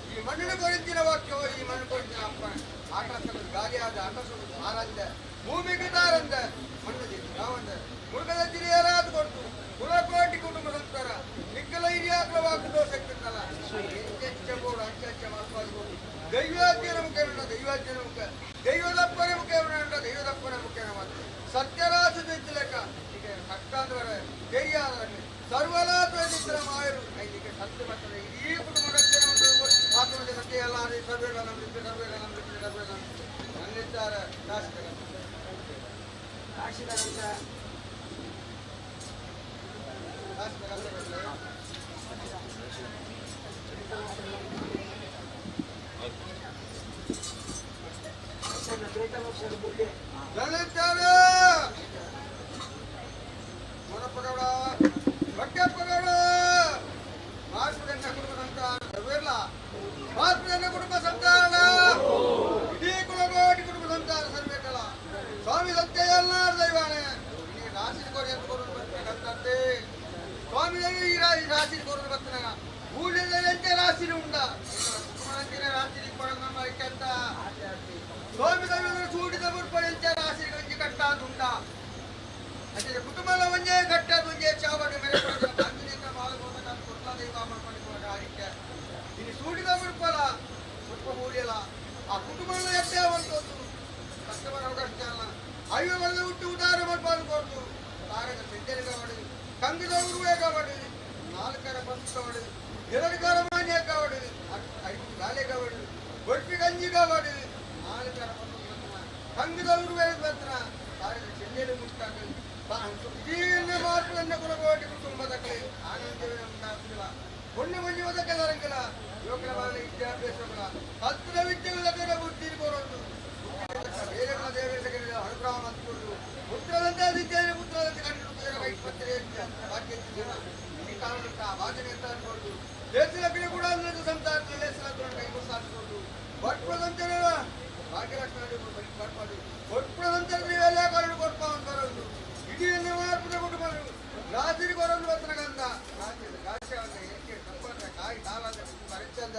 ಈ ಮಣ್ಣಿನ ಕೊರಿಂತಿನ ವಾಕ್ಯವು ಈ ಮಣ್ಣು ಕೊರಿಂತಿನ ಅಪ್ಪ ಆಕಾಶದ ಗಾಲಿಯಾದ ಆಕಾಶದ ಸಾರಂದ ಭೂಮಿಗೆ ತಾರಂದ ಮಣ್ಣು ರಾವಂದ ಮುರುಗದ ತಿರಿಯರಾದ ಕೊಡ್ತು ಕುಲಕೋಟಿ ಕುಟುಂಬ ಸಂತಾರ ನಿಕ್ಕಲ ಹಿರಿಯಾಕ್ಲ ವಾಕ್ಯ ದೋಷ ಇರ್ತಲ್ಲ ಎಂಚೆಂಚ ಬೋಡು ಅಂಚೆಂಚ ಮಲ್ಪಾದು ದೈವಾಜ್ಞನ ಮುಖೇನ ದೈವಾಜ್ಞನ ಮುಖ ದೈವದಪ್ಪನ ಮುಖೇನ ದೈವದಪ್ಪನ ಮುಖೇನ ಮಾತ್ರ ಸತ್ಯರಾಜ ಲೆಕ್ಕ ಈಗ ಸಕ್ಕಾಂದವರ ದೆಯ್ಯಾದ ಸರ್ವಲಾತ್ವ ಮಾಯರು ಐದಿಗೆ ಸತ್ಯ ಮಕ್ಕಳ ಇಡೀ ಕುಟುಂಬ ರಕ್ಷಣೆ ಆತ್ಮದ ಸತ್ಯ ಎಲ್ಲ ಸರ್ವೇಗಳ ನಂಬಿಕೆ ಸರ್ವೇಗಳ ನಂಬಿಕೆ ಸರ್ವೇಗಳ ನಂಬಿಕೆ ನನ್ನಿದ್ದಾರೆ ಕಾಶಿದ ಕಾಶಿದ ನಂತರ ಕಾಶಿದ ನನ್ನಿದ್ದಾರೆ ಮೊರಪ್ಪಗೌಡ ಬಟ್ಟೆಪ್ಪಗೌಡ ಮಾರ್ಪದನ್ನ ಕುಟುಂಬ ಸಂತಾನ ಸರ್ವೇರ್ಲ ಮಾರ್ಪದನ್ನ ಕುಟುಂಬ ಸಂತಾನ ಇಡೀ ಕುಲಕೋಟಿ ಕುಟುಂಬ ಸಂತಾನ ಸರ್ವೇಕಲ ಸ್ವಾಮಿ ಸತ್ಯ ಎಲ್ಲ ದೈವಾನೆ ಈ ರಾಶಿ ಕೋರಿ ಅಂತ ಕೊರೋದು ಬರ್ತಂತೆ ಸ್ವಾಮಿ ಈ ರಾಶಿ ಕೊರೋದು ಬರ್ತಾನ ಊళ్ళಂತೆ ರಾಶಿని ಉಂಡ ಕುಟುಂಬದಂತೆ ರಾಶಿ ಕೊಡೋದು ಅಂತ ಸ್ವಾಮಿ ದೈವದ ಸೂಡಿದ ಮುರ್ಪಡೆಂಚ ರಾಶಿ ಗಂಜಿ ಕಟ್ಟಾದುಂಡ అంటే ಕುಟುಂಬದ ಒಂಜೇ ಕಟ್ಟದ ಒಂಜೇ ಚಾವಡಿ ಮೇರೆ ದೈವ ಮಾಡ್ಕೊಂಡು ಇಲ್ಲಿ ಸೂಡಿದ ಮುರ್ಪಲ ಮುರ್ಪ ಮೂಡಿಯಲ್ಲ ಆ ಕುಟುಂಬದ ಎಟ್ಟೆ ಬಂತು ಕಷ್ಟಪಡ ಅವಕಾಶ ಅಲ್ಲ ಅಯ್ಯೋ ಬರೆದು ಹುಟ್ಟಿ ಉದಾರ ಮಾಡ್ಬಾರ್ದು ಕೊಡ್ತು ತಾರಕ ಸೆಂಚರಿ ಕಾವಡಿ ಕಂಗದ ಉರುವೆ ಕಾವಡಿ ನಾಲ್ಕರ ಪಂಚ ಕಾವಡಿ ಎರಡು ಕಾರ ಮಾನ್ಯ ಕಾವಡಿ ಐದು ಗಾಲೆ ಕಾವಡಿ ಒರ್ಪಿ ಗಂಜಿ ಕಾವಡಿ ನಾಲ್ಕರ ಪಂಚ ಕಂಗದ ಉರುವೆ ಬತ್ರ ತಾರಕ ಚೆಂದೇಲಿ ಮುಟ್ಟಾಗ ಇಡೀ ಮಾತುಗಳನ್ನ ಕುಲಕೋಟಿ ಕುಟುಂಬದ ಕಡೆ ಆನಂದವೇ ಉಂಟಾಗ್ತಿಲ್ಲ ಪುಣ್ಯ ಮಂಜುವುದಕ್ಕೆ ದರಂಗಿಲ್ಲ ಯುವಕರ ಬಾಲ ವಿದ್ಯಾಭ್ಯಾಸಗಳ ಕಲ್ತದ ವಿದ್ಯೆಗಳ ಬುದ್ಧಿ ಬರೋದು ಬೇರೆ ದೇವರ ಅನುಗ್ರಹ ಮಾಡಿಕೊಂಡು ಪುತ್ರದಂತೆ ವಿದ್ಯೆ ಪುತ್ರದಂತೆ ಕಂಡು ಈ ಕಾರಣಕ್ಕೆ ಆ ವಾಚನೆ ಅಂತ ಅನ್ಕೊಂಡು ದೇಶದ ಕೂಡ ಸಂತಾನ ಕೈಗೂ ಸಾಧಿಸಿಕೊಂಡು ಬರ್ಪದಂತೆ ಭಾಗ್ಯಲಕ್ಷ್ಮಿ ಬರ್ಪಾಡು ಕೊಟ್ಪದಂತೆ ಎಲ್ಲ ಕಾರಣ ಕೊಟ್ಪ ಅಂತ ಬರೋದು ಇಡೀ ಮಾರ್ಪದ ಕುಟುಂಬರು ರಾತ್ರಿ ಕೊರೊಂದು ಬರ್ತನಗಂದ ರಾತ್ರಿ ಕಾಶ್ಯ ಏಕೆ ತಪ್ಪಂದ ಕಾಯಿ ಕಾಲಂದ ಪರಿಚಂದ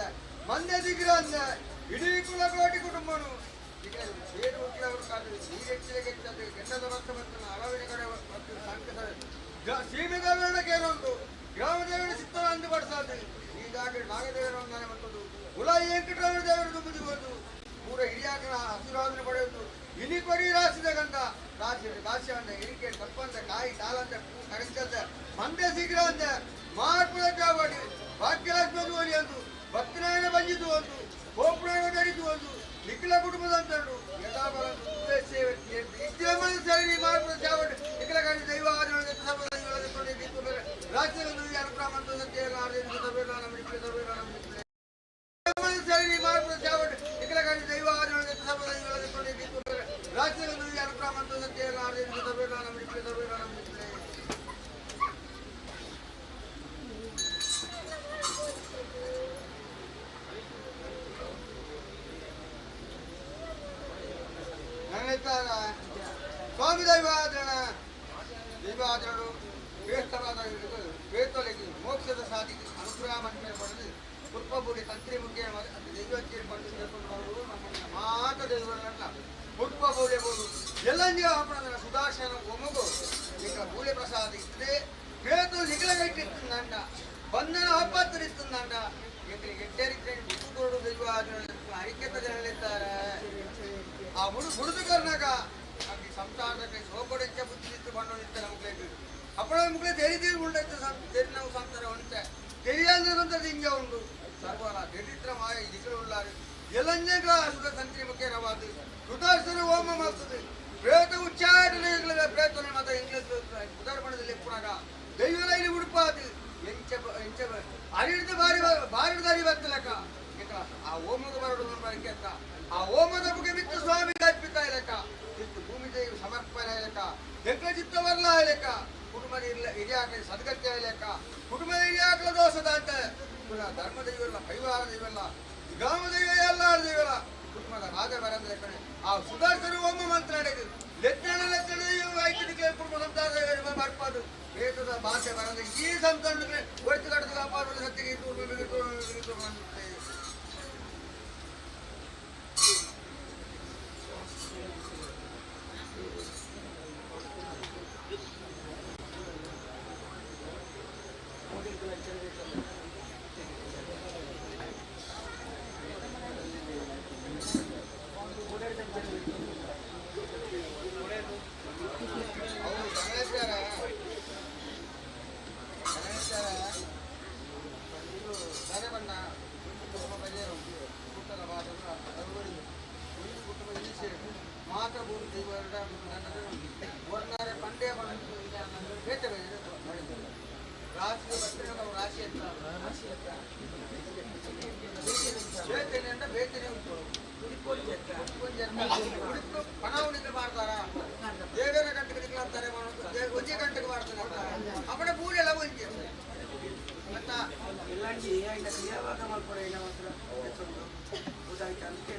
ಮಂದೆ ದಿಗ್ರ ಅಂದ ಇಡೀ ಕುಲಕೋಟಿ ಕುಟುಂಬನು ಈಗ ಬೇರೆ ಹುಟ್ಟಿದವರು ಕಾದು ನೀರೆಚ್ಚಿಗೆ ಕೆಟ್ಟದ್ದು ಕೆಟ್ಟದ ವರ್ಷ ಬರ್ತಾನೆ ಅಳವಿನ ಕಡೆ ಮತ್ತು ಸಂಕಟ ಸೀಮೆದೇವರ ಏನೊಂದು ಗ್ರಾಮದೇವರ ಸಿತ್ತ ಅಂದು ಬಡಿಸಾದು ಈ ಜಾಗ ನಾಗದೇವರ ಒಂದಾನೆ ಮತ್ತೊಂದು ಕುಲ ವೆಂಕಟರಮಣ ದೇವರು ದುಂಬುದು ಪೂರ ಹಿರಿಯಾಕನ ಆಶೀರ್ವಾದನೆ ಪಡೆಯುವುದು ಇನಿ ಕೊಡಿ ರಾಶಿದ ಗಂಧ ರಾಶಿ ಕಾಶ್ಯ ಅಂದ ಎರಿಕೆ ತಪ್ಪಂದ ಕಾಯಿ ತಾಳಂದ ಪೂ ಕರೆಂಚಂದ ಮಂದೆ ಶೀಘ್ರ ಅಂದ ಮಾರ್ಪುಳ ಚಾವಡಿ ಭಾಗ್ಯಲಕ್ಷ್ಮಿ ಓಡಿ ಅಂದು ಭಕ್ತನಾಯನ ಬಂಜಿತು ಒಂದು ಗೋಪುರಾಯನ ದರಿತು ಒಂದು ನಿಖಿಲ ಕುಟುಂಬದ ಅಂತಂಡು ಯಥಾಬಲ ಸೇವೆ ಸರಿ ಮಾರ್ಪುಳ ಚಾವಡಿ ನಿಖಿಲ ಕಾಣಿ ದೈವ ರಾಜ್ಯದ ಅನುಗ್ರಹ ಸರಿ ಮಾರ್ಪುಳ ಚಾವಡಿ ನಿಖಿಲ ಕಾಣಿ ದೈವ ರಾಜ್ಯದ ಅನುಗ್ರಹ ಸ್ವಾಮಿ ದೈವಾದರಣ ದೈವಾದರಡು ಶ್ರೇಷ್ಠವಾದ ವೇತೊಲೆಗೆ ಮೋಕ್ಷದ ಸಾಧಿಗೆ ಅನುಗ್ರಹ ಮಂತ್ರ ಪಡೆದು ಪುಷ್ಪಪುರಿ ತಂತ್ರಿ ಮುಖ್ಯ ದೈವಕ್ಕೆ ಪಡೆದು ಸೇರ್ಕೊಂಡು ಬರುವುದು ನಮ್ಮನ್ನು ಮಾತ ಎಲ್ಲಂಜಿ ಅಪ್ಪಣ ಸುದರ್ಶನ ಒಮಗು ನಿಖಲ ಮೂಲೆ ಪ್ರಸಾದ ಇತ್ತದೆ ಪ್ರೇತು ನಿಖಲ ಗಟ್ಟಿస్తుందంట ಬಂಧನ ಆಪತ್ತರಿస్తుందంట ఇక్కడ ఎట్టరితే బుద్ధు కొరడు దైవ అరికెత్త జనలేస్తారు ಆ ಮುಡು ಗುಡುದು ಕರ್ನಾಗ ಅಲ್ಲಿ ಸಂಸಾರಕ್ಕೆ ಸೋಕೊಡೆಂಚ ಬುದ್ಧಿ ಇತ್ತು ಬಣ್ಣ ಇತ್ತು ನಮ್ಗೆ ಅಪ್ಪಳ ಮುಗ್ಲೆ ತೆರಿದಿ ಉಂಡೈತೆ ತೆರಿ ನಾವು ಸಂಸಾರ ಉಂಟೆ తెలియాల్సిన ಹಿಂಗೆ ಉಂಡು ಸರ್ವರ ದರಿದ್ರ ಮಾಯ ಇದಿಗಳು ಉಳ್ಳಾರು ಎಲ್ಲಂಜೆಗಳ ಸುಧ ಸಂತ್ರಿ ಮುಖ್ಯರವಾದ ಸುದರ್ಶನ ಹೋಮ ಮಾಡ್ತದೆ ಪ್ರೇತ ಉಚ್ಚಾಟನೆ ಪ್ರೇತನೆ ಮಾತ್ರ ಇಂಗ್ಲಿಷ್ ಉದಾಹರಣದಲ್ಲಿ ಎಪ್ಪುನಾಗ ದೈವಲ ಇಲ್ಲಿ ಉಡುಪಾದು ಎಂಚ ಎಂಚ ಅರಿಡ್ದು ಬಾರಿ ಬಾರಿ ದಾರಿ ಬರ್ತಲಕ ಆ ಹೋಮದ ಬರಡು ಬರಕೆ ಆ ಹೋಮದ ಬುಗೆ ಬಿತ್ತು ಸ್ವಾಮಿ ಅರ್ಪಿತ ಇಲಕ ಇತ್ತು ಭೂಮಿ ದೇವಿ ಸಮರ್ಪಣೆ ಇಲಕ ಯಜ್ಞ ಚಿತ್ತವಲ್ಲ ಇಲಕ ಕುಟುಂಬದ ಇಲ್ಲ ಹಿರಿಯಾಕಲಿ ಸದ್ಗತ್ಯ ಇಲಕ ಕುಟುಂಬದ ಹಿರಿಯಾಕಲ ದೋಷದ ಅಂತ ಧರ್ಮ ದೈವಲ್ಲ ಪರಿವಾರ ದೈವಲ್ಲ ಗ್ರಾಮ ದೈವ ಎಲ್ಲ ದೈವಲ್ಲ ಕುಟುಂಬದ ರಾಜ ಬರಂದ್ರೆ ಕಣೆ ಆ ಸುದರ್ಶನ ಹೋಮ ಮಂತ್ರ ನಡೆದು ಲೆತ್ತಣ ಲೆತ್ತಣ ಐತಿಗೆ ಕುಟುಂಬ ಸಂತಾನ ಮಾಡ್ಪಾದು ವೇದದ ಭಾಷೆ ಬರಂದ್ರೆ ಈ ಸಂತಾನ ಒಟ್ಟು ಕಟ್ಟದ ಕಾಪಾಡುವ ಸತ್ತಿಗೆ ಅವರು ಗಣೇಶರ ಗಣೇಶರ ಇದು ಬಣ್ಣ ಕುಟುಂಬ ಮಾತ್ರ ಭೂಮಿ ದೈವರ ಒರ್ನಾರೆ ಪಂಡೆ ಬೇತೆ ರಾಶಿ ರಾಶಿ ಅಂತ ಬೇತೇನೆ ಅಂತ ಬೇತೇನೆ ಉಂಟು ಉಡುಪು ಪಣವು ಮಾಡ್ತಾರ ದೇವರ ಗಂಟೆಗೆ ನಿಕ್ಲಾಂತಾರೆ ಒಂಜಿ ಗಂಟೆಗೆ ಮಾಡ್ತಾರೆ ಅಪ್ಪಡೆ ಪೂಜೆ ಒಂಜಿ ಮತ್ತ ಇಲ್ಲಾಂಜಿ ಐನ ಕ್ರಿಯಾವಾಗ ಮಲ್ಪಡ ಏನ ಮಾತ್ರ ಉದಾಯ್ತು ಅಂತ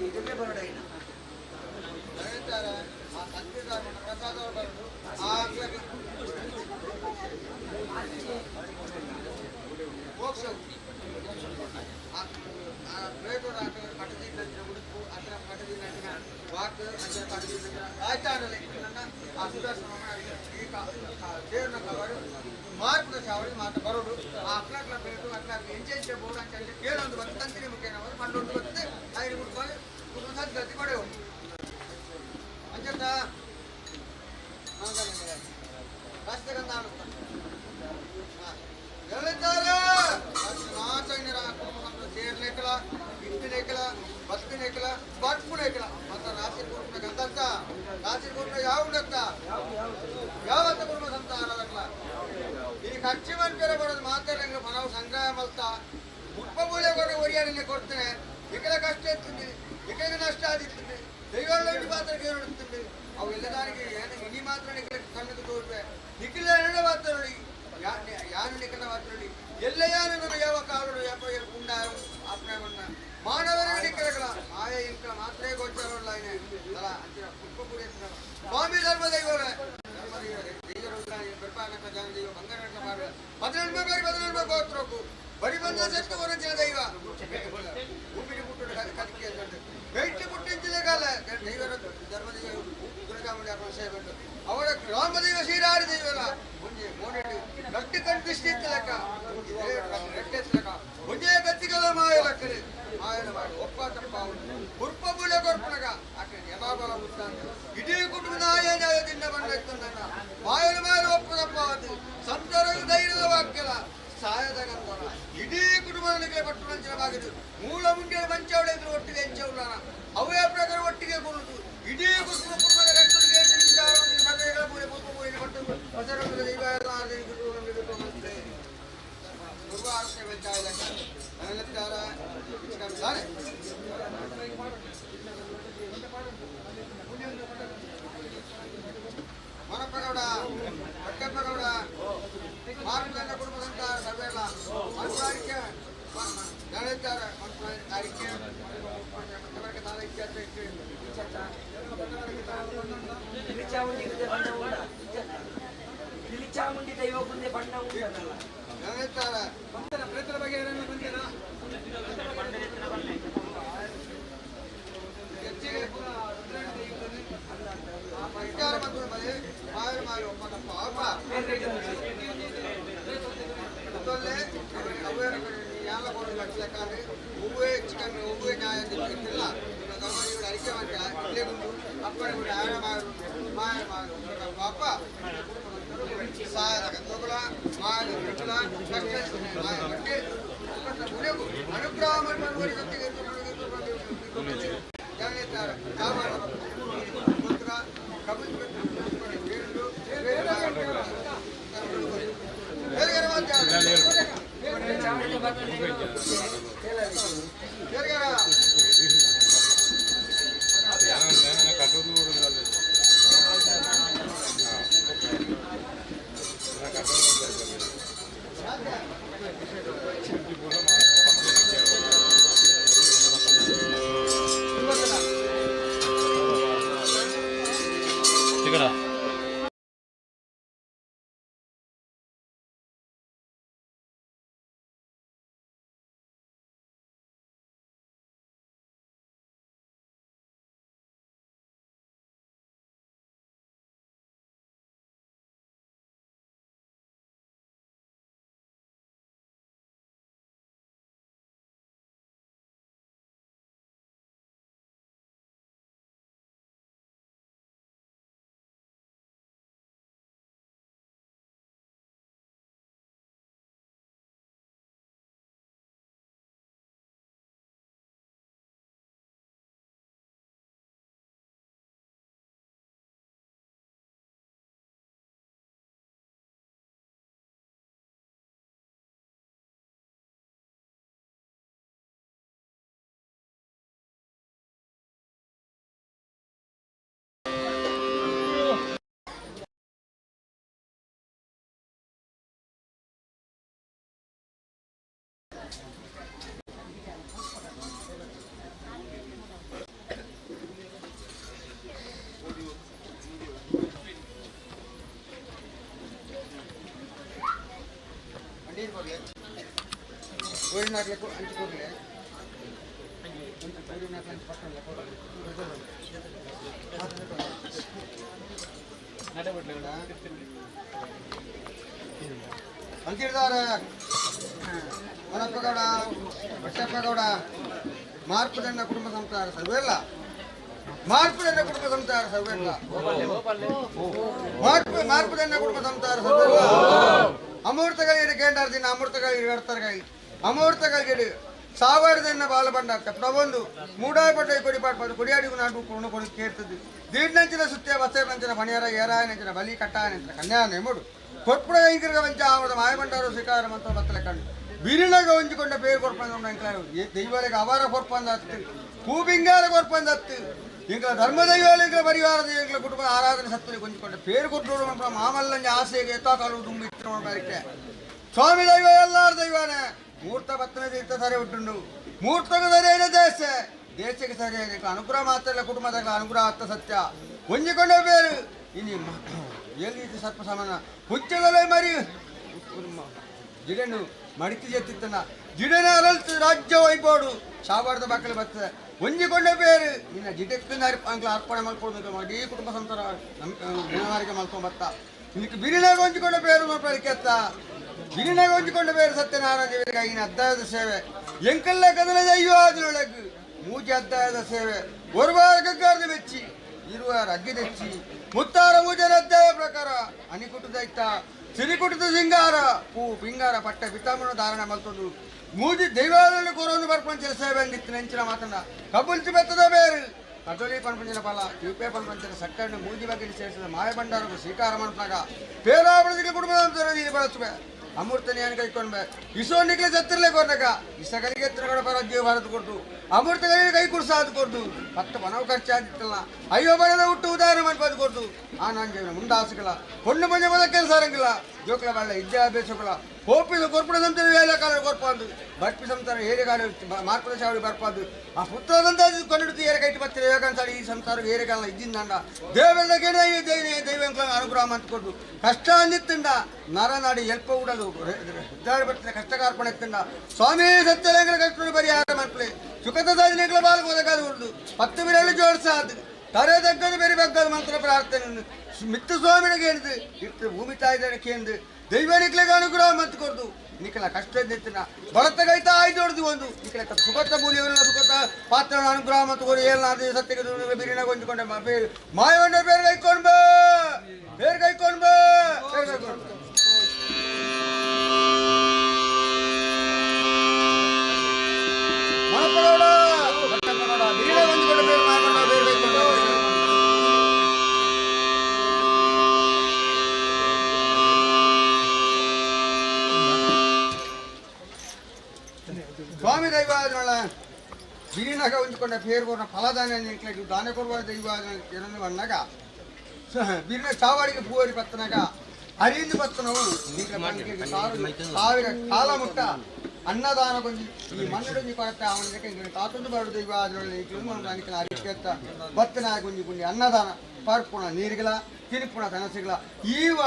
ಇದನ್ನೇ ಬರೋಡ ಐನ ಹೇಳ್ತಾರೆ ಆ ತಂದಿದ್ದಾರೆ ಪ್ರಸಾದ ಬರೋದು ಆ ಮೋಕ್ಷ ಆ ಪ್ರೇತೋಡ ಕಟ್ಟದಿದ್ದ ಉಡುಪು ಅದರ ಕಟ್ಟದಿದ್ದ ವಾಕ್ ಅದರ ಕಟ್ಟದಿದ್ದ ಆಯ್ತಾಡಲೆ ನನ್ನ ಆ ಸುದರ್ಶನ ಈ ದೇವ್ರನ್ನ ಕವರು ಮಾರ್ಪದ ಶಾವಳಿ ಮಾತ ಬರೋಡು ಆ ಅಕ್ಲಾಕ್ಲ ಪ್ರೇತು ಅಕ್ಲಾಕ್ ಎಂಚೆ ಬೋರ್ಡ್ ಅಂತ ಕೇಳೊಂದು ಬಂದು ತಂತಿನಿ ಮುಖೇನವರು ಮಂಡೊಂದು ಬರ್ತದೆ ಐದು ಮುಟ್ಕೊಂಡು ಕುಟುಂಬ ಸದ್ಗತಿ ಪಡೆಯವು ಅಂಚಂತ ರಾಷ್ಟ್ರಗಂಧ ಹೇಳಿದ್ದಾರೆ ಕುಟುಂಬ ಸೇರ್ಲೇಕಲ ಇತ್ತಿನೇಕಲ ಬಸ್ಕಿನೇಕಲ ಬರ್ಪುನೇಕಲ ಮತ್ತ ರಾಶಿ ಕುಟುಂಬ ಗಂಧರ್ಥ ರಾಶಿ ಕುಟುಂಬ ಯಾವುಡತ್ತ ಯಾವತ್ತ ಕುಟುಂಬ ಸಂತಾನದಕ್ಲ ಈ ಖರ್ಚು ಮನ್ಪೆರೆ ಬರೋದು ಮಾತ್ರ ನಂಗೆ ಮನವು ಸಂಗ್ರಹ ಮಲ್ತ ಉಪ್ಪ ಮೂಲೆ ಕೊಡ ಒರಿಯಾಡನೆ ಕೊಡ್ತೇನೆ ఇక్కడ ಕಷ್ಟ ಇರ್ತದೆ ఇక్కడ ನಷ್ಟ ಆದಿರ್ತದೆ ದೈವಾಳ ಮಾತ್ರ ಕೇಳುತ್ತದೆ ಅವು ಎಲ್ಲದಾರಿಗೆ ಏನು ಈ ಮಾತ್ರ ನಿಖಲ ಕಣ್ಣು ತೋರ್ಪೆ ನಿಖಿಲ ಎರಡು ಮಾತ್ರ ನೋಡಿ ಯಾನು ನಿಖಲ ಮಾತ್ರ ನೋಡಿ ಎಲ್ಲ ಯಾನು ನನ್ನ ಯಾವ ಕಾಲುಡು ಯಾವ ಉಂಡ ಅಪ್ನ ಮಾನವರ ನಿಖಲಗಳ ಮಾಯ ಇಂಕಲ ಮಾತ್ರ ಗೋಚಾರಲ್ಲ ಅಲ್ಲ ಅಂಚಿನ ಪುಷ್ಪ ಪೂಜೆ ಸ್ವಾಮಿ ಧರ್ಮ ದೈವರ ಧರ್ಮ ದೈವ ದೈವರು ಬೆರ್ಪಾನಕ ಜಾನ ದೈವ ಬಂಗಾರ ಮಾಡ 18 ಬಾರಿ 18 ಗೋತ್ರಕ್ಕೂ ಬರಿ ಬಂದ ಸೆಟ್ಟು ಹೊರಂಚಿನ ದೈವ ಭೂಮಿಗೆ ಮುಟ್ಟು ಕದಿಕೆ ಬೆಟ್ಟಿ ಮುಟ್ಟಿಂಚಿನ ಕಾಲ ದೈವರ ಧರ್ಮದೈವ ದುರ್ಗಾಮುಡಿ ಅಪ್ಪನ ಸೇವೆ ಅವರ ರಾಮದೈವ ಶ್ರೀರಾರಿ ದೈವಲ್ಲ ಒಂಜಿ ಮೋನೆಡು ಗಟ್ಟಿ ಕಣ್ ದೃಷ್ಟಿ ಇತ್ತು ಲೆಕ್ಕ ರೆಟ್ಟೆ ಲೆಕ್ಕ ಒಂಜೇ ಗತಿಗಳ ಮಾಯ ಲಕ್ಕರೆ ಮಾಯನ ಮಾಡಿ ಒಪ್ಪ ತಪ್ಪ ಕುರ್ಪ ಬುಲೆ ಕೊರ್ಪಣಗ ಆಕೆ ಯಬಾಬಲ ಮುತ್ತಾಂತ ಇಡೀ ಕುಟುಂಬದ ಆಯ ನ್ಯಾಯದಿಂದ ಬಂದ ಮಾಯನ ಮಾಯನ ಒಪ್ಪ ತಪ್ಪ ಅದು ಸಂಸಾರ ಧೈರ್ಯದ ವಾಕ್ಯಲ ಸಾಯದಗಂತನ ಇಡೀ ಕುಟುಂಬದಲ್ಲಿ ಪಟ್ಟು ನಂಚಿನ ಮೂಲ ಮುಂಡೆ ಮಂಚವಳೆ ಇದ್ರು ಒಟ್ಟಿಗೆ ಎಂಚವುಲಾನ ಅವೇ ಪ್ರಕಾರ ಒಟ್ಟಿಗೆ ಕೊಡುದು ಇಡೀ ಕುಟುಂಬ ಕುಟುಂಬದ ರಕ್ಷಣೆಗೆ ಪೂಜೆ ಪುಷ್ಪ ಪೂಜೆ ಪಟ್ಟು ದೈವ ಮನಪ್ಪಗೌಡ ಪಟ್ಟಪ್ಪಗೌಡ ಮಾರುಕಟ್ಟೆ ಕುಟುಂಬದಂತ ಸರ್ವೆಲ್ಲ ಅನುಸಾರಿಕೆ ಗಣಿತಾರ ಅರಿಕೆ ಪಿಲಿಚಾಮುಂಡಿ ಬಣ್ಣ ಉಂಡ ಪಿಲಿಚಾಮುಂಡಿ ದೈವ ಮುಂದೆ ಬಣ್ಣ ಉಂಟಲ್ಲ ಗಣಿತಾರ ಪ್ರೇತರ ಬಗ್ಗೆ ಏನಾದ್ರು ಬಂತೇನಾ? ಅಂತಿರ್ತಾರೆ ಮನಪ್ಪಗೌಡ ಬಟ್ಟಪ್ಪಗೌಡ ಮಾರ್ಪದಣ್ಣ ಕುಟುಂಬ ಸಂಸಾರ ಸರ್ವೆಲ್ಲ ಮಾರ್ಪದಣ್ಣ ಕುಟುಂಬ ಸಂಸಾರ ಸರ್ವೆಲ್ಲ ಮಾರ್ಪದಣ್ಣ ಕುಟುಂಬ ಸಂಸಾರ ಸರ್ವೆಲ್ಲ ಅಮೂರ್ತಗಳಿಗೆ ಕೇಂದ್ರ ಅಮೃತಗಳಿಗೆ ಇಡ್ತಾರೆ ಅಮೂರ್ತಗಳಿಗೆ ಸಾವಿರದನ್ನ ಬಾಲಬಂಡ ಪ್ರಬಂದು ಮೂಡಾಯ ಪಡ್ಡ ಕೊಡಿಪಾಡು ಕೊಡಿಯಾಡಿಗೂ ನಾಡು ಕೊಡು ಕೊಡು ಕೇರ್ತದೆ ದೀಡ್ನಂಚಿನ ಸುತ್ತಿಯ ಬಸೇರ್ನಂಚಿನ ಪಣಿಯರ ಏರಾಯನಂಚಿನ ಬಲಿ ಕಟ್ಟಾಯನಂಚಿನ ಕನ್ಯಾ ನೆಮ್ಮಡು ಕೊರ್ಪುಡ ಇಂಕಿರ್ಗ ವಂಚ ಆವದ ಮಾಯಬಂಡಾರು ಸ್ವೀಕಾರ ಮಂತ್ರ ಬತ್ತಲೆ ಕಂಡು ಬಿರಿನಗ ಹೊಂಚಿಕೊಂಡ ಪೇರು ಕೊರ್ಪಂದ ದೈವಲಿಗೆ ಅವರ ಕೊರ್ಪಂದ ಹತ್ತು ಹೂಬಿಂಗಾರ ಕೊರ್ಪಂದ ಹತ್ತು ಇಂಕಲ ಧರ್ಮ ದೈವಾಲ ಇಂಕಲ ಪರಿವಾರ ದೈವಗಳ ಕುಟುಂಬ ಆರಾಧನೆ ಸತ್ತಲಿ ಕೊಂಚಿಕೊಂಡ ಪೇರು ಕೊಟ್ಟು ಮಾಮಲ್ಲಂಜ ಆಸೆಗೆ ಎತ್ತಾ ಕಾಲು ತುಂಬಿ ಇತ್ತು ಸ್ವಾಮಿ ದೈವ ಎಲ್ಲಾರು ದೈವನೇ ಮೂರ್ತ ಬತ್ತನ ತೀರ್ಥ ಸರಿ ಉಂಟು ಮೂರ್ತకు ಸರಿಯೈన ದೇಶ ದೇಶಕ್ಕೆ ಸರಿಯಾದ ಅನುಗ್ರಹ ಮಾತ್ರ ಇಲ್ಲ ಕುಟುಂಬದ ಅನುಗ್ರಹ ಅತ್ತ ಸತ್ಯ ಹೊಂಜಿಕೊಂಡ ಬೇರು ಇನ್ನು ಎಲ್ಲಿ ಸರ್ಪ ಸಮಾನ ಹುಚ್ಚದಲ್ಲೇ ಮರಿ ಜಿಡನು ಮಡಿತಿ ಜೆತ್ತಿತ್ತನ ಜಿಡನ ಅರಲ್ತು ರಾಜ್ಯ ವೈಬೋಡು ಸಾವಾರದ ಬಾಕಲು ಬರ್ತದೆ ಹೊಂಜಿಕೊಂಡ ಬೇರು ನಿನ್ನ ಜಿಡಕ್ಕೆ ಅಂಕ್ಲ ಅರ್ಪಣೆ ಮಾಡ್ಕೊಳ್ಬೇಕು ಇಡೀ ಕುಟುಂಬ ಸಂಸಾರ ನಮ್ಮ ಗುಣವಾರಿಕೆ ಮಾಡ್ಕೊಂಡ್ ಬರ್ತಾ ಇದಕ್ಕೆ ಬಿರಿನಾಗ ಹೊಂಜಿಕೊಂಡ ಬೇರು ಮಾಡ್ಕೊಳ್ಳಿಕ್ಕೆ ಬಿರಿನಾಗ ಹೊಂಜಿಕೊಂಡ ಬೇರು ಸತ್ಯನಾರಾಯಣ ದೇವರಿಗೆ ಆಗಿನ ಅದ್ದಾಯದ ಸೇವೆ ಎಂಕಲ್ಲ ಕದಲ ದೈವಾದಿನೊಳಗೆ ಮೂಜಿ ಅದ್ದಾಯದ ಸೇವೆ ಒರುವಾರ ಗಗ್ಗಾರದ ಮೆಚ್ಚಿ ಇರುವಾರ ಅಗ್ಗಿ ತೆಚ್ಚಿ ಮುತ್ತಾರ ಮೂಜನ ಅಧ್ಯಾಯ ಪ್ರಕಾರ ಅನಿಕುಟದೈತ ಸಿರಿಕುಟದ ಸಿಂಗಾರ ಪೂ ಪಿಂಗಾರ ಪಟ್ಟ ಪಿತಾಮನ ಧಾರಣ ಮಲ್ತೊಂದು ಮೂಜಿ ದೈವಾದಲ್ಲಿ ಕೊರೊಂದು ಬರ್ಪಂಚಿನ ಸೇವೆ ಅಂದಿತ್ತು ನೆಂಚಿನ ಮಾತನ್ನ ಕಬ್ಬುಲ್ಚಿ ಬೆತ್ತದ ಬೇರು ಕದಲಿ ಪನ್ಪಂಚಿನ ಫಲ ಚೂಪೆ ಪನ್ಪಂಚಿನ ಸಕ್ಕಣ್ಣು ಮೂಜಿ ಬಗ್ಗೆ ಸೇರಿಸಿದ ಮಾಯಭಂಡಾರకు ಸ್ವೀಕಾರ ಮನ್ಪನಾಗ ಪೇರಾಬಳದಿಗೆ ಕುಟುಂಬದ ಬಳಸುವೆ ಅಮೃತ ಜ್ಞಾನ ಕೈಕೊಂಡ್ಬೆ ಇಸೋನಿಗ್ಲೆ ಸತ್ತಿರ್ಲೆ ಕೊರ್ನಕ ಇಸಗಲಿಗೆ ಎತ್ತರಗಡ ಪರ ಜೀವ ಭಾರತ ಕೊಡ್ತು ಅಮೃತಗಳಿಗೆ ಕೈ ಕುರ್ಸಾದ್ ಕೊಡ್ತು ಪತ್ತು ಪನವು ಖರ್ಚಾದಿತ್ತಲ್ಲ ಅಯ್ಯೋ ಬರದ ಹುಟ್ಟು ಉದಾಹರಣೆ ಮನ್ಪದು ಕೊಡ್ತು ಆನಂಜನ ಮುಂಡಾಸುಗಳ ಪೊಣ್ಣು ಮಂಜ ಬದಕ್ಕೆ ಸಾರಂಗಿಲ್ಲ ಜೋಕುಲ ಬಳ್ಳ ವಿದ್ಯಾಭ್ಯಾಸಗಳ ಕೋಪಿದ ಕೊರ್ಪುಡ ಸಂತರ ವೇಲೆ ಕಾಲ ಕೊರ್ಪಾಂದು ಬರ್ಪಿ ಸಂತಾರ ಏರೆಗಾಲ ಮಾರ್ಪದ ಶಾವಡಿ ಬರ್ಪಾದು ಆ ಪುತ್ರದಂತ ಕೊನ್ನಿಡ್ತು ಏರೆ ಕೈಟಿ ಬತ್ತಾರೆ ಯೋಗಂತಾಡಿ ಈ ಸಂಸಾರ ಏರೆಗಾಲ ಇದ್ದಿಂದಂಡ ದೇವೆಲ್ಲ ಕೇಳಿ ದೈವಂಕ್ಲ ಅನುಗ್ರಹ ಮಂತ್ಕೊಟ್ಟು ಕಷ್ಟ ಅಂದಿತ್ತಂಡ ನರನಾಡಿ ಎಲ್ಪ ಉಡಲು ಬರ್ತದೆ ಕಷ್ಟಕಾರ್ಪಣೆ ಎತ್ತಂಡ ಸ್ವಾಮಿ ಸತ್ಯಲಿಂಗನ ಕಷ್ಟ ಪರಿಹಾರ ಮನ್ಪಲೆ ಸುಖದ ಸಾಧನೆಗಳ ಬಾಲ್ಕ ಒದಗಾದ ಉರ್ದು ಪತ್ತು ಬಿರಲು ಜೋಡಿಸಾದು ತರೆ ತಗ್ಗದು ಬೇರೆ ಬಗ್ಗದು ಮಂತ್ರ ಪ್ರಾರ್ಥನೆ ಮಿತ್ತು ಸ್ವಾಮಿಗೆ ಹೇಳಿದು ಇತ್ತು ಭೂಮಿ ತಾಯಿದಕ್ಕೆ ಕೇಂದು ದೈವನಿಕ್ಲೆಗೆ ಅನುಗ್ರಹ ಮತ್ತು ಕೊರ್ದು ನಿಖಲ ಕಷ್ಟ ನಿತ್ತಿನ ಬಡತಗೈತ ಆಯ್ದೊಡ್ದು ಒಂದು ನಿಖಲ ಸುಖತ ಮೂಲ್ಯವನ್ನು ಸುಖತ ಪಾತ್ರ ಅನುಗ್ರಹ ಮತ್ತು ಕೊರು ಏನಾದ ಸತ್ಯಕ್ಕೆ ಬಿರಿನ ಗೊಂಜುಕೊಂಡೆ ಬೇರೆ ಮಾಯವಂಡ ಬೇರೆ ಕೈಕೊಂಡು ಬಾ ಬೇರೆ ಕೈಕೊಂಡು ಬಾ ಬೇರೆ ಕೈಕೊಂಡು ಮಣಪ್ಪಗೌಡ ಬಟ್ಟಪ್ಪಗೌಡ ಬಿರಿನ ಗೊಂಜುಕೊಂಡ ಬೇರೆ ಮಾಯಕೊಂಡ ಬೇರೆ ಕೈಕೊಂಡು ಸ್ವಾಮಿ ದೈವಾದನಳ ಬಿರಿನಾಗ ಹೊಂದಿಕೊಂಡ ಪೇರು ಫಲದಾನ ದಾನ ಕೊಡುವ ದೈವ ಅನ್ನಾಗ ಬಿರಿನ ಚಾವಾಡಿಗೆ ಪೂವರಿ ಪತ್ತನಾಗ ಅರಿಂದು ಪತ್ತನವು ಸಾವಿರ ಕಾಲ ಮುಟ್ಟ ಅನ್ನದಾನ ಕೊಂಜಿ ಈ ಮಣ್ಣುಡೊಂಜಿ ಕೊರತೆ ಅವನಿಗೆ ತಾತೊಂದು ಬರಡು ದೈವ ಅದರೊಳಗೆ ಅರಿಕೆತ್ತ ಬತ್ತನಾಗ ಗುಂಜಿ ಗುಂಡಿ ಅನ್ನದಾನ ಪರ್ಪುಣ ನೀರಿಗಲ ತಿರುಪುಣ ತನಸುಗಳ ಈವ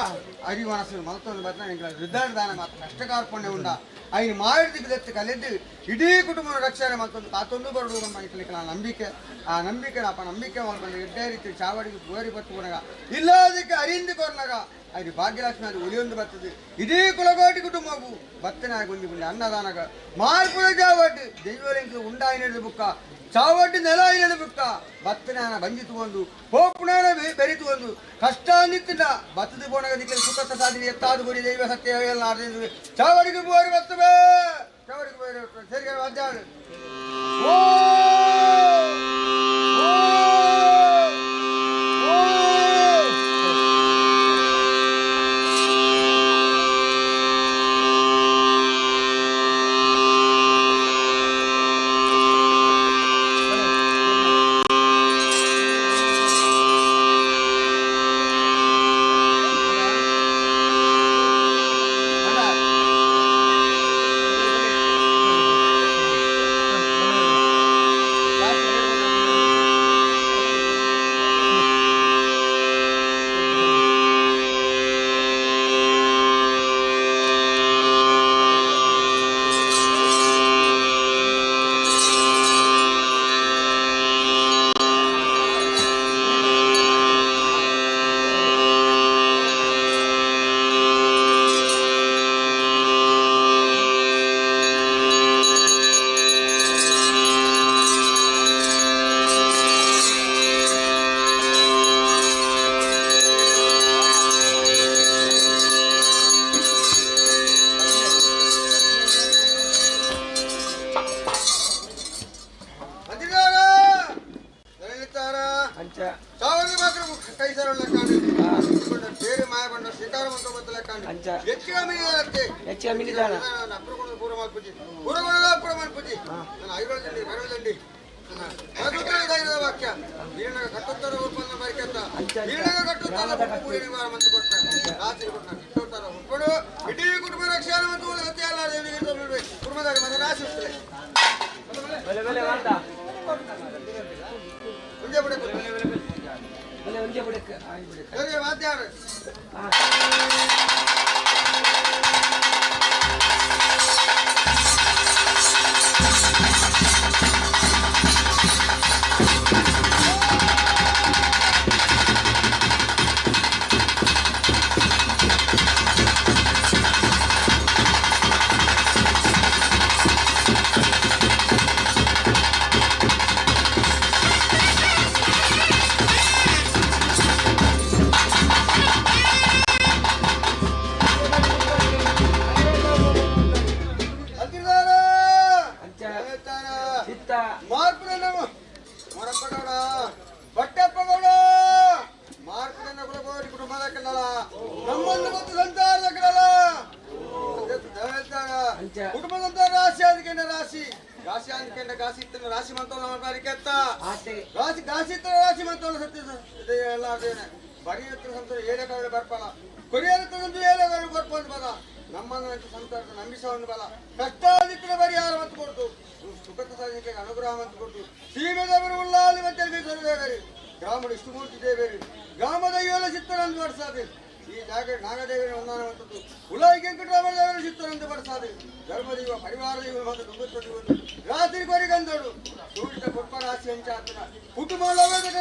ಅರಿವನಸು ಮಲತೊಂದು ಬತ್ತನ ರುದ್ರಾಣ ದಾನ ಮಾತ್ರ ಕಷ್ಟಕಾರ್ಪಣ್ಯ ಉಂಡ ಐನು ಮಾಡಿದ ದತ್ತು ಕಲೆದ್ದು ಇಡೀ ಕುಟುಂಬ ರಕ್ಷಣೆ ಮತ್ತೊಂದು ತಾತೊಂದು ಬರಡು ನಮ್ಮ ನಂಬಿಕೆ ಆ ನಂಬಿಕೆ ಅಪ್ಪ ನಂಬಿಕೆ ಮಾಡ್ಕೊಂಡು ಎಡ್ಡೆ ರೀತಿ ಚಾವಡಿಗೆ ಪೂವರಿ ಬತ್ತುಕೊನಗ ಇಲ್ಲ ಅದಕ್ಕೆ ಅರಿಂದು ಕೊರ್ನಾಗ ಅದು ಭಾಗ್ಯಲಕ್ಷ್ಮಿ ಅದು ಒಲಿಯೊಂದು ಬರ್ತದೆ ಇಡೀ ಕುಲಗೋಟಿ ಕುಟುಂಬವು ಬತ್ತನಾಗ ಗುಂಡಿ ಗುಂಡಿ ಅನ್ನದಾನಗ ಮಾರ್ಪುರ ಚಾವಟ್ಟು ದೈವಲಿಂಗ ಉಂಡಾಯಿನದು ಬುಕ್ಕ ಚಾವಟ್ಟು ನೆಲ ಐನದು ಬುಕ್ಕ ಬತ್ತನಾನ ಬಂಜಿತು ಒಂದು ಪೋಪುಣಾನ ಬೆರಿತು ಒಂದು ಕಷ್ಟ ನಿತ್ತಿನ ಬತ್ತದ ಪೋಣಗ ದಿಕ್ಕಲ್ಲಿ ಸುಖ ಸಾಧನೆ ಎತ್ತಾದು ಗುಡಿ ದೈವ ಸತ್ಯ ಎಲ್ಲ ಚಾವಡಿಗೆ ಪೂವರಿ ಬತ್ತವೆ ಚಾವಡಿಗೆ ಪೂವರಿ ಸರಿ ವಾದ್ಯ ಓ ಇಡೀ ಕುಟುಂಬ ರಕ್ಷಣೆ ಮತ್ತು ಕುಟುಂಬದ ಕುಟುಂಬದಂತ ರಾಶಿ ಅದಕ್ಕೆ ರಾಶಿ ರಾಶಿ ಅದಕ್ಕೆ ರಾಶಿ ಇತ್ತನ ರಾಶಿ ಮಂತೋಲ ಪರಿಕೆತ್ತ ರಾಶಿ ರಾಶಿ ಇತ್ತನ ರಾಶಿ ಮಂತೋಲ ಸತ್ಯ ಎಲ್ಲ ಅದೇನೆ ಬರಿಯತ್ರ ಸಂಸಾರ ಏಳೆ ಬರ್ಪಲ್ಲ ಕೊರಿಯರ ಏಳೆ ಬರ್ಪಂದು ಬಲ ನಮ್ಮನ್ನು ಸಂಸಾರದ ನಂಬಿಸವನ್ನು ಬಲ ಕಷ್ಟಾದಿತ್ತಿನ ಪರಿಹಾರ ಮತ್ತು ಕೊಡ್ತು ಸುಖದ ಸಾಧನೆಗೆ ಅನುಗ್ರಹ ಮತ್ತು ಕೊಡ್ತು ಸೀಮೆದೇವರು ಉಲ್ಲಾಲಿ ಮತ್ತೆ ದೇವರು ಗ್ರಾಮದ ಇಷ್ಟಮೂರ್ತಿ ದೇವರು ಗ್ರಾಮದ ಏಳು ಚಿತ್ತರಂದು ಬರ್ಸಾದೆ ಈ ಜಾಗ ನಾಗದೇವರ ವಂದನವಂತದ್ದು ಉಲಾಯಿ ವೆಂಕಟರಾಮ ದೇವರ ಚಿತ್ತರಂದು ಬರ್ಸಾದೆ ಧರ್ಮದೈವ ಪರಿವಾರ ದೈವ ಮತ್ತು ದುಂಗುತ್ತದ್ದು ರಾತ್ರಿ ಕೊರಿಗಂದಳು ಸೂರ್ಯ ಕೊಪ್ಪ ರಾಶಿ ಹಂಚಾತನ ಕುಟುಂಬ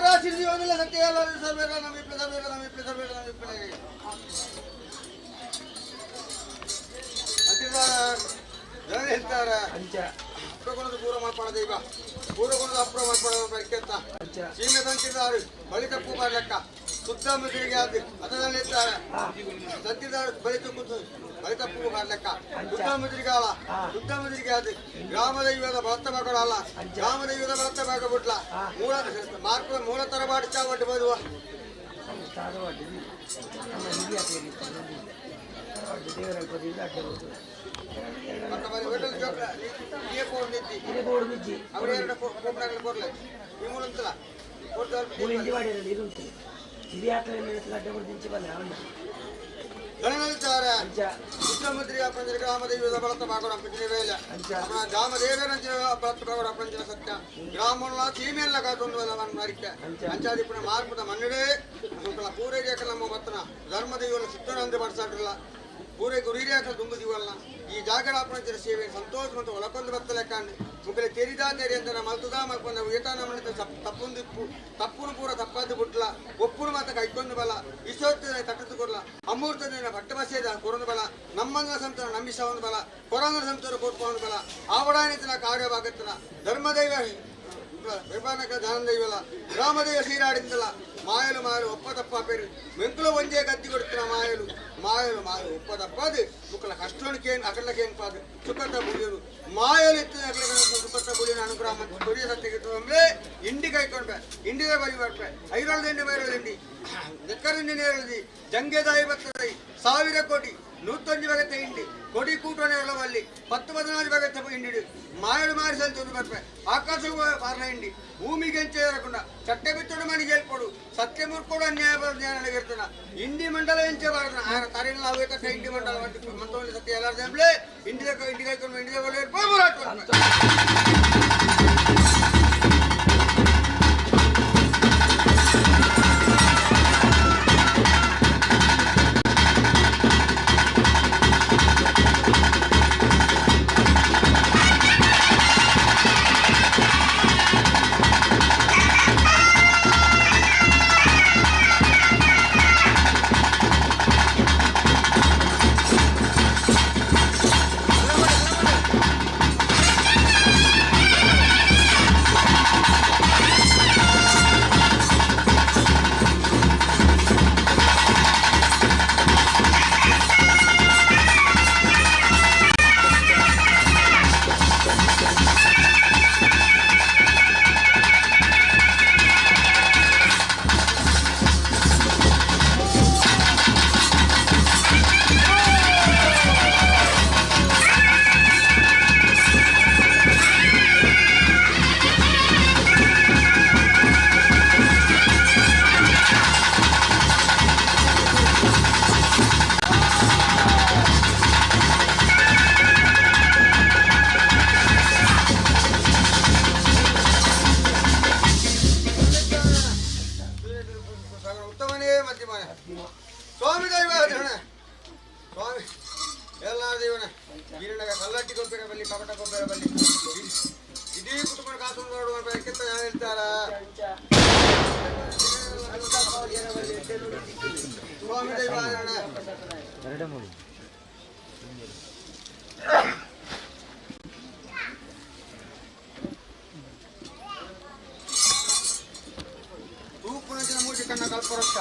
ರಾಶಿ ಜೀವನಲ್ಲ ಸತ್ಯ ಎಲ್ಲ ಸರ್ವೇರ ನಮ್ಮ ಇಪ್ಪ ಸರ್ವೇರ ನಮ್ಮ ಇಪ್ಪ ಸರ್ವೇರ ನಮ್ಮ ಇಪ್ಪ ಜನ ಹೇಳ್ತಾರೆ ಅಪ್ರಗುಣದ ಪೂರ ಮಾಡ್ಕೊಳ್ಳೋ ದೈವ ಪೂರ್ವಗುಣದ ಅಪ್ರ ಮಾಡ್ಕೊಳ್ಳೋ ಪರಿಕೆತ್ತ ಸೀಮೆ ತಂತಿದ್ದಾರೆ ಬಳಿ ತಪ್ಪು ಬರ್ಲೆಕ್ಕ ಸುತ್ತ ಮುದ್ರಿಗೆ ಅದು ಅದರಲ್ಲಿ ಇದ್ದಾರೆ ತಂತಿದ್ದಾರೆ ಬಳಿ ತಪ್ಪು ಬಳಿ ತಪ್ಪು ಬರ್ಲೆಕ್ಕ ಸುತ್ತ ಮುದ್ರಿಗಾಲ ಸುತ್ತ ಮುದ್ರಿಗೆ ಅದು ಗ್ರಾಮದೈವದ ಭಕ್ತ ಮಗಳಲ್ಲ ಗ್ರಾಮದೈವದ ಭಕ್ತ ಮಗ ಬಿಟ್ಲ ಮೂಲ ಮಾರ್ಕ ಮೂಲ ತರಬಾಡಿ ಚಾವಟ್ಟು ಬರುವ ಗ್ರಾಮದೇವದ ಬಳತ ಬಾಗೋಡ ವೇಲೆ ಗ್ರಾಮದೇವರಂಚಿನ ಬಳತ ಬಾಗೋಡ ಪಂಚಿನ ಸತ್ಯ ಗ್ರಾಮಲ್ಲ ಸೀಮೆಲ್ಲ ಕಾತೊಂದು ಮರಿಕೆ ಅಂಚಾದಿಪ್ಪನ ಮಾರ್ಪದ ಮನ್ನಡೇ ಪೂರೈಕೆ ನಮ್ಮ ಬತ್ತನ ಧರ್ಮದೈವನ ಸಿದ್ಧನಂದು ಬಡ್ಸಾಡ್ರಲ್ಲ ಪೂರೈ ಗುರಿಯಾಕ ದುಂಬುದಿವಲ್ಲ ಈ ಜಾಗರಾಪಣಂಚಿನ ಸೇವೆ ಸಂತೋಷ ಮತ್ತು ಒಳಕೊಂದು ಬತ್ತಲೆಕ್ಕಾಂಡು ಮುಕ್ಕಲೆ ತೆರಿದಾ ತೆರಿ ಅಂತ ಮಲ್ತುದಾ ಮಲ್ಕೊಂಡ ಏತಾ ನಮ್ಮನೆ ತಪ್ಪುಂದು ಇಪ್ಪು ತಪ್ಪುನು ಪೂರ ತಪ್ಪಾದ್ದು ಬುಟ್ಲ ಒಪ್ಪುನು ಮಾತ ಕೈಕೊಂಡು ಬಲ ಇಸೋತ್ತಿನ ತಟ್ಟದ್ದು ಕೊರ್ಲ ಅಮೂರ್ತದಿನ ಪಟ್ಟ ಬಸೇದ ಕೊರೊಂದು ಬಲ ನಮ್ಮಂದ್ರ ಸಂತರ ನಂಬಿಸವೊಂದು ಬಲ ಕೊರಂದ್ರ ಸಂತರ ಕೊಟ್ಕೊಂಡು ಬಲ ಆವಡಾನಿತನ ಕಾರ್ಯವಾಗತ್ತನ ಧರ್ಮದೈವ ವಿಪಾನಕ ದಾನದೈವಲ್ಲ ಗ್ರಾಮದೈವ ಸೀರಾಡಿತ್ತಲ್ಲ ಮಾಯಲು ಮಾಯಲು ಒಪ್ಪ ತಪ್ಪ ಪೇರು ಮೆಂಕುಲ ಒಂಜೇ ಗದ್ದಿ ಕೊಡ್ತಿನ ಮಾಯಲು ಮಾಯಲು ಮಾಯಲು ಒಪ್ಪ ತಪ್ಪಾದು ಮುಕ್ಕಲ ಕಷ್ಟೋಣಿಕೇನ್ ಅಕಲಕೇನ್ ಪಾದು ಸುಖತ ಬುಳಿಯರು ಮಾಯಲು ಇತ್ತು ಅಕಲ ಸುಖತ ಬುಳಿಯನ ಅನುಗ್ರಹ ಮತ್ತು ಕೊರಿಯ ಸತ್ಯ ಇಂಡಿ ಕೈಕೊಂಡ್ಬೆ ಇಂಡಿದ ಬರಿ ಬರ್ಪೆ ಐರೊಳದಿಂಡಿ ಬೈರೊಳದಿಂಡಿ ನೆಕ್ಕರಿಂಡಿ ನೇರಳದಿ ಜಂಗೆದಾಯಿ ಬರ್ತದೈ 1000 ಕೋಟಿ 101 ಬಗೆತ ಇಂಡಿ ಕೊಡಿ ಕೂಟೋನೆ 10 14 ಬಗೆತ ಇಂಡಿ ಮಾಯಡು ಮಾರಿಸಲು ತೊಂದು ಬರ್ಪೆ ಆಕಾಶ ಬಾರ್ನ ಇಂಡಿ ಭೂಮಿಗೆ ಎಂಚೆ ಚಟ್ಟೆ ಬಿತ್ತೋಡು ಮಣಿ ಜೇಲ್ಪೋಡು ಸತ್ಯ ಮುರ್ಕೋಡು ಅನ್ಯಾಯ ಜ್ಞಾನ ಇಂಡಿ ಮಂಡಲ ಎಂಚೆ ಬಾರದನ ಆಯನ ತರಿನ ಅವೇ ತಕ್ಕ ಇಂಡಿ ಮಂಡಲ ಮಂತವಲ್ಲಿ ಸತ್ಯ ಎಲ್ಲಾರ್ದ ಎಂಬ್ಲೆ ಇಂಡಿದ ಇಂಡಿ ಕೈಕೊಂಡು ಇಂಡಿದ ಬಲೆ ಸ್ವಾಮಿ ದೈವ ಸ್ವಾಮಿ ಎಲ್ಲ ದೇವನ ಗಿರಣಗ ಕಲ್ಲಟ್ಟಿ ಕೊಬ್ಬರ ಬಲ್ಲಿ ಕಪಟ ಕೊಬ್ಬರ ಬಲ್ಲಿ ಇಡೀ ಕುಟುಂಬ ಕಾಸು ನೋಡುವ ಹೇಳ್ತಾರ ಸ್ವಾಮಿ ದೈವ ತೂಪುನಂಚಿನ ಮೂಜಿ ಕಣ್ಣ ಕಲ್ಪವೃಕ್ಷ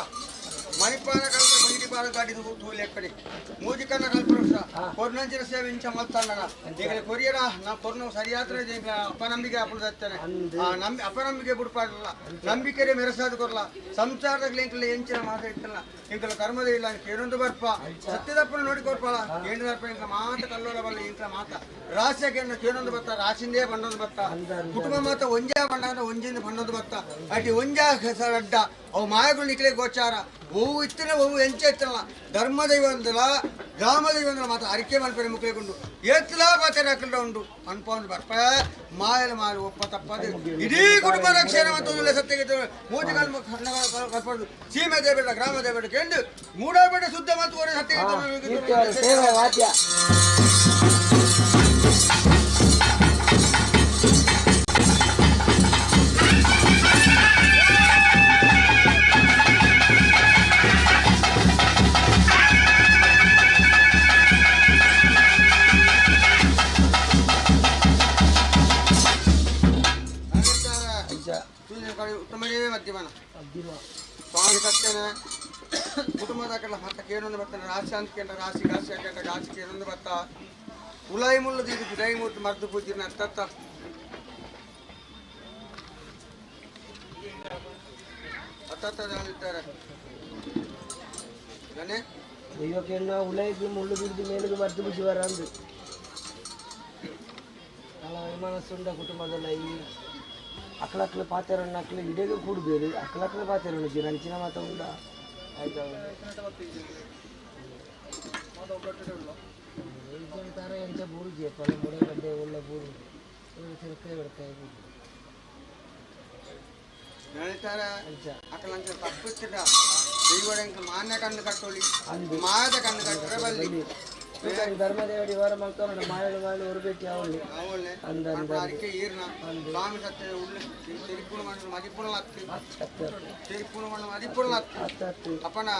ಮಣಿಪಾನ ಕಲ್ಪ ಮಂಗಿಪಾನ ಗಾಡಿ ತೂಲಿ ಎಕ್ಕಡಿ ಮೂಜಿ ಕಣ್ಣ ಕಲ್ಪವೃಕ್ಷ ಕೊರ್ನಂಚಿನ ಸೇವೆ ಇಂಚ ಮಲ್ತಾನ ಈಗ ಕೊರಿಯರ ನಾ ಕೊರ್ನ ಸರಿಯಾತ್ರ ಅಪನಂಬಿಕೆ ಅಪ್ಪು ತತ್ತಾನೆ ಆ ನಂಬಿ ಅಪನಂಬಿಕೆ ಬುಡ್ಪಾಡಲ್ಲ ನಂಬಿಕೆ ಮೆರಸಾದ ಕೊರ್ಲ ಸಂಸಾರದ ಎಂಕಲ ಎಂಚಿನ ಮಾತಾಡ್ತಲ್ಲ ಎಂಕಲ ಕರ್ಮದ ಇಲ್ಲ ಕೇಳೊಂದು ಬರ್ಪ ಸತ್ಯದಪ್ಪನ ನೋಡಿ ಕೊರ್ಪಾಳ ಕೇಂದ್ರ ಎಂಕ ಮಾತ ಕಲ್ಲೋಲ ಬಲ್ಲ ಇಂಕ ಮಾತ ರಾಸ್ಯಕ್ಕೆ ಕೇಳೊಂದು ಬತ್ತ ರಾಸಿಂದೇ ಬಂಡೊಂದು ಬತ್ತ ಕುಟುಂಬ ಮಾತ ಒಂಜಾ ಬಂಡ ಒಂಜಿಂದ ಬಂಡೊಂದು ಬತ್ತ ಅಟಿ ಒಂಜಾ ಅಡ್ಡ ಅವು ಮಾಯಗಳು ನಿಕ್ಲೆ ಗೋಚಾರ ಒವು ಇತ್ತನ ಒವು ಎಂಚ ಇತ್ತಲ್ಲ ಧರ್ಮ ದೈವ ಅಂದಲ ಗ್ರಾಮ ದೈವ ಅಂದಲ ಮಾತ್ರ ಅರಿಕೆ ಮಲ್ಪರೆ ಮುಕ್ಲೆಗುಂಡು ಏತ್ಲಾ ಪಾತೆರ ಅಕ್ಕಲ್ಡ ಉಂಡು ಅನ್ಪೊಂದು ಬರ್ಪ ಮಾಯಲ ಮಾಯಲು ಒಪ್ಪ ತಪ್ಪದು ಇಡೀ ಕುಟುಂಬ ರಕ್ಷಣೆ ಮತ್ತು ಸತ್ಯಗೆ ಮೋಜಿಗಾಲ್ ಕಲ್ಪಡು ಸೀಮೆ ದೇಬೇಡ ಗ್ರಾಮ ದೇಬೇಡ ಕೆಂಡು ಮೂಡಬೇಡ ಶುದ್ಧ ಮತ್ತು ಸತ್ಯ ಸೇವೆ ವಾದ್ಯ. ಉತ್ತಮನೇ ಮದ್ಯಪಾನ ಸ್ವಾಮಿ ಸತ್ಯನ ಕುಟುಂಬದ ಕಲ್ಲ ಮತ್ತ ಕೇನೊಂದು ಬರ್ತಾನೆ ರಾಶಿ ಅಂತ ಕೇಂದ್ರ ರಾಶಿ ರಾಶಿ ಕೇಂದ್ರ ರಾಶಿ ಕೇನೊಂದು ಬರ್ತಾ ಉಲಾಯಿ ಮುಳ್ಳು ದೀದು ಪಿದಾಯಿ ಮೂರ್ತಿ ಮದ್ದು ಪೂಜಿನ ಅತ್ತತ್ತ ಅತ್ತತ್ತ ಇದ್ದಾರೆ ಗಣೆ ದೈವಕ್ಕೆ ಉಲೈಗೆ ಮುಳ್ಳು ಬಿಡ್ದು ಮೇಲಿಗೆ ಮದ್ದು ಬುಜ್ಜಿ ಬರ ಅಂದು ಮನಸ್ಸುಂಡ ಕುಟುಂಬದಲ್ಲ ಈ ಅಕ್ಲಕ್ಲು ಪಾತೆರನ್ನು ಅಕ್ಲು ಇಡೀಗ ಕೂಡಬೇರು ಅಕ್ಲಕ್ಲು ಪಾತೆರನ್ನು ಜಿರಂಚಿನ ಮಾತ ಉಂಡ ಆಯ್ತಾ ತಾರ ಎಂಚ ಬೂರು ಜೇಪಲ ಮುಡೆ ಗಡ್ಡೆ ಉಳ್ಳ ಬೂರು ತಿರುಕೈ ಬಿಡ್ತಾ ಹೇಳ್ತಾರೆ ಅಕಲಂಚ ತಪ್ಪಿಸ್ತಿದ್ದ ದೈವడంಕ ಮಾನ್ಯ ಕಣ್ಣು ಕಟ್ಟೋಳಿ ಮಾಯದ ಕಣ್ಣು ಕಟ್ಟರೆ ಬಲ್ಲಿ ಧರ್ಮದೇವಡಿ ವಾರ ಮಲ್ತೋಣ ಮಾಯಲು ಮಾಯಲು ಹೊರಬೇಟಿ ಅವಳಿ ಅವಳೆ ಅಂದ ಅಂದ ಅರಿಕೆ ಈರ್ನ ಸ್ವಾಮಿ ಸತ್ಯ ಉಳ್ಳ ತೆರಿಪುಣ ಮಣ್ಣು ಮದಿಪುಣ ಲತ್ತಿ ತೆರಿಪುಣ ಮಣ್ಣು ಮದಿಪುಣ ಲತ್ತಿ ಅಪ್ಪನ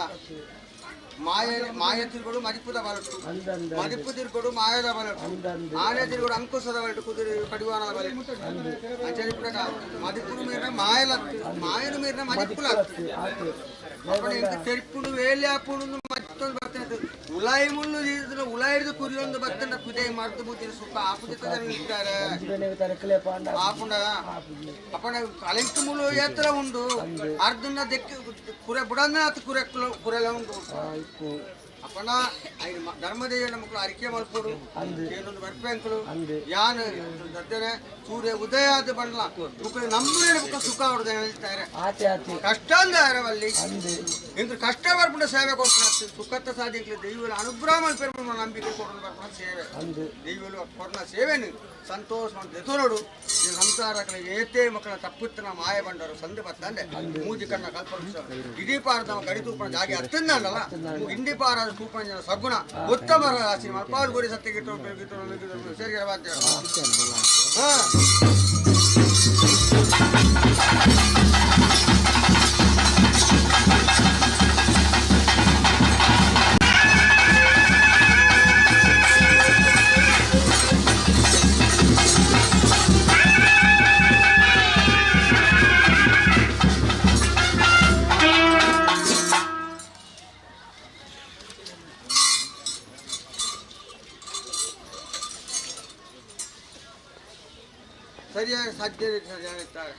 ಮಾಯ ಮಾಯ ತಿರುಗೋಡು ಮದಿಪುದ ಬಲಟ್ಟು ಮದಿಪು ತಿರುಗೋಡು ಮಾಯದ ಬಲಟ್ಟು ಆನೆ ತಿರುಗೋಡು ಅಂಕುಶದ ಬಲಟ್ಟು ಕುದುರೆ ಕಡಿವಾಣದ ಬಲಟ್ಟು ಅಂಚನೆ ಮದಿಪುನು ಮೀರಿನ ಮಾಯಲತ್ತು ಮಾಯನು ಮೀರಿನ ಮದಿಪುಲತ್ತು ಅಪ್ಪನ ಎಂತ ತೆರಿಪುಣು ವೇಲೆ ಆಪುಣು ಮತ್ತೊಂದು ಬರ್ತದೆ ಉಲಾಯಿ ಮುಳ್ಳು ಇದ್ರೆ ಉಲಾಯಿಡ್ದು ಕುರಿಯೊಂದು ಬರ್ತಂಡ ಕುದೆ ಮರ್ದು ಬುದ್ಧಿ ಸುಖ ಆಪುದಿತ್ತ ಇದ್ದಾರೆ ಆಪುಂಡ ಅಪ್ಪನ ಅಲೆಂಕು ಮುಳ್ಳು ಎತ್ತರ ಉಂಡು ಅರ್ಧನ ದೆಕ್ಕಿ ಕುರೆ ಬುಡನ್ನ ಆತು ಕುರೆ ಕುರೆಲ ಉಂಡು ಅಪ್ಪನ ಧರ್ಮದೇವ ಮಕ್ಕಳು ಅರಿಕೆ ಮಲ್ಪೋಡು ಏನೊಂದು ಬರ್ಪೆಂಕಲು ಯಾನ್ ದದ್ದನೆ ಸೂರ್ಯ ಉದಯ ಆದ ಬಂಡ್ಲ ಮಕ್ಕಳು ನಮ್ಮನೆ ಬುಕ್ಕ ಸುಖ ಹೊಡೆದ ಹೇಳ್ತಾರೆ ಕಷ್ಟ ಅಂದ್ರೆ ಅಲ್ಲಿ ಇಂದ್ರ ಕಷ್ಟ ಬರ್ಪುಂಡ ಸೇವೆ ಕೊಡ್ತಾನೆ ಸುಖತ್ತ ಸಾಧಿಕ್ಲಿ ದೈವಲ ಅನುಗ್ರಹ ಮಲ್ಪೆರ್ ನಂಬಿಕೆ ಕೊಡೋದು ಬರ್ಪುಣ ಸೇವೆ ದೈವಲು ಕೊರ್ನ ಸೇವೆನು ಸಂತೋಷ ದೆತೊನೋಡು ಈ ಸಂಸಾರ ಏತೇ ಮಕ್ಕಳ ತಪ್ಪುತ್ತನ ಮಾಯ ಬಂಡರು ಸಂಧಿ ಬತ್ತಂದೆ ಮೂಜಿ ಕಣ್ಣ ಕಲ್ಪವೃಕ್ಷ ಇಡೀ ಪಾರದ ಗಡಿ ತೂಪಣ ಜಾಗೆ ಅತ್ತಂದಲ್ಲ ಇಂಡಿ ಪಾರದ ತೂಪಣ ಜನ ಸಗುಣ ಉತ್ತಮ ರಾಶಿ ಮಲ್ಪಾಲ್ ಗುರಿ ಸತ್ಯ ಗೀತ ಸೇರಿ ಹಾ ಸರಿಯಾಗಿ ಸಾಧ್ಯ ಇರ್ತಾರೆ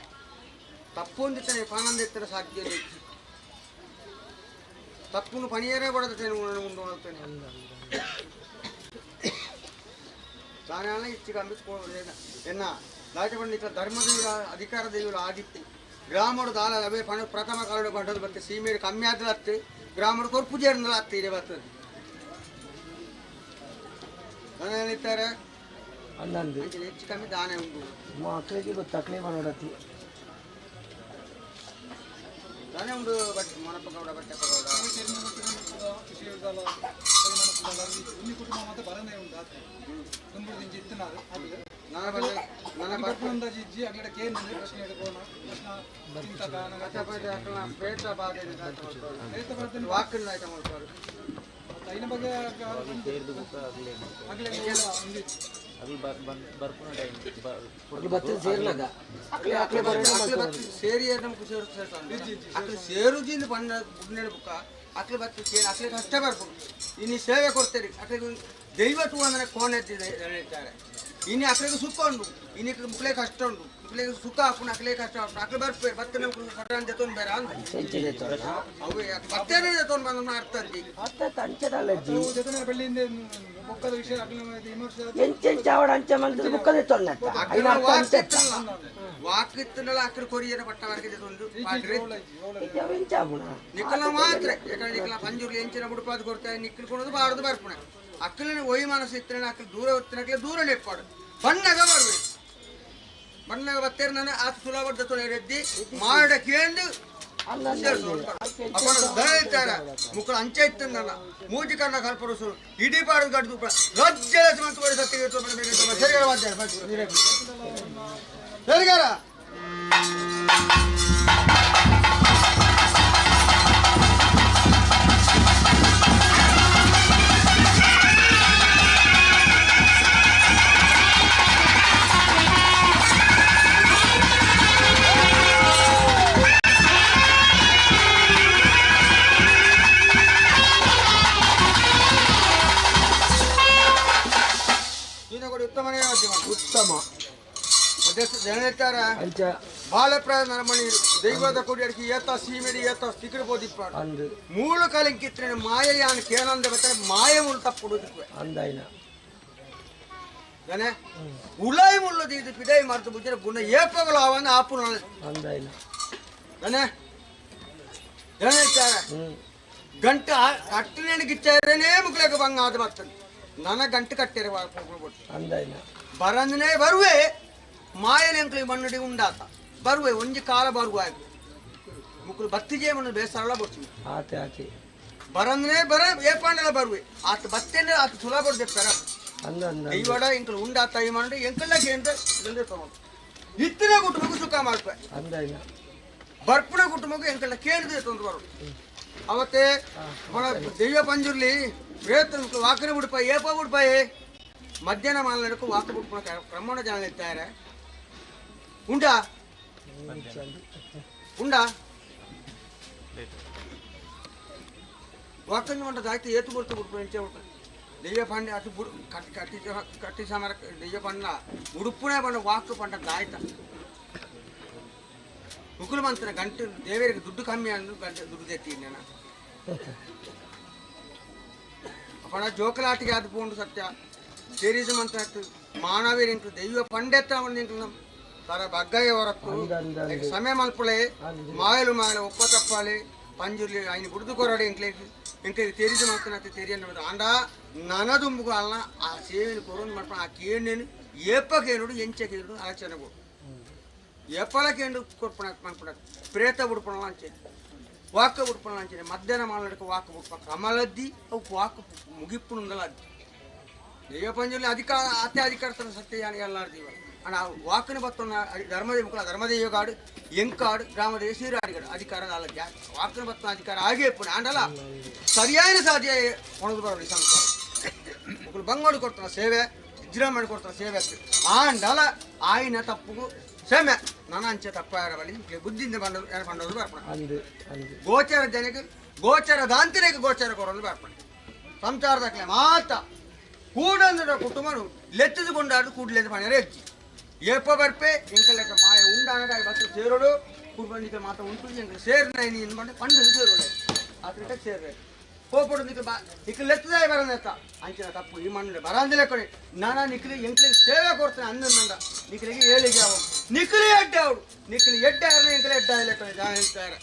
ತಪ್ಪೊಂದಿತ್ತನೆ ಪಾನಂದ ಸಾಧ್ಯ ತಪ್ಪುನು ಪಣಿಯರೇ ಬಡದ ಉಂಡು ಮಾಡ್ತೇನೆ ತಾನೇ ಇಚ್ಚಿ ಕಮ್ಮಿ ಎನ್ನ ದಾಚಪಂಡಿತ ಇತ್ತ ಧರ್ಮದೇವರ ಅಧಿಕಾರ ದೇವರು ಆದಿತ್ಯ ಗ್ರಾಮಡು ದಾಲ ಅವೇ ಪಣ ಪ್ರಥಮ ಕಾಲಡು ಬಂಡದು ಬತ್ತೆ ಸೀಮೆಡು ಕಮ್ಮಿ ಆದ್ರೆ ಅತ್ತೆ ಗ್ರಾಮಡು ಕೊರ್ಪು ಜೇರ್ನಲ ಅತ್ತೆ ಇದೆ ಬರ್ತದೆ ನಾನು ಹೇಳ್ತಾರೆ ಅಂದಂದು ಅಂಚನೆ ಹೆಚ್ಚು ಕಮ್ಮಿ ದಾನೆ ಉಂಟು ಮಕ್ಕಳಿಗೆ ಗೊತ್ತು ಅಕ್ಲೇ ಮಾಡೋಡತಿ ದಾನೆ ಉಂಡು ಬಟ್ ಮೊನಪ್ಪ ಗೌಡ ಬಟ್ಟೆಪ್ಪ ಗೌಡ ನನ್ನ ಬಂದೆ ನನ್ನ ಪ್ರೇತ ಬಾಧೆ ವಾಕಿನ ಆಯ್ತು ಮಾಡ್ತಾರೆ ಬತ್ತ ಸೇರ್ನಾಗ ಅಕ್ಲೆ ಅಕ್ಲೆ ಅಕ್ಲೆ ಬತ್ತ ಸೇರಿ ನಮ್ಗೆ ಸೇರು ಸೇರ್ತಾನೆ ಅಕ್ಲೆ ಸೇರುಜಿಂದ ಬಣ್ಣ ಬುಡ್ನೇడు ಬುಕ್ಕ ಅಕ್ಲೆ ಬತ್ತ ಸೇರಿ ಅಕ್ಲೆ ಕಷ್ಟ ಬರ್ಬೋದು ಇನ್ನು ಸೇವೆ ಕೊಡ್ತೀರಿ ಅಕ್ಲೆ ದೈವ ತೂ ಅಂದ್ರೆ ಕೋಣೆ ಎತ್ತಿದೆ ಹೇಳ್ತಾರೆ ಇನಿ ಅಕ್ಲೆಗ್ ಸುಖ ಉಂಡು ಇನಿ ಮುಕ್ಲೆ ಕಷ್ಟ ಉಂಡು ಮುಕ್ಲೆಗ್ ಸುಖ ಆಪುಂಡು ಅಕ್ಲೆ ಕಷ್ಟ ಆಪುಂಡು ಅಕ್ಲೆ ಬರ್ಪೇರು ಬತ್ತನೆ ಮುಕ್ಲು ಸಟಾನ್ ದೆತ್ತೊಂದು ಬೇರೆ ಅಂದ್ ಅವು ಬತ್ತೇನೆ ದೆತ್ತೊಂದು ಬಂದ ಅರ್ಥ ಅಂತಿ ಅತ್ತ ಅಂಚದಲ್ಲಜ್ಜಿ ಬೊಕ್ಕದ ವಿಷಯ ವಿಮರ್ಶೆ ಎಂಚೆಂಚ ಅವಡ ಅಂಚ ಮಂತ್ರಿ ಬುಕ್ಕದೆ ತೊನ್ನತ್ತ ಐನ ಅಕ್ಲೆನ ಅರ್ಥ ವಾಕ್ ಅಂಚತ್ತ ಇತ್ತಲ್ಲ ವಾಕ್ ಇತ್ತಲ್ಲ ಅಕ್ಲೆ ಕೊರಿಯರ ಪಟ್ಟ ವರ್ಗ ದೆತ್ತೊಂದು ಪಾಡ್ರಿ ಎಂಚ ಆಪುಣ ನಿಕ್ಕಲ ಮಾತ್ರ ಯಾಕಂದ್ರೆ ನಿಕ್ಕಲ ಪಂಜುರ್ಲಿ ಎಂಚಿನ ಬುಡುಪಾದ ಕೊಡ್ತಾರೆ ನಿಕ್ಕಲ್ ಕೊಡೋದು ಬಾರದು ಬರ್ಪುಣೆ ಅಕ್ಕಲಿನ ಒಯ್ ಮನಸ್ಸು ಇತ್ತನೆ ಅಕ್ಕಲು ದೂರ ಹೊತ್ತಿನ ದೂರ ನೆಪ್ಪಾಡು ಬಣ್ಣಗ ಬರ್ಬೇಕು ಬಣ್ಣಗ ಬತ್ತೇರು ನಾನು ಆತ ಸುಲಭದ ತೊಳೆದ್ದಿ ಮಾಡ ಕೇಂದು ಅಪ್ಪನ ದಯತಾರ ಮುಕ್ಕಳು ಅಂಚೆ ಇತ್ತಂದಲ್ಲ ಮೂಜಿ ಕಣ್ಣ ಕಲ್ಪರುಸು ಇಡೀ ಪಾಡು ಗಡ್ದು ರಜ್ಜೆ ಮಂತು ಸತ್ತಿಗೆ ಸರಿಗಾರ ವಾದ್ಯ ಸರಿಗಾರ ಕೊಡಿ ಉತ್ತಮನೇ ವಾದ್ಯ ಉತ್ತಮ ಜನತಾರ ಅಂಚ ಬಾಲಪ್ರಾಯ ನರಮಣಿ ದೈವದ ಕೊಡಿ ಅಡಿಕೆ ಏತ ಸೀಮೆಡಿ ಏತ ಸಿಕ್ಕರು ಬೋದಿಪ್ಪ ಅಂದು ಮೂಲ ಕಾಲಿಂಕಿತ್ರ ಮಾಯಯಾನ ಕೇನಂದ ಬತ್ತಾರೆ ಮಾಯ ಮುಳ್ಳು ತಪ್ಪು ಅಂದಾಯ್ನ ಗನೆ ಉಲಾಯಿ ಮುಳ್ಳದು ಇದು ಪಿದೈ ಮರ್ತು ಬುಜ್ಜರ ಗುಣ ಏಪಗಳು ಅವನ್ನ ಆಪು ಅಂದಾಯ್ನ ಗನೆ ಜನತಾರ ಗಂಟು ಕಟ್ಟಿನ ಗಿಚ್ಚಾರನೇ ಮುಗ್ಲೇಕ ಬಂಗ ಆದ ಬರ್ತದೆ ನನ್ನ ಗಂಟು ಕಟ್ಟಿರ ಅಂದಾಯ್ನ ಬರಂದನೇ ಬರುವೆ ಮಾಯನೆಂಕ್ಲಿ ಮಣ್ಣುಡಿ ಉಂಡಾತ ಬರುವೆ ಒಂಜಿ ಕಾಲ ಬರುವ ಮುಕ್ಕುಲು ಬತ್ತಿಜೇ ಮಣ್ಣು ಬೇಸರಲ್ಲ ಬರ್ತೀವಿ ಆತೆ ಆತೆ ಬರಂದನೇ ಬರ ಏಪಾಂಡಲ ಬರುವೆ ಆತ ಬತ್ತೇನೆ ಆತ ಸುಲಭ ಬರ್ದೆಪ್ಪಾರ ಅಂದ ಅಂದ ದೈವಡ ಎಂಕಲು ಉಂಡಾತ ಈ ಮಣ್ಣು ಎಂಕಲ್ಲ ಕೇಂದ್ರ ಇದೊಂದೇ ತಗೊಂಡು ಇತ್ತಿನ ಕುಟುಂಬಕ್ಕೂ ಸುಖ ಮಾಡ್ಪೆ ಅಂದಾಯ್ನ ಬರ್ಪುಣ ಕುಟುಂಬಕ್ಕೂ ಎಂಕಲ್ಲ ಕೇಳಿದ್ರೆ ತೊಂದ್ರೆ ಬರು ಅವತ್ತೆ మన ದೈವ ಪಂಜುರ್ಲಿ ಪ್ರೇತ ವಾಕನೆ ಬಿಡ್ಪ ಏಪ ಬಿಡ್ಪಾಯಿ ಮಧ್ಯಾಹ್ನ ಮಾಲನಡಕು ವಾಕ ಬಿಡ್ಪುಣ ಕ್ರಮಣ ಜನ ಇರ್ತಾರೆ ಉಂಟಾ ಉಂಡಾ ವಾಕನ್ ಮಂಟ దాయితే ఏతు బుర్తు బుడ్పు ఎంచే బుడ్పు దెయ్య పండు అటు బుడు కట్టి కట్టి కట్టి సమర దెయ్య పండ ఉడుపునే పండ వాక్ పంట దాయిత ಮುಕುಲು ಮಂತ್ರ ಗಂಟು ದೇವರಿಗೆ ದುಡ್ಡು ಕಮ್ಮಿ ಅಂದು ಗಂಟೆ ದುಡ್ಡು ತೆತ್ತೀನಿ ನಾನು ಅಪ್ಪಣ ಜೋಕಲಾಟಿಗೆ ಅದು ಪೋಂಡು ಸತ್ಯ ಸೇರಿಸ ಮಂತ್ರ ಮಾನವೀರಿಂಕು ದೈವ ಪಂಡೆತ್ತ ಇಂಕು ತರ ಬಗ್ಗಯ್ಯ ಹೊರತು ಸಮಯ ಮಲ್ಪುಳೆ ಮಾಯಲು ಮಾಯಲು ಒಪ್ಪ ತಪ್ಪಾలి పంజుర్లి ఆయన గుర్తు కొరాడు ఇంట్లోకి ఇంకా తెరిచి మాత్రం తెలియని ఆండ ననదుంబుకు అన్న ఆ సేవని కొరని మడప ఆ కేణుని ఏపకేనుడు ఎంచకేనుడు ఆచనకు ఏపలకేండు కొర్పణ మనుపణ ప్రేత ఉడుపణ అంచే వాక్క ఉడుపణ అంచే మధ్యాహ్నం మాలడికి వాక్క ఉడుప కమలద్ది అವು ವಾಕ್ ಮುಗಿಪ್ಪುನುಂದಲದ್ದಿ ದೈವ ಪಂಜುರ್ಲಿ ಅಧಿಕಾರ ಅತ್ತೆ ಅಧಿಕಾರತನ ಸತ್ಯ ಎಲ್ಲಾರ್ದಿವ ಅಣ್ಣ ವಾಕನ ಬತ್ತೊನ್ನ ಧರ್ಮದೇವ ಮುಕ್ಕಳ ಧರ್ಮದೇವಗಾಡು ಎಂಕಾಡು ಗ್ರಾಮದೇವ ಸೀರಾಡಿಗಾಡು ಅಧಿಕಾರ ಅಲ್ಲ ವಾಕನ ಬತ್ತನ ಅಧಿಕಾರ ಹಾಗೆ ಇಪ್ಪುಣ ಆಂಡಲ ಸರಿಯಾದ ಸಾಧ್ಯ ಕೊಣದು ಬರೋದು ಈ ಸಂಸಾರ ಮುಕ್ಕಳು ಬಂಗೋಡು ಕೊಡ್ತಾನ ಸೇವೆ ವಿಜೃಂಭಣೆ ಕೊಡ್ತಾನ ಸೇವೆ ಆಂಡಲ ಆಯ್ನ ತಪ್ಪುಗು ಸೇಮೆ ನನ್ನ ಅಂಚೆ ತಪ್ಪಾರ ಬಳಿ ಬುದ್ಧಿಯಿಂದ ಬಂದ ಪಂಡೋದು ಬರ್ಪಣ ಅಂದು ಅಂದು ಗೋಚರ ಜನಕ್ಕೆ ಗೋಚರ ದಾಂತಿನಕ್ಕೆ ಗೋಚರ ಕೊಡೋದು ಬರ್ಪಣೆ ಸಂಸಾರದಕ್ಲೆ ಮಾತ ಕೂಡಂದ್ರ ಕುಟುಂಬನು ಲೆತ್ತಿದುಕೊಂಡಾಡು ಕೂಡಲೆದ್ದು ಪಣರೆ ಹೆಚ್ಚಿ ಏಪ ಬರ್ಪೆ ಎಂಕಲೆಕ್ಕ ಮಾಯ ಉಂಡಾನಗ ಬಸ್ ಸೇರೋಡು ಕುಟುಂಬ ಮಾತ ಉಂಟು ಎಂಕ ಸೇರ್ನ ನೀನು ಬಂದು ಪಂಡು ಸೇರೋಡೆ ಆತನಿಕ ಸೇರ್ರೆ ಕೋಪಡು ನಿಕ್ಕ ಬಾ ನಿಕ್ಕ ಲೆತ್ತದೇ ಬರಂದೆತ್ತ ಅಂಚಿನ ತಪ್ಪು ಈ ಮಣ್ಣು ಬರಂದಿಲ್ಲ ಕೊಡಿ ನಾನ ನಿಕ್ಲಿ ಎಂಕ್ಲಿಗೆ ಸೇವೆ ಕೊಡ್ತೇನೆ ಅಂದ ನಿಕ್ಲಿಗೆ ಏಳಿಗೆ ಅವು ನಿಕ್ಲಿ ಎಡ್ಡೆ ಅವಡು ನಿಕ್ಲಿ ಎಡ್ಡೆ ಆದ್ರೆ ಎಂಕ್ಲೆ ಎಡ್ಡೆ ಆಗಲೇ ಕೊಡಿ ಜಾನ ಹೇಳ್ತಾರೆ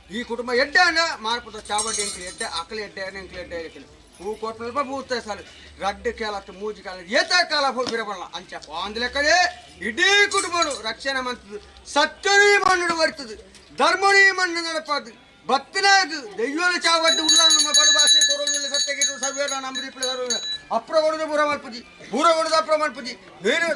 ಈ ಕುಟುಂಬ ಎಡ್ಡೆ ಅನ್ನ ಮಾರ್ಪುದ ಚಾವಡಿ ಎಂಕ್ಲಿ ಎಡ್ಡೆ ಅಕಲಿ ಎಡ್ಡೆ ಎಂಕ್ಲಿ ಎಡ್ಡೆ ಎಂಕ್ಲಿ ಹೂ ಕೊಟ್ಟ ಪೂತ ಸಾಲು ರಡ್ಡು ಕೇಳತ್ತು ಮೂಜಿ ಕಾಲ ಏತ ಕಾಲ ಬಿರಬಲ್ಲ ಅಂಚ ಅಂದ್ಲೆಕ್ಕದೇ ಇಡೀ ಕುಟುಂಬನು ರಕ್ಷಣೆ ಮಂತದ್ದು ಸತ್ಯನೀ ಮಣ್ಣು ಬರ್ತದೆ ಧರ್ಮನೀ ಮಣ್ಣು ನಡಪಾದು ಬತ್ತನಾಗ ದೈವನ ಚಾವಡ್ಡು ಉಲ್ಲ ನಮ್ಮ ಬಡು ಭಾಷೆ ಕೊರೋದಿಲ್ಲ ಸತ್ಯಗಿರು ಸರ್ವೇರ ನಂಬರಿ ಸರ್ವೇ ಅಪ್ರ ಕೊಡೋದು ಬೂರ ಮಲ್ಪುಜಿ ಬೂರ ಕೊಡೋದು ಅಪ್ರ ಮಲ್ಪುಜಿ ನೀನು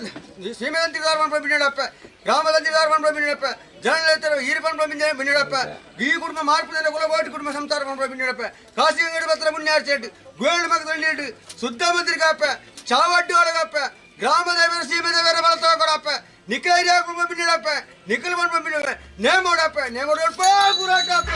ಸೀಮೆದಂತಿ ಧರ್ಮ ಬಿನ್ನಡಪ್ಪ ಗ್ರಾಮದಂತಿ ಧರ್ಮ ಬಿನ್ನಡಪ್ಪ ಜನಲೇತರ ಈರ್ಪನ್ ಬಿನ್ನಡಪ್ಪ ಈ ಕುಟುಂಬ ಮಾರ್ಪುದ ಕುಲಬೋಟಿ ಕುಟುಂಬ ಸಂಸಾರ ಬಿನ್ನಡಪ್ಪ ಕಾಸಿ ಪತ್ರ ಮುನ್ನೇರ್ಚೇಟ್ ಗೋಲ್ಡ್ ಮಗದಂಡಿ ಶುದ್ಧ ಮಂತ್ರಿಗಾಪ ಚಾವಡ್ಡಿ ಒಳಗಪ್ಪ ಗ್ರಾಮದೇವರ ಸೀಮೆದೇವರ ಬಲತ ಕೊಡಪ್ಪ ನಿಖಲ ಕುಟುಂಬ ಬಿನ್ನಡಪ್ಪ ನಿಖಲ್ ಮನ್ ಬಿನ್ನಡಪ್ಪ ನೇಮೋಡಪ್ಪ ನೇಮೋಡಪ್ಪ ಗುರಾಟಪ್ಪ.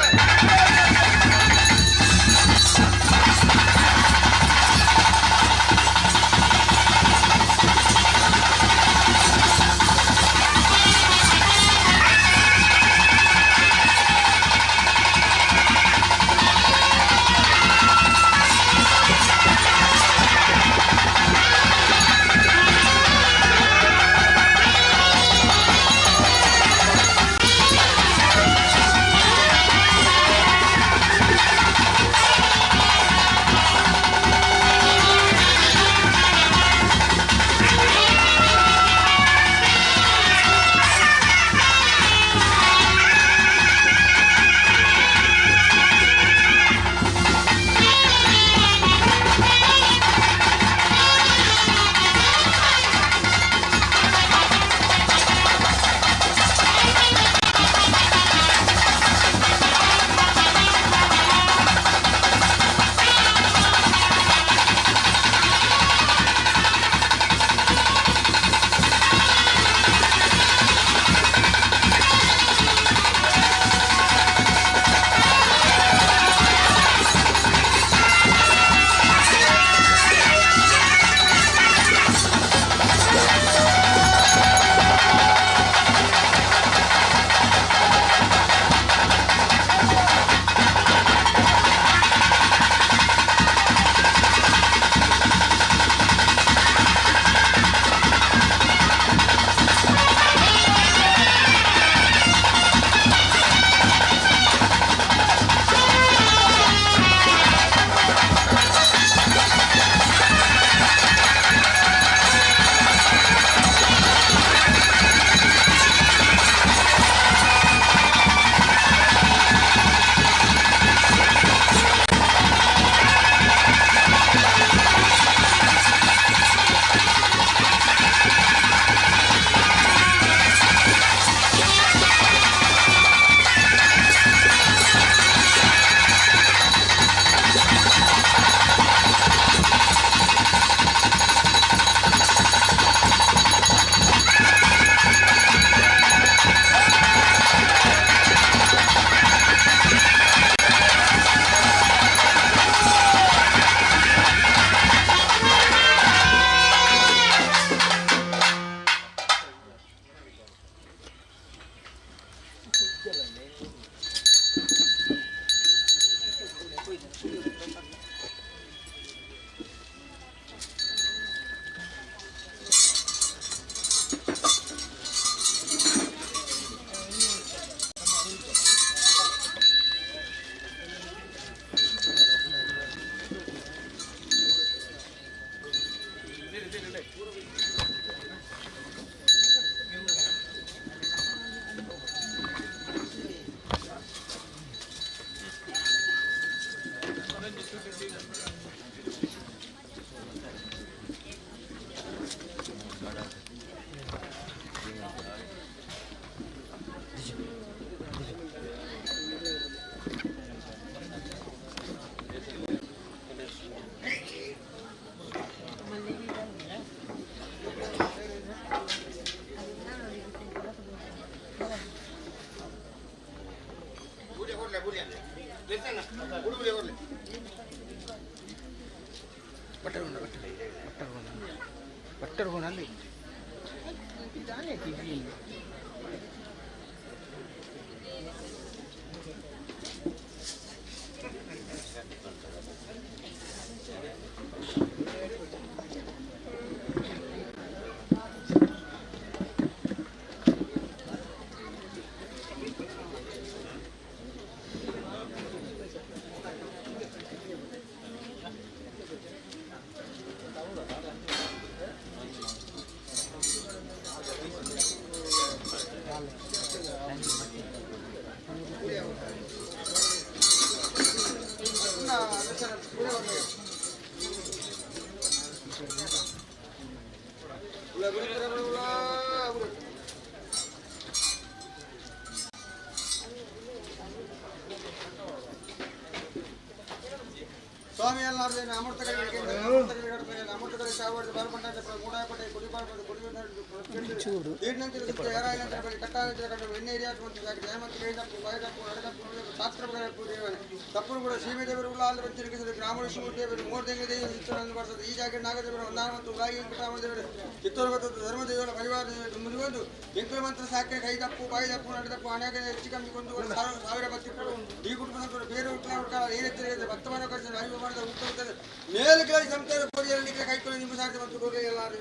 ಸ್ವಾಮಿ ಎಲ್ಲಾರ್ದೇನು ಅಮೃತಗಳಿಗೆ ಅಮೃತಗಳಿಗೆ ಸಾವಿರದ ಬಾರ್ಪಂಡ ಮೂಡಾಪಟ್ಟೆ ಕುಡಿಬಾರ್ದು ತಪ್ಪು ಕೂಡ ಸೀಮೆ ದೇವರು ಉಳ್ಳಾಲ್ ತಿರುಗಿಸಿದ ಗ್ರಾಮ ದೇವರು ಮೂರು ದೇವರು ಚಿತ್ತೂರನ್ನು ಬರ್ತದೆ. ಈ ಜಾಗ ನಾಗದೇವರು ಒಂದಾನ ಮತ್ತು ಉಗಾಯಿ ವೆಂಕಟರಾಮ ದೇವರು ಚಿತ್ತೂರು ಬರ್ತದೆ. ಧರ್ಮದೇವರ ಪರಿವಾರ ಮುರಿವೊಂದು ಎಂಕುಲ ಮಂತ್ರ ಸಾಕೆ ಕೈ ತಪ್ಪು ಬಾಯಿ ತಪ್ಪು ನಡೆದಪ್ಪು ಅನೇಕ ಹೆಚ್ಚು ಕಮ್ಮಿ ಕೊಂಡು ಸಾವಿರ ಭಕ್ತಿಗಳು ಈ ಕುಟುಂಬದ ಬೇರೆ ಹುಟ್ಟುಗಳ ಏನೆತ್ತಿದೆ ಭಕ್ತಮಾನ ಕಳಿಸಿ ಅರಿವು ಮಾಡಿದ ಉತ್ತಮ ಮೇಲುಗಳ ಸಂಸ್ಥೆ ಕೊರಿಯಲ್ಲಿ ಕೈಕೊಳ್ಳಿ ನಿಮ್ಮ ಸಾಧ್ಯ ಮತ್ತು ಕೊರಲಿ ಎಲ್ಲರೂ.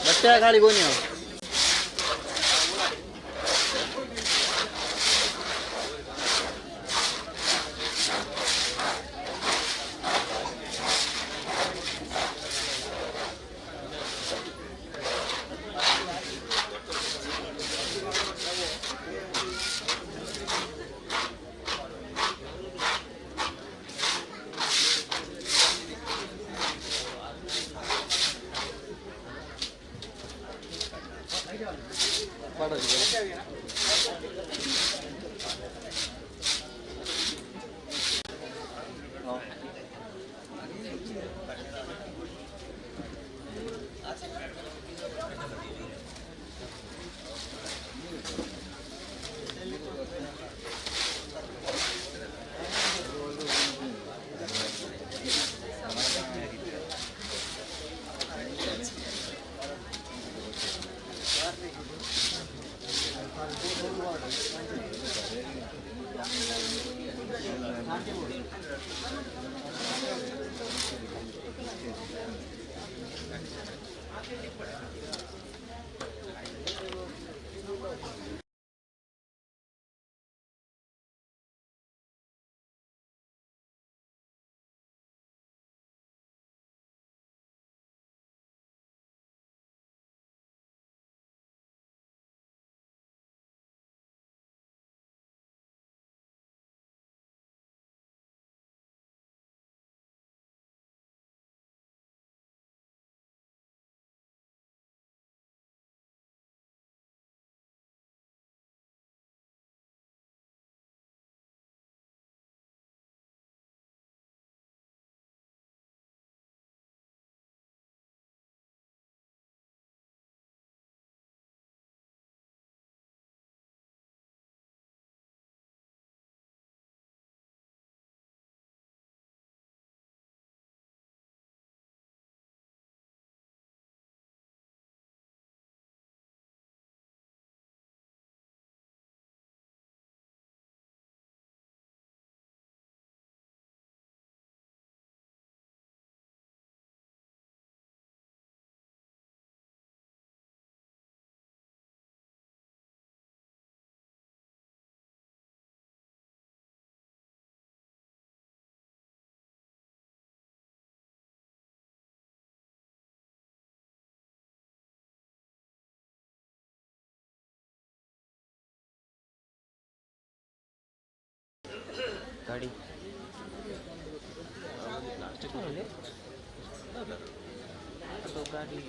ಬಟ್ಟೆ ಗಾಳಿ ಗೋನಿ. ಗಾಡಿ ಗಾಡಿ.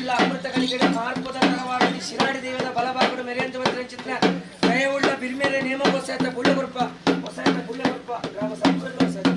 ದಯವುಳ್ಳ ಅಮೃತ ಗಳಿಗೆಡೆ ಮಾರ್ಪದ ತರವಾಡಿ ಶಿರಾಡಿ ದೇವದ ಬಲಭಾಗಡು ಮೆರೆಯಂತ ಚಿತ್ರ ದಯವುಳ್ಳ ಬಿರ್ಮೇರೆ ನೇಮ ಹೊಸಾಯ್ತ ಬುಳ್ಳೆ ಗುರುಪ ಹೊಸಾಯ್ತ ಬುಳ್ಳೆ ಗುರುಪ ಗ್ರಾಮ ಸಂಸ್ಕೃತ ಹೊಸಾಯ್ತ.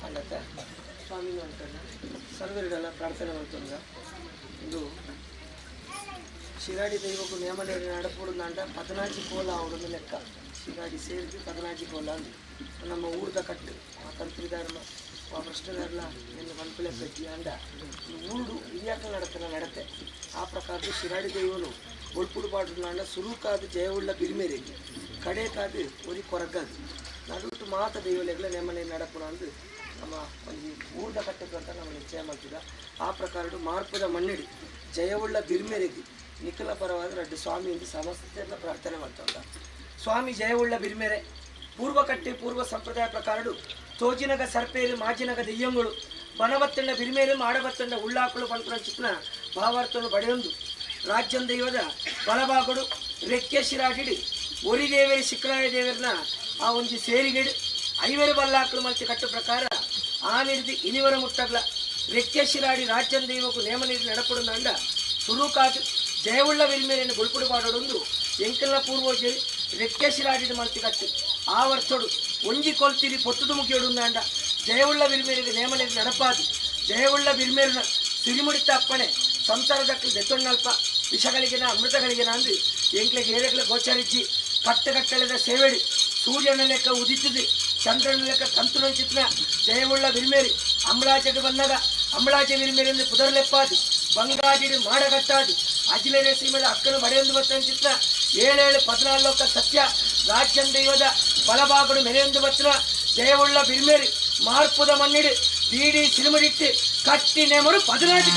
ಅಂಡತ್ತ ಸ್ವಾಮಿ ಅಂತಾನೆ ಸರ್ವರಿಡೆಲ್ಲ ಪ್ರಾರ್ಥನೆ ಮಾಡ್ತಂದ. ಇದು ಶಿರಾಡಿ ದೈವಕ್ಕೂ ನೇಮನೇರಿ ನಡಪುಡುಂದಾಂಡ ಪದನಾಜಿ ಕೋಲ ಅವರೊಂದು ಲೆಕ್ಕ. ಶಿರಾಡಿ ಸೇರಿದ್ದು ಪದನಾಜಿ ಕೋಲ ಅಂದು ನಮ್ಮ ಊರ್ದ ಕಟ್ಟು ಆ ತಂತ್ರಿದಾರನ ಆ ಪ್ರಶ್ನೆದಾರನ ನಿನ್ನ ಪನ್ಪಿಲೆ ಕಜ್ಜಿ ಅಂಡ ಊರುಡು ಹಿರಿಯಾಕ ನಡತನ ನಡತೆ. ಆ ಪ್ರಕಾರ ಶಿರಾಡಿ ದೈವನು ಒಳ್ಪುಡು ಪಾಡುನಾಂಡ ಸುರುಕಾದ ಜಯವುಳ್ಳ ಬಿರಿಮೇರಿಗೆ ಕಡೆಕಾದು ಒರಿ ಕೊರಗಾದು ನಡುಟು ಮಾತ ದೈವಲೆಗ್ಲ ನೇಮನೇರಿ ನಡಪುಣ ಅಂದು ನಮ್ಮ ಒಂಜಿ ಊರ್ದ ಕಟ್ಟೆ ಪ್ರಕಾರ ನಮ್ಮ ನಿಶ್ಚಯ ಮಾಡ್ತಿದ್ದ. ಆ ಪ್ರಕಾರಡು ಮಾರ್ಪದ ಮಣ್ಣಿಡಿ ಜಯವುಳ್ಳ ಬಿರ್ಮೆರೆಗ್ ನಿಖಲ ಪರವಾದ ರಡ್ಡು ಸ್ವಾಮಿ ಎಂದು ಸಮಸ್ತೆಲ್ಲ ಪ್ರಾರ್ಥನೆ ಮಾಡ್ತಂದ. ಸ್ವಾಮಿ ಜಯವುಳ್ಳ ಬಿರ್ಮೆರೆ ಪೂರ್ವ ಕಟ್ಟೆ ಪೂರ್ವ ಸಂಪ್ರದಾಯ ಪ್ರಕಾರಡು ತೋಜಿನಗ ಸರ್ಪೇರು ಮಾಜಿನಗ ದೆಯ್ಯಂಗಳು ಬನಬತ್ತಂಡ ಬಿರ್ಮೇರು ಮಾಡಬತ್ತಂಡ ಉಳ್ಳಾಕುಳು ಪಂಕುನ ಚಿಕ್ನ ಭಾವಾರ್ಥನು ಬಡೆಯೊಂದು ರಾಜ್ಯಂ ದೈವದ ಬಲಭಾಗಡು ರೆಕ್ಕೆ ಶಿರಾಡಿಡಿ ಒರಿ ದೇವೇರಿ ಶಿಕ್ರಾಯ ದೇವರನ್ನ ಆ ಒಂಜಿ ಸೇರಿಗೆಡು ಐವರು ಬಲ್ಲಾಕಳು ಮಲ್ತಿ ಕಟ್ಟು ಪ್ರಕಾರ ಆ ಇನಿವರ ಮುಟ್ಟಗ್ಲ ರೆಕ್ಕೆ ಶಿರಾಡಿ ರಾಜ್ಯಂ ದೈವಕ್ಕೂ ನೇಮ ನೀಡಿ ನಡಪಡುಂಡ ಸುರುಕಾದು ಜಯವುಳ್ಳ ವಿಲ್ಮೇಲೆಯನ್ನು ಗುಲ್ಪುಡು ಪಾಡೋಡೊಂದು ಎಂಕಲ್ನ ಪೂರ್ವಜರಿ ರೆಕ್ಕೆ ಶಿರಾಡಿ ಮಲ್ತಿ ಕಟ್ಟು ಆ ವರ್ಷಡು ಒಂಜಿ ಕೊಲ್ತಿರಿ ಪೊತ್ತುದು ಮುಗಿಯೋಡುಂದಾಂಡ ಜಯವುಳ್ಳ ಬಿರ್ಮೇಲಿಗೆ ನೇಮ ನೀಡಿ ನಡಪಾದು ಜಯವುಳ್ಳ ಬಿರ್ಮೇಲಿನ ಸಿರಿಮುಡಿತ ಅಪ್ಪಣೆ ಸಂಸಾರದಕ್ಕಲು ದೆತ್ತೊಣ್ಣಲ್ಪ ವಿಷಗಳಿಗೆನ ಅಮೃತಗಳಿಗೆನ ಅಂದು ಎಂಕ್ಲೆಗೆ ಏರೆಗ್ಲ ಗೋಚರಿಸಿ ಕಟ್ಟು ಕಟ್ಟಳೆದ ಸೇವೆಡಿ ಸೂರ್ಯನ ಲೆಕ್ಕ ಉದಿತದೆ ಚಂದ್ರನ ಲೆಕ್ಕ ಕಂತುನ ಚಿತ್ರ ಜಯವುಳ್ಳ ಬಿರ್ಮೇರಿ ಅಂಬಳಾಚೆಗೆ ಬಂದಾಗ ಅಂಬಳಾಚೆ ಬಿರ್ಮೇರಿ ಎಂದು ಪುದರ್ಲೆಪ್ಪಾದು ಬಂಗಾಜಿಡಿ ಮಾಡಗಟ್ಟಾದು ಅಜಿಲೆರೆ ಸೀಮೆದ ಅಕ್ಕನು ಬಡೆಯೊಂದು ಬತ್ತನ ಚಿತ್ರ ಏಳೇಳು ಪದ್ನಾಲ್ಕ ಸತ್ಯ ರಾಜ್ಯಂ ದೈವದ ಬಲಭಾಗಡು ಮೆರೆಯೊಂದು ಬತ್ತಿನ ಜಯವುಳ್ಳ ಬಿರ್ಮೇರಿ ಮಾರ್ಪುದ ಮಣ್ಣಿಡು ಬೀಡಿ ಸಿನಿಮಡಿಟ್ಟು ಕಟ್ಟಿ ನೇಮರು ಪದಿನಾಜಿ.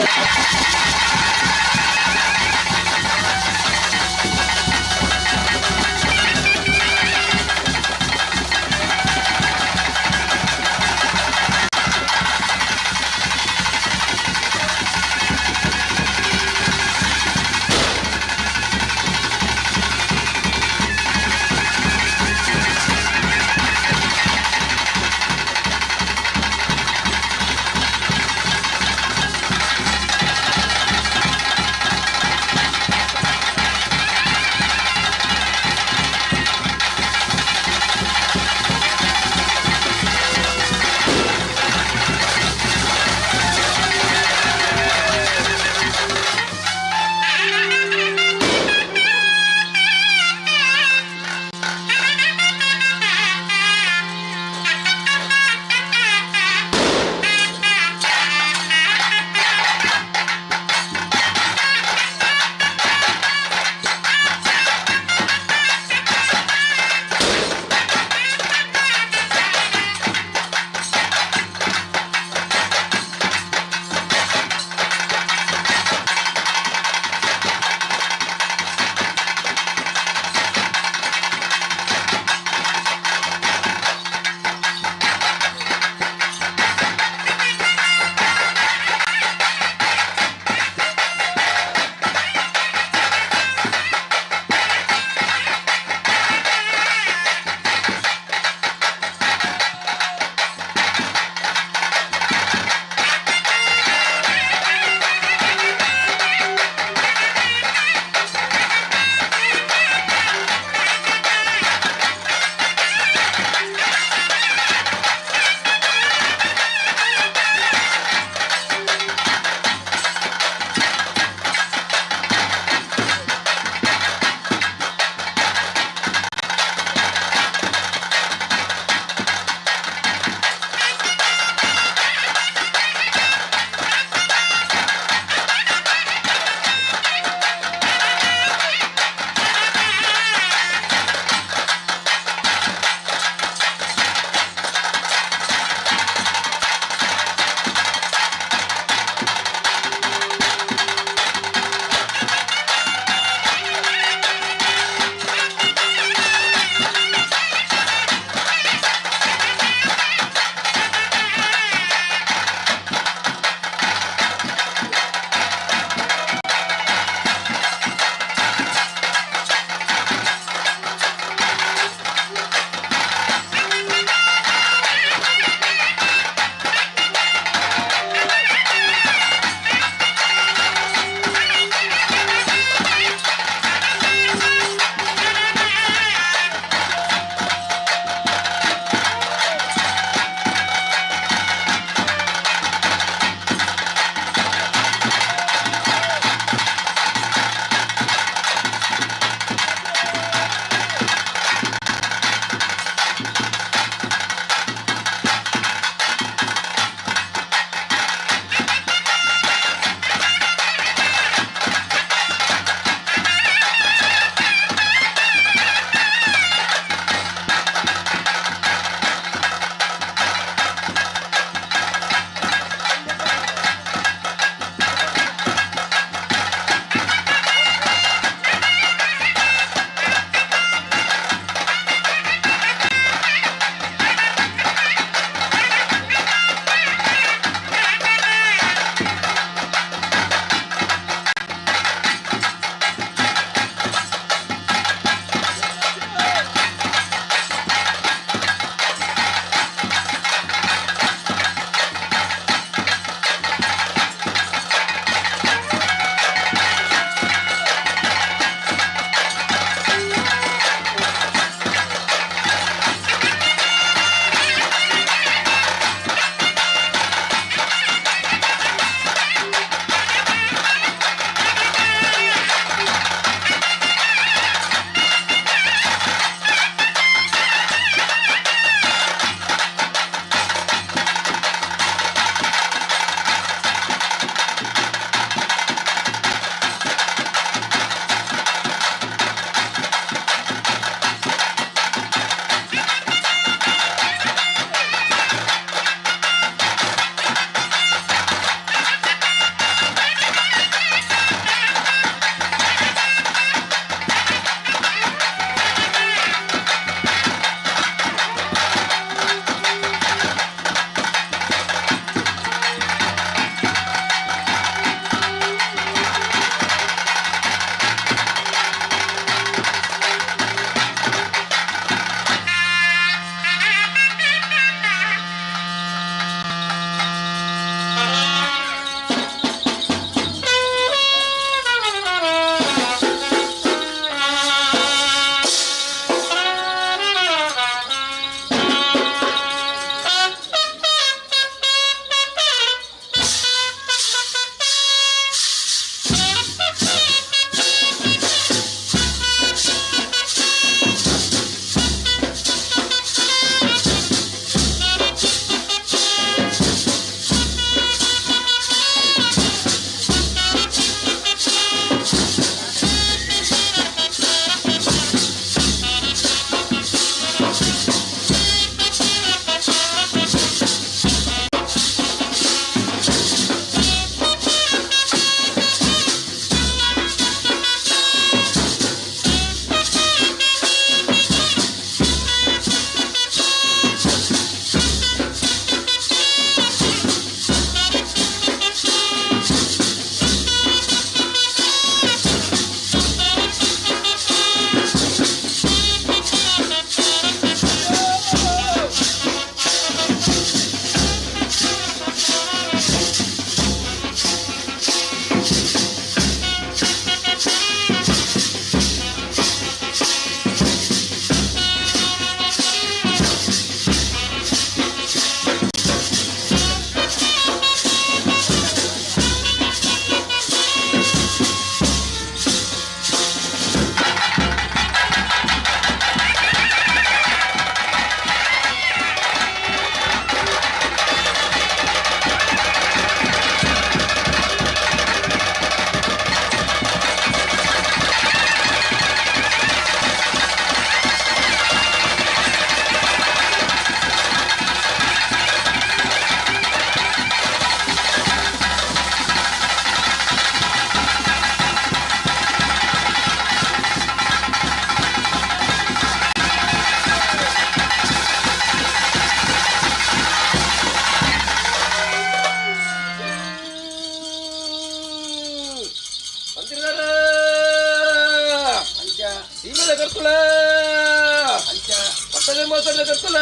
ಸಿಂಹಾಸನ ಕರ್ತಲ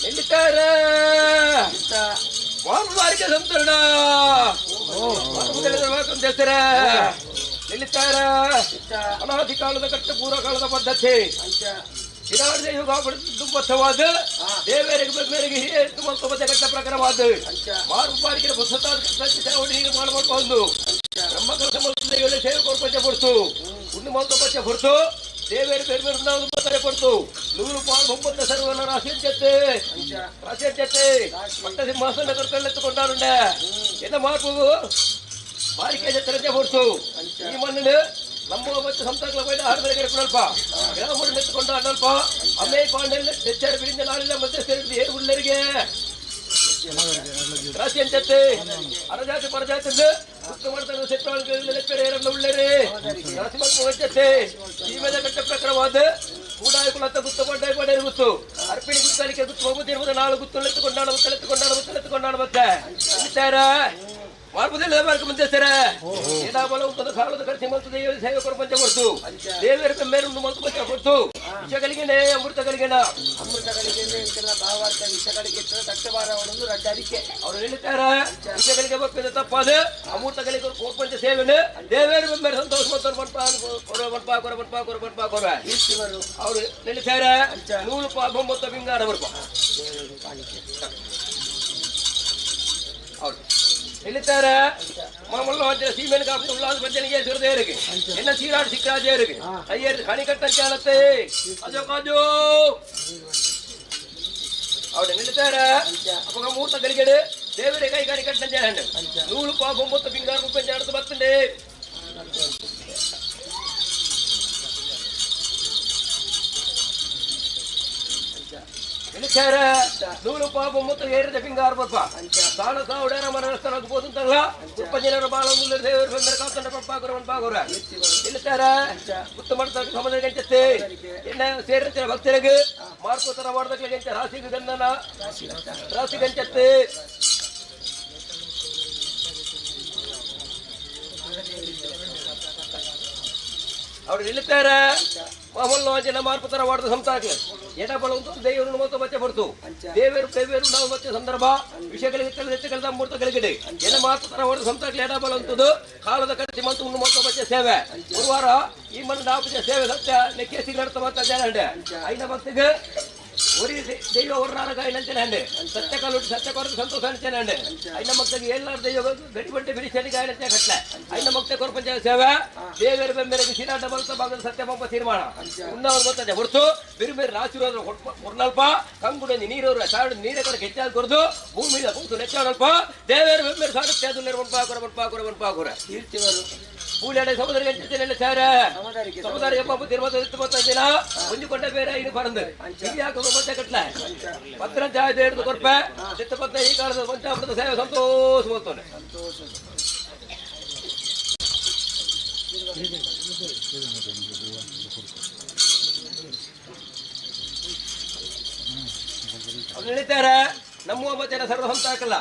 ನಿಲ್ಲಿತಾರ ವಾರವಾರಿಗೆ ಸಂತರಣ ದೇಸರ ನಿಲ್ಲಿತಾರ ಅನಾದಿ ಕಾಲದ ಕಟ್ಟ ಪೂರ್ವ ಕಾಲದ ಪದ್ಧತಿ ಹಿರಾಡಿದ ಯುಗ ದುಂಬತ್ತವಾದ ದೇವರಿಗೆ ಮೇರೆಗೆ ಹಿರಿಯ ಕಟ್ಟ ಪ್ರಕಾರವಾದ ವಾರವಾರಿಗೆ ಹೊಸತಾದ ಸೇವೆ ಮಾಡಬಹುದು ಬ್ರಹ್ಮ ಕೆಲಸ ಮಾಡ್ತದೆ ಸೇವೆ ಕೊಡ್ಪಂಚ ಕೊಡ್ತು ಉಣ್ಣು ಮಲ್ತ ಪಚ್ಚ ಕೊಡ್ತು ದೇವೇರು ಬೇರೆ ಬೇರೆ ಬೃಂದಾವನ ಕೊಡ್ತು ನೂರು ಪಾಲು ಒಂಬತ್ತು ಸರ್ವನ ರಾಶಿ ಜೊತೆ ರಾಶಿ ಜೊತೆ ಪಟ್ಟ ಸಿಂಹಾಸನ ಕರ್ಕಳ್ಳೆತ್ತುಕೊಂಡಾರುಂಡ ಎನ್ನ ಮಾರ್ಪು ಬಾರಿಕೆ ಜೊತೆ ಹೊರ್ತು ಈ ಮಣ್ಣು ನಮ್ಮ ಮತ್ತು ಸಂತಾಗಳ ಬೈದ ಆಡುಗಳಿಗೆ ಇರಕುನಲ್ಪ ಗ್ರಾಮರು ನೆತ್ತುಕೊಂಡ ಅಣ್ಣಲ್ಪ ಅಮ್ಮೇ ಪಾಂಡೆಲ್ಲ తెచ్చారు ಬಿರಿಂದ ನಾಳೆಲ್ಲ ಮಧ್ಯಸ್ಥರಿಗೆ ಏರು ಉಳ್ಳರಿಗೆ ರಾಶಿ ಅಂಚತ್ತೆ ಅರಜಾತಿ ಪರಜಾತಿ ಗುಪ್ತ ಮಾಡ್ತಾರೆ ಸೆಟ್ಟಾಳ ಉಳ್ಳರಿ ರಾಶಿ ಮಲ್ಪ ವಂಚತ್ತೆ ಈ ಮೇಲೆ ಕಟ್ಟ ಪ್ರಕಾರವಾದ ಕೂಡಾಯ ಕುಲತ್ತ ಗುತ್ತ ಪಡ್ಡಾಯ ಪಡೆಯ ಗುತ್ತು ಅರ್ಪಿಣಿ ಗುತ್ತಲಿಕೆ ಗುತ್ತು ಹೋಗುತ್ತಿರುವುದು ಇರುವುದು ನಾಳು ಗುತ್ತು ಎತ್ತುಕೊಂಡಾಣ ಮುತ್ತಲೆತ್ತುಕೊಂಡಾಣ ಮುತ್ತಲೆತ್ತುಕೊಂಡಾಣ ಮತ್ತೆ ಇತ್ತಾರೆ మార్పుదల మార్గం చేస్తారా ఏడా బలం ఉంటుందో కాళ్ళతో కలిసి మలుతుంది సేవ కొరకు పంచ కొడుతూ దేవేరు మేరు మలుతు పంచ కొడుతూ విష కలిగిన అమృత కలిగిన ಅಮೃತ కలిగిన ಇಂತೆಲ್ಲ ಭಾವಾರ್ಥ ವಿಷಗಳಿಗೆ ತಟ್ಟಬಾರವಳೊಂದು ರಡ್ಡರಿಕೆ ಅವರು ಹೇಳ್ತಾರ ವಿಷಗಳಿಗೆ ಬಪ್ಪಿದ ತಪ್ಪಾದ ಅಮೃತ కలిగి ಕೋಪಂಚ ಸೇವೆನು ದೇವೇರು ಮೇರೆ ಸಂತೋಷ ಮತ್ತು ಮನ್ಪಾ ಕೊರ ಮನ್ಪಾ ಕೊರ ಮನ್ಪಾ ಕೊರ ಮನ್ಪಾ ಕೊರ ಅವರು ನಿಲ್ಲಿಸ್ಯಾರ ನೂಲು ಪಾಲ್ ಬೊಂಬತ್ತ ಬಿಂಗಾರ ಬರ್ಪ ಅವರು ನಿಲ್ಲಿಸ್ತಾರ ಮಾಮೂಲು ಅಂತ ಸೀಮೆನ ಕಾಪು ಉಲ್ಲಾಸ ಭಜನೆಗೆ ಸುರದೇರಿಗೆ ಎನ್ನ ಸೀರಾಡು ಸಿಕ್ಕರಾಜೇರಿಗೆ ಅಯ್ಯರ್ ಕಣಿ ಕಟ್ಟಂಚಾಲತ್ತೆ ಅಜೋ ಕಾಜೋ ಅವ್ರು ನಿಲ್ಲಿಸ್ತಾರ ಅವಾಗ ಮೂರ್ತ ಗಲಿಗೆಡು ದೇವರೇ ಕೈ ಕಣಿ ಕಟ್ಟಂಚಾಂಡು ನೂಲು ಪಾ ಬೊಂಬತ್ತ ಬಿಂಗಾರ ಮುಪ್ಪಂಚಾಡത്ത് ಬತ್ತಂಡೆ ನಿಲ್ಲಿಸ್ಯಾರ ನೂರು ಪಾಪ ಮತ್ತು ಏರಿದ ಪಿಂಗಾರ ಬರ್ಪ ಸಾಣ ಸಾವುಡೇರ ಮನಸ್ಥಳಕ್ಕೆ ಹೋದಂತಲ್ಲ ಉಪ್ಪಂಜನರ ಬಾಳ ದೇವರು ಬಂದರೆ ಕಾತಂಡ ಪಂಪಾಗುರ ಪಂಪಾಗುರ ನಿಲ್ಲಿಸ್ಯಾರ ಗುತ್ತ ಮಾಡ್ತಾರೆ ಸಮಾಜ ಗಂಚತ್ತೆ ಎನ್ನ ಸೇರಿರ್ತಾರೆ ಭಕ್ತರಿಗೆ ಮಾರ್ಕೋತರ ಮಾಡ್ದಕ್ಕೆ ಗಂಚ ರಾಶಿಗೆ ಗಂಧನ ರಾಶಿ ಗಂಚತ್ತೆ ಅವ್ರು ನಿಲ್ಲುತ್ತಾರೆ ಮಾಮೂಲು ಜನ ಮಾರ್ಪತರ ವಾಡದ ಸಂತಾಕ್ಲೆ ಎಡ ಬಲ ದೇವರು ಮತ್ತು ಬಚ್ಚೆ ಪಡ್ತು ದೇವರು ದೇವರು ನಾವು ಬಚ್ಚೆ ಸಂದರ್ಭ ವಿಷಯಗಳಿಗೆ ಕಳೆದ ಅಮೃತ ಗಳಿಗಡೆ ಎನ ಮಾರ್ಪತರ ವಾಡದ ಸಂತಾಕ್ಲೆ ಎಡ ಬಲ ಅಂತದ್ದು ಕಾಲದ ಕಟ್ಟಿ ಮತ್ತು ಉಣ್ಣು ಮತ್ತು ಬಚ್ಚೆ ಸೇವೆ ಗುರುವಾರ ಈ ಮಣ್ಣು ನಾಪಜ ಸೇವೆ ಸತ್ಯ ನೆಕ್ಕೆ ನಡ್ತ ಮಾತ ಜನ ಐನ ಭಕ್ತಿಗೆ ಒರಿ ದೈವ ಹೊರ್ನಾರ ಗಾಯನಂತೇನೆ ಹಂಡೆ ಸತ್ಯ ಕಾಲು ಸತ್ಯ ಕೊರದು ಸಂತೋಷ ಅಂತೇನೆ ಹಂಡೆ ಐನ ಮಕ್ಕಳಿಗೆ ಎಲ್ಲಾರು ದೈವ ಗಡಿ ಬಂಟೆ ಬಿಡಿಸಲಿ ಗಾಯನಂತೆ ಕಟ್ಲೆ ಐನ ಮಕ್ತ ಕೊರಪಂಚ ಸೇವೆ ದೇವರ ಬೆಂಬೆರೆಗೆ ಸಿರಾಟ ಬಲತ ಭಾಗದ ಸತ್ಯ ಪಂಪ ತೀರ್ಮಾನ ಉನ್ನವರು ಮತ್ತೆ ಹೊರತು ಬೇರೆ ಬೇರೆ ಆಶೀರ್ವಾದ ಹೊರ್ನಲ್ಪ ಕಂಗುಡ ನೀರವರು ಸಾಡು ನೀರೇ ಕೊರಕ್ಕೆ ಹೆಚ್ಚಾದ ಕೊರದು ಭೂಮಿ ಕೂತು ನೆಚ್ಚಾಡಲ್ಪ ದೇವರ ಬೆಂಬೆರೆ ಸಾಡುತ್ತೆ ಅದು ಬನ್ಪ ಹಾಕೋರ ಬನ್ಪ ಹಾಕೋರ ಬನ್ಪ ಹಾಕೋರ ಕೂಲಿಯಾಡ ಸಹೋದರ ಸಾರ ಸಹೋದರ ಪಾಪ ತೀರ್ಮಾನ ದಿನ ಹೊಂದಿಕೊಂಡ ಬೇರೆ ಐದು ಪರಂದು ಯಾಕೆ ಮತ್ತೆ ಕಟ್ಲ ಪತ್ರ ಚಾಯ್ ಹಿಡಿದು ಕೊರ್ಪೆ ಚಿತ್ತಪತ್ರ ಈ ಕಾಲದ ಪಂಚಾಮೃತ ಸೇವೆ ಸಂತೋಷ ಮಾಡ್ತಾನೆ. ಅವ್ರು ಹೇಳ್ತಾರೆ ನಮ್ಮ ಮತ್ತೆ ಸರ್ವ ಸಂತ ಹಾಕಲ್ಲ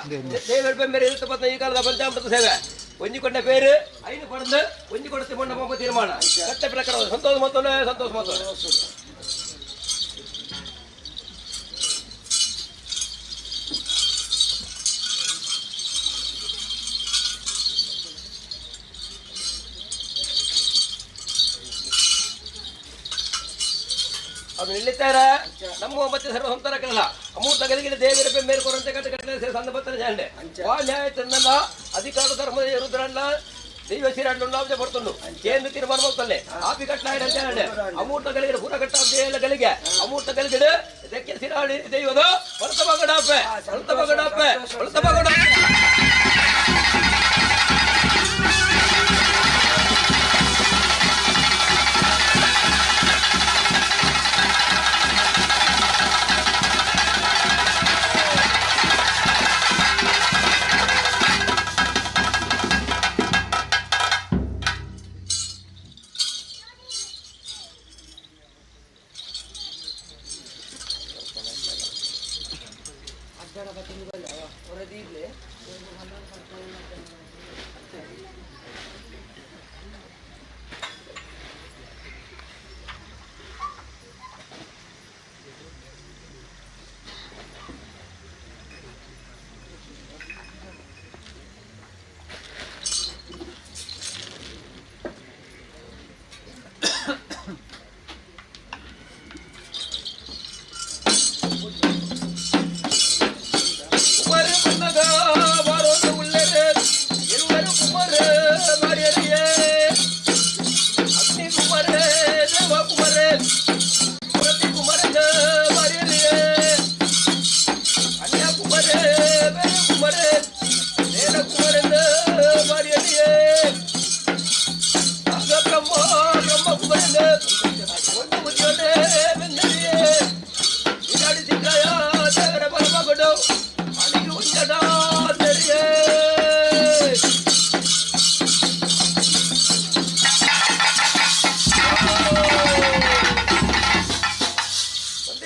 ದೇವರ ಬೆಂಬೆರೆ ಇರುತ್ತೆ ಈ ಕಾಲದ ಪಂಚಾಮೃತ ಸೇವೆ ಒಂಜಿಕೊಂಡ പേര് ಐದು ಪಡೆದು ಒಂಜಿ ಕೊಡತೆ ಬಣ್ಣ ಪಾಪ ತೀರ್ಮಾನ ಕಟ್ಟ ಪ್ರಕಾರ ಸಂತೋಷ ಮತ್ತೊಂದು ಸಂತೋಷ ಮತ್ತೊಂದು ಅವ್ರು ನಿಲ್ಲುತ್ತಾರೆ ನಮ್ಮ ಮತ್ತೆ ಸರ್ವ ಸಂತಾನಕ್ಕಲ್ಲ ಅಮೂರ್ತ ಗಲಿಗೆ ದೇವರ ಬೆಂಬೇರು ಕೊರಂತೆ ಕಟ್ಟ ಕಟ್ಟಲೆ ಸಂದ ಬತ್ತನ ಜಾಂಡೆ ವಾ ನ್ಯಾಯ ತನ್ನಲ್ಲ ಅಧಿಕಾರ ಧರ್ಮದ ರುದ್ರಣ್ಣ ದೈವ ಸಿರಾಡ್ಲು ನಾವ್ಜ ಬರ್ತುಂಡು ಕೇಂದ್ರ ತೀರ್ಮಾನ ಹೋಗ್ತಲ್ಲೆ ಆಪಿ ಕಟ್ಟ ಅಂತ ಅಮೂರ್ತ ಗಲಿಗೆ ಪೂರ ಕಟ್ಟ ಗಲಿಗೆ ಅಮೂರ್ತ ಗಲಿಗೆ ದಕ್ಕೆ ಸಿರಾಡಿ ದೈವದ ಹೊರತ ಮಗಡಾಪೆ ಹೊರತ ಮಗಡಾಪೆ ಹೊರತ ಮಗಡಾಪೆ.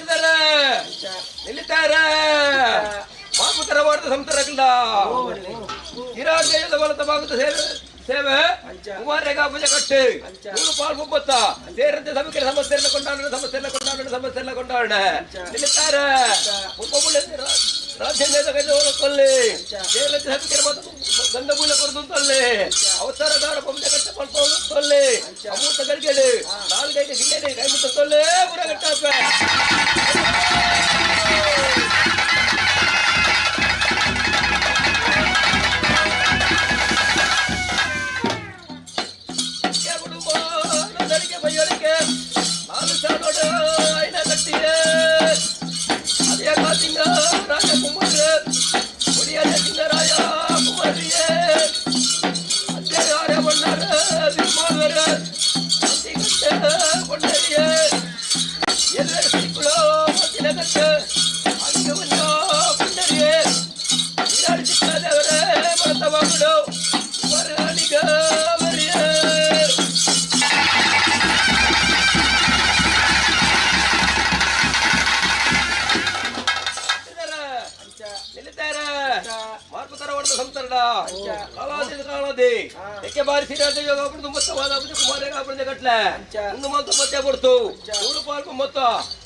ನಿಲ್ತಾರೆ ನಿಲ್ಲಿತಾರೆ ಮಾಪುತರ ವಾರದ ಸಂತರಗಲ್ಲ ಇರಾಜ ಬಲತ ಭಾಗದ ಸೇವೆ ಸೇವೆ ಕುಮಾರೇಗ ಪೂಜೆ ಕಟ್ಟು ನೂರು ಪಾಲ್ ಮುಪ್ಪತ್ತ ಸೇರಂತೆ ಸಭೆಗೆ ಸಮಸ್ಯೆಲ್ಲ ಕೊಂಡಾಡೋಣ ಸಮಸ್ಯೆಲ್ಲ ಕೊಂಡಾಡೋಣ ಸಮಸ್ಯೆಲ್ಲ ಕೊಂಡಾಡೋಣ ನಿಲ್ಲಿತಾರೆ ರಾಜ್ಯ ಕೊಲ್ಲಿ ಸೇರಂತೆ ಸಭೆಗೆ ಗಂಧಮೂಲ ಕೊರದು ತೊಲ್ಲೆ ಅವತಾರದಾರ ಪಂಜೆ ಕಟ್ಟ ಪಲ್ಪ ತೊಲ್ಲೆ ಅಮೂರ್ತ ಗಡಿಗೆಡು ನಾಲ್ಕೈದು ಗಿಣ್ಣೆ ಕೈ ಮುತ್ತ ತೊಲ್ಲೆ ಬುರಗಟ್ಟಪ್ಪ.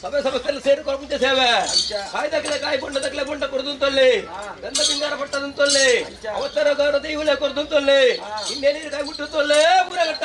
ಸಭೆ ಸಮಸ್ಯೆ ಸೇರಿಕೊಂಡು ಸೇವೆ ಕಾಯ್ದಕ್ಲೆ ಕಾಯಿ ಬೊಂಡ ದಕ್ಲೆ ಬೊಂಡ ಕೊರದುಂತಲ್ಲಿ ಗಂಧ ಪಿಂಗಾರ ಪಟ್ಟದಂತಲ್ಲಿ ಅವತರ ಗೌರ ದೈವಲೆ ಕೊರದುಂತಲ್ಲಿ ಇನ್ನೇನೀರು ಕಾಯಿ ಮುಟ್ಟುತ್ತಲ್ಲೇ ಪೂರಗಟ್ಟ.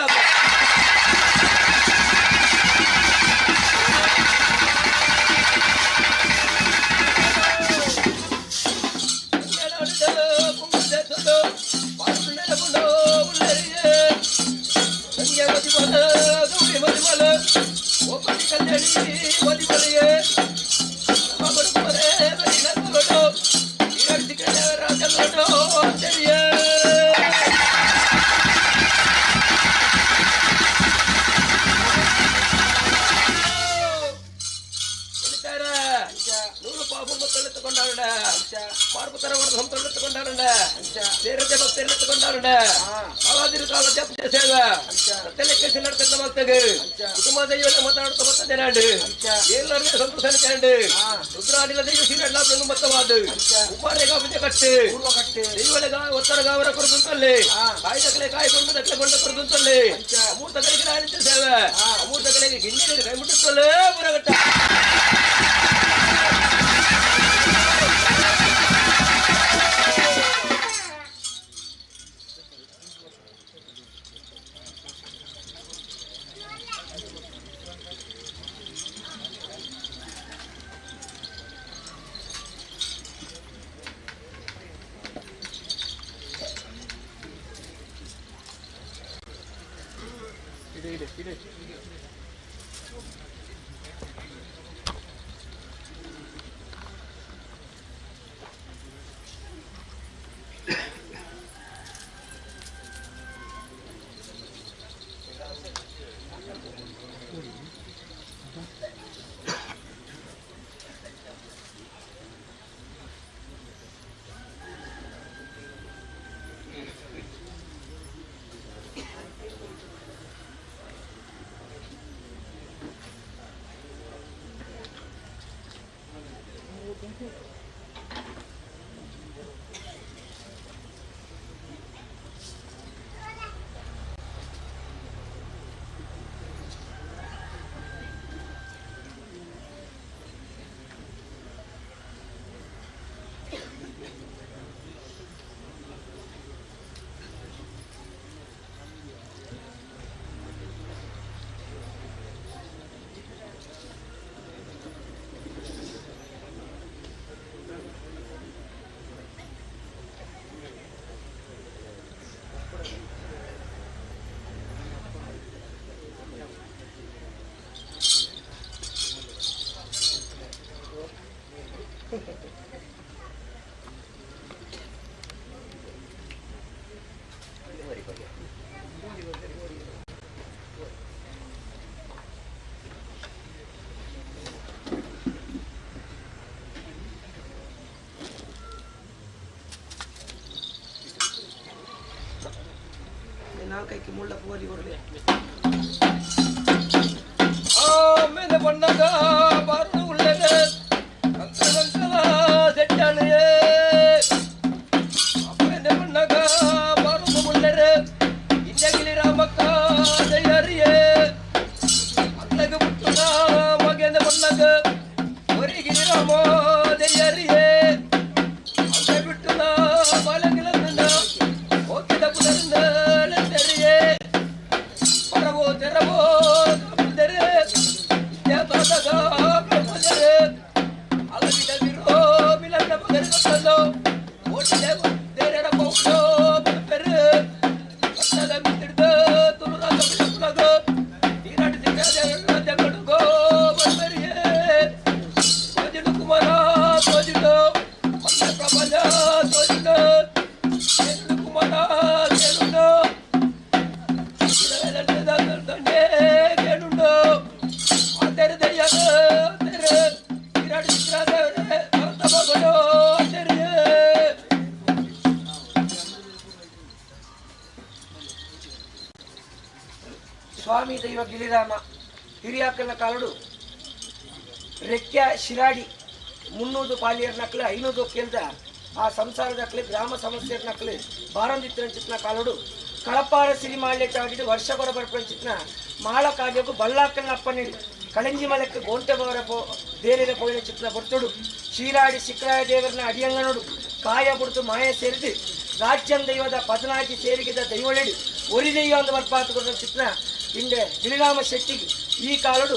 ನಾಲ್ಕೈಕ್ಕೆ ಮುಳ್ಳ ಪೂವಲಿ ಕೊಡಲಿ. ಆಮೇಲೆ ಬಣ್ಣದ ಬಾರು ಉಳ್ಳದ ಗಿರಿರಾಮೋ ದೆಯ್ಯರಿಯೇ ಅತ್ತೆ ಬಿಟ್ಟುಲ ಬಾಲಗಿಲಂದ ಹೋಗಿದ ಪುದರಿಂದ ತೆರಿಯೇ ಪರವೋ ತೆರವೋ ತೆರೆ ದೇವದಾಗ ಕಲ್ಪದರೆ ಅಲವಿಡವಿರೋ ಮಿಲನ ಮಗರಿಗೊತ್ತಲ್ಲೋ ಓಟಿದೆ ದೇರಡ ಪೌಡೋ ಪೆರು ಕತ್ತಲ ಮಿತ್ತಿಡ್ದ ತುಳುರಾಗ ಬಿಡುಗ ತೀರಾಟ ಸಿಕ್ಕದೆ ಬರ್ಬರಿಯೇ ತೋಜಿಡು ಕುಮಾರ ತೋಜಿಡು ಮಂದ ಪ್ರಬಲ ತೋಜಿಡು ತೇರುಡು ಕುಮಾರ ತೇರುಡು ಕೇಳುಂಡು ಆತೆರು ದೆಯ್ಯಗ ತೆರು ತೀರಾಟ ಸಿಕ್ಕದೆ ಭರತ ಮಗಳು ತೆರಿಯೇ. ಸ್ವಾಮಿ ದೈವ ಗಿರಿರಾಮ ಹಿರಿಯಾಕನ ಕಾಲಡು ರೆಕ್ಯ ಶಿರಾಡಿ 300 ಪಾಲಿಯರ್ನಕ್ಲೆ 500 ಕೇಳ್ದ ಆ ಸಂಸಾರದಕ್ಲೆ ಗ್ರಾಮ ಸಮಸ್ಯೆರ್ನಕ್ಲೆ ಬಾರಂದಿತ್ತಿನ ಕಾಲಡು ಕಳಪಾರ ಸಿರಿಮಾಳ್ಯ ಚಾಡಿಡು ವರ್ಷ ಕೊರ ಬರ್ಪಂಚಿತ್ನ ಮಾಳ ಕಾವ್ಯకు ಬಲ್ಲಾಕಲ್ನ ಅಪ್ಪನಿಡಿ ಕಳಂಜಿ ಮಲಕ್ಕೆ ಗೋಂಟೆ ಬವರ ಪೋ ದೇರಿನ ಪೋಯಿನ ಚಿತ್ನ ಬರ್ತುಡು ಶೀರಾಡಿ ಶಿಕ್ರಾಯ ದೇವರನ ಅಡಿಯಂಗನೋಡು ಕಾಯ ಬುಡ್ತು ಮಾಯ ಸೇರಿದು ರಾಜ್ಯಂ ದೈವದ ಪದನಾಜಿ ಸೇರಿಗಿದ ದೈವಳೆಡಿ ಒರಿ ದೈವ ಅಂದ ಬರ್ಪಾತು ಚಿತ್ನ ಹಿಂದೆ ಗಿರಿರಾಮ ಶೆಟ್ಟಿಗೆ ಈ ಕಾಲಡು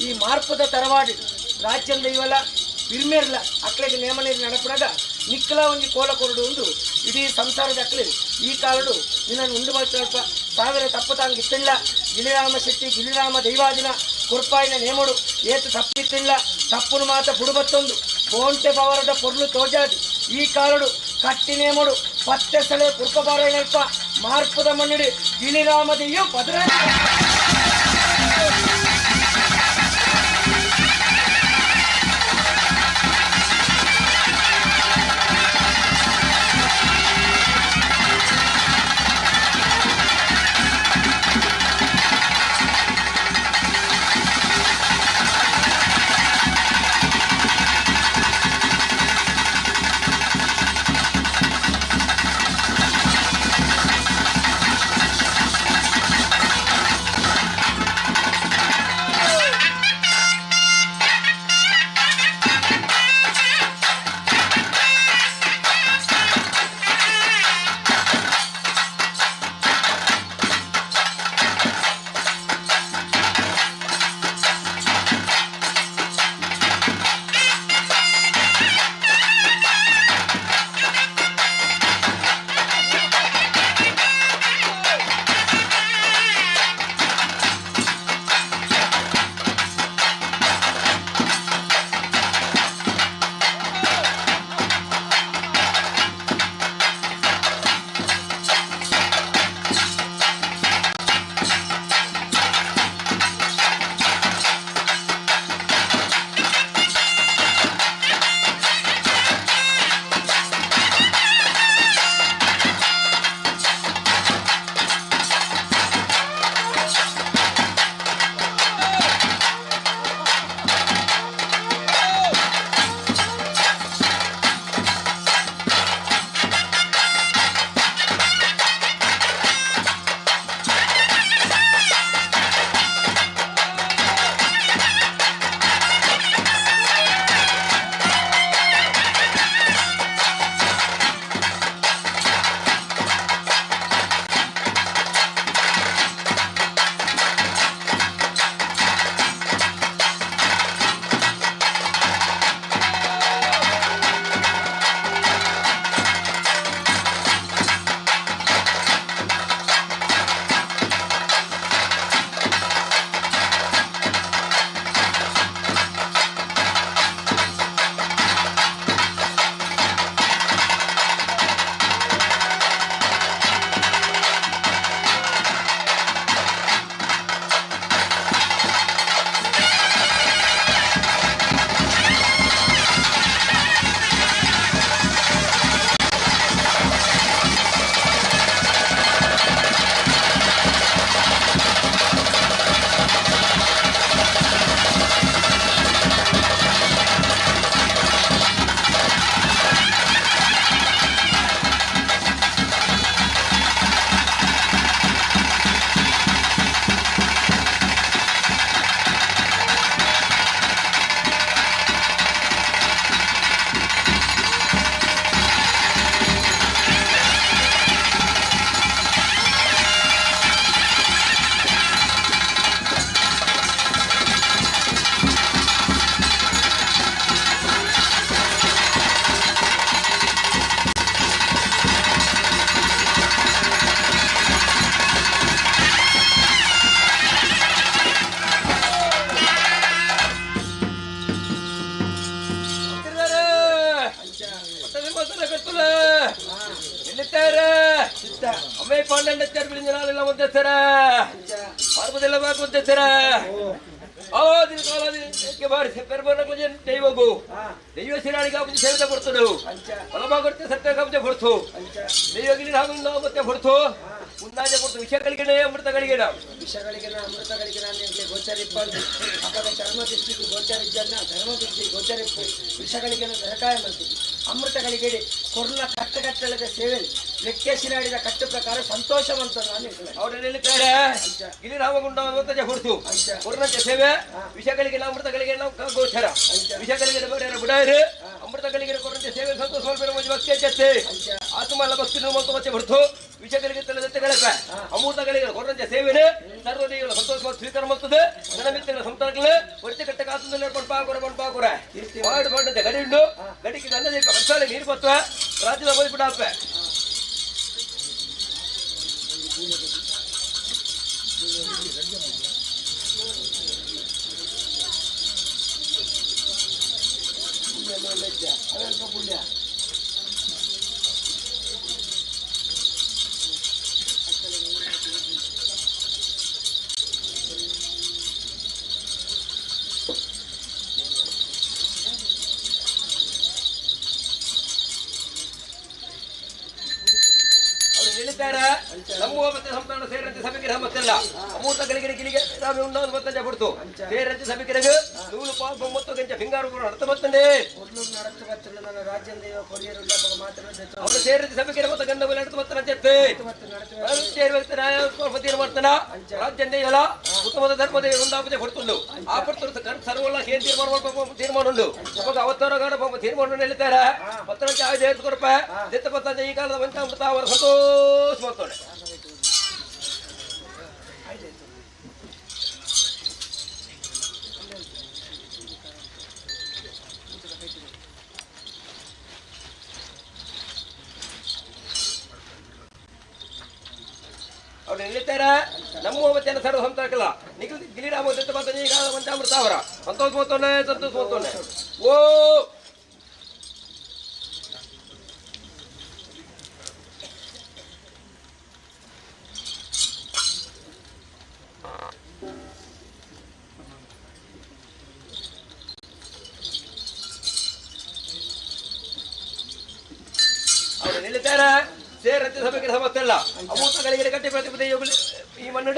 ಈ ಮಾರ್ಪದ ತರವಾಡಿ ರಾಜ್ಯಂ ದೈವಲ ಬಿರ್ಮೇರ್ಲ ಅಕ್ಲೆಗೆ ನೇಮನೆ ನಡಪಡಗ ನಿಕ್ಕಲ ಒಂಜಿ ಕೋಲ ಕೊರಡು ಒಂದು ಇಡೀ ಸಂಸಾರದ ಅಕ್ಲೆ ಈ ಕಾಲಡು ನಿನ್ನನ್ನು ಉಂಡು ಸ್ವಲ್ಪ ಸಾವಿರ ತಪ್ಪು ತಾಂಗ್ ಇತ್ತಿಲ್ಲ. ಗಿರಿರಾಮ ಶೆಟ್ಟಿ ಗಿರಿರಾಮ ದೈವಾದಿನ ಕುರ್ಪಾಯಿನ ನೇಮಡು ಏತು ತಪ್ಪಿತ್ತಿಲ್ಲ. ತಪ್ಪುನು ಮಾತ ಬುಡುಬತ್ತೊಂದು ಬೋಂಟೆ ಪವರದ ಪೊರ್ಲು ತೋಜಾದಿ ಈ ಕಾಲಡು ಕಟ್ಟಿ ನೇಮಡು ಪತ್ತೆ ಸಳೆ ಕುರ್ಕಬಾರಲ್ಪ ಮಾರ್ಪದ ಮಣ್ಣಿಡಿ ಗಿಳಿರಾಮ ದೆಯ್ಯು ಪದ್ರ. ಕಂಡಚ್ಚಾರ ಬಿಳಿಂಜನಾಲೆಲ್ಲ ಮಧ್ಯಸ್ಥರ ಪಾರ್ವತಿಲ್ಲ ಮಧ್ಯಸ್ಥರ ಆದಿನ ಕಾಲಾದಿ ಬಾರಿ ಪೆರ್ಬರ್ನಕ್ಲ ದೈವಗು ದೈವ ಸಿರಾಳಿಗೆ ಆಪುಜಿ ಸೇವಿತ ಪಡ್ತಡು ಬಲಭಾಗರ್ತೆ ಸತ್ಯ ಕಾಪುಜೆ ಪಡ್ತು ದೈವಗಿರಿ ರಾಮನ ಮತ್ತೆ ಪಡ್ತು ಉನ್ನಾಜೆ ಪಡ್ತು ವಿಷಗಳಿಗೆನೆ ಅಮೃತಗಳಿಗೆನ ವಿಷಗಳಿಗೆನ ಅಮೃತಗಳಿಗೆನ ನಿಮಗೆ ಗೋಚರಿಪ್ಪಂದು ಅಪಗ ಚರ್ಮ ದೃಷ್ಟಿಗೆ ಗೋಚರಿದ್ದನ್ನ ಧರ್ಮ ದೃಷ್ಟಿಗೆ ಗೋಚರಿಪ್ಪು ವಿಷಗಳಿಗೆನ ಸಹಕಾಯ ಮಾಡ್ತೀವಿ ಅಮೃತಗಳಿಗೆ ಕೊರ್ನ ಕಟ್ಟ ಕಟ್ಟಳದ ಸೇವೆ ಲೆಕ್ಕೇಶಿನಾಡಿದ ಕಟ್ಟು ಪ್ರಕಾರ ಸಂತೋಷವಂತ ನಾನು ಅವರು ಹೇಳ್ತಾರೆ ಗಿರಿ ರಾಮಗುಂಡ ಮತ್ತೆ ಹೊಡ್ತು ಕೊರ್ನಂತೆ ಸೇವೆ ವಿಷಗಳಿಗೆ ಅಮೃತಗಳಿಗೆ ಗೋಚರ ವಿಷಗಳಿಗೆ ಬರೆಯರ ಬುಡಾಯರು ಅಮೃತಗಳಿಗೆ ಕೊರ್ನಂತೆ ಸೇವೆ ಸಂತೋಷ ಸ್ವಲ್ಪ ಭಕ್ತಿ ಹೆಚ್ಚತ್ತೆ ಆತ್ಮಲ್ಲ ಭಕ್ತಿ ಮತ್ತು ಮತ್ತೆ ಹೊಡ್ತು ವಿಷಗಳಿಗೆ ತಲೆದತ್ತೆ ಕಳಪೆ ಅಮೃತಗಳಿಗೆ ಕೊರ್ನಂತೆ ಸೇವೆನೆ ಸರ್ವದೇವಿಗಳ ಸಂತೋಷ ಸ್ವೀಕಾರ ಮಾಡ್ತದೆ ಗಣಮಿತ್ರಗಳ ಸಂತಾನಗಳು ಒಡಿತೆ ಕಟ್ಟ ಕಾತುಂದಲ್ಲಿ ಪಂಪಾಕುರ ಪಂಪಾಕುರ ಪಾಡು ಪಾಡಂತೆ ಗಡಿ ಉಂಡು ಗಡಿಗೆ ಗಂಧ ದೀಪ ಕಟ್ಟಾಲೆ ನೀರು ಬತ್ತುವ ರಾಜ್ಯದ ಬಿಡಾಪೆ ಪುಣ್ಯ ಅವರು ಹೇಳ್ತಾರೆ ನಮ್ಮ ಮತ್ತೆ ಸಂತಾನ ಸೇರಂತೆ ಸಭೆಗೆ ಮತ್ತೆಲ್ಲ ಅಮೂರ್ತಗಳಿಗೆ ಗಿಲಿಗೆ ರಾಮೆ ಉಂಡಾದ ಮತ್ತಂಜ ಕೊಡ್ತು ಸೇರಂತೆ ಸಭೆಗೆ ನೂಲು ಪಾಪ ಮತ್ತು ಗಂಜ ಫಿಂಗಾರು ಕೂಡ ನಡತ ಬತ್ತಂಡೆ ಕೊಡ್ಲೂರು ನಡತು ಬತ್ತಲು ನನ್ನ ರಾಜ್ಯದ ದೈವ ಕೊರಿಯರುಳ್ಳ ಮಾತ್ರ ಅವರು ಸೇರಂತೆ ಸಭೆಗೆ ಮತ್ತೆ ಗಂಧ ಮೇಲೆ ನಡತ ಬತ್ತನ ಜತ್ತೆ ತೀರ್ಮಾನ ಮಾಡ್ತಾನ ರಾಜ್ಯ ಎಲ್ಲ ಉತ್ತಮದ ಧರ್ಮದ ಉಂಡಾಪಜೆ ಕೊಡ್ತುಂಡು ಆ ಪಡ್ತು ಸರ್ವಲ್ಲ ಏನ್ ತೀರ್ಮಾನ ಮಾಡ್ಬೇಕು ತೀರ್ಮಾನ ಉಂಡು ಅವಾಗ ಅವತ್ತಾರ ಗಾಡ ಪಾಪ ತೀರ್ಮಾನ ಹೇಳ್ತಾರೆ ಪತ್ತನಂಚ ಆಯ್ದು ಕೊರಪ ದತ್ತ ಪತ್ತಂಚ ಈ ಕಾಲದ ಪಂಚಾಮೃತ ಅವರ ಸಂತೋಷ ಮಾಡ್ತಾನೆ. ಅವ್ರು ಹೇಳ್ತಾರೆ ನಮ್ಮ ಜನ ಸರ್ವ ಸಂತಾಕಲ್ಲ ನಿಖಿಲ್ ಗಿರಿರಾಮ ದತ್ತ ಪತ್ತಂಚ ಈ ಕಾಲದ ಪಂಚಾಮೃತ ಅವರ ಸಂತೋಷ ಮಾಡ್ತಾನೆ ಸಂತೋಷ ಮಾಡ್ತಾನೆ. ಓ ಅವರು ನಿಲ್ಲುತ್ತಾರೆ ಸೇರಂತೆ ಸಭೆಗೆ ಸಮಸ್ಯೆ ಅಮೂರ್ತಗಳಿಗೆ ಕಟ್ಟಿ ಪ್ರತಿಪದ ಈ ಮಣ್ಣು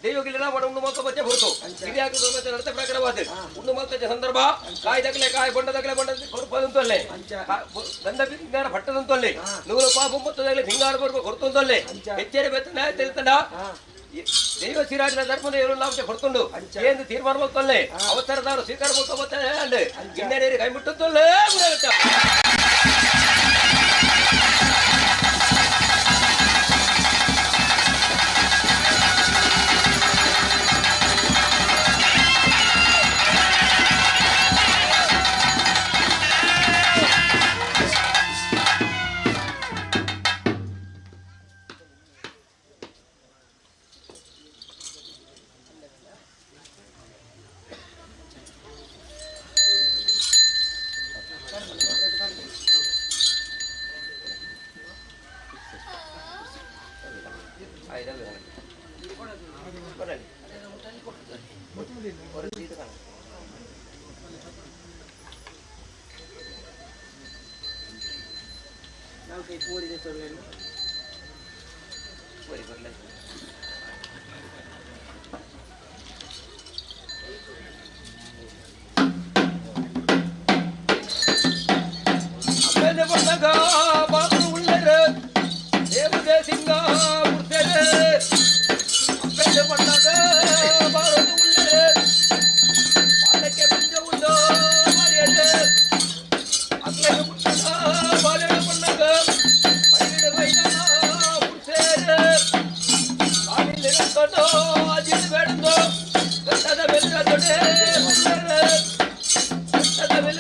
ದೈವಗಿಲ್ಲ ಒಡ ಉಂಡು ಮಾತ್ರ ಬಚ್ಚೆ ಹೊರತು ಹಿರಿಯಾಕ ನಡತೆ ಪ್ರಕಾರವಾದ ಉಂಡು ಮಾತ್ರ ಸಂದರ್ಭ ಕಾಯಿ ದಕ್ಕಲೆ ಕಾಯಿ ಬೊಂಡ ದಕ್ಕಲೆ ಬೊಂಡ ಕೊರಪದಂತಲ್ಲೇ ಗಂಧ ಪಿಂಗಾರ ಭಟ್ಟದಂತಲ್ಲೇ ನೂರು ಪಾಪ ಮೊತ್ತದಲ್ಲಿ ಭಿಂಗಾರ ಬರುವ ಕೊರತೊಂದಲ್ಲೇ ಹೆಚ್ಚೇರಿ ಬೆತ್ತ ನ್ಯಾಯ ತಿಳ್ತಂಡ ದೈವ ಸಿರಾಜಿನ ಧರ್ಮದ ಏಳು ನಾವು ಕೊಡ್ತುಂಡು ಏನು ತೀರ್ಮಾನ ಮಾಡ್ತಲ್ಲೇ ಅವಸರದಾರು ಸ್ವೀಕಾರ ಮಾಡ್ತೊಂಬತ್ತೆ ಗಿಣ್ಣೇರಿ ಕೈ ಮುಟ್ಟುತ್ತಲ್ಲೇ. ನಾಲ್ಕೈದು ಪೂರಿಗೆ ತೊಡಗೇನು ಅಪ್ಪೆನೆ ಬಂದಾಗ ಬಾಬು ಉಳ್ಳರು ದೇವದೇ ಸಿಂಗ ಪುರ್ಸೆರೆ. ಅಪ್ಪೆನೆ ಬಂದಾಗ ಬಾರದು ಉಳ್ಳರು ಬಾಲಕ್ಕೆ ಪಂಜ ಉಂಡು ಮಾರಿಯರು. ಅಕ್ಕನ ಪುಟ್ಟಗ ಬಾಲೆನ ಬಂದಾಗ ಮೈಲಿಡ ಮೈದಾನ ಪುರ್ಸೆರೆ. ಕಾಲಿಲ್ ನಿರಂತನೋ ಅಜಿಲ್ ಬೇಡಂದೋ ಗಂಡದ ಬೆಲ್ಲ ದೊಡೆ ಪುರ್ಸೆರೆ. ಗಂಡದ ಬೆಲ್ಲ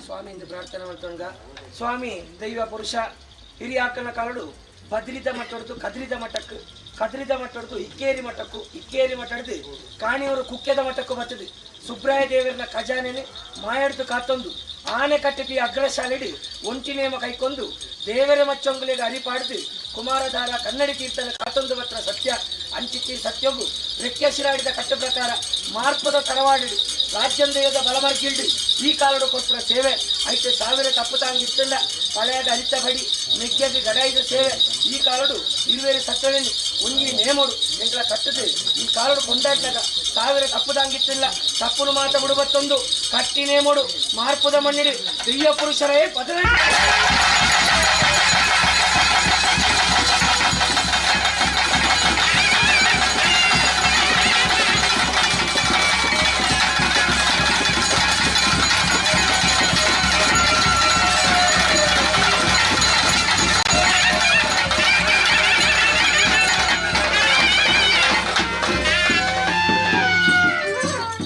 ಸ್ವಾಮಿ ಎಂದು ಪ್ರಾರ್ಥನೆ ಮಾಡ್ತೊಂಡ ಸ್ವಾಮಿ ದೈವ ಪುರುಷ ಹಿರಿಯಾಕನ ಕಾಲಡು ಬದಲಿದ ಮಟ್ಟ ಹೊರತು ಕದಲಿದ ಮಟ್ಟಕ್ಕೆ ಕದ್ರಿದ ಮಠಡ್ದು ಇಕ್ಕೇರಿ ಮಠಕ್ಕೂ, ಇಕ್ಕೇರಿ ಮಠಡ್ದು ಕಾಣಿಯವರು ಕುಕ್ಕೆದ ಮಠಕ್ಕೂ ಬರ್ತದೆ. ಸುಬ್ರಾಯ ದೇವರನ ಖಜಾನೆನೆ ಮಾಯಾಡ್ದು ಕಾತೊಂದು ಆನೆ ಕಟ್ಟಿಪಿ ಅಗ್ರಶಾಲೆಡು ಒಂಟಿ ನೇಮ ಕೈಕೊಂದು ದೇವರ ಮಚ್ಚೊಂಗುಲಿಗೆ ಅರಿಪಾಡ್ದು ಕುಮಾರಧಾರ ಕನ್ನಡಿ ತೀರ್ಥದ ಕಾತೊಂದು ಬತ್ರ ಸತ್ಯ ಅಂಚಿತಿ ಸತ್ಯಗು ರೆಕ್ಕೆಸಿರಾಡಿದ ಕಟ್ಟು ಪ್ರಕಾರ ಮಾರ್ಪದ ತರವಾಡಿಡು ರಾಜ್ಯಂದೇಯದ ಬಲಮರ್ಗಿಲ್ಡು ಈ ಕಾಲಡು ಕೊಟ್ಟರ ಸೇವೆ ಐತೆ ಸಾವಿರ ತಪ್ಪು ತಾಂಗಿತ್ತಂಡ ಪಳೆಯದ ಅರಿತ ಬಡಿ ಮೆಗ್ಗೆಗೆ ಗಡಾಯಿದ ಸೇವೆ ಈ ಕಾಲಡು ಇರುವೇರು ಸತ್ತಳೆನಿ ಒಂಜಿ ನೇಮಡು ಎಂಕಲ ಕಟ್ಟದು ಈ ಕಾಲಡು ಕೊಂಡಾಡ್ಲಗ ಸಾವಿರ ತಪ್ಪು ತಾಂಗಿತ್ತಿಲ್ಲ ತಪ್ಪುನು ಮಾತ ಬಿಡುಬತ್ತೊಂದು ಕಟ್ಟಿ ನೇಮಡು ಮಾರ್ಪದ ಮಣ್ಣಿಡು ದಿವ್ಯ ಪುರುಷರೇ ಬದಲ.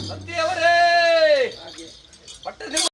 ಸತ್ಯವರೇ ಪಟ್ಟಸಿಂಹ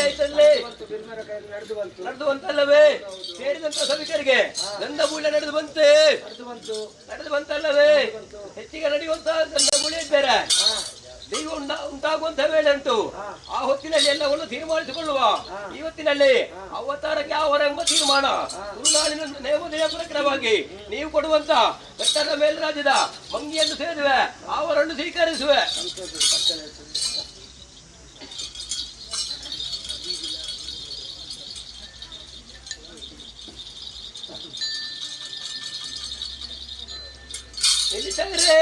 ಆಯ್ತಲ್ಲೇ ನಡೆದು ಬಂತಲ್ಲವೇ? ಸೇರಿದಂತ ಸಭಿಕರಿಗೆ ಗಂಧ ಬೂಳ ನಡೆದು ಬಂತೆ, ನಡೆದು ಬಂತಲ್ಲವೇ? ಹೆಚ್ಚಿಗೆ ನಡೆಯುವಂತಹ ಗಂಧ ಬೂಳಿ ಇದ್ದಾರೆ. ದೈವ ಉಂಟಾಗುವಂತಹ ವೇಳೆ ಉಂಟು. ಆ ಹೊತ್ತಿನಲ್ಲಿ ಎಲ್ಲವನ್ನು ತೀರ್ಮಾನಿಸಿಕೊಳ್ಳುವ. ಇವತ್ತಿನಲ್ಲಿ ಅವತಾರಕ್ಕೆ ಅವರ ಎಂಬ ತೀರ್ಮಾನ ಗುರುನಾಡಿನ ನೇಮೋದಯ ಪ್ರಕರಣವಾಗಿ ನೀವು ಕೊಡುವಂತ ಬೆಟ್ಟದ ಮೇಲ್ರಾಜ್ಯದ ಮಂಗಿಯನ್ನು ಸೇರುವೆ, ಅವರನ್ನು ಸ್ವೀಕರಿಸುವೆ. ಎಲ್ಲಿದ್ದಾರೆ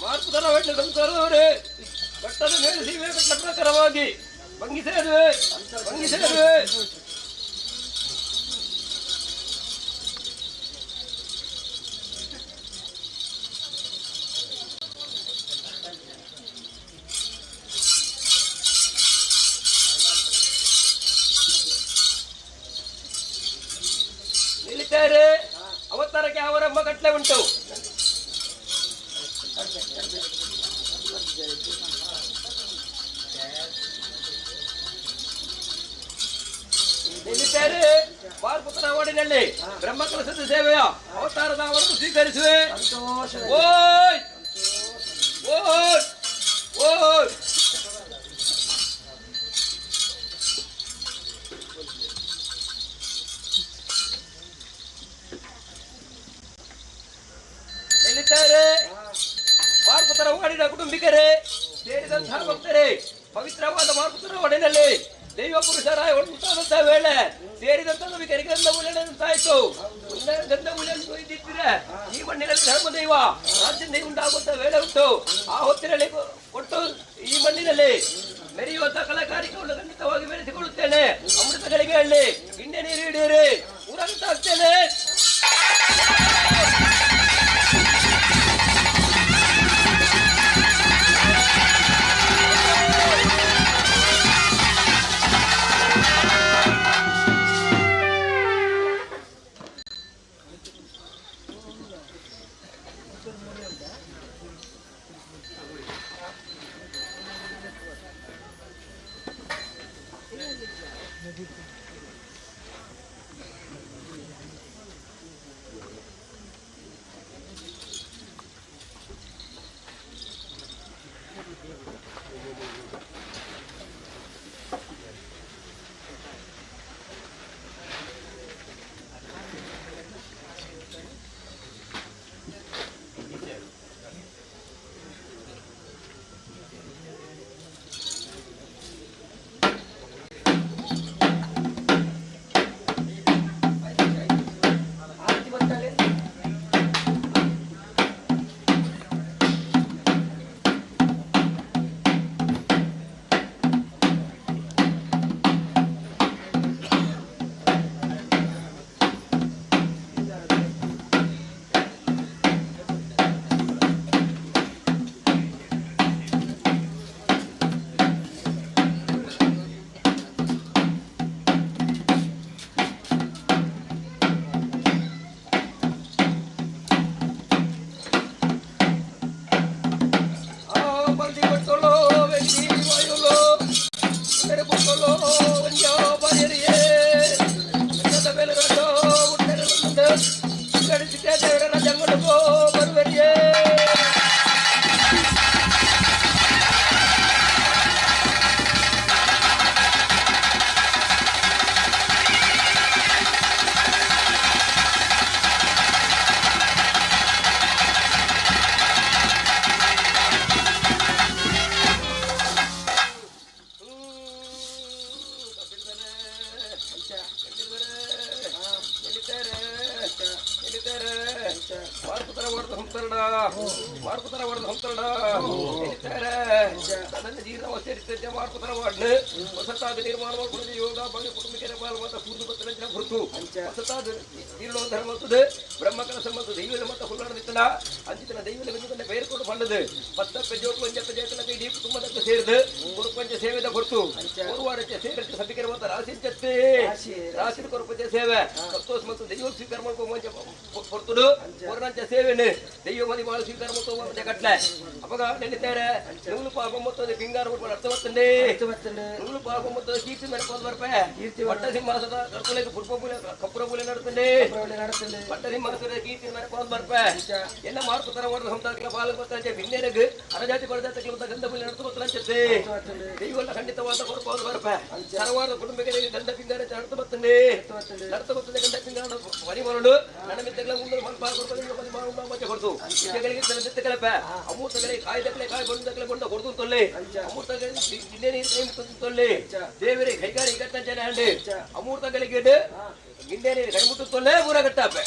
ಮಾರ್ಪುತರ ಸಂಸಾರದವರೇ? ಬೆಟ್ಟದ ಮೇಲೆ ಸೀಮೆ ಬೆಟ್ಟ ಪ್ರಕಾರವಾಗಿ ಭಂಗಿ ಸೇರುವೆ, ಭಂಗಿ ಸೇರುವೆ. ನಿಲ್ಲಿದ್ದಾರೆ ಅವತಾರಕ್ಕೆ ಅವರೆಂಬ ಕಟ್ಲೆ ಉಂಟು. ನಿಲ್ಲಿದ್ದಾರೆ ಮಾರ್ಪುತನ ವಾರ್ಡಿನಲ್ಲಿ ಬ್ರಹ್ಮಕಲಶದ ಸೇವೆಯ ಅವತಾರದ ಅವರನ್ನು ಸ್ವೀಕರಿಸುವೆ. ಓಯ್ ಓಯ್ ಓಯ್. ನಿಲ್ಲಿದ್ದಾರೆ ಮಾರ್ಪುತರ ವಾರ್ಡಿನ ಕುಟುಂಬಿಕರೇ, ಸೇರಿದಂತಹ ಭಕ್ತರೇ, ಪವಿತ್ರವಾದ ಮಾರ್ಪುತರ ವಾರ್ಡಿನಲ್ಲಿ ದೈವ ಪುರುಷರ ಉಂಟಾದಂತಹ ವೇಳೆ ಸೇರಿದಂತ ನಮಗೆ ಗಂಧ ಉಳ್ಳಂತಾಯ್ತು. ಗಂಧ ಇದ್ದಿದ್ರೆ ಈ ಮಣ್ಣಿನಲ್ಲಿ ಧರ್ಮದೈವ ರಾಜ್ಯ ಉಂಟಾಗುವಂತ ವೇಳೆ ಉಂಟು. ಆ ಹೊತ್ತಿನಲ್ಲಿ ಕೊಟ್ಟು ಈ ಮಣ್ಣಿನಲ್ಲಿ ಮೆರೆಯುವಂತಹ ಕಲಾಕಾರಿಕೆಯನ್ನು ಖಂಡಿತವಾಗಿ ಮೆರೆಸಿಕೊಳ್ಳುತ್ತೇನೆ. ಅಮೃತಗಳಿಗೆ ಅಲ್ಲಿ ಗಿಣ್ಣೆ ನೀರು ಹಿಡಿಯಿರಿ, ಊರಂತಾಗ್ತೇನೆ. ಆರತಿ ಬರ್ತಾಳೆ. ಬಂದಿ ಕೊಟ್ಟೋಳೋ ವೆಂಡಿ ವಾಯುಲೋ ಉತ್ತರ ಕೊಟ್ಟೋಳೋ ಒಂಜೋ ಬಯರಿಯೇ ಬೆಟ್ಟದ ಮೇಲೆ ರೊಡ್ಡೋ ಉತ್ತರ ಬಂದು ಗಡಿಸಿಕೆ ದೇವರ ಜಂಗಡಗೋ ಬರುವರಿಯೇ. ಹೊಸತಾದ ನಿರ್ಮಾಣ ಮಾಡಿಕೊಳ್ಳಿ ಯೋಗ ಬಗ್ಗೆ ಕುಟುಂಬಕ್ಕೆ ಮಾತ ಕೂರ್ದು ಬತ್ತಲಂಚಿನ ಗುರುತು ಹೊಸತಾದ ಜೀರ್ಣೋದ್ಧಾರ ಮಾಡ್ತದೆ. ಬ್ರಹ್ಮ ಕಲಸ ಮತ್ತು ದೈವದ ಮತ್ತ ಹುಲ್ಲಾಡದಿತ್ತಲ್ಲ ಅಂಚಿತನ ದೈವದ ಬಿಂದುಕನ್ನ ಬೇರ್ಕೊಂಡು ಬಂದது ಪತ್ತಪ್ಪ ಜೋಕು ಒಂಜಪ್ಪ ಜಯಕಲಕ ಇಡೀ ಕುಟುಂಬದಕ್ಕೆ ಸೇರಿದು ಗುರುಪಂಚ ಸೇವೆದ ಕೊಡ್ತು ಗುರುವಾರಕ್ಕೆ ಸೇರಿದ ಸಭಿಕರ ಮತ್ತು ರಾಶಿ ಜತ್ತೆ ರಾಶಿ ಕೊರಪಂಚ ಸೇವೆ ಸಂತೋಷ ಮತ್ತು ದೈವ ಸ್ವೀಕಾರ ಮಾಡ್ಕೊಂಡ್ ಕೊಡ್ತುಡು ಕೊರನಂಚ ಸೇವೆನೆ ದೈವ ಮದಿ ಮಾಳ ಸ್ವೀಕಾರ ಮಾಡ್ಕೊ ಕಟ್ಲೆ ಅವಾಗ ನೆನೆತಾರೆ. ನೂಲು ಪಾಪ ಮತ್ತು ಪಿಂಗಾರ ಅರ್ಥ ಬರ್ತಂಡೆ. ನೂಲು ಪಾಪ ಮತ್ತು ಕೀರ್ತಿ ಮೇಲೆ ಬರ್ಪೆ ಪಟ್ಟ ಸಿಂಹಾಸದ ಕರ್ಕೊಳಕ್ಕೆ ಪುಷ್ಪ ಪೂಲೆ ಕಪ್ಪುರ ಪೂಲೆ ನಡ್ತಂಡೆ. ಪಟ್ಟ ಸಿಂಹಾಸದ ಕೀರ್ತಿ ಮೇಲೆ ಬರ್ಪೆ ಎಲ್ಲ ಮಾರ್ಕು ತರ ಹೊಡೆದು ಸಂತಾನಕ್ಕೆ ಬಾಲ ಗೊತ್ತಂಚೆ ಬಿನ್ನೇರಗ್ ಅರಜಾತಿ ಪರಜಾತಿ ಮತ್ತು ಗಂಧ ಪೂಲೆ ನಡ್ತು ಗೊತ್ತಂಚೆ ದೈವಲ್ಲ ಖಂಡಿತವಾದ ಕೊರಪೋದು ಬರ್ಪೆ. ತರವಾದ ಕುಟುಂಬಕ್ಕೆ ಗಂಧ ಪಿಂಗಾರ ನಡ್ತು ಬರ್ತಂಡೆ ನಡ್ತು ಬರ್ತದೆ. ಗಂಧ ಪಿಂಗಾರ ಪರಿಮರಡು ನನ್ನ ಮಿತ್ತಗಳ ಮುಂದೆ ಮಲ್ಪ ಕೊಡ್ತು ಮಚ್ಚೆ ಕೊಡ್ತು ವಿಷಯಗಳಿಗೆ ಕಲಪೆ ಅಮೂರ್ತಗಳಿಗೆ ಕಾಯ್ದಕ್ಲೆ ಕಾಯಿ ಬಂದಕ್ಲೆ ಕೊಂಡ ಕೊಡ್ತು ತೊಲ್ಲೆ ಅಮೂರ್ತಗಳಿಗೆ ಗಿಣ್ಣೆ ನೀರು ಕೈ ಮುತ್ತು ತೊಲ್ಲೆ ದೇವರೇ ಕೈಗಾರಿ ಕಟ್ಟ ಜನ ಹಂಡೆ ಅಮೂರ್ತಗಳಿಗೆ ಗಿಣ್ಣೆ ನೀರು ಕೈ ಮುಟ್ಟು ತೊಲ್ಲೆ ಊರ ಕಟ್ಟಾಪೆ.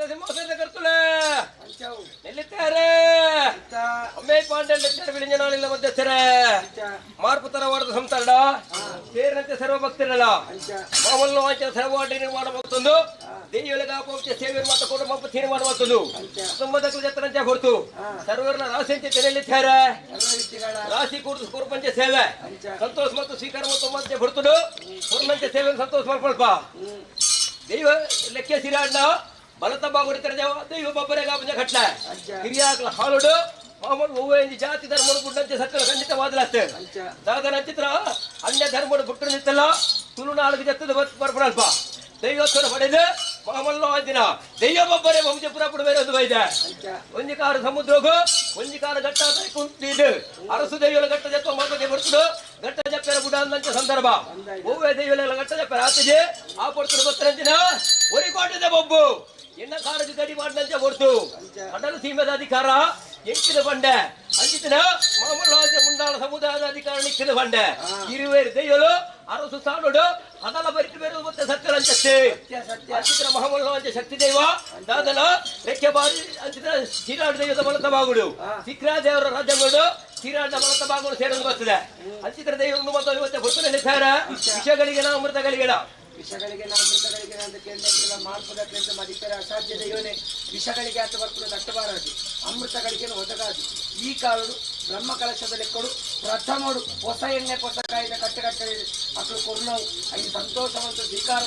ಸಿಂಹಾಸನದ ಕರ್ತುಲ ನೆಲ್ಲಿತ್ತಾರೆ ಅಮ್ಮೆ ಪಾಂಡೆ ಲೆಕ್ಕರ್ ವಿಳಿಂಜನಾಳಿಲ್ಲ ಮಧ್ಯಸ್ಥರ ಮಾರ್ಪು ತರವಾಡದ ಸಂಸಾರಡ ಸೇರಿನಂತೆ ಸರ್ವ ಭಕ್ತರಲ್ಲ ಮಾಮೂಲು ವಾಂಚ ಸರ್ವ ನಿರ್ಮಾಣ ಮತ್ತೊಂದು ದೇವಿಯೊಳಗ ಪೌಚ ಸೇವೆ ಮಾತಕೊಂಡು ಮಪ್ಪ ತೀರ್ಮಾನ ಮತ್ತೊಂದು ಕುಟುಂಬದ ಜತ್ರಂಚ ಹೊರತು ಸರ್ವರ್ನ ರಾಶಿಂಚೆ ತೆರಳಿದ್ದಾರೆ ರಾಶಿ ಕೂಡಿದ ಕುರುಪಂಚ ಸೇವೆ ಸಂತೋಷ ಮತ್ತು ಸ್ವೀಕಾರ ಮತ್ತು ಮಂಚೆ ಹೊರತುಡು ಪೂರ್ಣಂಚೆ ಸೇವೆ ಸಂತೋಷ ಮಾಡ್ಕೊಳ್ಪ ದೈವ ಲೆಕ್ಕ ಸಿರಾಡ್ನ ಬಲತ ಬಾಗುಡಿ ತೆರೆದೇವ ದೈವ ಬಬ್ಬರೆಗ ಪಂಚ ಘಟ್ಲ ಹಿರಿಯಾಕ್ಲ ಹಾಲುಡು ಮಾಮೂಲು ಒವ್ವೆ ಜಾತಿ ಧರ್ಮಡು ಗುಡ್ಡಂತೆ ಸಕ್ಕಲ ಖಂಡಿತವಾದಲತ್ತೆ ದಾದನ ಚಿತ್ರ ಅನ್ಯ ಧರ್ಮಡು ಬುಟ್ಟು ನಿತ್ತಲ್ಲ ತುಳುನಾಡಿಗೆ ಜತ್ತದ ಬರ್ಪುನಲ್ಪ ದೈವೋತ್ಸವ ಪಡೆದು ಮಾಮಲ್ಲೋ ದಿನ ದೈವ ಬಬ್ಬರೆ ವಂಶಪುರ ಪುಡ ಒಂದು ಬೈದೆ ಒಂಜಿ ಕಾರು ಸಮುದ್ರಗು ಒಂಜಿ ಕಾರು ಘಟ್ಟ ಕುಂತಿದ್ದು ಅರಸು ದೈವಲ ಘಟ್ಟ ಜತ್ವ ಮಾತಕ್ಕೆ ಬರ್ತದು ಘಟ್ಟ ಜಪ್ಪೆರ ಬುಡ ಅಂದಂಚ ಸಂದರ್ಭ ಒವ್ವೆ ದೈವಲ ಘಟ್ಟ ಜಪ್ಪೆರ ಆತಿಜೆ ಆ ಪಡ್ತುಡು ಗೊತ್ತರಂಚಿನ ಒರಿ ಕೋಟದ ಬೊಬ್ಬು ಎನ್ನ ಕಾರದು ಗಡಿ ಮಾಡಿದಂತೆ ಹೊರ್ತು ಕಡಲು ಸೀಮೆದ ಅಧಿಕಾರ ಎಂಟಿದ ಬಂಡೆ ಅಂಚಿತಿನ ಮಾಮೂಲು ಮುಂಡಾಳ ಸಮುದಾಯದ ಅಧಿಕಾರ ನಿಕ್ಕಿದ ಬಂಡೆ ಇರುವೇರು ದೈವಲು ಅರಸು ಸಾನುಡು ಅದಲ್ಲ ಬರಿತು ಬೇರೆ ಮತ್ತೆ ಸತ್ಯರಂಚತ್ತೆ ಅಂಚಿತಿನ ಮಹಾಮಲ್ಲ ಅಂಚೆ ಶಕ್ತಿ ದೈವ ದಾದನ ರೆಕ್ಕೆ ಬಾರಿ ಅಂಚಿನ ಚೀರಾಡು ದೈವದ ಬಲತ ಬಾಗುಡು ಸಿಕ್ರಾ ದೇವರ ರಾಜ್ಯಗಳು ಚೀರಾಡ ಬಲತ ಬಾಗುಡು ಸೇರಲು ಬರ್ತದೆ ಅಂಚಿತ್ರ ದೈವವನ್ನು ಮತ್ತು ಇವತ್ತೆ ಹೊತ್ತು ನಿಲ್ಸಾರ ವಿಷಗಳಿಗೆ ಅಮೃತಗಳಿಗೆ ವಿಷಗಳಿಗೆ ಅಮೃತಗಳಿಗೆ ಅಂತ ಕೇಳಿದ ಮಾರ್ಪದ ಕೇಳಿದ ಮದಿಕರ ಅಸಾಧ್ಯ ದೈವನೇ ವಿಷಗಳಿಗೆ ಆತ ಬರ್ಪುನ ತಟ್ಟಬಾರದು ಅಮೃತಗಳಿಗೆ ಒದಗಾದು ಈ ಕಾಲಡು ಬ್ರಹ್ಮ ಕಲಶದ ಲೆಕ್ಕಡು ಪ್ರಥಮಡು ಹೊಸ ಎಣ್ಣೆ ಹೊಸ ಕಾಯ್ದ ಕಟ್ಟೆ ಕಟ್ಟೆ ಅಕ್ಕಳು ಕೊರ್ನವು ಐದು ಸಂತೋಷವಂತ ಸ್ವೀಕಾರ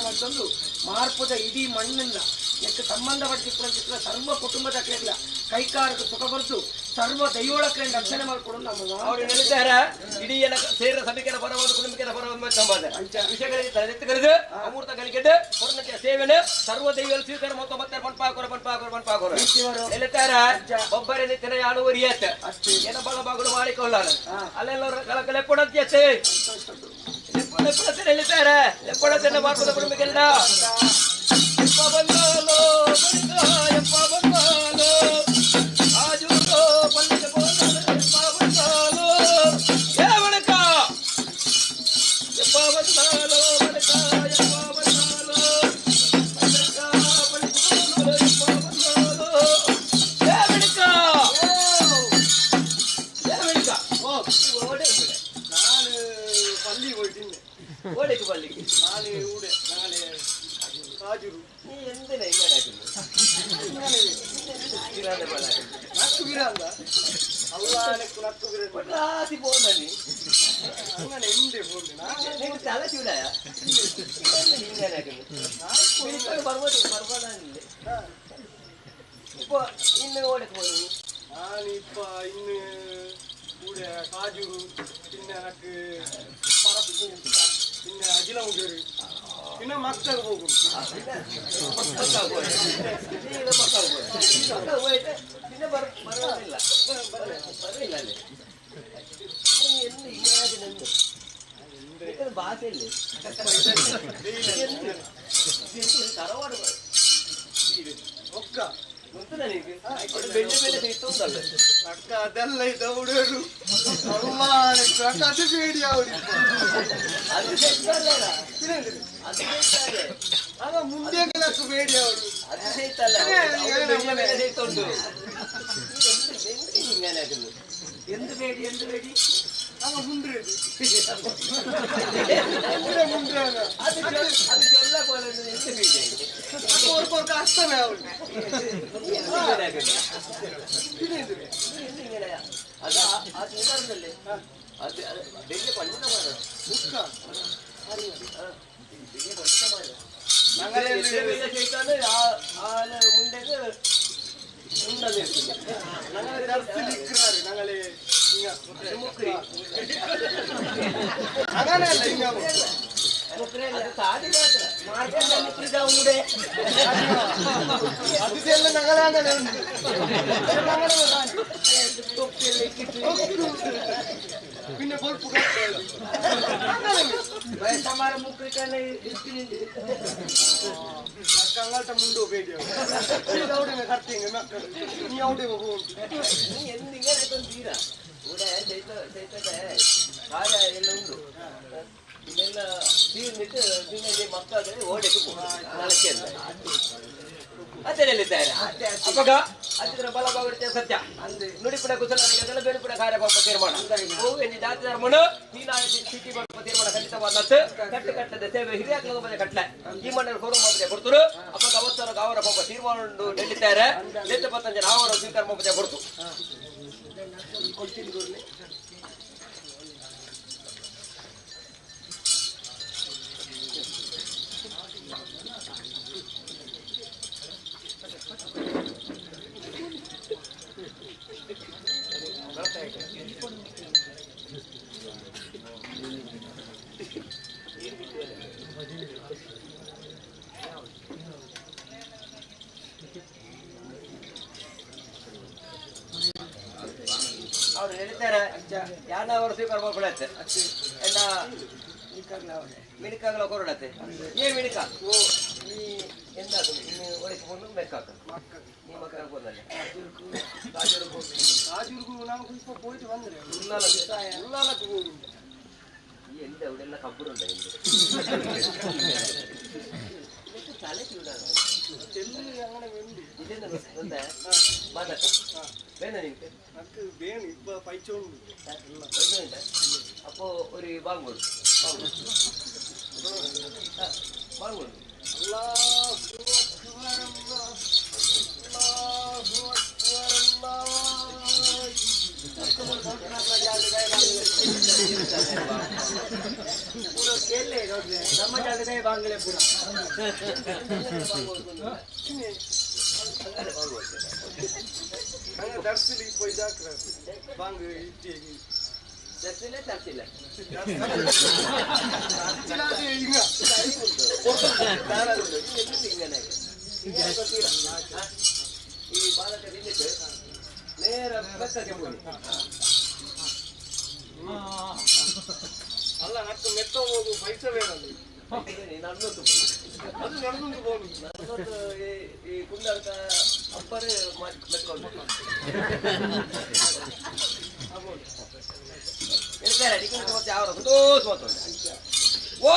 ಮಾರ್ಪದ ಇಡೀ ಮಣ್ಣನ್ನ ನೆಕ್ ಸಂಬಂಧಪಟ್ಟಿದ್ದ ಸರ್ವ ಕುಟುಂಬದ ಕೇಳಿಲ್ಲ ಕೈಕಾರಕ್ಕೆ ಸುಖ ಬರೆದು ಸರ್ವ ದೈವೊಳಕ್ಕೆ ರಕ್ಷಣೆ ಮಾಡಿಕೊಡು ನಮ್ಮ ಅವರು ಹೇಳಿದ್ದಾರೆ ಇಡೀ ಎಲ್ಲ ಸೇರ ಸಭಿಕೆನ ಪರವಾದ ಕುಟುಂಬಕ್ಕೆ ಪರವಾದ ಸಂಬಂಧ ವಿಷಯಗಳಿಗೆ ತಲೆದೆತ್ತುகிறது ಅಮೃತಗಳಿಗೆ ಪೂರ್ಣತೆಯ ಸೇವೆನೆ ಸರ್ವ ದೈವ ಸ್ವೀಕಾರ ಮತ್ತು ಮತ್ತೆ ಪನ್ಪಾಕೋರ ಪನ್ಪಾಕೋರ ಪನ್ಪಾಕೋರ ಹೇಳ್ತಾರೆ ಒಬ್ಬರೇ ನಿತ್ಯನ ಯಾನು ಒರಿಯತ್ತೆ ಏನ ಬಲ ಬಾಗುಡು ಮಾಡಿಕೊಳ್ಳಾರ ಅಲ್ಲೆಲ್ಲ ಕಲಕಲೆ ಪೊಡತ್ಯತೆ ಹೇಳ್ತಾರೆ ಲೆಪ್ಪಡತ್ತೆ ಮಾರ್ಪದ ಕುಟುಂಬಕ್ಕೆಲ್ಲ ಎಪ್ಪ ಬಂದಾಲೋ ಬಳಿಕ ಎಪ್ಪ ಬಂದಾಲೋ ಆಜುಗೋ ಪಲ್ಲಿಗೆ ಬೋಲಾಲ ಎಪ್ಪ ಬಂದಾಲೋ ಏ ಬಳಿಕ ಎಪ್ಪ ಬಂದಾಲೋ ಬಳಿಕ ಎಪ್ಪ ಬಂದಾಲೋ ಬಳಿಕ ಪಲ್ಲಿಗೆ ಬೋಲಾಲ ಎಪ್ಪ ಬಂದಾಲೋ ಏ ಬಳಿಕ ಏ ಬಳಿಕ ಓ ಓಡೆ ನಾನು ಪಲ್ಲಿ ಹೋಯ್ತೀನಿ ಓಡೆಗೆ ಪಲ್ಲಿಗೆ ನಾನು ಊಡೆ ನಾಳೆ ಕಾಜೂರು ನೀ ಎಂದಿನ ಇങ്ങനെ ಹಾಕಿದ್ದು ನಕ್ಕು ಬಿರ ಅಂದ ಅಲ್ಲ ನೆಕ್ಕು ನಕ್ಕು ಬಿರ ರಾಸಿ ಫೋನಲ್ಲಿ ಅಂಗನೆ ಹಿಂದೆ ಫೋನ್ ನೀನು ತಲೆ ಚೂಡಾಯ ಹಿಂಗೇನೆ ಹಾಕಿದ್ದು ಬರ್ಬೋದು ಬರ್ಬೋದಿಲ್ಲ ಇಪ್ಪ ಇನ್ನು ಓಡಕ್ಕೆ ಹೋಗಿ ನಾನು ಇಪ್ಪ ಇನ್ನು ಊಡೆ ಕಾಜೂರು പിന്നെ എനക്ക് പറപ്പ് പിന്നെ അജിലമുകേറ് പിന്നെ മಕ್ಕಳಿಗೆ ಹೋಗು പിന്നെ ಬರೋದಿಲ್ಲ ಬರಲಿಲ್ಲ ಅಲ್ಲಿ ಎಂದು ಹಿಂಗೆ ಭಾಷೆ ಇಲ್ಲ ತರವಾಡು ಒಕ್ಕ ಗೊತ್ತು ನನಗೆ ಬೆಳ್ಳಿ ಮೇಲೆ ಸಿಗ್ತುಂಟಲ್ಲ ಅಕ್ಕ ಅದೆಲ್ಲ ಇದು ಹುಡುಗರು ಅಲ್ಲ ಅಕ್ಕ ಅದು ಬೇಡಿ ಅವರು ಅದು ಸಹಿತ ಅದು ಸಹಿತ ಆಗ ಮುಂದೆ ಕೆಲಸ ಬೇಡಿ ಅವರು ಅದು ಸಹಿತ ಅಲ್ಲ ಬೆಳ್ಳಿ ಮೇಲೆ ಸಹಿತ ಉಂಟು ಹಿಂಗೇನೆ ಹಾಕಿದ್ದು ಎಂದು ಬೇಡಿ ಎಂದು ಬೇಡಿ ಆಗ ಮುಂಡ್ರೆ ಮುಂಡ್ರೆ ಮುಂಡ್ರೆ ಅದು ಅದು ಚೊಲ್ಲ ಕೋಲ ಎಂತ ಬೇಡಿ ಅವ್ರಿಗೆ ಅಷ್ಟమే ಅವರು ಅದು ಆ ಸಂದರ್ಭದಲ್ಲಿ ಅದು ಬೆಳ್ಳಿ ಪಂಡಿತ ಮಾಡ ಬೆಳ್ಳಿ ಪಂಡಿತ ಮಾಡ ಮುಂದೆ ಮುಂಡದೆ ഞങ്ങളെ അങ്ങനെയല്ല ഇങ്ങ അതിതെಲ್ಲ ഞങ്ങളെ അങ്ങനെ ഉണ്ട് പിന്നെ പൊറുപ്പ് വയസ്സന്മാരെ മുക്കിട്ടാണ് അങ്ങോട്ട് മുണ്ടോ പേടിയാവും അവിടെ കറക്റ്റ് മക്കൾ നീ അവിടെ പോകും നീ എന്തിങ്ങനെ തീരാ ഇവിടെ ಚೈತ ಚೈತಕ್ಕೆ ಕಾರ್ಯ ಎಲ್ಲ ಉಂಟು ಇದೆಲ್ಲ ತೀರ್ನಿಟ್ಟು ದಿನಗೆ ಮಕ್ಕಳಿಗೆ ಓಡಕ್ಕೆ ನಾಲ್ಕೆ ಅಂತ ಅತ್ತೆಲ್ಲಿದ್ದಾರೆ ಅಪ್ಪಗ ಅಂಚಿನ ಬಲ ಬಾಗುಡಿತ ಸತ್ಯ ನುಡಿಪುಡ ಕುಶಲ ಬೇಡುಪುಡ ಕಾರ್ಯ ಪಾಪ ತೀರ್ಮಾನ ಓ ಎಂಜಿ ಜಾತಿ ಧರ್ಮನು ಹೀನಾಯ ಸ್ಥಿತಿ ಪಾಪ ತೀರ್ಮಾನ ಖಂಡಿತವಾದದ್ದು ಕಟ್ಟು ಕಟ್ಟದ ಸೇವೆ ಹಿರಿಯಾಕ್ಲದ ಮಧ್ಯೆ ಕಟ್ಲೆ ಈ ಮಣ್ಣಲ್ಲಿ ಕೋರು ಮಾಪದೆ ಕೊಡ್ತರು ಅಪ್ಪಗ ಅವತ್ತರ ಗಾವರ ಪಾಪ ತೀರ್ಮಾನ ನೆಲ್ಲಿದ್ದಾರೆ ನೆತ್ತ ಪತ್ತಂಜನ ಆವರ ಸ್ವೀಕಾರ ಮಾಪದೆ ಕೊಡ್ತು ಅವ್ರು ಹೇಳ್ತಾರೆ ಯಾನ ಅವರು ಸ್ವೀಕಾರ ಮಾಡ್ಕೊಳತ್ತೆ ಎಲ್ಲ ಮಿಣಿಕಾಗಲ ಕೊರಡತ್ತೆ ಏ ಮಿಣಿಕ ಓ ನೀ ಎಂದ ಒರೆಸಿಕೊಂಡು ಮೆಕ್ಕಾಕ ನೀ ಮಕ್ಕ ಹೋದಲ್ಲ ಕಾಜೂರ್ಗು ನಾವು ಇಪ್ಪ ಪೋಯ್ತು ಬಂದ್ರೆ ಉಳ್ಳಾಲಕ್ಕೆ ಹೋಗುಂಟು. ಈ ಎಂದ ಅವರೆಲ್ಲ ಕಬ್ಬರು ಉಂಟ ನಿಮ್ದು ತಲೆ ಚೆಲ್ಲಿ ಅಂಗನೆ ವೆಂಡು. ಇದೆಂತ ಗೊತ್ತಾ ಬಾದಕ ಬೇಡ ನಿಂಗೆ ನಕ್ಕು ಬೇಣು ಇಪ್ಪ ಪೈಚೋಂಡು. ಅಪ್ಪೋ ഒരു ബാങ്ക് ബാങ്ക് ಅಲ್ಲಾಹು ಅಕ್ಬರ್ ಅಲ್ಲಾಹು ಅಕ್ಬರ್ ಅಲ್ಲಾಹು ಪೂರ ಕೇಳಲೆ ನಮ್ಮ ಜಾಗದೇ ಬಾಂಗ್ಲೆ ಪೂರ. ದರ್ಶಲಿ ಪೋಯ್ ಜಾಕ್ರ ಬಾಂಗ್ ಇಟ್ಟಿ. ತರ್ಸಿಲ್ಲ ತರ್ಸಿಲ್ಲ. ಹಿಂಗ ಈ ಬಾಲಕ ನಿಲ್ಲಿಟ್ಟು ನೇರ ಬೆಕ್ಕಕ್ಕೆ ಹೋಗಿ. ಅಲ್ಲ ನಕ್ಕು ಮೆತ್ತ ಹೋಗು ಪೈಸೆ ಬೇಡಲ್ಲಿ. ನನ್ನೊತ್ತು ಅದು ನಡೆದುಂಟು ಹೋಗು. ನನ್ನೊತ್ತು ಈ ಕುಂದಾಡ್ಕ ಅಪ್ಪರೇ ಮೆತ್ಕೊಂಡು ಹೇಳ್ತಾರೆ ನಿಖಿಲ್ ಮತ್ತೆ ಅವರ ಸಂತೋಷ ಮಾತು ಓ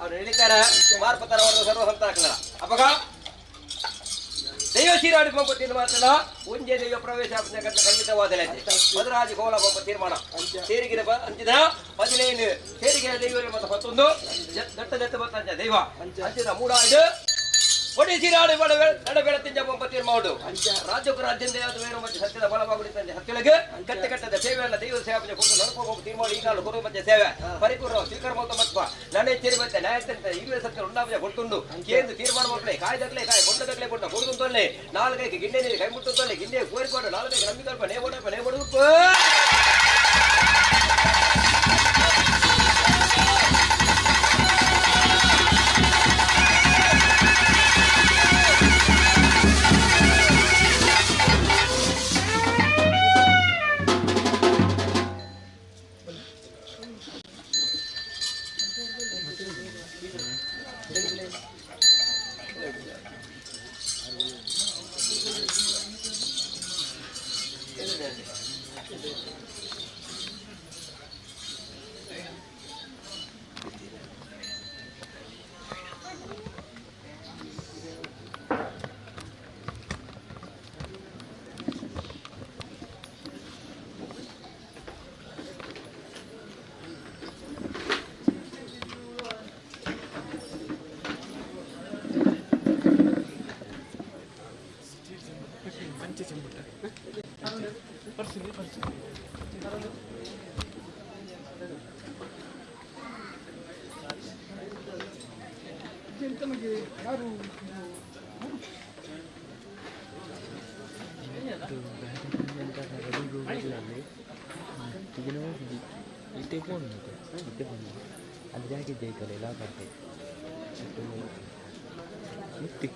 ಅವ್ರು ಹೇಳಿದ್ದಾರೆ ಮಾರ್ಪತರ ಸರ್ವ ಸಂತಾಕಲ ಅಪ್ಪಗ ದೈವ ಸೀರಾಡಿ ಪಂಪ ತೀರ್ಮಾನ ಒಂಜೆ ದೈವ ಪ್ರವೇಶ ಖಂಡಿತವಾದ ಮದರಾಜಿ ಕೋಲ ಪಂಪ ತೀರ್ಮಾನ ಸೇರಿಗಿನ ಅಂಚಿದ ಪದಿನೇನು ಸೇರಿಗಿನ ದೈವ ಮತ್ತು ಮತ್ತೊಂದು ದಟ್ಟ ದಟ್ಟ ಮತ್ತ ದೈವ ಅಂಚಿದ ಮೂಡಾಯ್ದು ಒಡಿ ಸೀರಾಡಿ ನಡ ಬೆಳತಿಂಜ ಪಂಪ ತೀರ್ಮಾನ ರಾಜ್ಯಕ್ಕೂ ರಾಜ್ಯದ ಯಾವುದು ಬೇರು ಮತ್ತೆ ಸತ್ಯದ ಫಲವಾಗುಡಿ ತಂದೆ ಸತ್ಯೊಳಗೆ ಕಟ್ಟೆ ಕಟ್ಟದ ಸೇವೆ ಅಲ್ಲ ದೈವ ಸೇವೆ ಪೂಜೆ ಕೊಟ್ಟು ನಡಪ ಪಂಪ ತೀರ್ಮಾನ ಈ ಕಾಲ ಗುರು ಮತ್ತೆ ಸೇವೆ ಪರಿಪೂರ್ಣ ಸ್ವೀಕಾರ ಮಾಡ್ತಾ ಮತ್ವ ನಾನೇ ಚೇರಿ ಮತ್ತೆ ನ್ಯಾಯ ಇರುವೆ ಸತ್ಯ ಉಂಡಾಪಜೆ ಕೊಡ್ತುಂಡು ಕೇಂದ್ರ ತೀರ್ಮಾನ ಮಾಡ್ಲೆ ಕಾಯ್ದಗ್ಲೆ ಕಾಯಿ ಬೊಂಡದಗ್ಲೆ ಬೊಂಡ ಕೊಡುತ್ತೊಲ್ಲೆ ನಾಲ್ಕೈಗೆ ಗಿಂಡೆ ನೀರು ಕೈ ಮುಟ್ಟುತ್ತೊಲ್ಲೆ ಗಿಂಡೆ ಕೋರಿಕೊಂಡು ನಾಲ್ಕೈಗೆ ನಂಬಿ ಕಲ್ಪ ನೇ ಬೋಡಪ್ಪ ನೇ ಬಡು ಇತ್ತೆ ಫೋನ್ ಇತ್ತೆ ಫೋನ್ ಅದು ಜಾಗೆ ಜೈಕಲ್ಲ ಎಲ್ಲ ಬರ್ತೆ ಮುಕ್ತಿ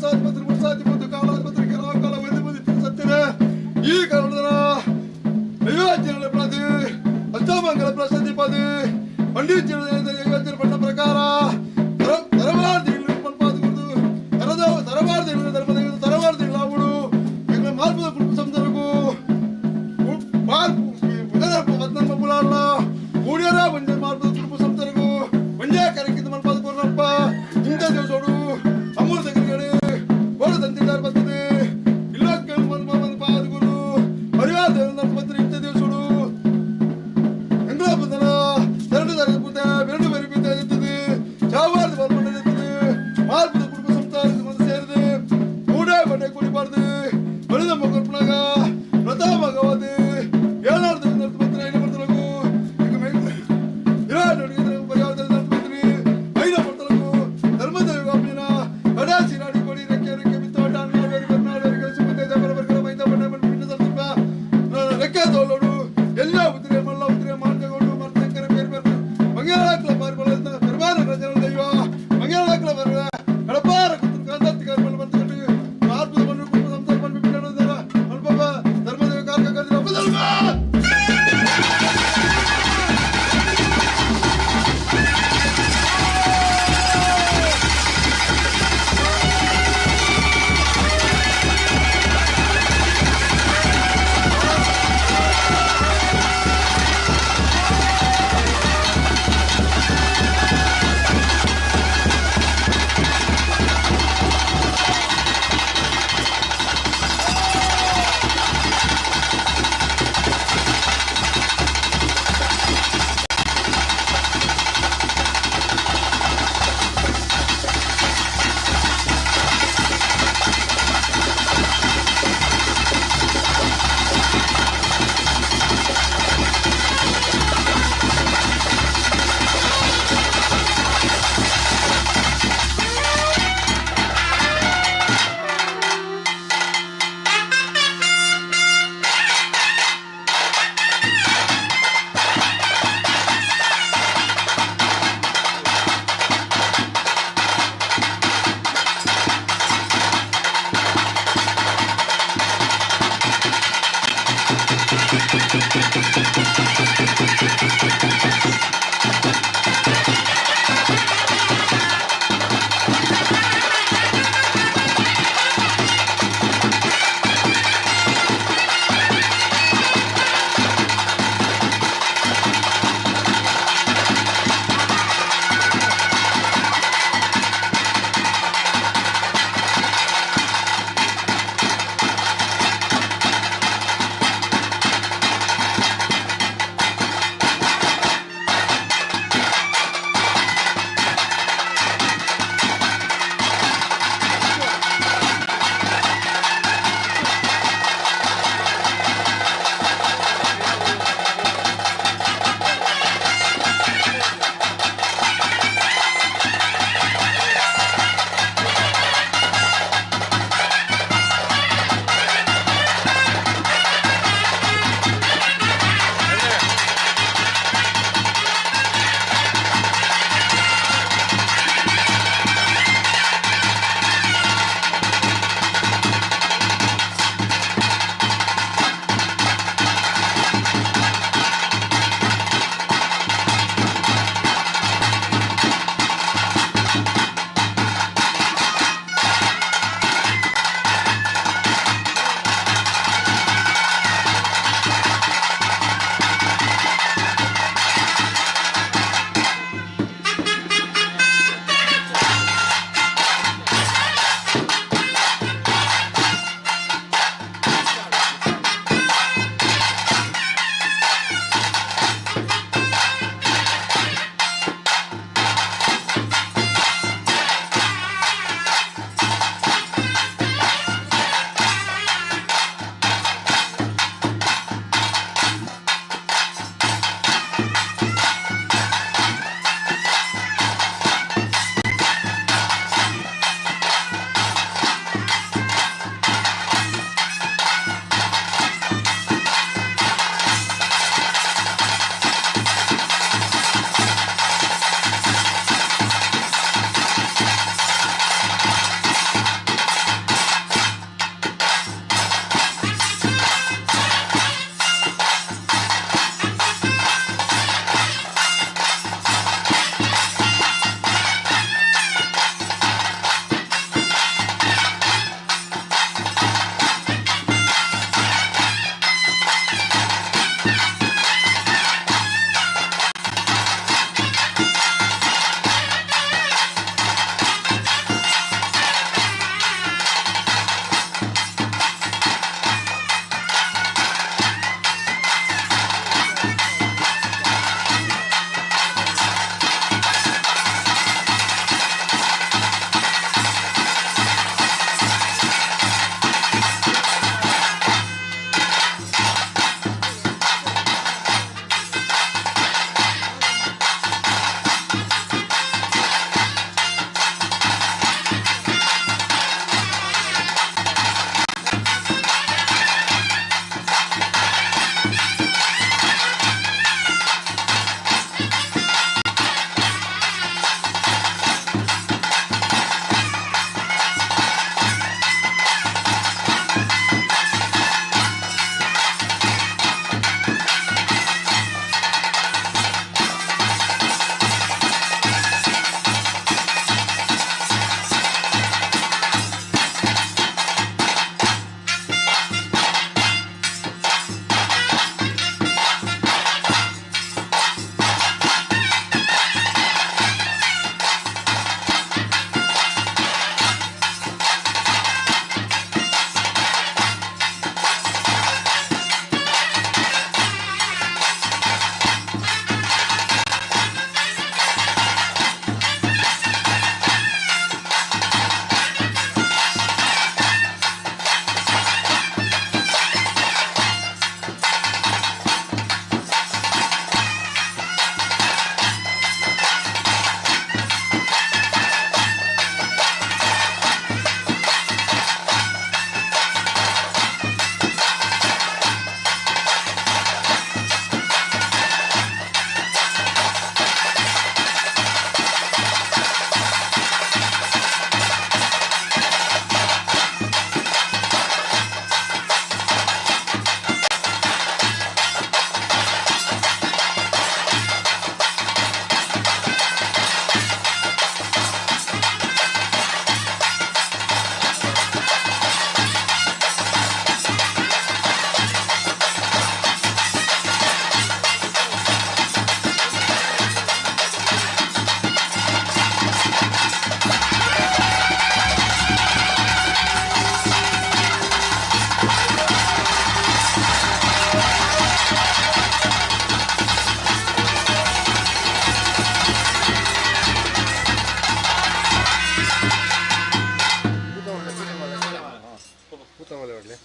ವರ್ಷಾಧಿಪತಿ ವರ್ಷಾಧಿಪತಿ ಕಾಲಾಧಿಪತಿ ಕೆಲವು ಕಾಲ ವೈದ್ಯ ಸತ್ಯದ ಈ ಕಾರಣದ ದೈವಾಚರಣೆ ಪ್ರತಿ ಅಷ್ಟಮಂಗಲ ಪ್ರಸತಿ ಪದಿ ಪಂಡಿತ ದೈವಾಚರಣೆ ಪಟ್ಟ ಪ್ರಕಾರ ತರವಾರ ತರವಾರ ಧರ್ಮದ ತರವಾರ ತಿಂಗಳಾವುಡು ಎಂಗಳ ಮಾರ್ಪದ ಕುಟುಂಬ ಸಂದರ್ಭ ಪದ್ಮನಾಭ ಕೂಡಿಯರ ಒಂಜೆ ಮಾರ್ಪದ ಕುಟುಂಬ ಸಂಸ್ಥೆಗೂ ಒಂಜೇ ಕರೆಕಿದ ಮಲ್ಪಾದ ಕೊರ್ನಪ್ಪ. ಇಂಥ ದಿವಸೋಡು ಅಮೃತ ಕಡೆ ಗೋಡ ತಂತಿದಾರ ಬರ್ತದೆ ಇಲ್ಲ ಪಾದ ಗುರು ಪರಿವಾರ ದೇವರ ಪತ್ರ. ಇಂಥ ದಿವಸೋಡು ಎಂಗಳ ಬಂದನ ಎರಡು ತರ ಪೂತ ಬೆರಡು.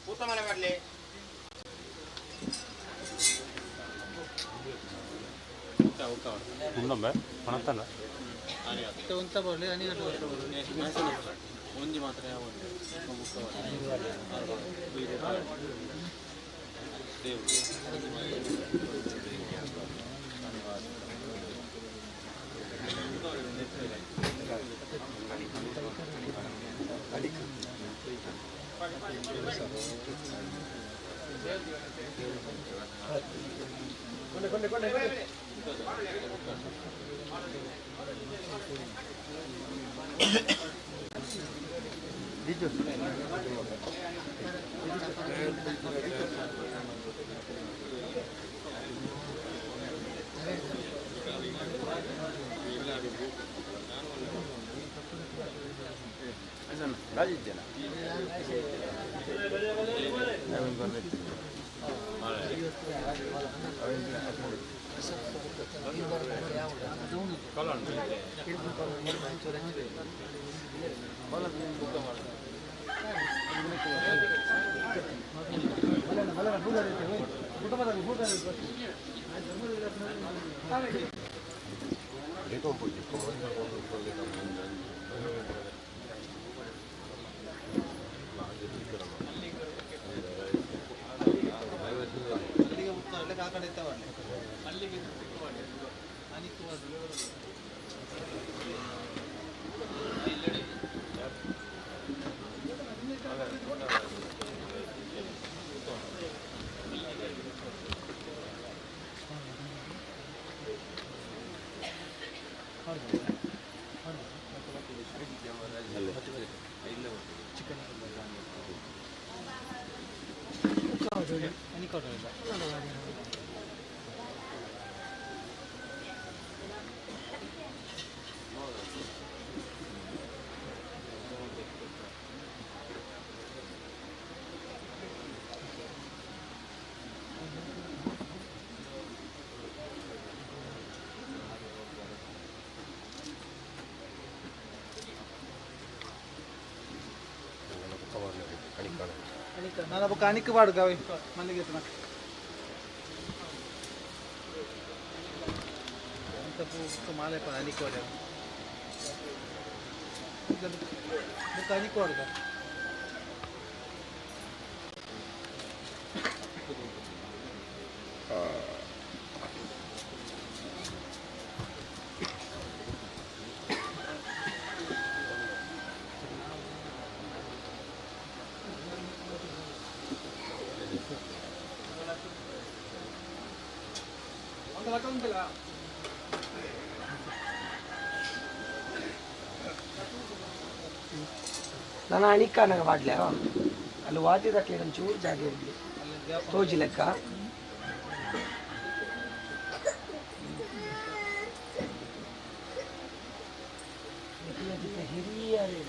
ಪೂತಮನೆ ಮಾಡಲಿ. ಉಂಡೊಮ್ಮೆ ಪಣತ್ತಲ್ಲ ಉಂತ ಬರಲಿ ಅನಿ ಒಂಜಿ ಮಾತ್ರ ನಾನು ಅಣಿಕ್ ಪಾಡುಗ ಮಲ್ಲಿಗೆ ಮಾಲೆ ಅಣಿಕ್ ಬುಕ್ ಅಣಿಕ್ ಪಾಡುಗ. ನಾನು ಅಣಿಕಾನಾಗ ವಾಡ್ಲೆ ಅಲ್ಲಿ ವಾದ್ಯದಕ್ಕೆ ಒಂಚೂರು ಜಾಗ ಇರಲಿ ತೋಜಿ ಲೆಕ್ಕ. ಹಿರಿಯರು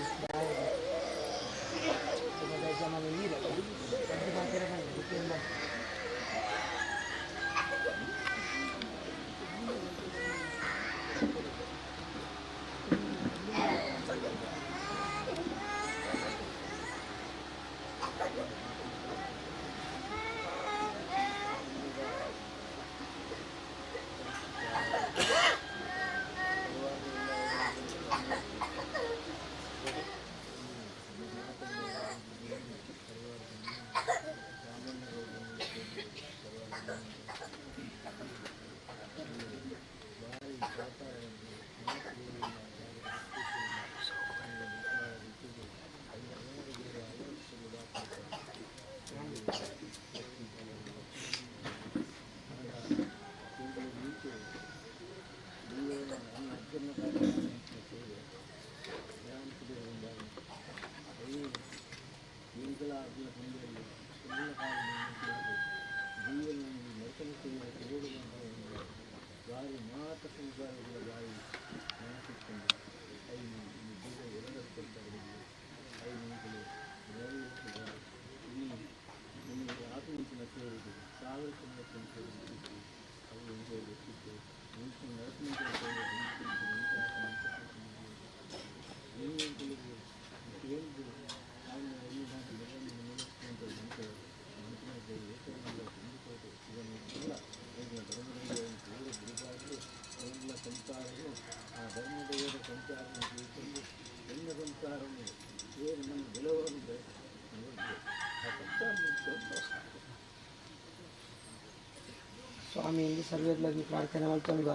ಸ್ವಾಮಿ ಎಂದು ಸರ್ವೇರ್ಲಾಗಿ ಪ್ರಾರ್ಥನೆ ಮಲ್ತೊಂಗ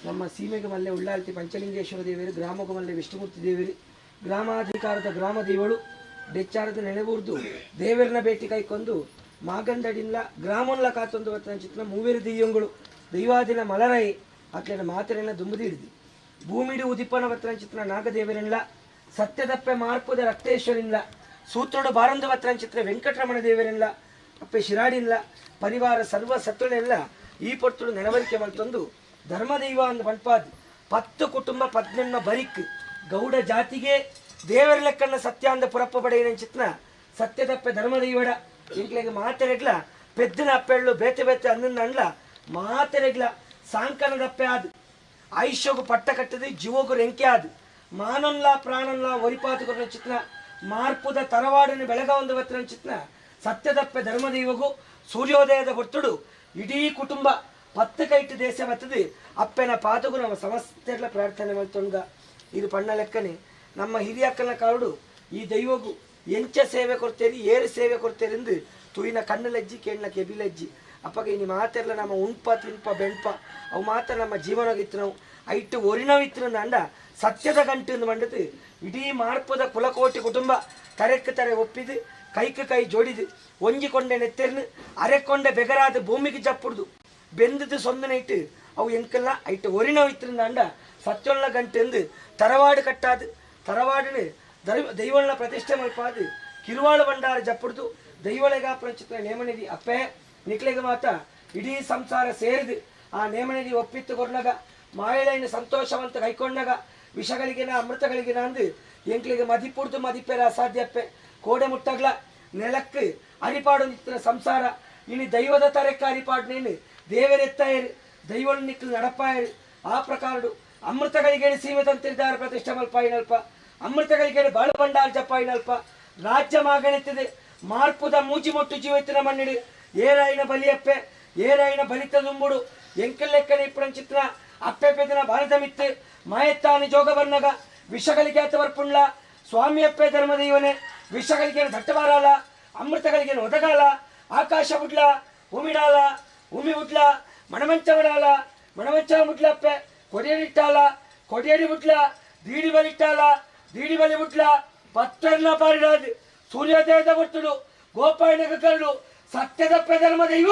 ನಮ್ಮ ಸೀಮೆಗೆ ಮಲ್ಲೆ ಉಳ್ಳಾಲ್ತಿ ಪಂಚಲಿಂಗೇಶ್ವರ ದೇವರು, ಗ್ರಾಮಕ್ಕೆ ಮಲ್ಲೆ ವಿಷ್ಣುಮೂರ್ತಿ ದೇವರು, ಗ್ರಾಮಾಧಿಕಾರದ ಗ್ರಾಮ ದೇವಳು ಡೆಚ್ಚಾರದ ನೆನೆಬೂರ್ದು ದೇವರನ್ನ ಭೇಟಿ ಕೈಕೊಂಡು ಮಾಗಂದಡಿನ್ಲ ಗ್ರಾಮನ್ಲ ಕಾತೊಂದು ಚಿತ್ರ ಮೂವೇರು ದೆಯ್ಯಂಗಳು ದೈವಾದಿನ ಮಲರೈ ಅಕ್ಲೆನ ಮಾತರೆಲ್ಲ ದುಂಬುದಿ ಹಿಡಿದು ಭೂಮಿಡಿ ಉದಿಪನ ಚಿತ್ರ ನಾಗದೇವರೆಲ್ಲ ಸತ್ಯದಪ್ಪೆ ಮಾರ್ಪದ ರಕ್ತೇಶ್ವರಿನ್ಲ ಸೂತ್ರಡು ಬಾರಂದು ಚಿತ್ರ ವೆಂಕಟರಮಣ ದೇವರೆಲ್ಲ ಅಪ್ಪೆ ಶಿರಾಡಿಲ್ಲ ಪರಿವಾರ ಸರ್ವ ಸತ್ವನೆಲ್ಲ ಈ ಪೊರ್ತುಡು ನೆನವರಿಕೆ ಮಲ್ತೊಂದು ಧರ್ಮದೈವ ಅಂದ್ ಪನ್ಪಾದ್ 10 ಕುಟುಂಬ 18 ಬರಿಕ್ ಗೌಡ ಜಾತಿಗೆ ದೇವರ ಲೆಕ್ಕನ್ನ ಸತ್ಯ ಅಂದ ಪುರಪ್ಪ ಬಡೆಯಿನ ಚಿತ್ನ ಸತ್ಯದಪ್ಪೆ ಧರ್ಮದೈವಡ ಇಂಕ್ಲೆಗೆ ಮಾತೆರೆಗ್ಲ ಪೆದ್ದಿನ ಅಪ್ಪೆಳ್ಳು ಬೇತೆ ಬೇತೆ ಅನ್ನನ್ನ ಅಂಡ್ಲ ಮಾತೆರೆಗ್ಲ ಸಾಂಕನದಪ್ಪೆ ಆದ್ ಆಯುಷ್ಯಗು ಪಟ್ಟ ಕಟ್ಟದೆ ಜೀವಗು ರೆಂಕೆ ಆದ್ ಮಾನನ್ಲ ಪ್ರಾಣನ್ಲ ಒರಿಪಾತು ಕೊರನ ಚಿತ್ನ ಮಾರ್ಪುದ ತರವಾಡನ ಬೆಳಗ ಒಂದು ಬತ್ತಿನ ಚಿತ್ನ ಸತ್ಯದಪ್ಪೆ ಧರ್ಮದೈವಗು ಸೂರ್ಯೋದಯದ ಹೊರ್ತುಡು ಇಡೀ ಕುಟುಂಬ 10 ಕೈಟ್ ದೇಶ ಬರ್ತದೆ ಅಪ್ಪನ ಪಾದಗು ನಮ್ಮ ಸಮಸ್ತೆರ್ಲ ಪ್ರಾರ್ಥನೆ ಮಲ್ತೊಂಡ ಇದು ಪಣ್ಣ ಲೆಕ್ಕನೆ ನಮ್ಮ ಹಿರಿಯಕ್ಕನ ಕಾರುಡು ಈ ದೈವಗು ಎಂಚ ಸೇವೆ ಕೊಡ್ತೇರಿ ಏರು ಸೇವೆ ಕೊಡ್ತೇರೆಂದು ತುಯಿನ ಕಣ್ಣು ಲಜ್ಜಿ ಕೇಳಿನ ಕೆಬಿ ಲಜ್ಜಿ ಅಪ್ಪಗೆ ಇನಿ ಮಾತೆರ್ಲ ನಮ್ಮ ಉಣ್ಪ ತಿನ್ಪ ಬೆಣ್ಪ ಅವು ಮಾತ್ರ ನಮ್ಮ ಜೀವನಗಿತ್ತು ನಾವು ಐಟು ಒರಿನವಿತ್ತು ಅಂಡ ಸತ್ಯದ ಗಂಟು ಎಂದು ಮಂಡದು ಇಡೀ ಮಾರ್ಪದ ಕುಲಕೋಟಿ ಕುಟುಂಬ ತರೆಕ್ ತರೆ ಒಪ್ಪಿದು ಕೈക്ക് ಕೈ ಜೋಡಿದು ಒಂಜಿಕೊಂಡೆ ನೆತ್ತೆರ್ನು ಅರೆಕೊಂಡೆ ಬೆಗರಾದ ಭೂಮಿಗೆ ಜಪ್ಪುಡ್ದು ಬೆಂದದು ಸೊಂದನೆ ಇಟ್ಟು ಅವು ಎಂಕೆಲ್ಲ ಐಟು ಒರಿನವಿತ್ತು ಅಂಡ ಸತ್ಯೊಳ್ಳ ಗಂಟು ಎಂದು ತರವಾಡು ಕಟ್ಟಾದು ತರವಾಡಿನ ದೈವಳ್ಳ ಪ್ರತಿಷ್ಠೆ ಮಲ್ಪಾದು ಕಿರುವಾಳು ಭಂಡಾರ ಜಪ್ಪುಡ್ದು ದೈವಳೆಗ ಪ್ರಚಿತ್ರ ನೇಮನಿಧಿ ಅಪ್ಪೆ ನಿಕ್ಲೆಗೆ ಮಾತ ಇಡೀ ಸಂಸಾರ ಸೇರಿದು ಆ ನೇಮನಿಧಿ ಒಪ್ಪಿತ್ತು ಕೊರ್ನಗ ಮಾಯಳೈನ ಸಂತೋಷವಂತ ಕೈಕೊಂಡಾಗ ವಿಷಗಳಿಗೆನ ಅಮೃತಗಳಿಗೆನ ಅಂದು ಎಂಕ್ಲಿಗೆ ಮದಿಪುಡ್ದು ಮದಿಪೆರ ಅಸಾಧ್ಯಪ್ಪೆ ಕೋಡೆ ಮುಟ್ಟಗ್ಲ ನೆಲಕ್ಕೆ ಅರಿಪಾಡು ನಿತ್ತಿನ ಸಂಸಾರ ಇನಿ ದೈವದ ತರೆಕ್ಕ ಅರಿಪಾಡು ನೀನು ದೇವರೆತ್ತಾಯರು ದೈವಳು ನಿಕ್ಲು ನಡಪಾಯರು ಆ ಪ್ರಕಾರಡು ಅಮೃತಗಳಿಗೆ ಸೀಮಿತಂತಿದ್ದಾರೆ ಪ್ರತಿಷ್ಠೆ ಮಲ್ಪಾಯಿನಲ್ಪ ಅಮೃತಗಳಿಗೆ ಬಾಳು ಭಂಡಾರ ಜಪ್ಪಾಯಿನಲ್ಪ ರಾಜ್ಯ ಮಾಗಣಿತ್ತದೆ ಮಾರ್ಪುದ ಮೂಜಿ ಮೊಟ್ಟು ಜೀವತ್ತಿನ ಮಣ್ಣಿಡು ಏರಾಯಿನ ಬಲಿಯಪ್ಪೆ ಏರಾಯಿನ ಬಲಿತ ದುಂಬುಡು ಎಂಕಲ್ಲೆಕ್ಕನೆ ಇಪ್ಪಣಂ ಚಿತ್ರ ಅಪ್ಪೆ ಪೆದಿನ ಭಾರತ ಮಿತ್ತು ಮಾಯತ್ತಾನಿ ಜೋಗ ಬರ್ನಗ ವಿಷಗಳಿಗೆ ಬರ್ಪುಂಡ್ಲ ಸ್ವಾಮಿಯಪ್ಪೆ ಧರ್ಮದೈವನೆ ವಿಷಗಳಿಗೆ ದಟ್ಟಬಾರಾಲ ಅಮೃತಗಳಿಗೆ ಒದಗಾಲ ಆಕಾಶ ಬುಡ್ಲ ಉಮಿಡಾಲ ಉಮಿ ಬುಡ್ಲ ಮಣಮಂಚವಡಾಲ ಮಣಮಂಚ ಬುಡ್ಲಪ್ಪೆ ಕೊಡಿಯಡಿಟ್ಟಾಲ ಕೊಡಿಯಡಿ ಬುಡ್ಲ ದೀಡಿ ಬಲಿಟ್ಟಾಲ ದೀಡಿ ಬಲಿ ಬುಡ್ಲ ಪತ್ತರ್ನ ಪಾರಿಡಾದು ಸೂರ್ಯೋದಯದ ಒಟ್ಟುಡು ಗೋಪಾಯನಗ ಕರಡು ಸತ್ಯದಪ್ಪೆ ಧರ್ಮದೈವ.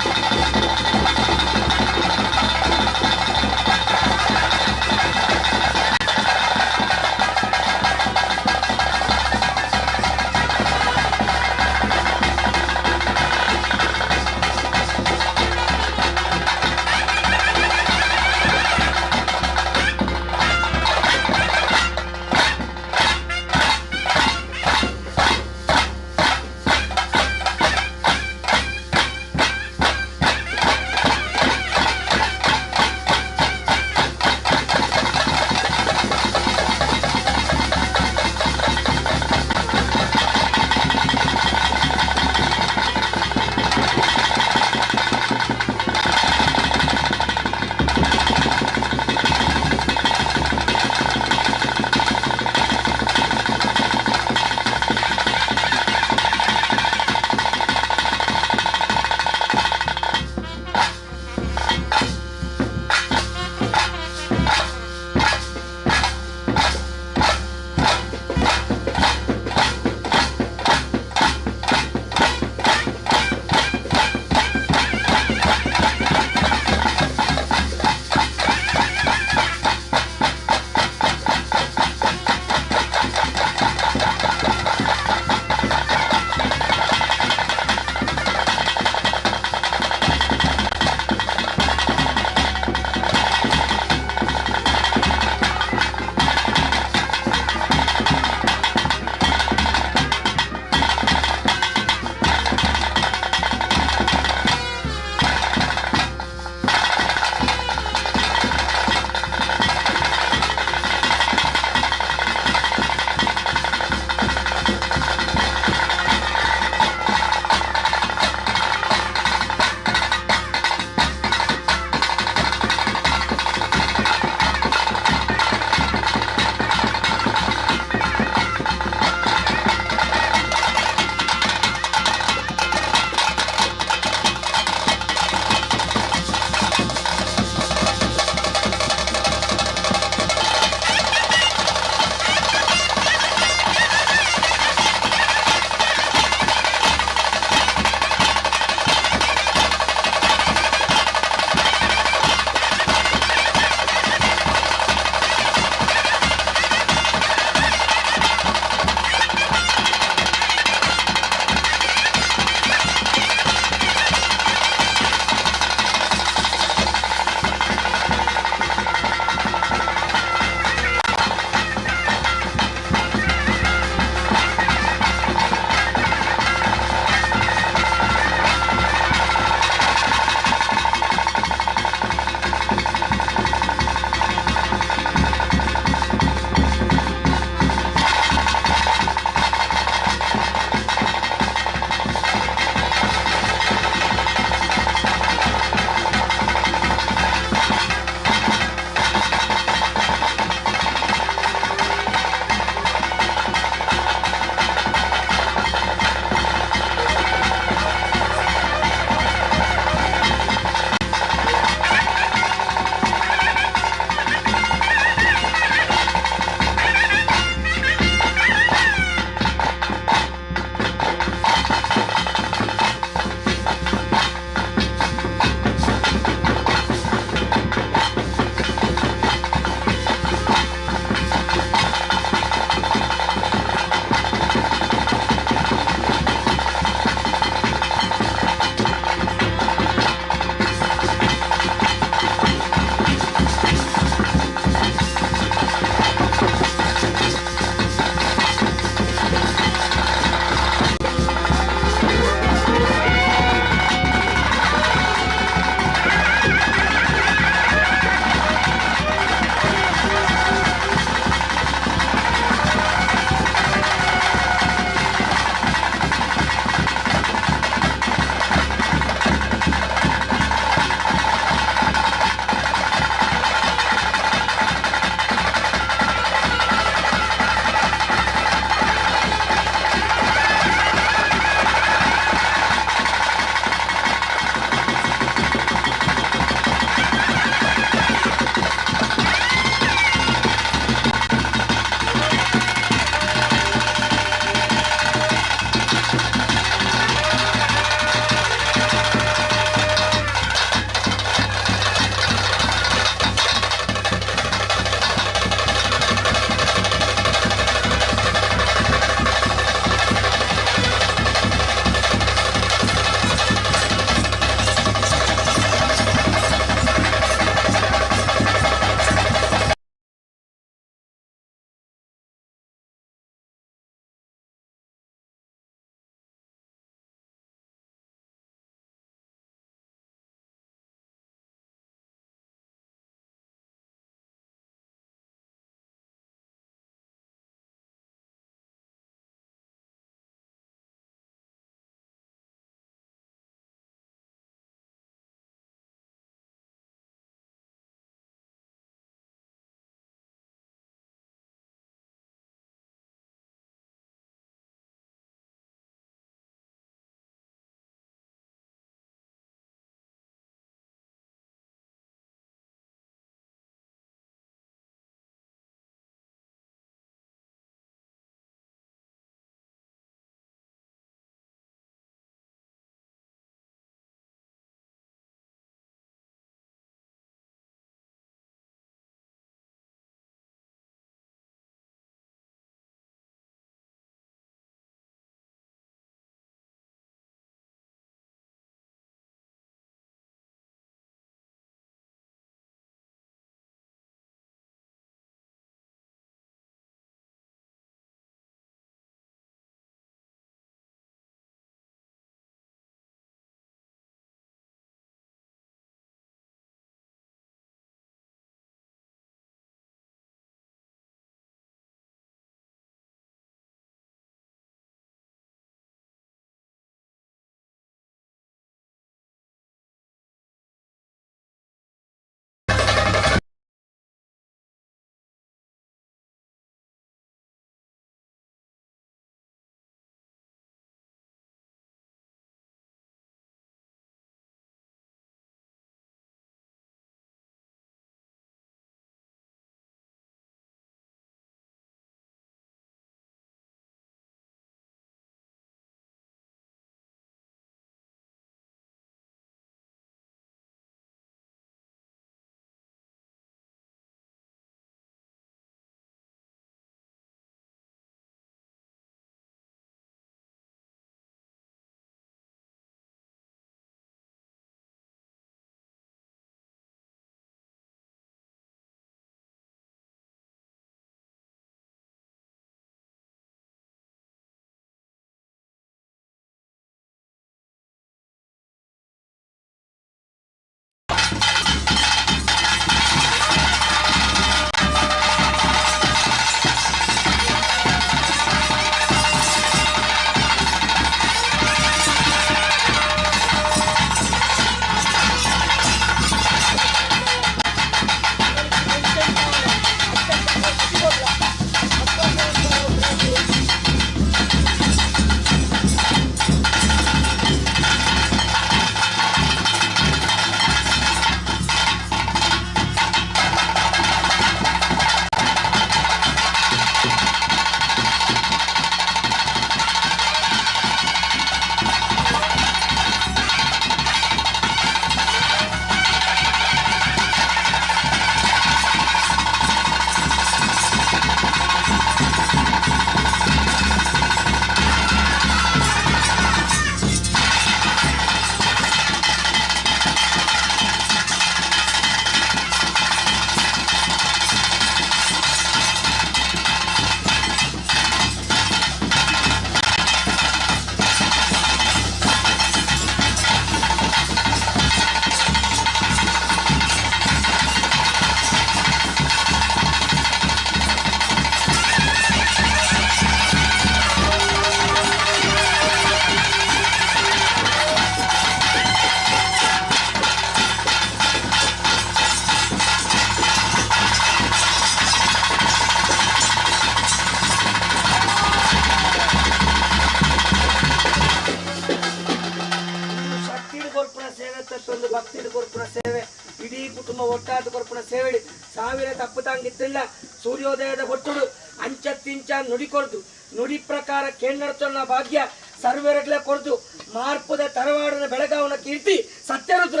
ಕೊರ್ಪುನ ಸೇವೆ ತತ್ತೊಂದು ಭಕ್ತಿಡ್ ಕೊರ್ಪುನ ಸೇವೆ, ಇಡೀ ಕುಟುಂಬ ಒಟ್ಟಾದ ಕೊರ್ಪುನ ಸೇವೆ. ಸಾವಿರ ತಪ್ಪು ತಾಂಗಿತ್ತಿಲ್ಲ ಸೂರ್ಯೋದಯದ ಹೊಟ್ಟುಡು ಅಂಚ ತಿಂಚ ನುಡಿ ಕೊರ್ದು ನುಡಿ ಪ್ರಕಾರ ಕೇಂದ್ರ ಭಾಗ್ಯ ಸರ್ವೆರಗ್ಲೆ ಕೊರ್ದು ಮಾರ್ಪುದ ತರವಾಡನ ಬೆಳಗಾವನ ಕೀರ್ತಿ ಸತ್ಯರುದ್ರ.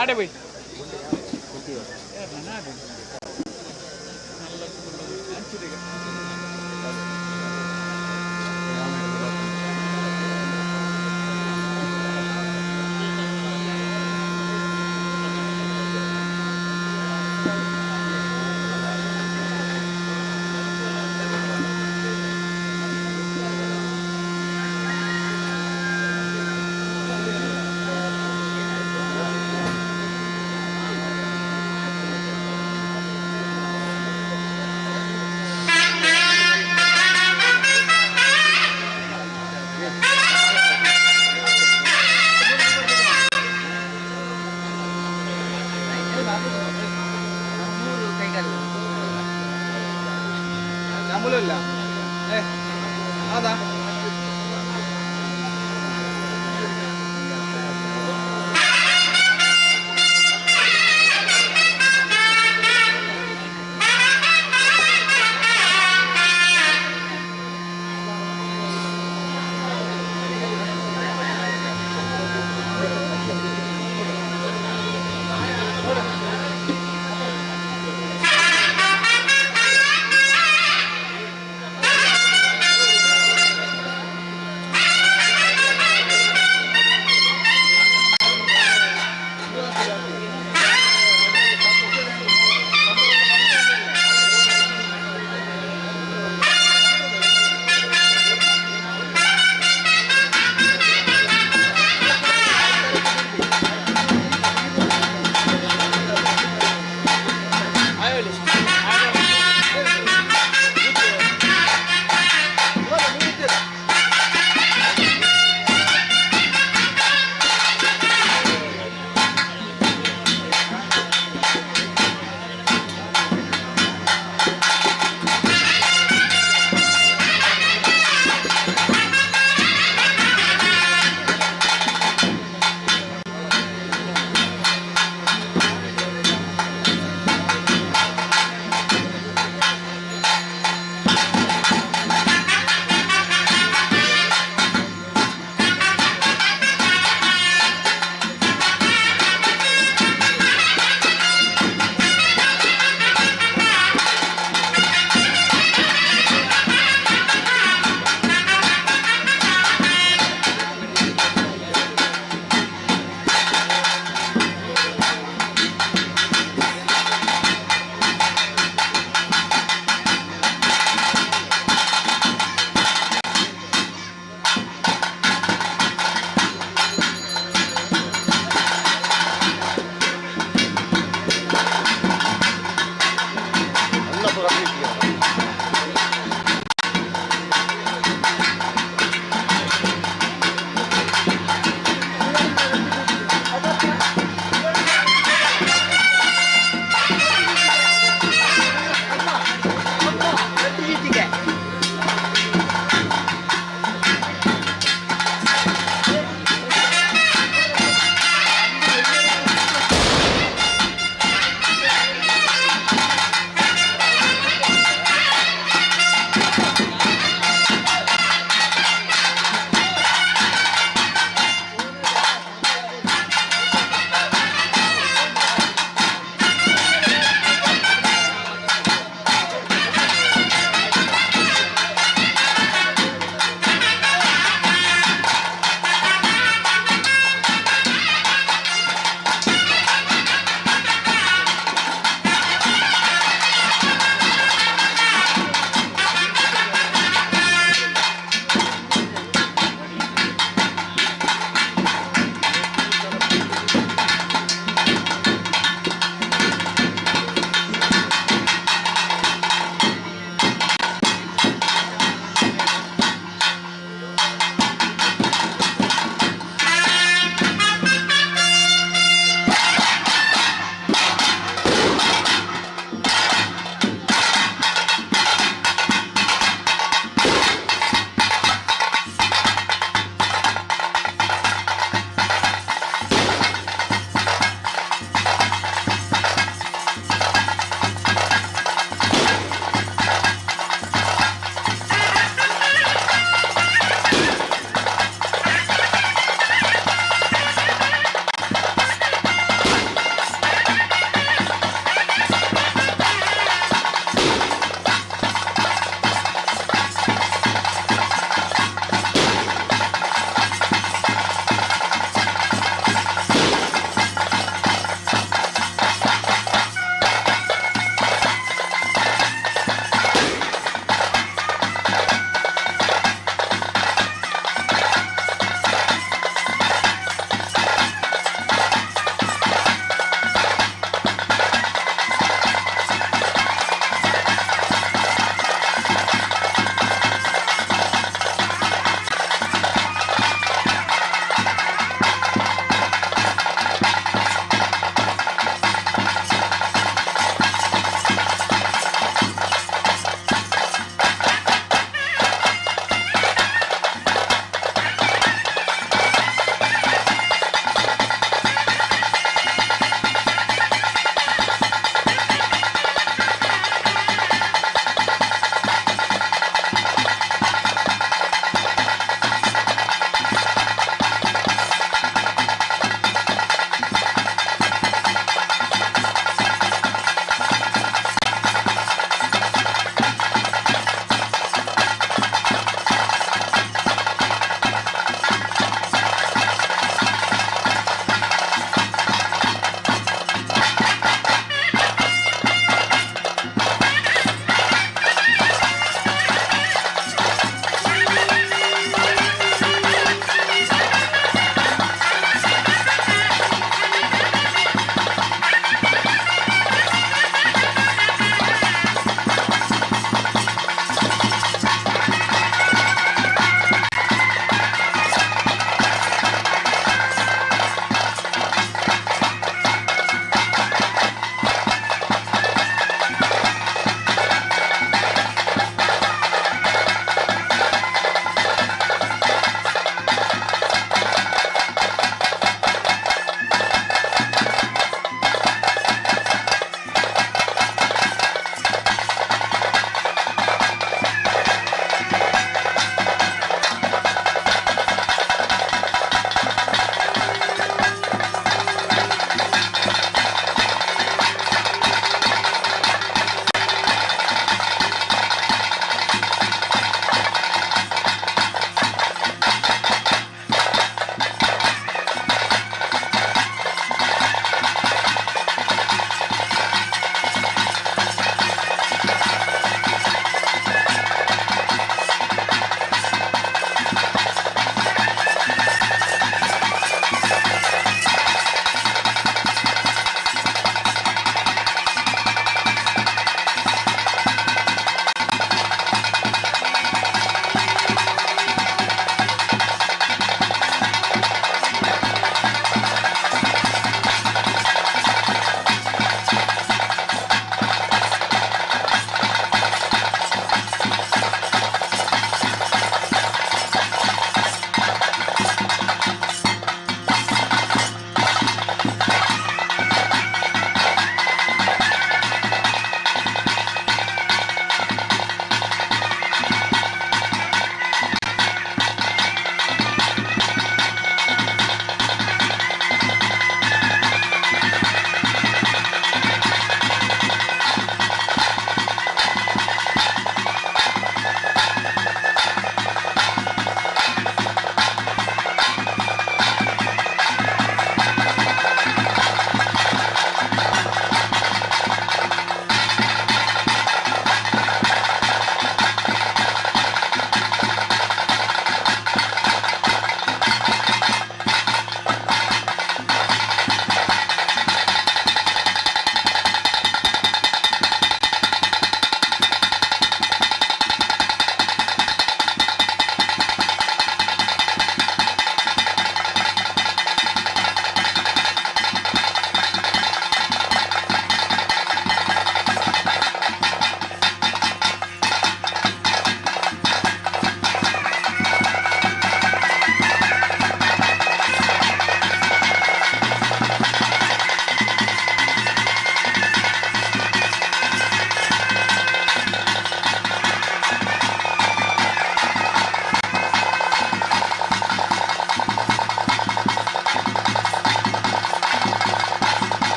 ಆಡೆ ಬೈ. ಇಲ್ಲ ಏ ಹೌದಾ?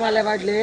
ಮಾಲೆ ಮಾಡಲಿ.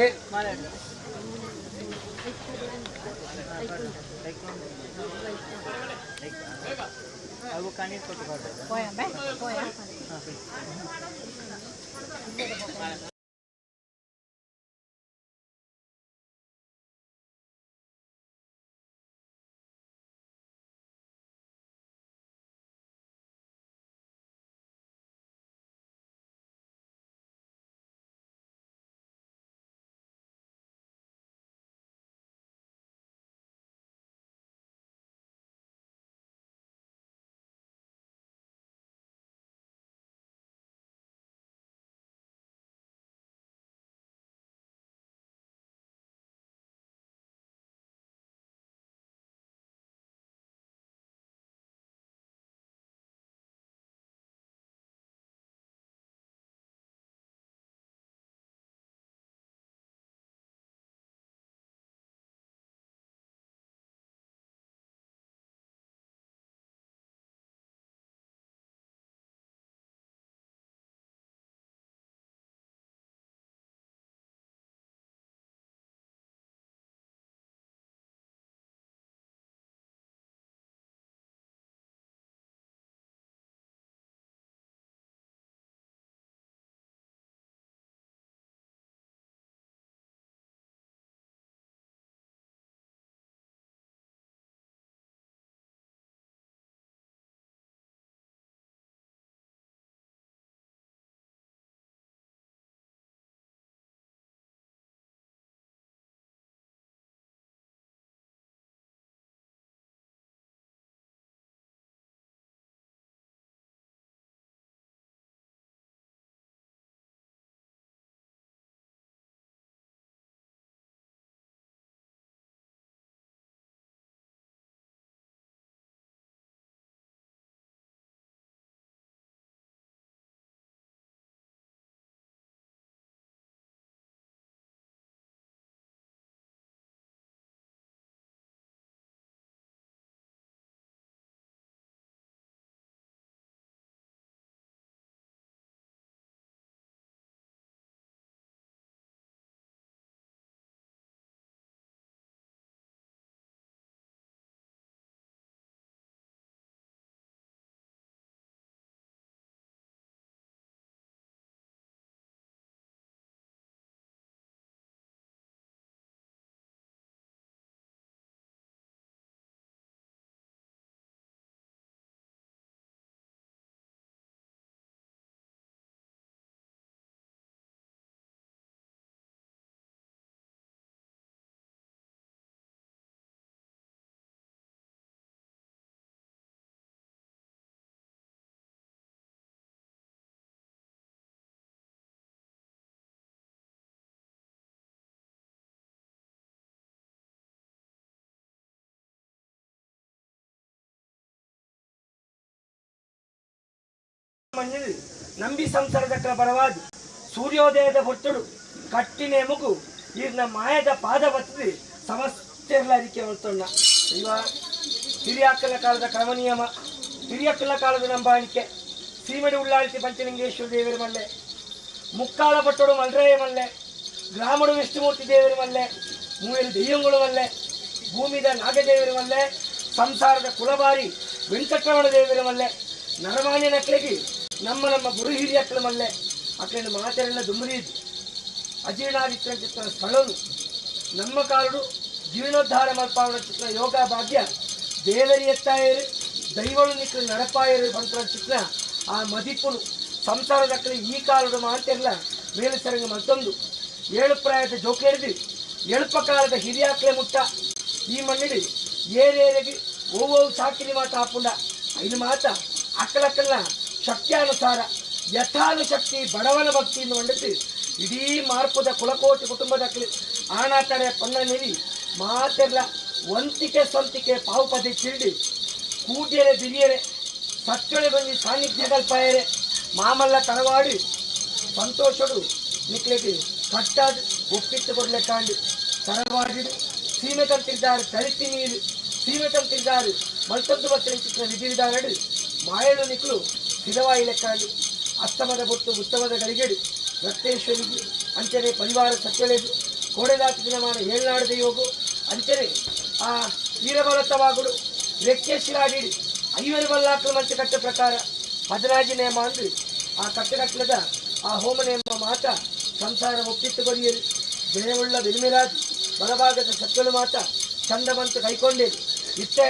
ಮಣ್ಣಿಲ್ ನಂಬಿ ಸಂಸಾರದ ಪರವಾದ ಸೂರ್ಯೋದಯದ ಹೊತ್ತಡು ಕಟ್ಟಿನೆ ಮುಗು ಈರ್ನ ಮಾಯದ ಪಾದ ಬತ್ತದೆ ಸಮಸ್ತೆರ್ಲ ಅರಿಕೆ ಹೊರ್ತೊಣ್ಣ. ಇವ ಹಿರಿಯಾಕಲ ಕಾಲದ ಕ್ರಮ ನಿಯಮ, ಹಿರಿಯಕ್ಕಲ ಕಾಲದ ನಂಬಾಣಿಕೆ. ಸೀಮಡಿ ಉಳ್ಳಾಳ್ತಿ ಪಂಚಲಿಂಗೇಶ್ವರ ದೇವರ ಮಲ್ಲೆ, ಮುಕ್ಕಾಲ ಪಟ್ಟೋಡು ಮಲ್ರಾಯ ಮಲ್ಲೆ, ಗ್ರಾಮಡು ವಿಷ್ಣುಮೂರ್ತಿ ದೇವರ ಮಲ್ಲೆ, ಮೂವರು ದೆಯ್ಯಂಗಳು ಮಲ್ಲೆ, ಭೂಮಿದ ನಾಗದೇವರ ಮಲ್ಲೆ, ಸಂಸಾರದ ಕುಲಬಾರಿ ವೆಂಕಟರಮಣ ದೇವರ ಮಲ್ಲೆ, ನರಮಾನ್ಯ ನಕ್ಲೆಗೆ ನಮ್ಮ ನಮ್ಮ ಗುರು ಹಿರಿಯಕ್ಕಳ ಮಲ್ಲೆ ಅಕ್ಕನ ಮಾತೆಲ್ಲ ದುಂಬರಿದ್ದು ಅಜೀರ್ಣಾದಿತ್ಯ ಚಿತ್ರ ಸ್ಥಳನು ನಮ್ಮ ಕಾಲಡು ಜೀರ್ಣೋದ್ಧಾರ ಮಲ್ಪಾವಣ ಚಿತ್ರ ಯೋಗ ಭಾಗ್ಯ ದೇವರಿ ಎತ್ತಾಯರು ದೈವಳು ನಿಕ್ಕ ನಡಪಾಯರು ಬಂತ್ರ ಚಿತ್ರ ಆ ಮದಿಪುನು ಸಂಸಾರದ ಈ ಕಾಲದ ಮಾತೆಲ್ಲ ಮೇಲು ಸರಂಗ ಮತ್ತೊಂದು ಏಳು ಪ್ರಾಯದ ಜೋಕೇರಿದು ಎಳುಪ ಕಾಲದ ಹಿರಿಯಾಕ್ಲೆ ಮುಟ್ಟ ಈ ಮಣ್ಣಿಡಿ ಏರೇರಿಗೆ ಓವೋ ಸಾಕಿರಿ ಮಾತ ಆಪುಂಡ ಐನು ಮಾತ ಅಕ್ಕಲಕ್ಕಲ್ಲ ಶಕ್ತಿಯಾನುಸಾರ ಯಥಾನುಶಕ್ತಿ ಬಡವನ ಭಕ್ತಿಯನ್ನು ಮಂಡಿಸಿ ಇಡೀ ಮಾರ್ಪದ ಕುಲಕೋಟಿ ಕುಟುಂಬದ ಆಣಾತರೆ ಪೊನ್ನ ನೀರಿ ಮಾತೆಲ್ಲ ವಂತಿಕೆ ಸ್ವಂತಿಕೆ ಪಾವುಪದಿ ಚಿಲ್ಡಿ ಕೂಡ್ಯರೆ ಬಿರಿಯರೆ ಸಚ್ಚೊಳೆ ಬಂದು ಸಾನ್ನಿಧ್ಯ ಕಲ್ಪಾಯರೆ ಮಾಮಲ್ಲ ತರವಾಡಿ ಸಂತೋಷಡು ನಿಕ್ಲೆಗೆ ಕಟ್ಟಾದ ಒಪ್ಪಿಟ್ಟು ಕೊಡ್ಲೆಕ್ಕಾಂಡು ತರವಾಡಿಡು ಸೀಮೆ ತಂತಿದ್ದಾರೆ ತರಿತಿ ನೀರು ಸೀಮೆ ತಂತಿದ್ದಾರೆ ಮಲ್ತದ್ದು ಬತ್ತಲಿನ ಚಿತ್ರ ವಿಧಿವಿಧಾನಡು ಮಾಯಳು ನಿಕ್ಲು ಸ್ಥಿರವಾಗಿ ಲೆಕ್ಕಾಂಡು ಅಸ್ತಮದ ಬೊಟ್ಟು ಉತ್ತಮದ ಗಳಿಗೆಡು ರಕ್ತೇಶ್ವರಿಗೆ ಅಂಚನೆ ಪರಿವಾರ ಸತ್ಯಳೆದು ಕೋಡೆದಾತ ದಿನಮಾನ ಏಳ್ನಾಡು ದೈವಗು ಅಂಚನೆ ಆ ವೀರಬಲತವಾಗುಡು ರೆಕ್ಕೆ ಶಿರಾಡಿ ಐವರು ಬಲ್ಲಾಕಲು ಮಂಚ ಕಟ್ಟ ಪ್ರಕಾರ ಪದರಾಜಿ ನೇಮ ಅಂದು ಆ ಕಟ್ಟಕಟ್ಲದ ಆ ಹೋಮ ನೇಮ ಮಾತ ಸಂಸಾರ ಒಪ್ಪಿತ್ತು ಕೊರಿಯರು ಜಯವುಳ್ಳ ಬಿರುಮಿರಾಜ್ ಬಲಭಾಗದ ಸತ್ಯಳು ಮಾತ ಚಂದಮಂತ ಕೈಕೊಂಡೇರು ಇತ್ತೆ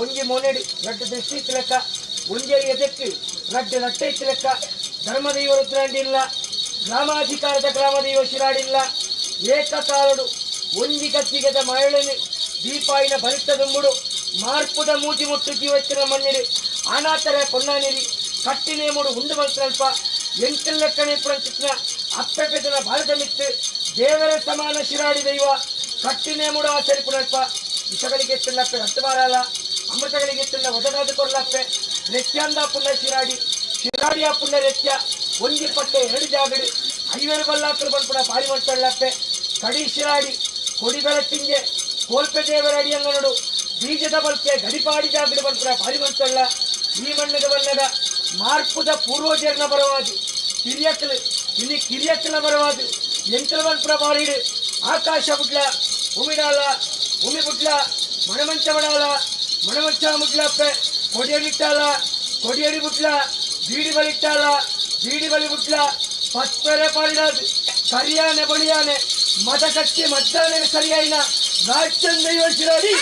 ಒಂಜಿ ಮೋನೆಡಿ ರಡ್ಡು ದೃಷ್ಟಿ ಇತ್ತು ಒಂಜೆ ಎದಕ್ಕೆ ರಡ್ಡು ರಟ್ಟೆ ಇತ್ತು ಲೆಕ್ಕ ಧರ್ಮದೈವ ರುದ್ರಾಂಡಿಲ್ಲ ಗ್ರಾಮಾಧಿಕಾರದ ಗ್ರಾಮದೈವ ಶಿರಾಡಿಲ್ಲ ಏಕಕಾಲಡು ಒಂಜಿ ಕತ್ತಿಗದ ಮರಳನೆ ದೀಪಾಯಿನ ಬಲಿತ ದುಂಬುಡು ಮಾರ್ಪುದ ಮೂಜಿ ಮುಟ್ಟು ಜೀವತ್ತಿನ ಮಣ್ಣಿರಿ ಅನಾಥರ ಪೊನ್ನಾನಿರಿ ಕಟ್ಟಿನೇಮುಡು ಉಂಡು ಮಲ್ತಲ್ಪ ಎಂಟೆಲ್ಲಕ್ಕಣೆ ಪುರಂಚಿತ್ನ ಅಪ್ಪೆಪೆದನ ಭಾರತ ಮಿತ್ತು ದೇವರ ಸಮಾನ ಶಿರಾಡಿ ದೈವ ಕಟ್ಟಿನೇಮುಡು ಆಚರಿ ಪುನಲ್ಪ ವಿಷಗಳಿಗೆ ತಿನ್ನಪ್ಪೆ ರಕ್ತ ಬಾರಲ್ಲ ಅಮೃತಗಳಿಗೆ ತಿನ್ನ ಒದಗಾದು ಕೊರ್ಲಪ್ಪೆ ರೆಕ್ಯಾಂದ ಪುಣ್ಯ ಶಿರಾಡಿ ಶಿರಾಡಿಯ ಪುಣ್ಯ ರೆಕ್ಯ ಒಂಜಿ ಪಟ್ಟೆ ಎರಡು ಜಾಗಡಿ ಐವರು ಬಲ್ಲಾಕಲು ಬಂದ್ಪುಣ ಪಾರಿ ಮಾಡ್ಕೊಳ್ಳಪ್ಪೆ ಕಡಿ ಶಿರಾಡಿ ಕೊಡಿ ಬೆಳತಿಂಗೆ ಕೋಲ್ಪೆ ದೇವರ ಅಡಿಯಂಗನಡು ಬೀಜದ ಬಲ್ಕೆ ಗಡಿಪಾಡಿ ಜಾಗಡಿ ಬಂದ್ಪುಣ ಪಾರಿ ಮಾಡ್ಕೊಳ್ಳ ಈ ಮಣ್ಣದ ಬಣ್ಣದ ಮಾರ್ಪುದ ಪೂರ್ವಜರ್ನ ಬರವಾದಿ ಕಿರಿಯಕ್ಕಲು ಇಲ್ಲಿ ಕಿರಿಯಕ್ಕಲ ಬರವಾದು ಎಂತಲ ಬಂದ್ಪುಣ ಬಾರಿಡು ಆಕಾಶ ಬುಡ್ಲ ಉಮಿಡಾಲ ಉಮಿ ಬುಡ್ಲ ಮಣಮಂಚ ಬಡಾಲ ಮಣಮಂಚ ಮುಡ್ಲಪ್ಪೆ ಕೊಡಿಯಡಿಟ್ಟಾಲ ಕೊಡಿಯಡಿ ಬುಟ್ಲ ಬೀಡಿ ಬಲಿಟ್ಟಾಲ ಬೀಡಿ ಬಲಿ ಬುಟ್ಲ ಪತ್ಪೆರೆ ಪಾರಿಡಾದು ಸರಿಯಾನೆ ಬಳಿಯಾನೆ ಮತ ಕಟ್ಟಿ ಮದ್ದಾನೆ ಸರಿಯಾಯಿನ ರಾಜ್ಯಂದ ಯೋಚಿರಾಡಿ.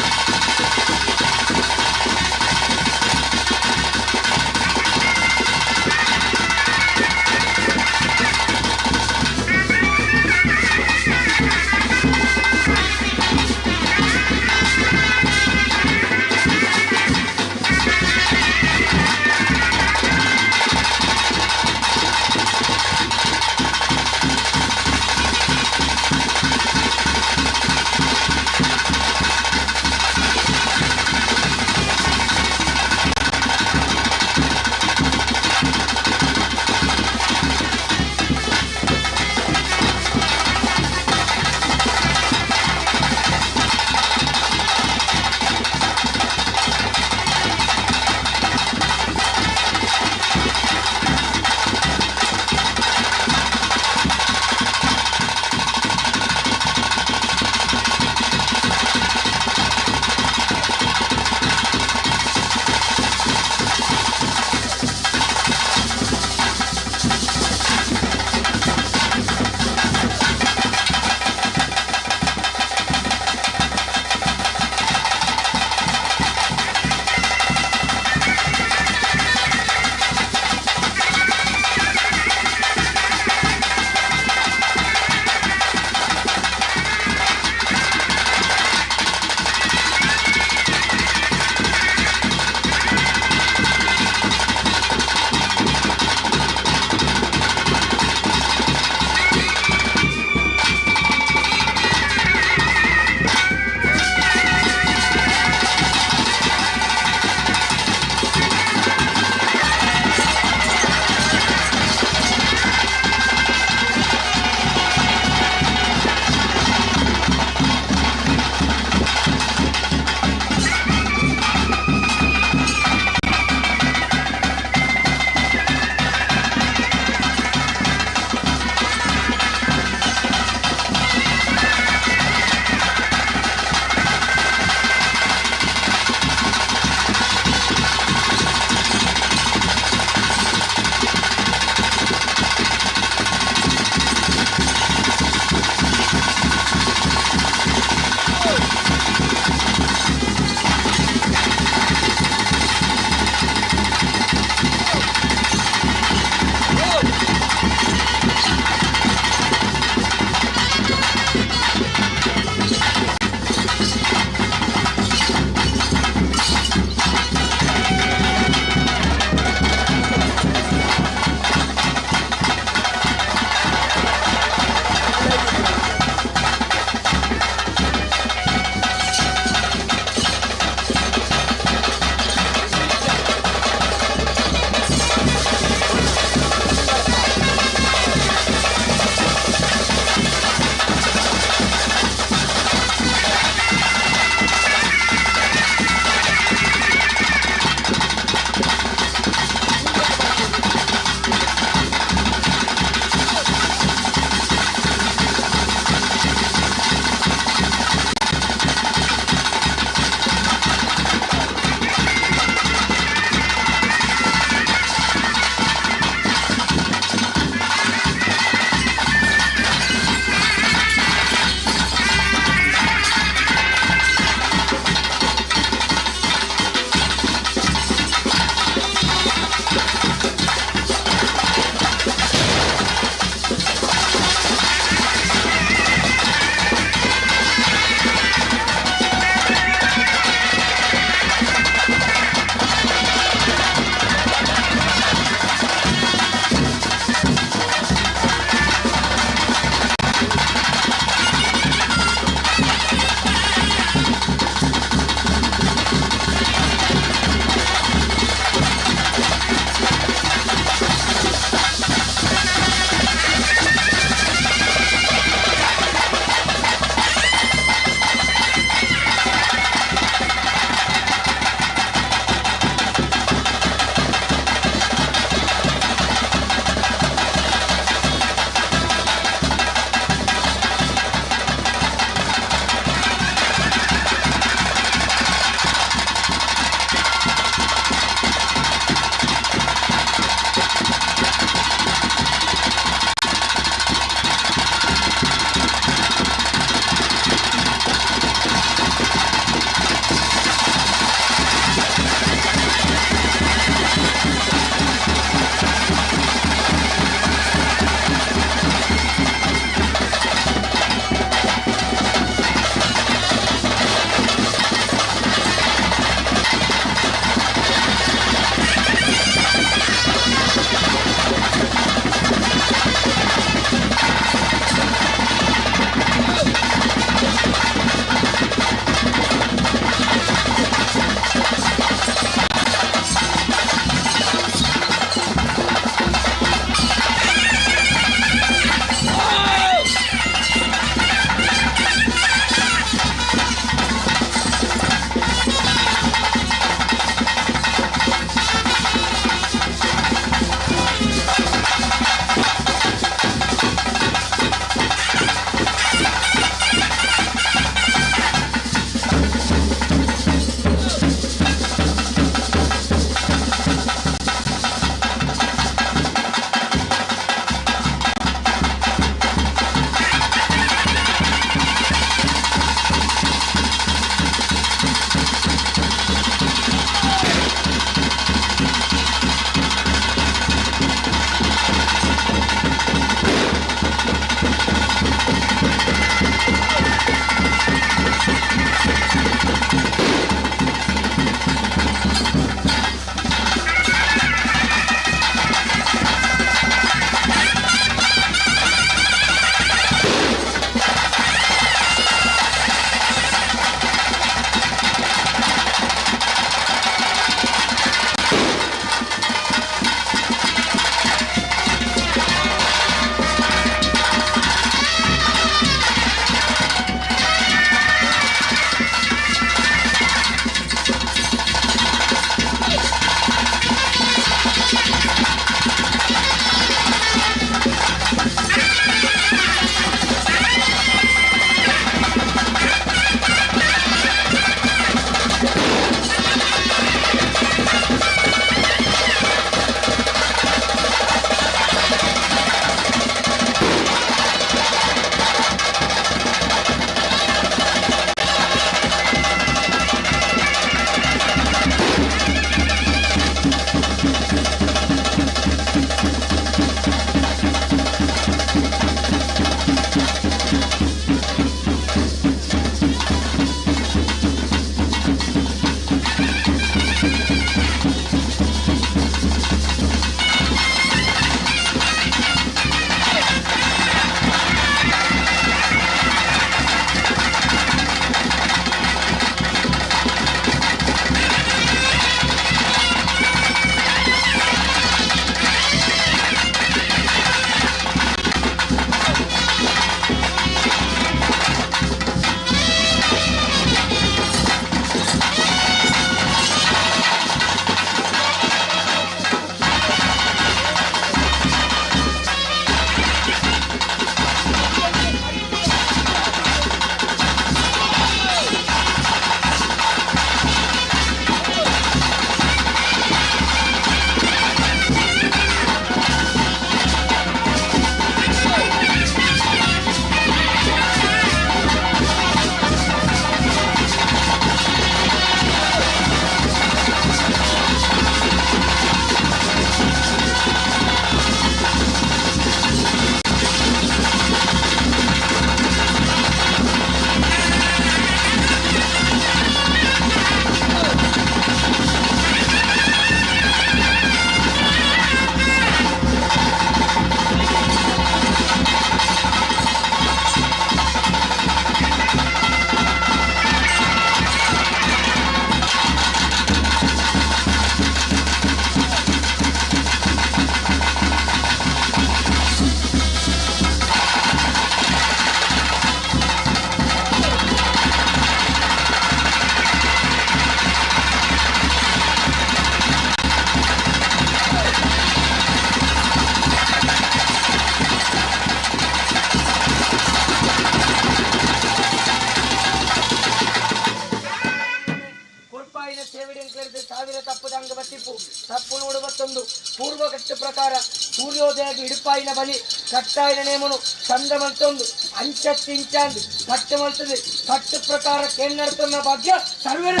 ಪೂರ್ವಕಟ್ಟು ಪ್ರಕಾರ ಸೂರ್ಯೋದಯ ಇಡುಪಾಯಿನ ಬಲಿ ಕಟ್ಟಾಯಿನ ನೇಮನು ಚಂದ ಮಲ್ತೊಂದು ಅಂಚ ತಿಂಚಾಂದು ಕಟ್ಟು ಮಲ್ತದೆ ಕಟ್ಟು ಪ್ರಕಾರ ಕೇಂದ್ರ ಭಾಗ್ಯ ಸರ್ವೇರು.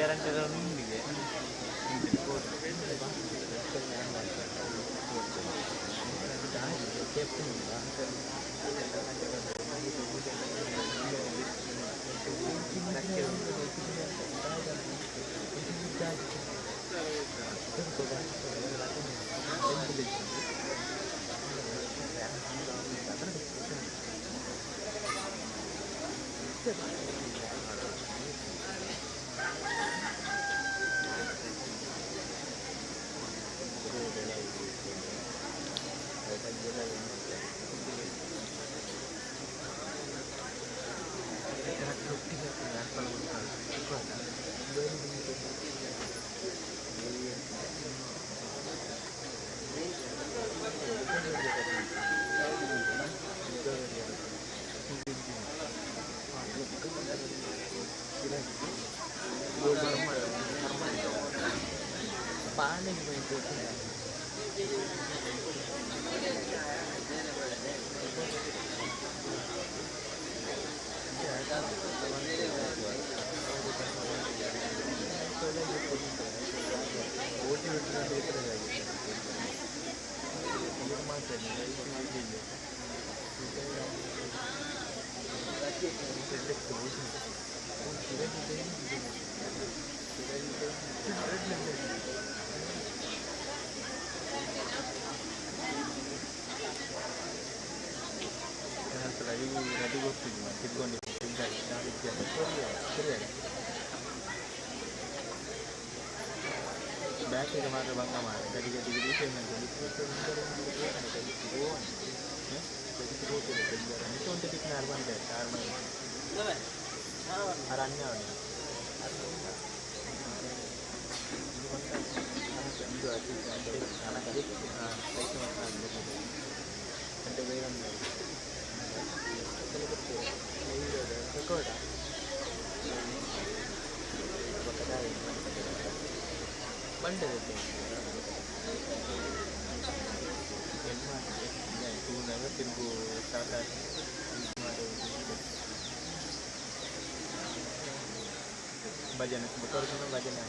ಗ್ಯಾರಂಟಿ ಉಂಡಿಗೆ. ಬ್ಯಾಟಿಗೆ ಮಾತ್ರ ಭಂಗ ಮಾರ ಗಡಿ ಗಡಿ ಗಡಿ ಭಜನೆ ಭಜನೆ.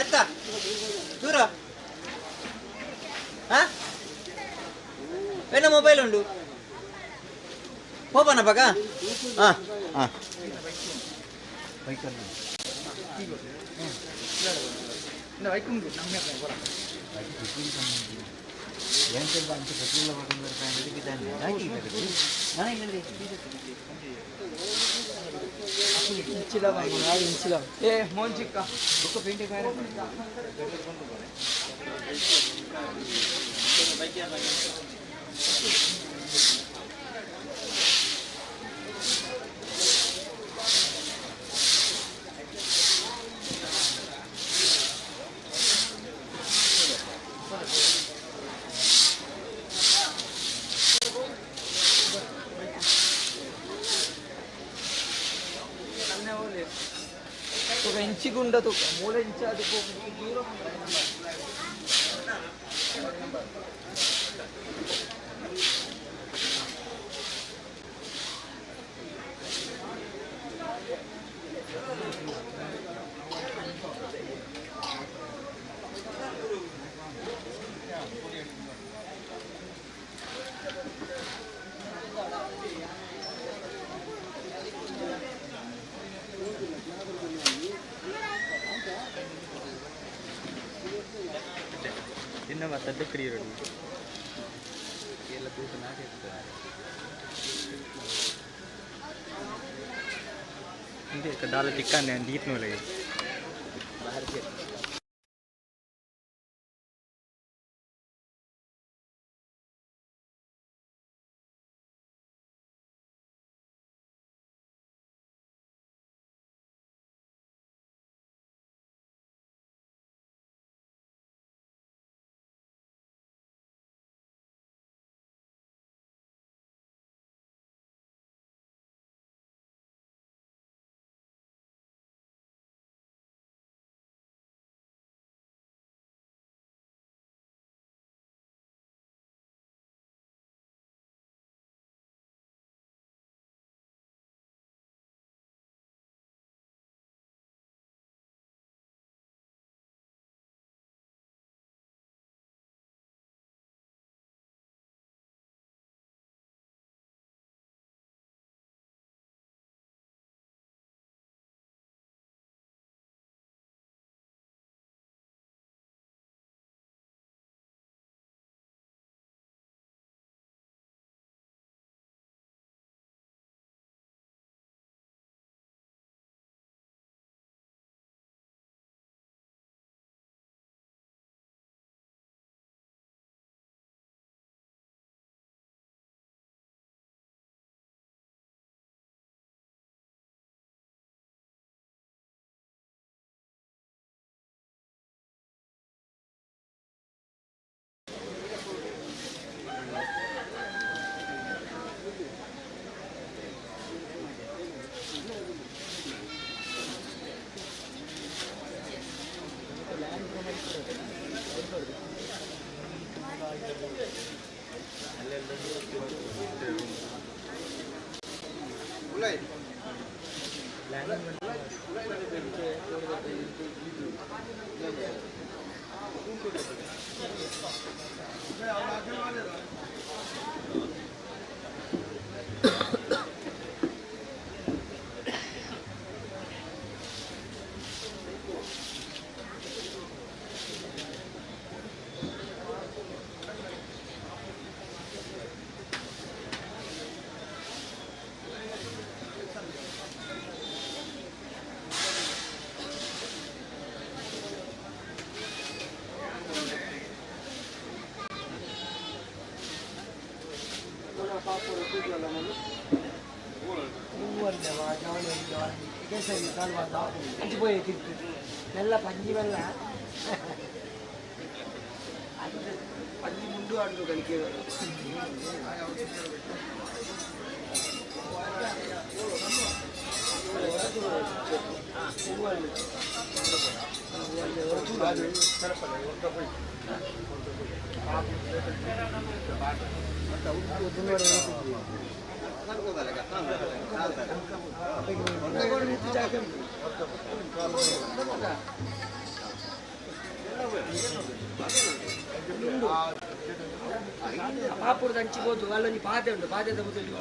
ಅತ್ತ ದೂರ ಹಾ ಏನ ಮೊಬೈಲ್ ಉಂಡು ಹೋಗೋಣ ಬಗ ಹಾಂ ಹಾಂ. ಏ ಮೋಹನ್ ಚಿಕ್ಕ. ఒక ఇంచిగుండదు, మూడు ఇంచు అది దూరం. ತಿನ್ನ ಮತ್ತೆ ಕ್ರಿಯೇಟ್ ಎಲ್ಲ ತೂಕ ನಾಟಿ ಇರ್ತದೆ. ದಾಲ ತಿಕ್ಕಂದೆ ದೀತ್ ನೋಲಗೆ. మెల్ల పంజి మెల్ల పంజి ముందు అడుగు కలిగే. ಪಾಪುರದ ಹಂಚಿಬೋದು ಅಲ್ಲೊಂದು ಪಾದೆ ಉಂಟು ಪಾದೆದ ಮೊದಲು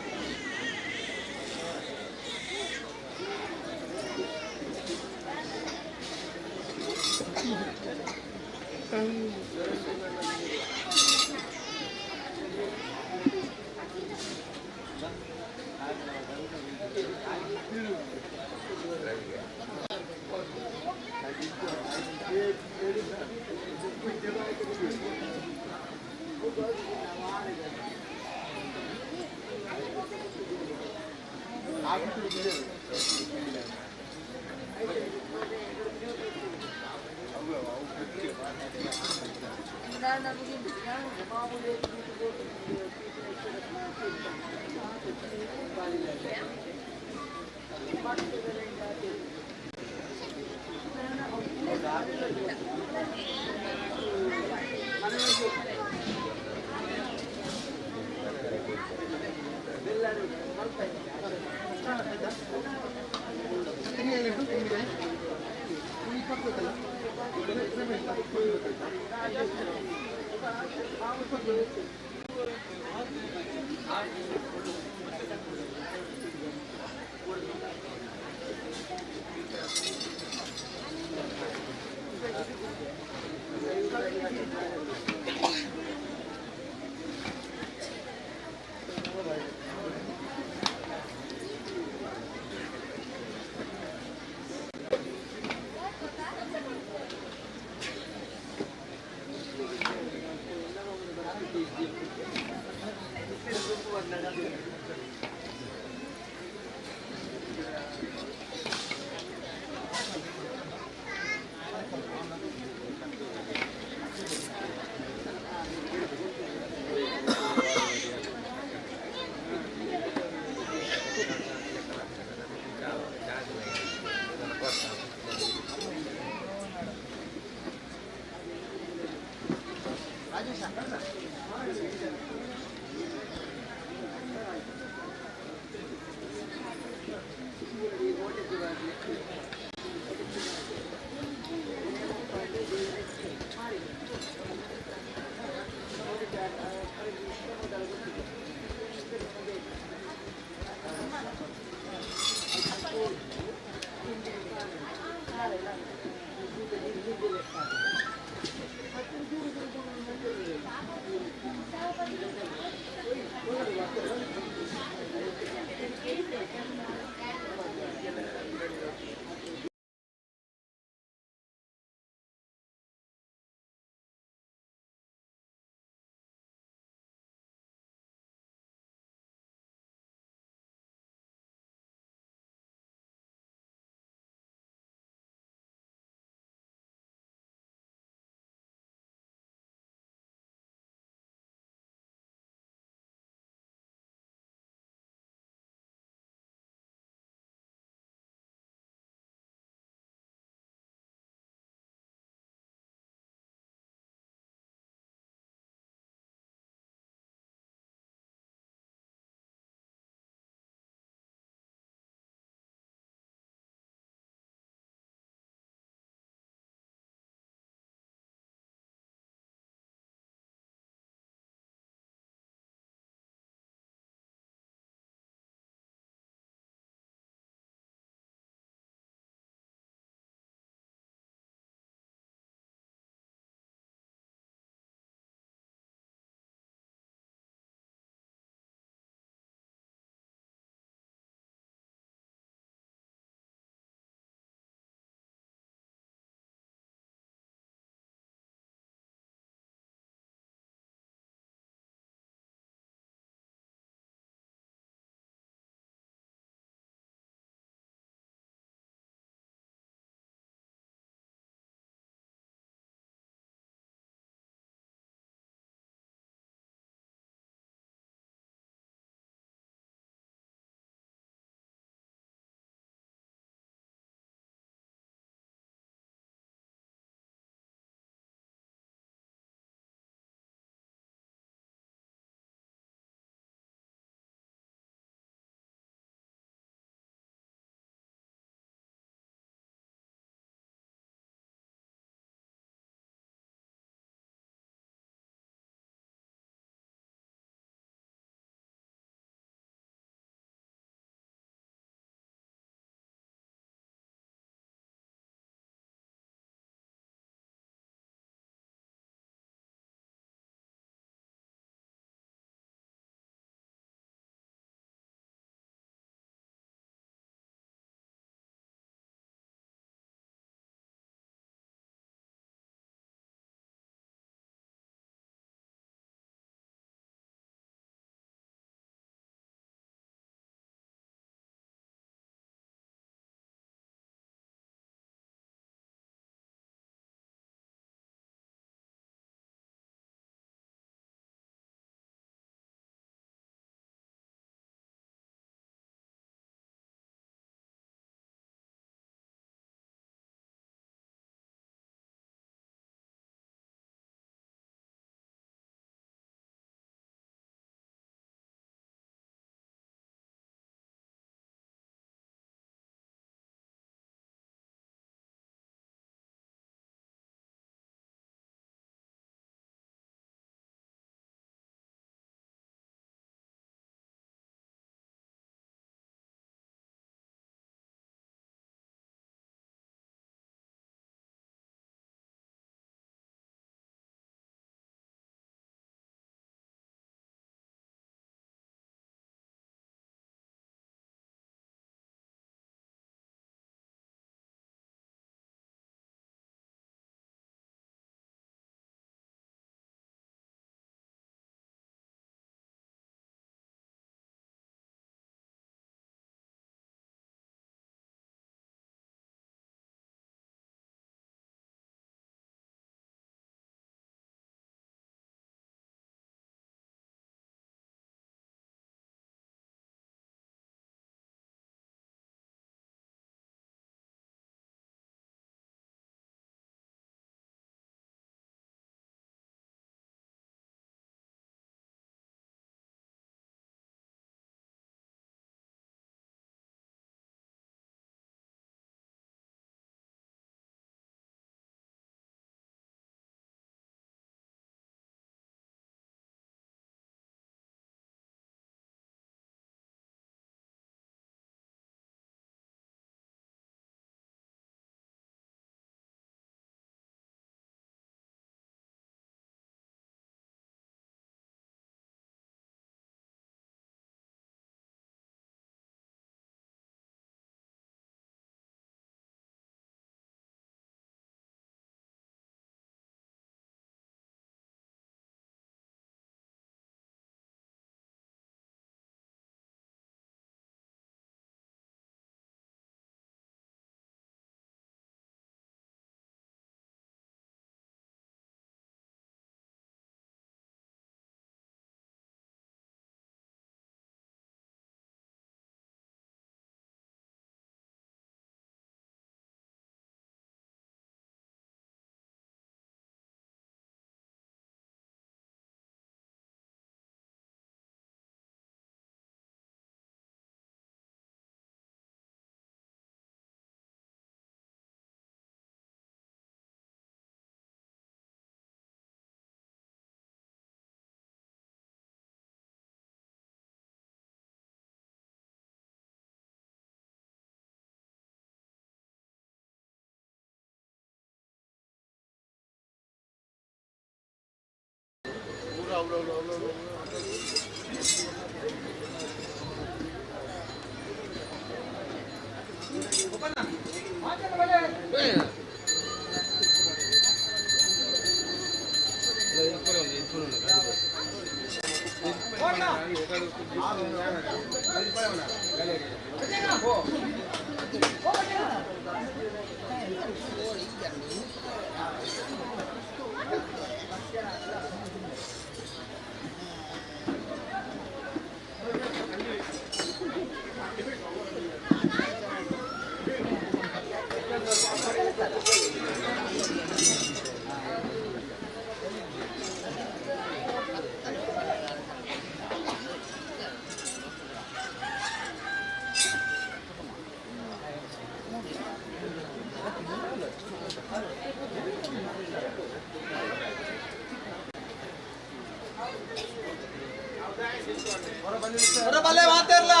ಬಲ್ಲೆ ಮಾತಾಡ್ಲಾ.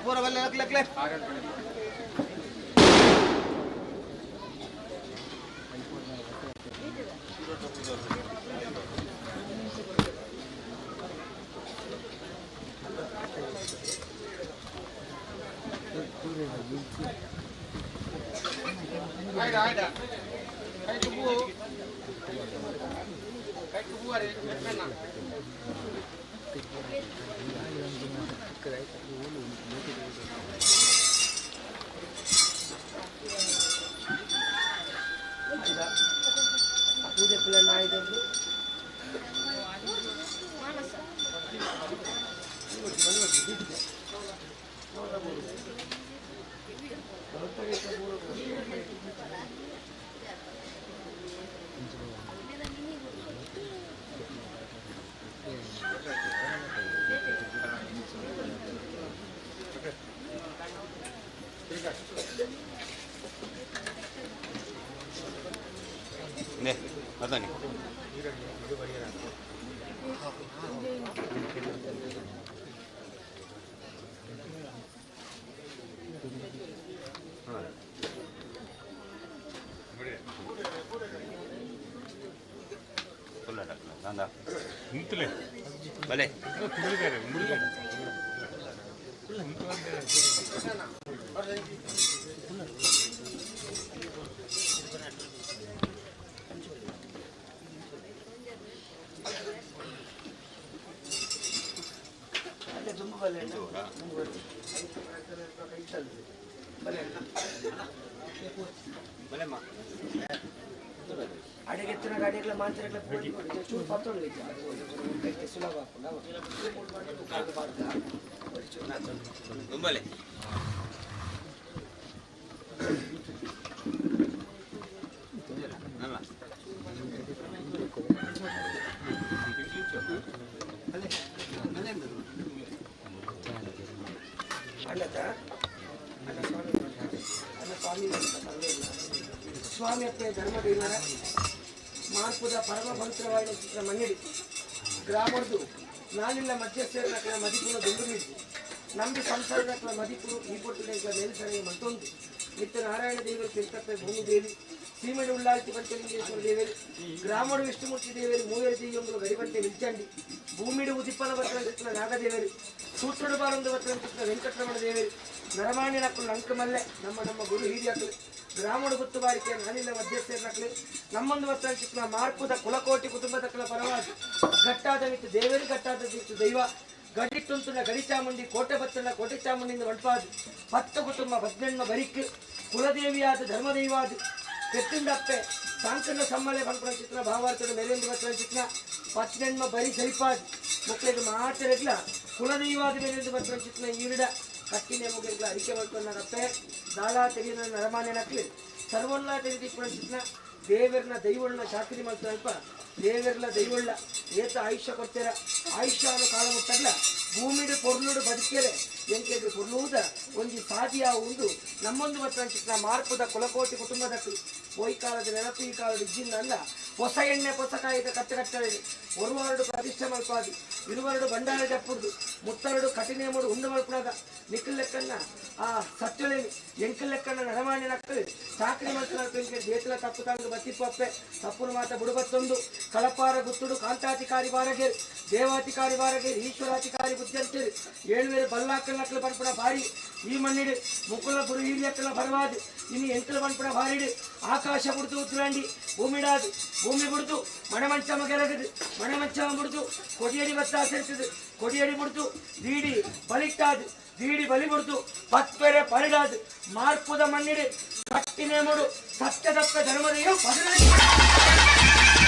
ಪೂರ ಬಲ್ಲೆ ಲಕ್ಲೆ. ಪೂಜೆ ಪಿಲ್ಲಣ್ಣ ಆಯ್ತು. ಬದಾನಿ. ಬಲೆ. ಅಲ್ಲೇ ತುಂಬ ಬಲೆ ಬಲೆ. ಅಡಿಗೆತ್ತಿನ ಗಾಡಿಗಳ ಮಾಂತ್ರಿಗಳ ಚೂರು ಪತ್ತೊಂದು ಸುಲಭ. ತುಂಬಲೆ. ಅಲ್ಲದ ಅಲ್ಲ ಸ್ವಾಮಿ, ಅಲ್ಲ ಸ್ವಾಮಿ, ಸ್ವಾಮಿ ಅಪ್ಪೆ ಧರ್ಮದೇವರ ಮಾರ್ಪುದ ಪರಮ ಪವಿತ್ರವಾದ ಚಿತ್ರ ಮನ್ನಿಡಿ ಗ್ರಾಮದ್ದು ನಾನಿಲ್ಲ ಮಧ್ಯಸ್ಥರ ಮದಿಪುನ ದುಂಡು ನಮ್ದು ಸಂಸಾರದ ಮದಿಪುರು ಈ ಪೊಟ್ಟು ಮೇಲ್ಸರಣೆ ಮತ್ತೊಂದು ನಿತ್ಯ ನಾರಾಯಣ ದೇವರು ತಿರುತಪ್ಪೆ ಭೂಮಿದೇವಿ ಸೀಮೆಡು ಉಳ್ಳಾಲ್ತಿ ಪಂಚಲಿಂಗೇಶ್ವರ ದೇವರು ಗ್ರಾಮಡು ವಿಷ್ಣುಮೂರ್ತಿ ದೇವರು ಮೂವೇರು ದೇವಿಯೊಂದು ಗಡಿಬಂಟೆ ವಿಲ್ಚಂಡಿ ಭೂಮಿಡು ಉದಿಪ್ಪನ ಭದ್ರ ಚಿತ್ರ ನಾಗದೇವರು ಸೂತ್ರಡು ಬಾರೊಂದು ಭದ್ರ ಚಿತ್ರ ವೆಂಕಟರಮಣ ದೇವರು ನರಮಾಣ್ಯನಕ್ಕಲು ಲಂಕಮಲ್ಲೆ ನಮ್ಮ ನಮ್ಮ ಗುರು ಹಿರಿಯಕಲು ಗ್ರಾಮಡು ಗುತ್ತು ಬಾರಿಕೆ ನಾನಿಲ್ಲ ಮಧ್ಯಸ್ಥರನಕ್ಕಲು ನಮ್ಮೊಂದು ಭದ್ರ ಚಿತ್ರ ಮಾರ್ಪುದ ಕುಲಕೋಟಿ ಕುಟುಂಬದ ಪರವಾಗಿ ಗಟ್ಟಾದ ಮಿತ್ತು ದೇವರು ಗಟ್ಟಾದ ಮಿತ್ತು ದೈವ ಗಡಿಟ್ಟುಂತುನ ಗಡಿಚಾಮುಂಡಿ ಕೋಟೆ ಬತ್ತನ ಕೋಟೆ ಚಾಮುಂಡಿಯಿಂದ ಮಂಟಪಾದು 10 ಕುಟುಂಬ 18 ಬರಿಕ್ ಕುಲದೇವಿಯಾದ ಧರ್ಮದೈವಾದ ಕೆತ್ತಿಂದಪ್ಪೆ ಸಾಂಕನ ಸಮ್ಮಲೆ ಬಂಪುರ ಚಿತ್ರ ಭಾವಾರ್ಥದ ಮೇಲೇಂದ್ರ ಭತ್ರ ಚಿತ್ರ 18 ಬರಿ ಸರಿಪಾದ್ ಮಕ್ಕಳಿಗೆ ಮಾತಿರಗ್ಲ ಕುಲದೈವಾದ ಮೇಲೇಂದ್ರ ಭತ್ರ ಚಿತ್ರ ಈರಿಡ ಕಟ್ಟಿನ ಮುಗಿರ್ಗ್ಲ ಅರಿಕೆ ಮಾಡ್ಕೊಂಡಾಗಪ್ಪೆ ದಾಳಾ ತೆಗೆದ ನರಮಾನ್ಯನಕ್ಲಿ ಸರ್ವಲ್ಲ ತೆಗೆದಿಪ್ಪುನ ಚಿತ್ರ ದೇವರನ್ನ ದೈವಳ್ನ ಚಾಕರಿ ಮಾಡ್ತಾರಲ್ಪ ದೇವರ್ಲ ದೈವಳ್ಳ ಏತ ಆಯುಷ್ಯ ಕೊಡ್ತೀರ ಆಯುಷ್ಯ ಅನ್ನೋ ಕಾಲ ಮುಟ್ಟಗ್ಲ ಭೂಮಿಡು ಪೊರ್ಲುಡು ಬದುಕೇರೆ ಎಂಕೆಗ್ ಪೊರ್ಲೂದ ಒಂಜಿ ಸಾದಿಯ ಉಂದು ನಮ್ಮೊಂದು ಬತ್ತಂಚಿನ ಮಾರ್ಪುದ ಕುಲಕೋಟಿ ಕುಟುಂಬದಕ್ಕೆ ಪೋಯಿ ಕಾಲದ ನೆನಪು ಈ ಕಾಲದ ಇಜ್ಜಿನ್ನಲ್ಲ ಹೊಸ ಎಣ್ಣೆ ಹೊಸ ಕಾಯಿದ ಕಟ್ಟೆ ಕಟ್ಟಳೆ ಒರುವಾರಡು ಪ್ರತಿಷ್ಠೆ ಮಲ್ಪಾದಿ ಇರುವರಡು ಭಂಡಾರ ಜಪ್ಪುಡ್ದು ಮುತ್ತರಡು ಕಠಿಣೆ ಮೂಡು ಉಂಡು ಮಲ್ಪುನಾಗ ನಿಕ್ಕಲ್ ಲೆಕ್ಕನ್ನ ಆ ಸತ್ಯಳೆ ಎಂಕಲ್ ಲೆಕ್ಕನ್ನ ನರಮಾಣಿ ನಕ್ಕಲು ಚಾಕರಿ ಮಲ್ಪುನ ದೇತಲ ತಪ್ಪು ತಂದು ಬತ್ತಿಪ್ಪಪ್ಪೆ ತಪ್ಪುನು ಮಾತ ಬುಡುಬತ್ತೊಂದು ಕಳಪಾರ ಗುತ್ತುಡು ಕಾಂತಾಧಿಕಾರಿ ಬಾರಗೇರು ದೇವಾಧಿಕಾರಿ ಬಾರಗೇರು ಈಶ್ವರಾಧಿಕಾರಿ ಬುದ್ಧಂತೇರು ಏಳುವೇರು ಬಲ್ಲಾಕಲ್ ನಕ್ಕಲು ಪನ್ಪುಣ ಭಾರಿ ಈ ಮಣ್ಣಿಡು ಮುಕುಲ ಗುರು ಹಿರಿಯಕ್ಕಲ ಬರವಾದು ಇನ್ನು ಎಂಕಲ ಪನ್ಪುಣ ಭಾರಿಡು ಆಕಾಶ ಬುಡ್ದು ಉತ್ತರಾಂಡಿ ಭೂಮಿಡಾದು ಭೂಮಿ ಬುಡ್ದು ಮಣಮಂಚಮ ಕೆರಗದು ಮಣಮಂಚಮ ಬುಡ್ದು ಕೊಡಿಯಡಿ ಬತ್ತಾಸರಿತದು ಕೊಡಿಯಡಿ ಬುಡ್ದು ದೀಡಿ ಬಲಿಟ್ಟಾದು ದೀಡಿ ಬಲಿ ಬುಡ್ದು ಪತ್ವೆರೆ ಪರಿಡಾದು ಮಾರ್ಪುದ ಮಣ್ಣಿಡು ಕಟ್ಟಿನೇ ಮುಡು ಸತ್ಯದಪ್ಪ ಧರ್ಮದೆಯು 15.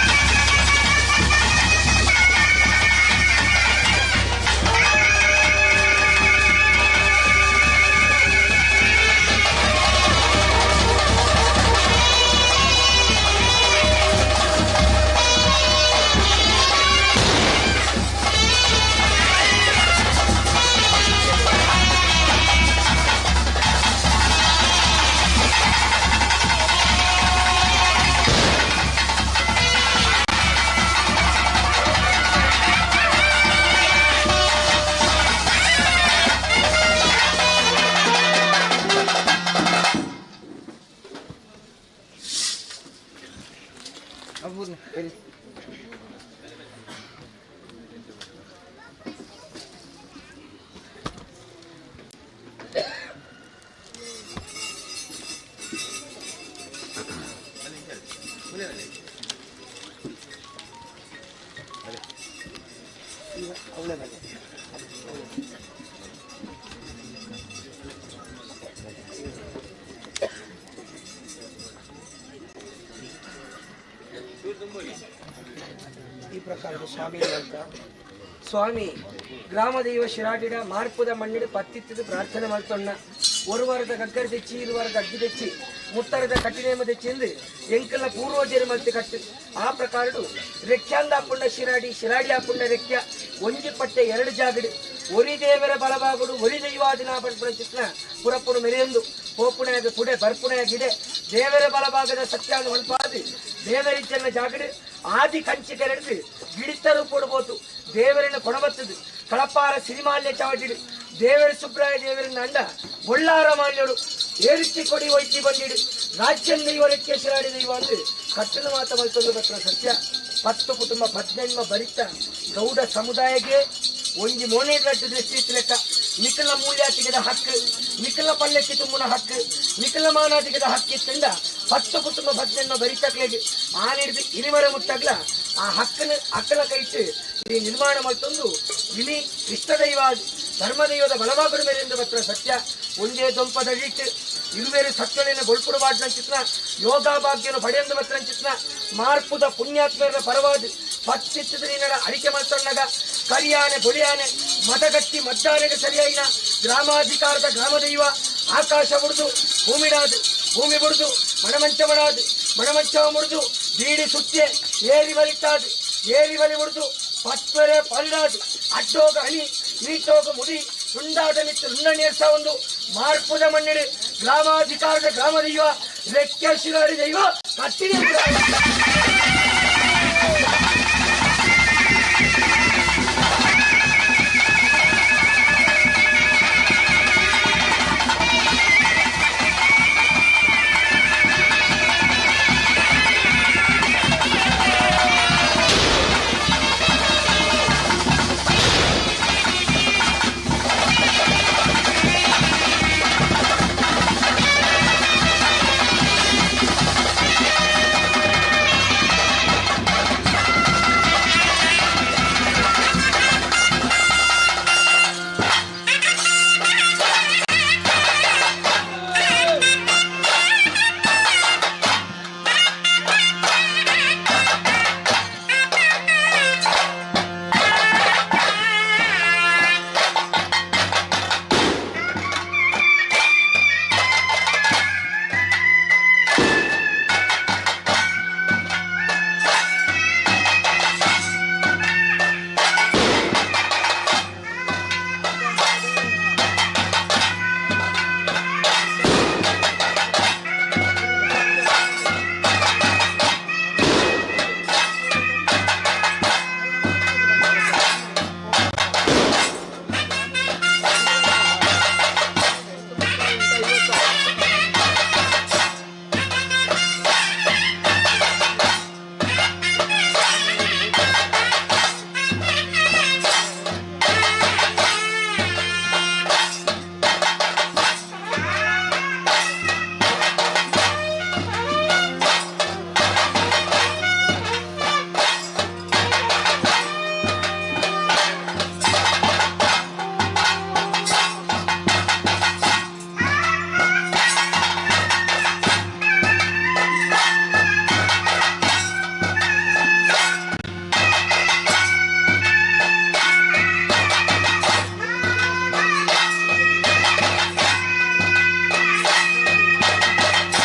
ಈ ಪ್ರಕಾರದ ಸ್ವಾಮಿ ಅಂತ ಸ್ವಾಮಿ ಗ್ರಾಮದೈವ ಶಿರಾಡಿಡ ಮಾರ್ಪುದ ಮಣ್ಣಿಡು ಪತ್ತಿತ್ತದು ಪ್ರಾರ್ಥನೆ ಮಾಡ್ತೊಣ್ಣ ஒரு ವಾರದ ಗಗ್ಗರ ತೆಚ್ಚಿ ಇರು ವಾರದ ಅಗ್ಗಿ ತೆಚ್ಚಿ ಮುತ್ತರದ ಕಟ್ಟಿನೇಮ ತೆಚ್ಚಿ ಎಂದು ಎಂಕಲ್ನ ಪೂರ್ವಜರು ಮಲ್ತಿ ಕಟ್ಟು ಆ ಪ್ರಕಾರಡು ರೆಕ್ಯಾಂದ ಅಪ್ಪುಂಡ ಶಿರಾಡಿ ಶಿರಾಡಿ ಅಪ್ಪುಂಡ ರೆಕ್ಯ ಒಂಜಿ ಪಟ್ಟೆ ಎರಡು ಜಾಗಡು ಒರಿ ದೇವರ ಬಲಬಾಗುಡು ಒರಿ ದೈವಾದಿನ ಪಡ್ಪುಣ ಚಿತ್ರ ಪುರಪ್ಪುನು ಮೆರೆಯೊಂದು ಪೋಪುಣೆಯಾಗ ಪುಡೆ ಬರ್ಪುಣೆಯಾಗಿದೆ ದೇವರ ಬಲಭಾಗದ ಸತ್ಯಾನು ಒಲ್ಪಾದಿ ದೇವರಿಜ್ಜನ ಜಾಗಡು ಆದಿ ಕಂಚಿ ಕೆರಡು ಗಿಡಿತರು ಕೊಡ್ಬೋದು ದೇವರನ್ನು ಕೊಣಬತ್ತದು ಕಳಪಾರ ಸಿರಿಮಾಲ್ಯ ಚಾವಟಿಡು ದೇವರ ಸುಬ್ರಾಯ ದೇವರನ್ನ ಅಂಡ ಬೊಳ್ಳಾರ ಮಾಲ್ಯಡು ಏರಿಸಿ ಕೊಡಿ ಒಯ್ತಿ ಬಂದಿಡು ರಾಜ್ಯಂ ದೈವ ರೆಕ್ಕೆ ಶಿರಾಡಿ ದೈವ ಅಂದು ಕಟ್ಟನ ಮಾತ ಮಲ್ತೊಂದು ಬತ್ರ ಸತ್ಯ 10 ಕುಟುಂಬ 18 ಬರಿತ ಗೌಡ ಸಮುದಾಯಕ್ಕೆ ಒಂಜಿ ಮೋನೆ ದೃಷ್ಟಿ ಲೆಕ್ಕ ನಿಖಲ ಮೂಲ್ಯಾತಿಗದ ಹಕ್ಕು ನಿಖಲ ಪಲ್ಲಕ್ಕಿ ತುಂಬುನ ಹಕ್ಕು ನಿಖಲ ಮಾನಾತಿಗದ ಹಕ್ಕಿತ್ತಂಡ 10 ಕುಟುಂಬ 18 ಬರಿತಕ್ಲೆಗ್ ಆನಿಡ್ದು ಇರಿವರ ಮುಟ್ಟಗ್ಲ ಆ ಹಕ್ಕನ ಅಕ್ಕಲ ಕೈಟ್ ಈ ನಿರ್ಮಾಣ ಮಲ್ತೊಂದು ಇನಿ ಇಷ್ಟದೈವ ಧರ್ಮದೈವದ ಬಲವಾಗಡ ಮೇಲೆಂದು ಬತ್ರ ಸತ್ಯ ಒಂದೇ ದೊಂಪದ ಇಟ್ಟು ಇರುವೇರು ಸತ್ಯಳಿನ ಬೊಳ್ಪುಡು ಚಿತ್ರ ಯೋಗ ಭಾಗ್ಯನು ಪಡೆಯಂದು ಬತ್ರ ಚಿತ್ರ ಮಾರ್ಪುದ ಪುಣ್ಯಾತ್ಮರ ಪರವಾದ ಪತ್ತಿತ್ತದ ನೀನಡ ಅಡಿಕೆ ಮಲ್ತೊಣ್ಣಗ ಕರಿಯಾನೆ ಬೊಳಿಯಾನೆ ಮತಗಟ್ಟಿ ಮದ್ದಾನೆಗೆ ಸರಿಯಾಯಿನ ಗ್ರಾಮಾಧಿಕಾರದ ಗ್ರಾಮದೈವ ಆಕಾಶ ಬುಡ್ದು ಭೂಮಿಡಾದು ಭೂಮಿ ಬುಡ್ದು ಮಣಮಂಚ ಮಣಾದು ಮಣಮಂಚವ ಮುಡಿದು ಬೀಡಿ ಸುತ್ತೆ ಏರಿ ಬಲಿತಾದು ಏರಿ ಬಲಿ ಮುಡಿದು ಪತ್ವರೆ ಪಲ್ಲಾದು ಅಡ್ಡೋಗ ಹಣಿ ನೀಟೋಗ ಮುಡಿ ತುಂಡಾದ ಮಿತ್ತು ನುಣ್ಣನೇರ್ಸ ಒಂದು ಮಾರ್ಪುದ ಮಣ್ಣಿಡು ಗ್ರಾಮಾಧಿಕಾರದ ಗ್ರಾಮದೈವ ರೆಕ್ಕೆ ಶಿರಾಡಿ ದೈವ ಕಟ್ಟಿನ.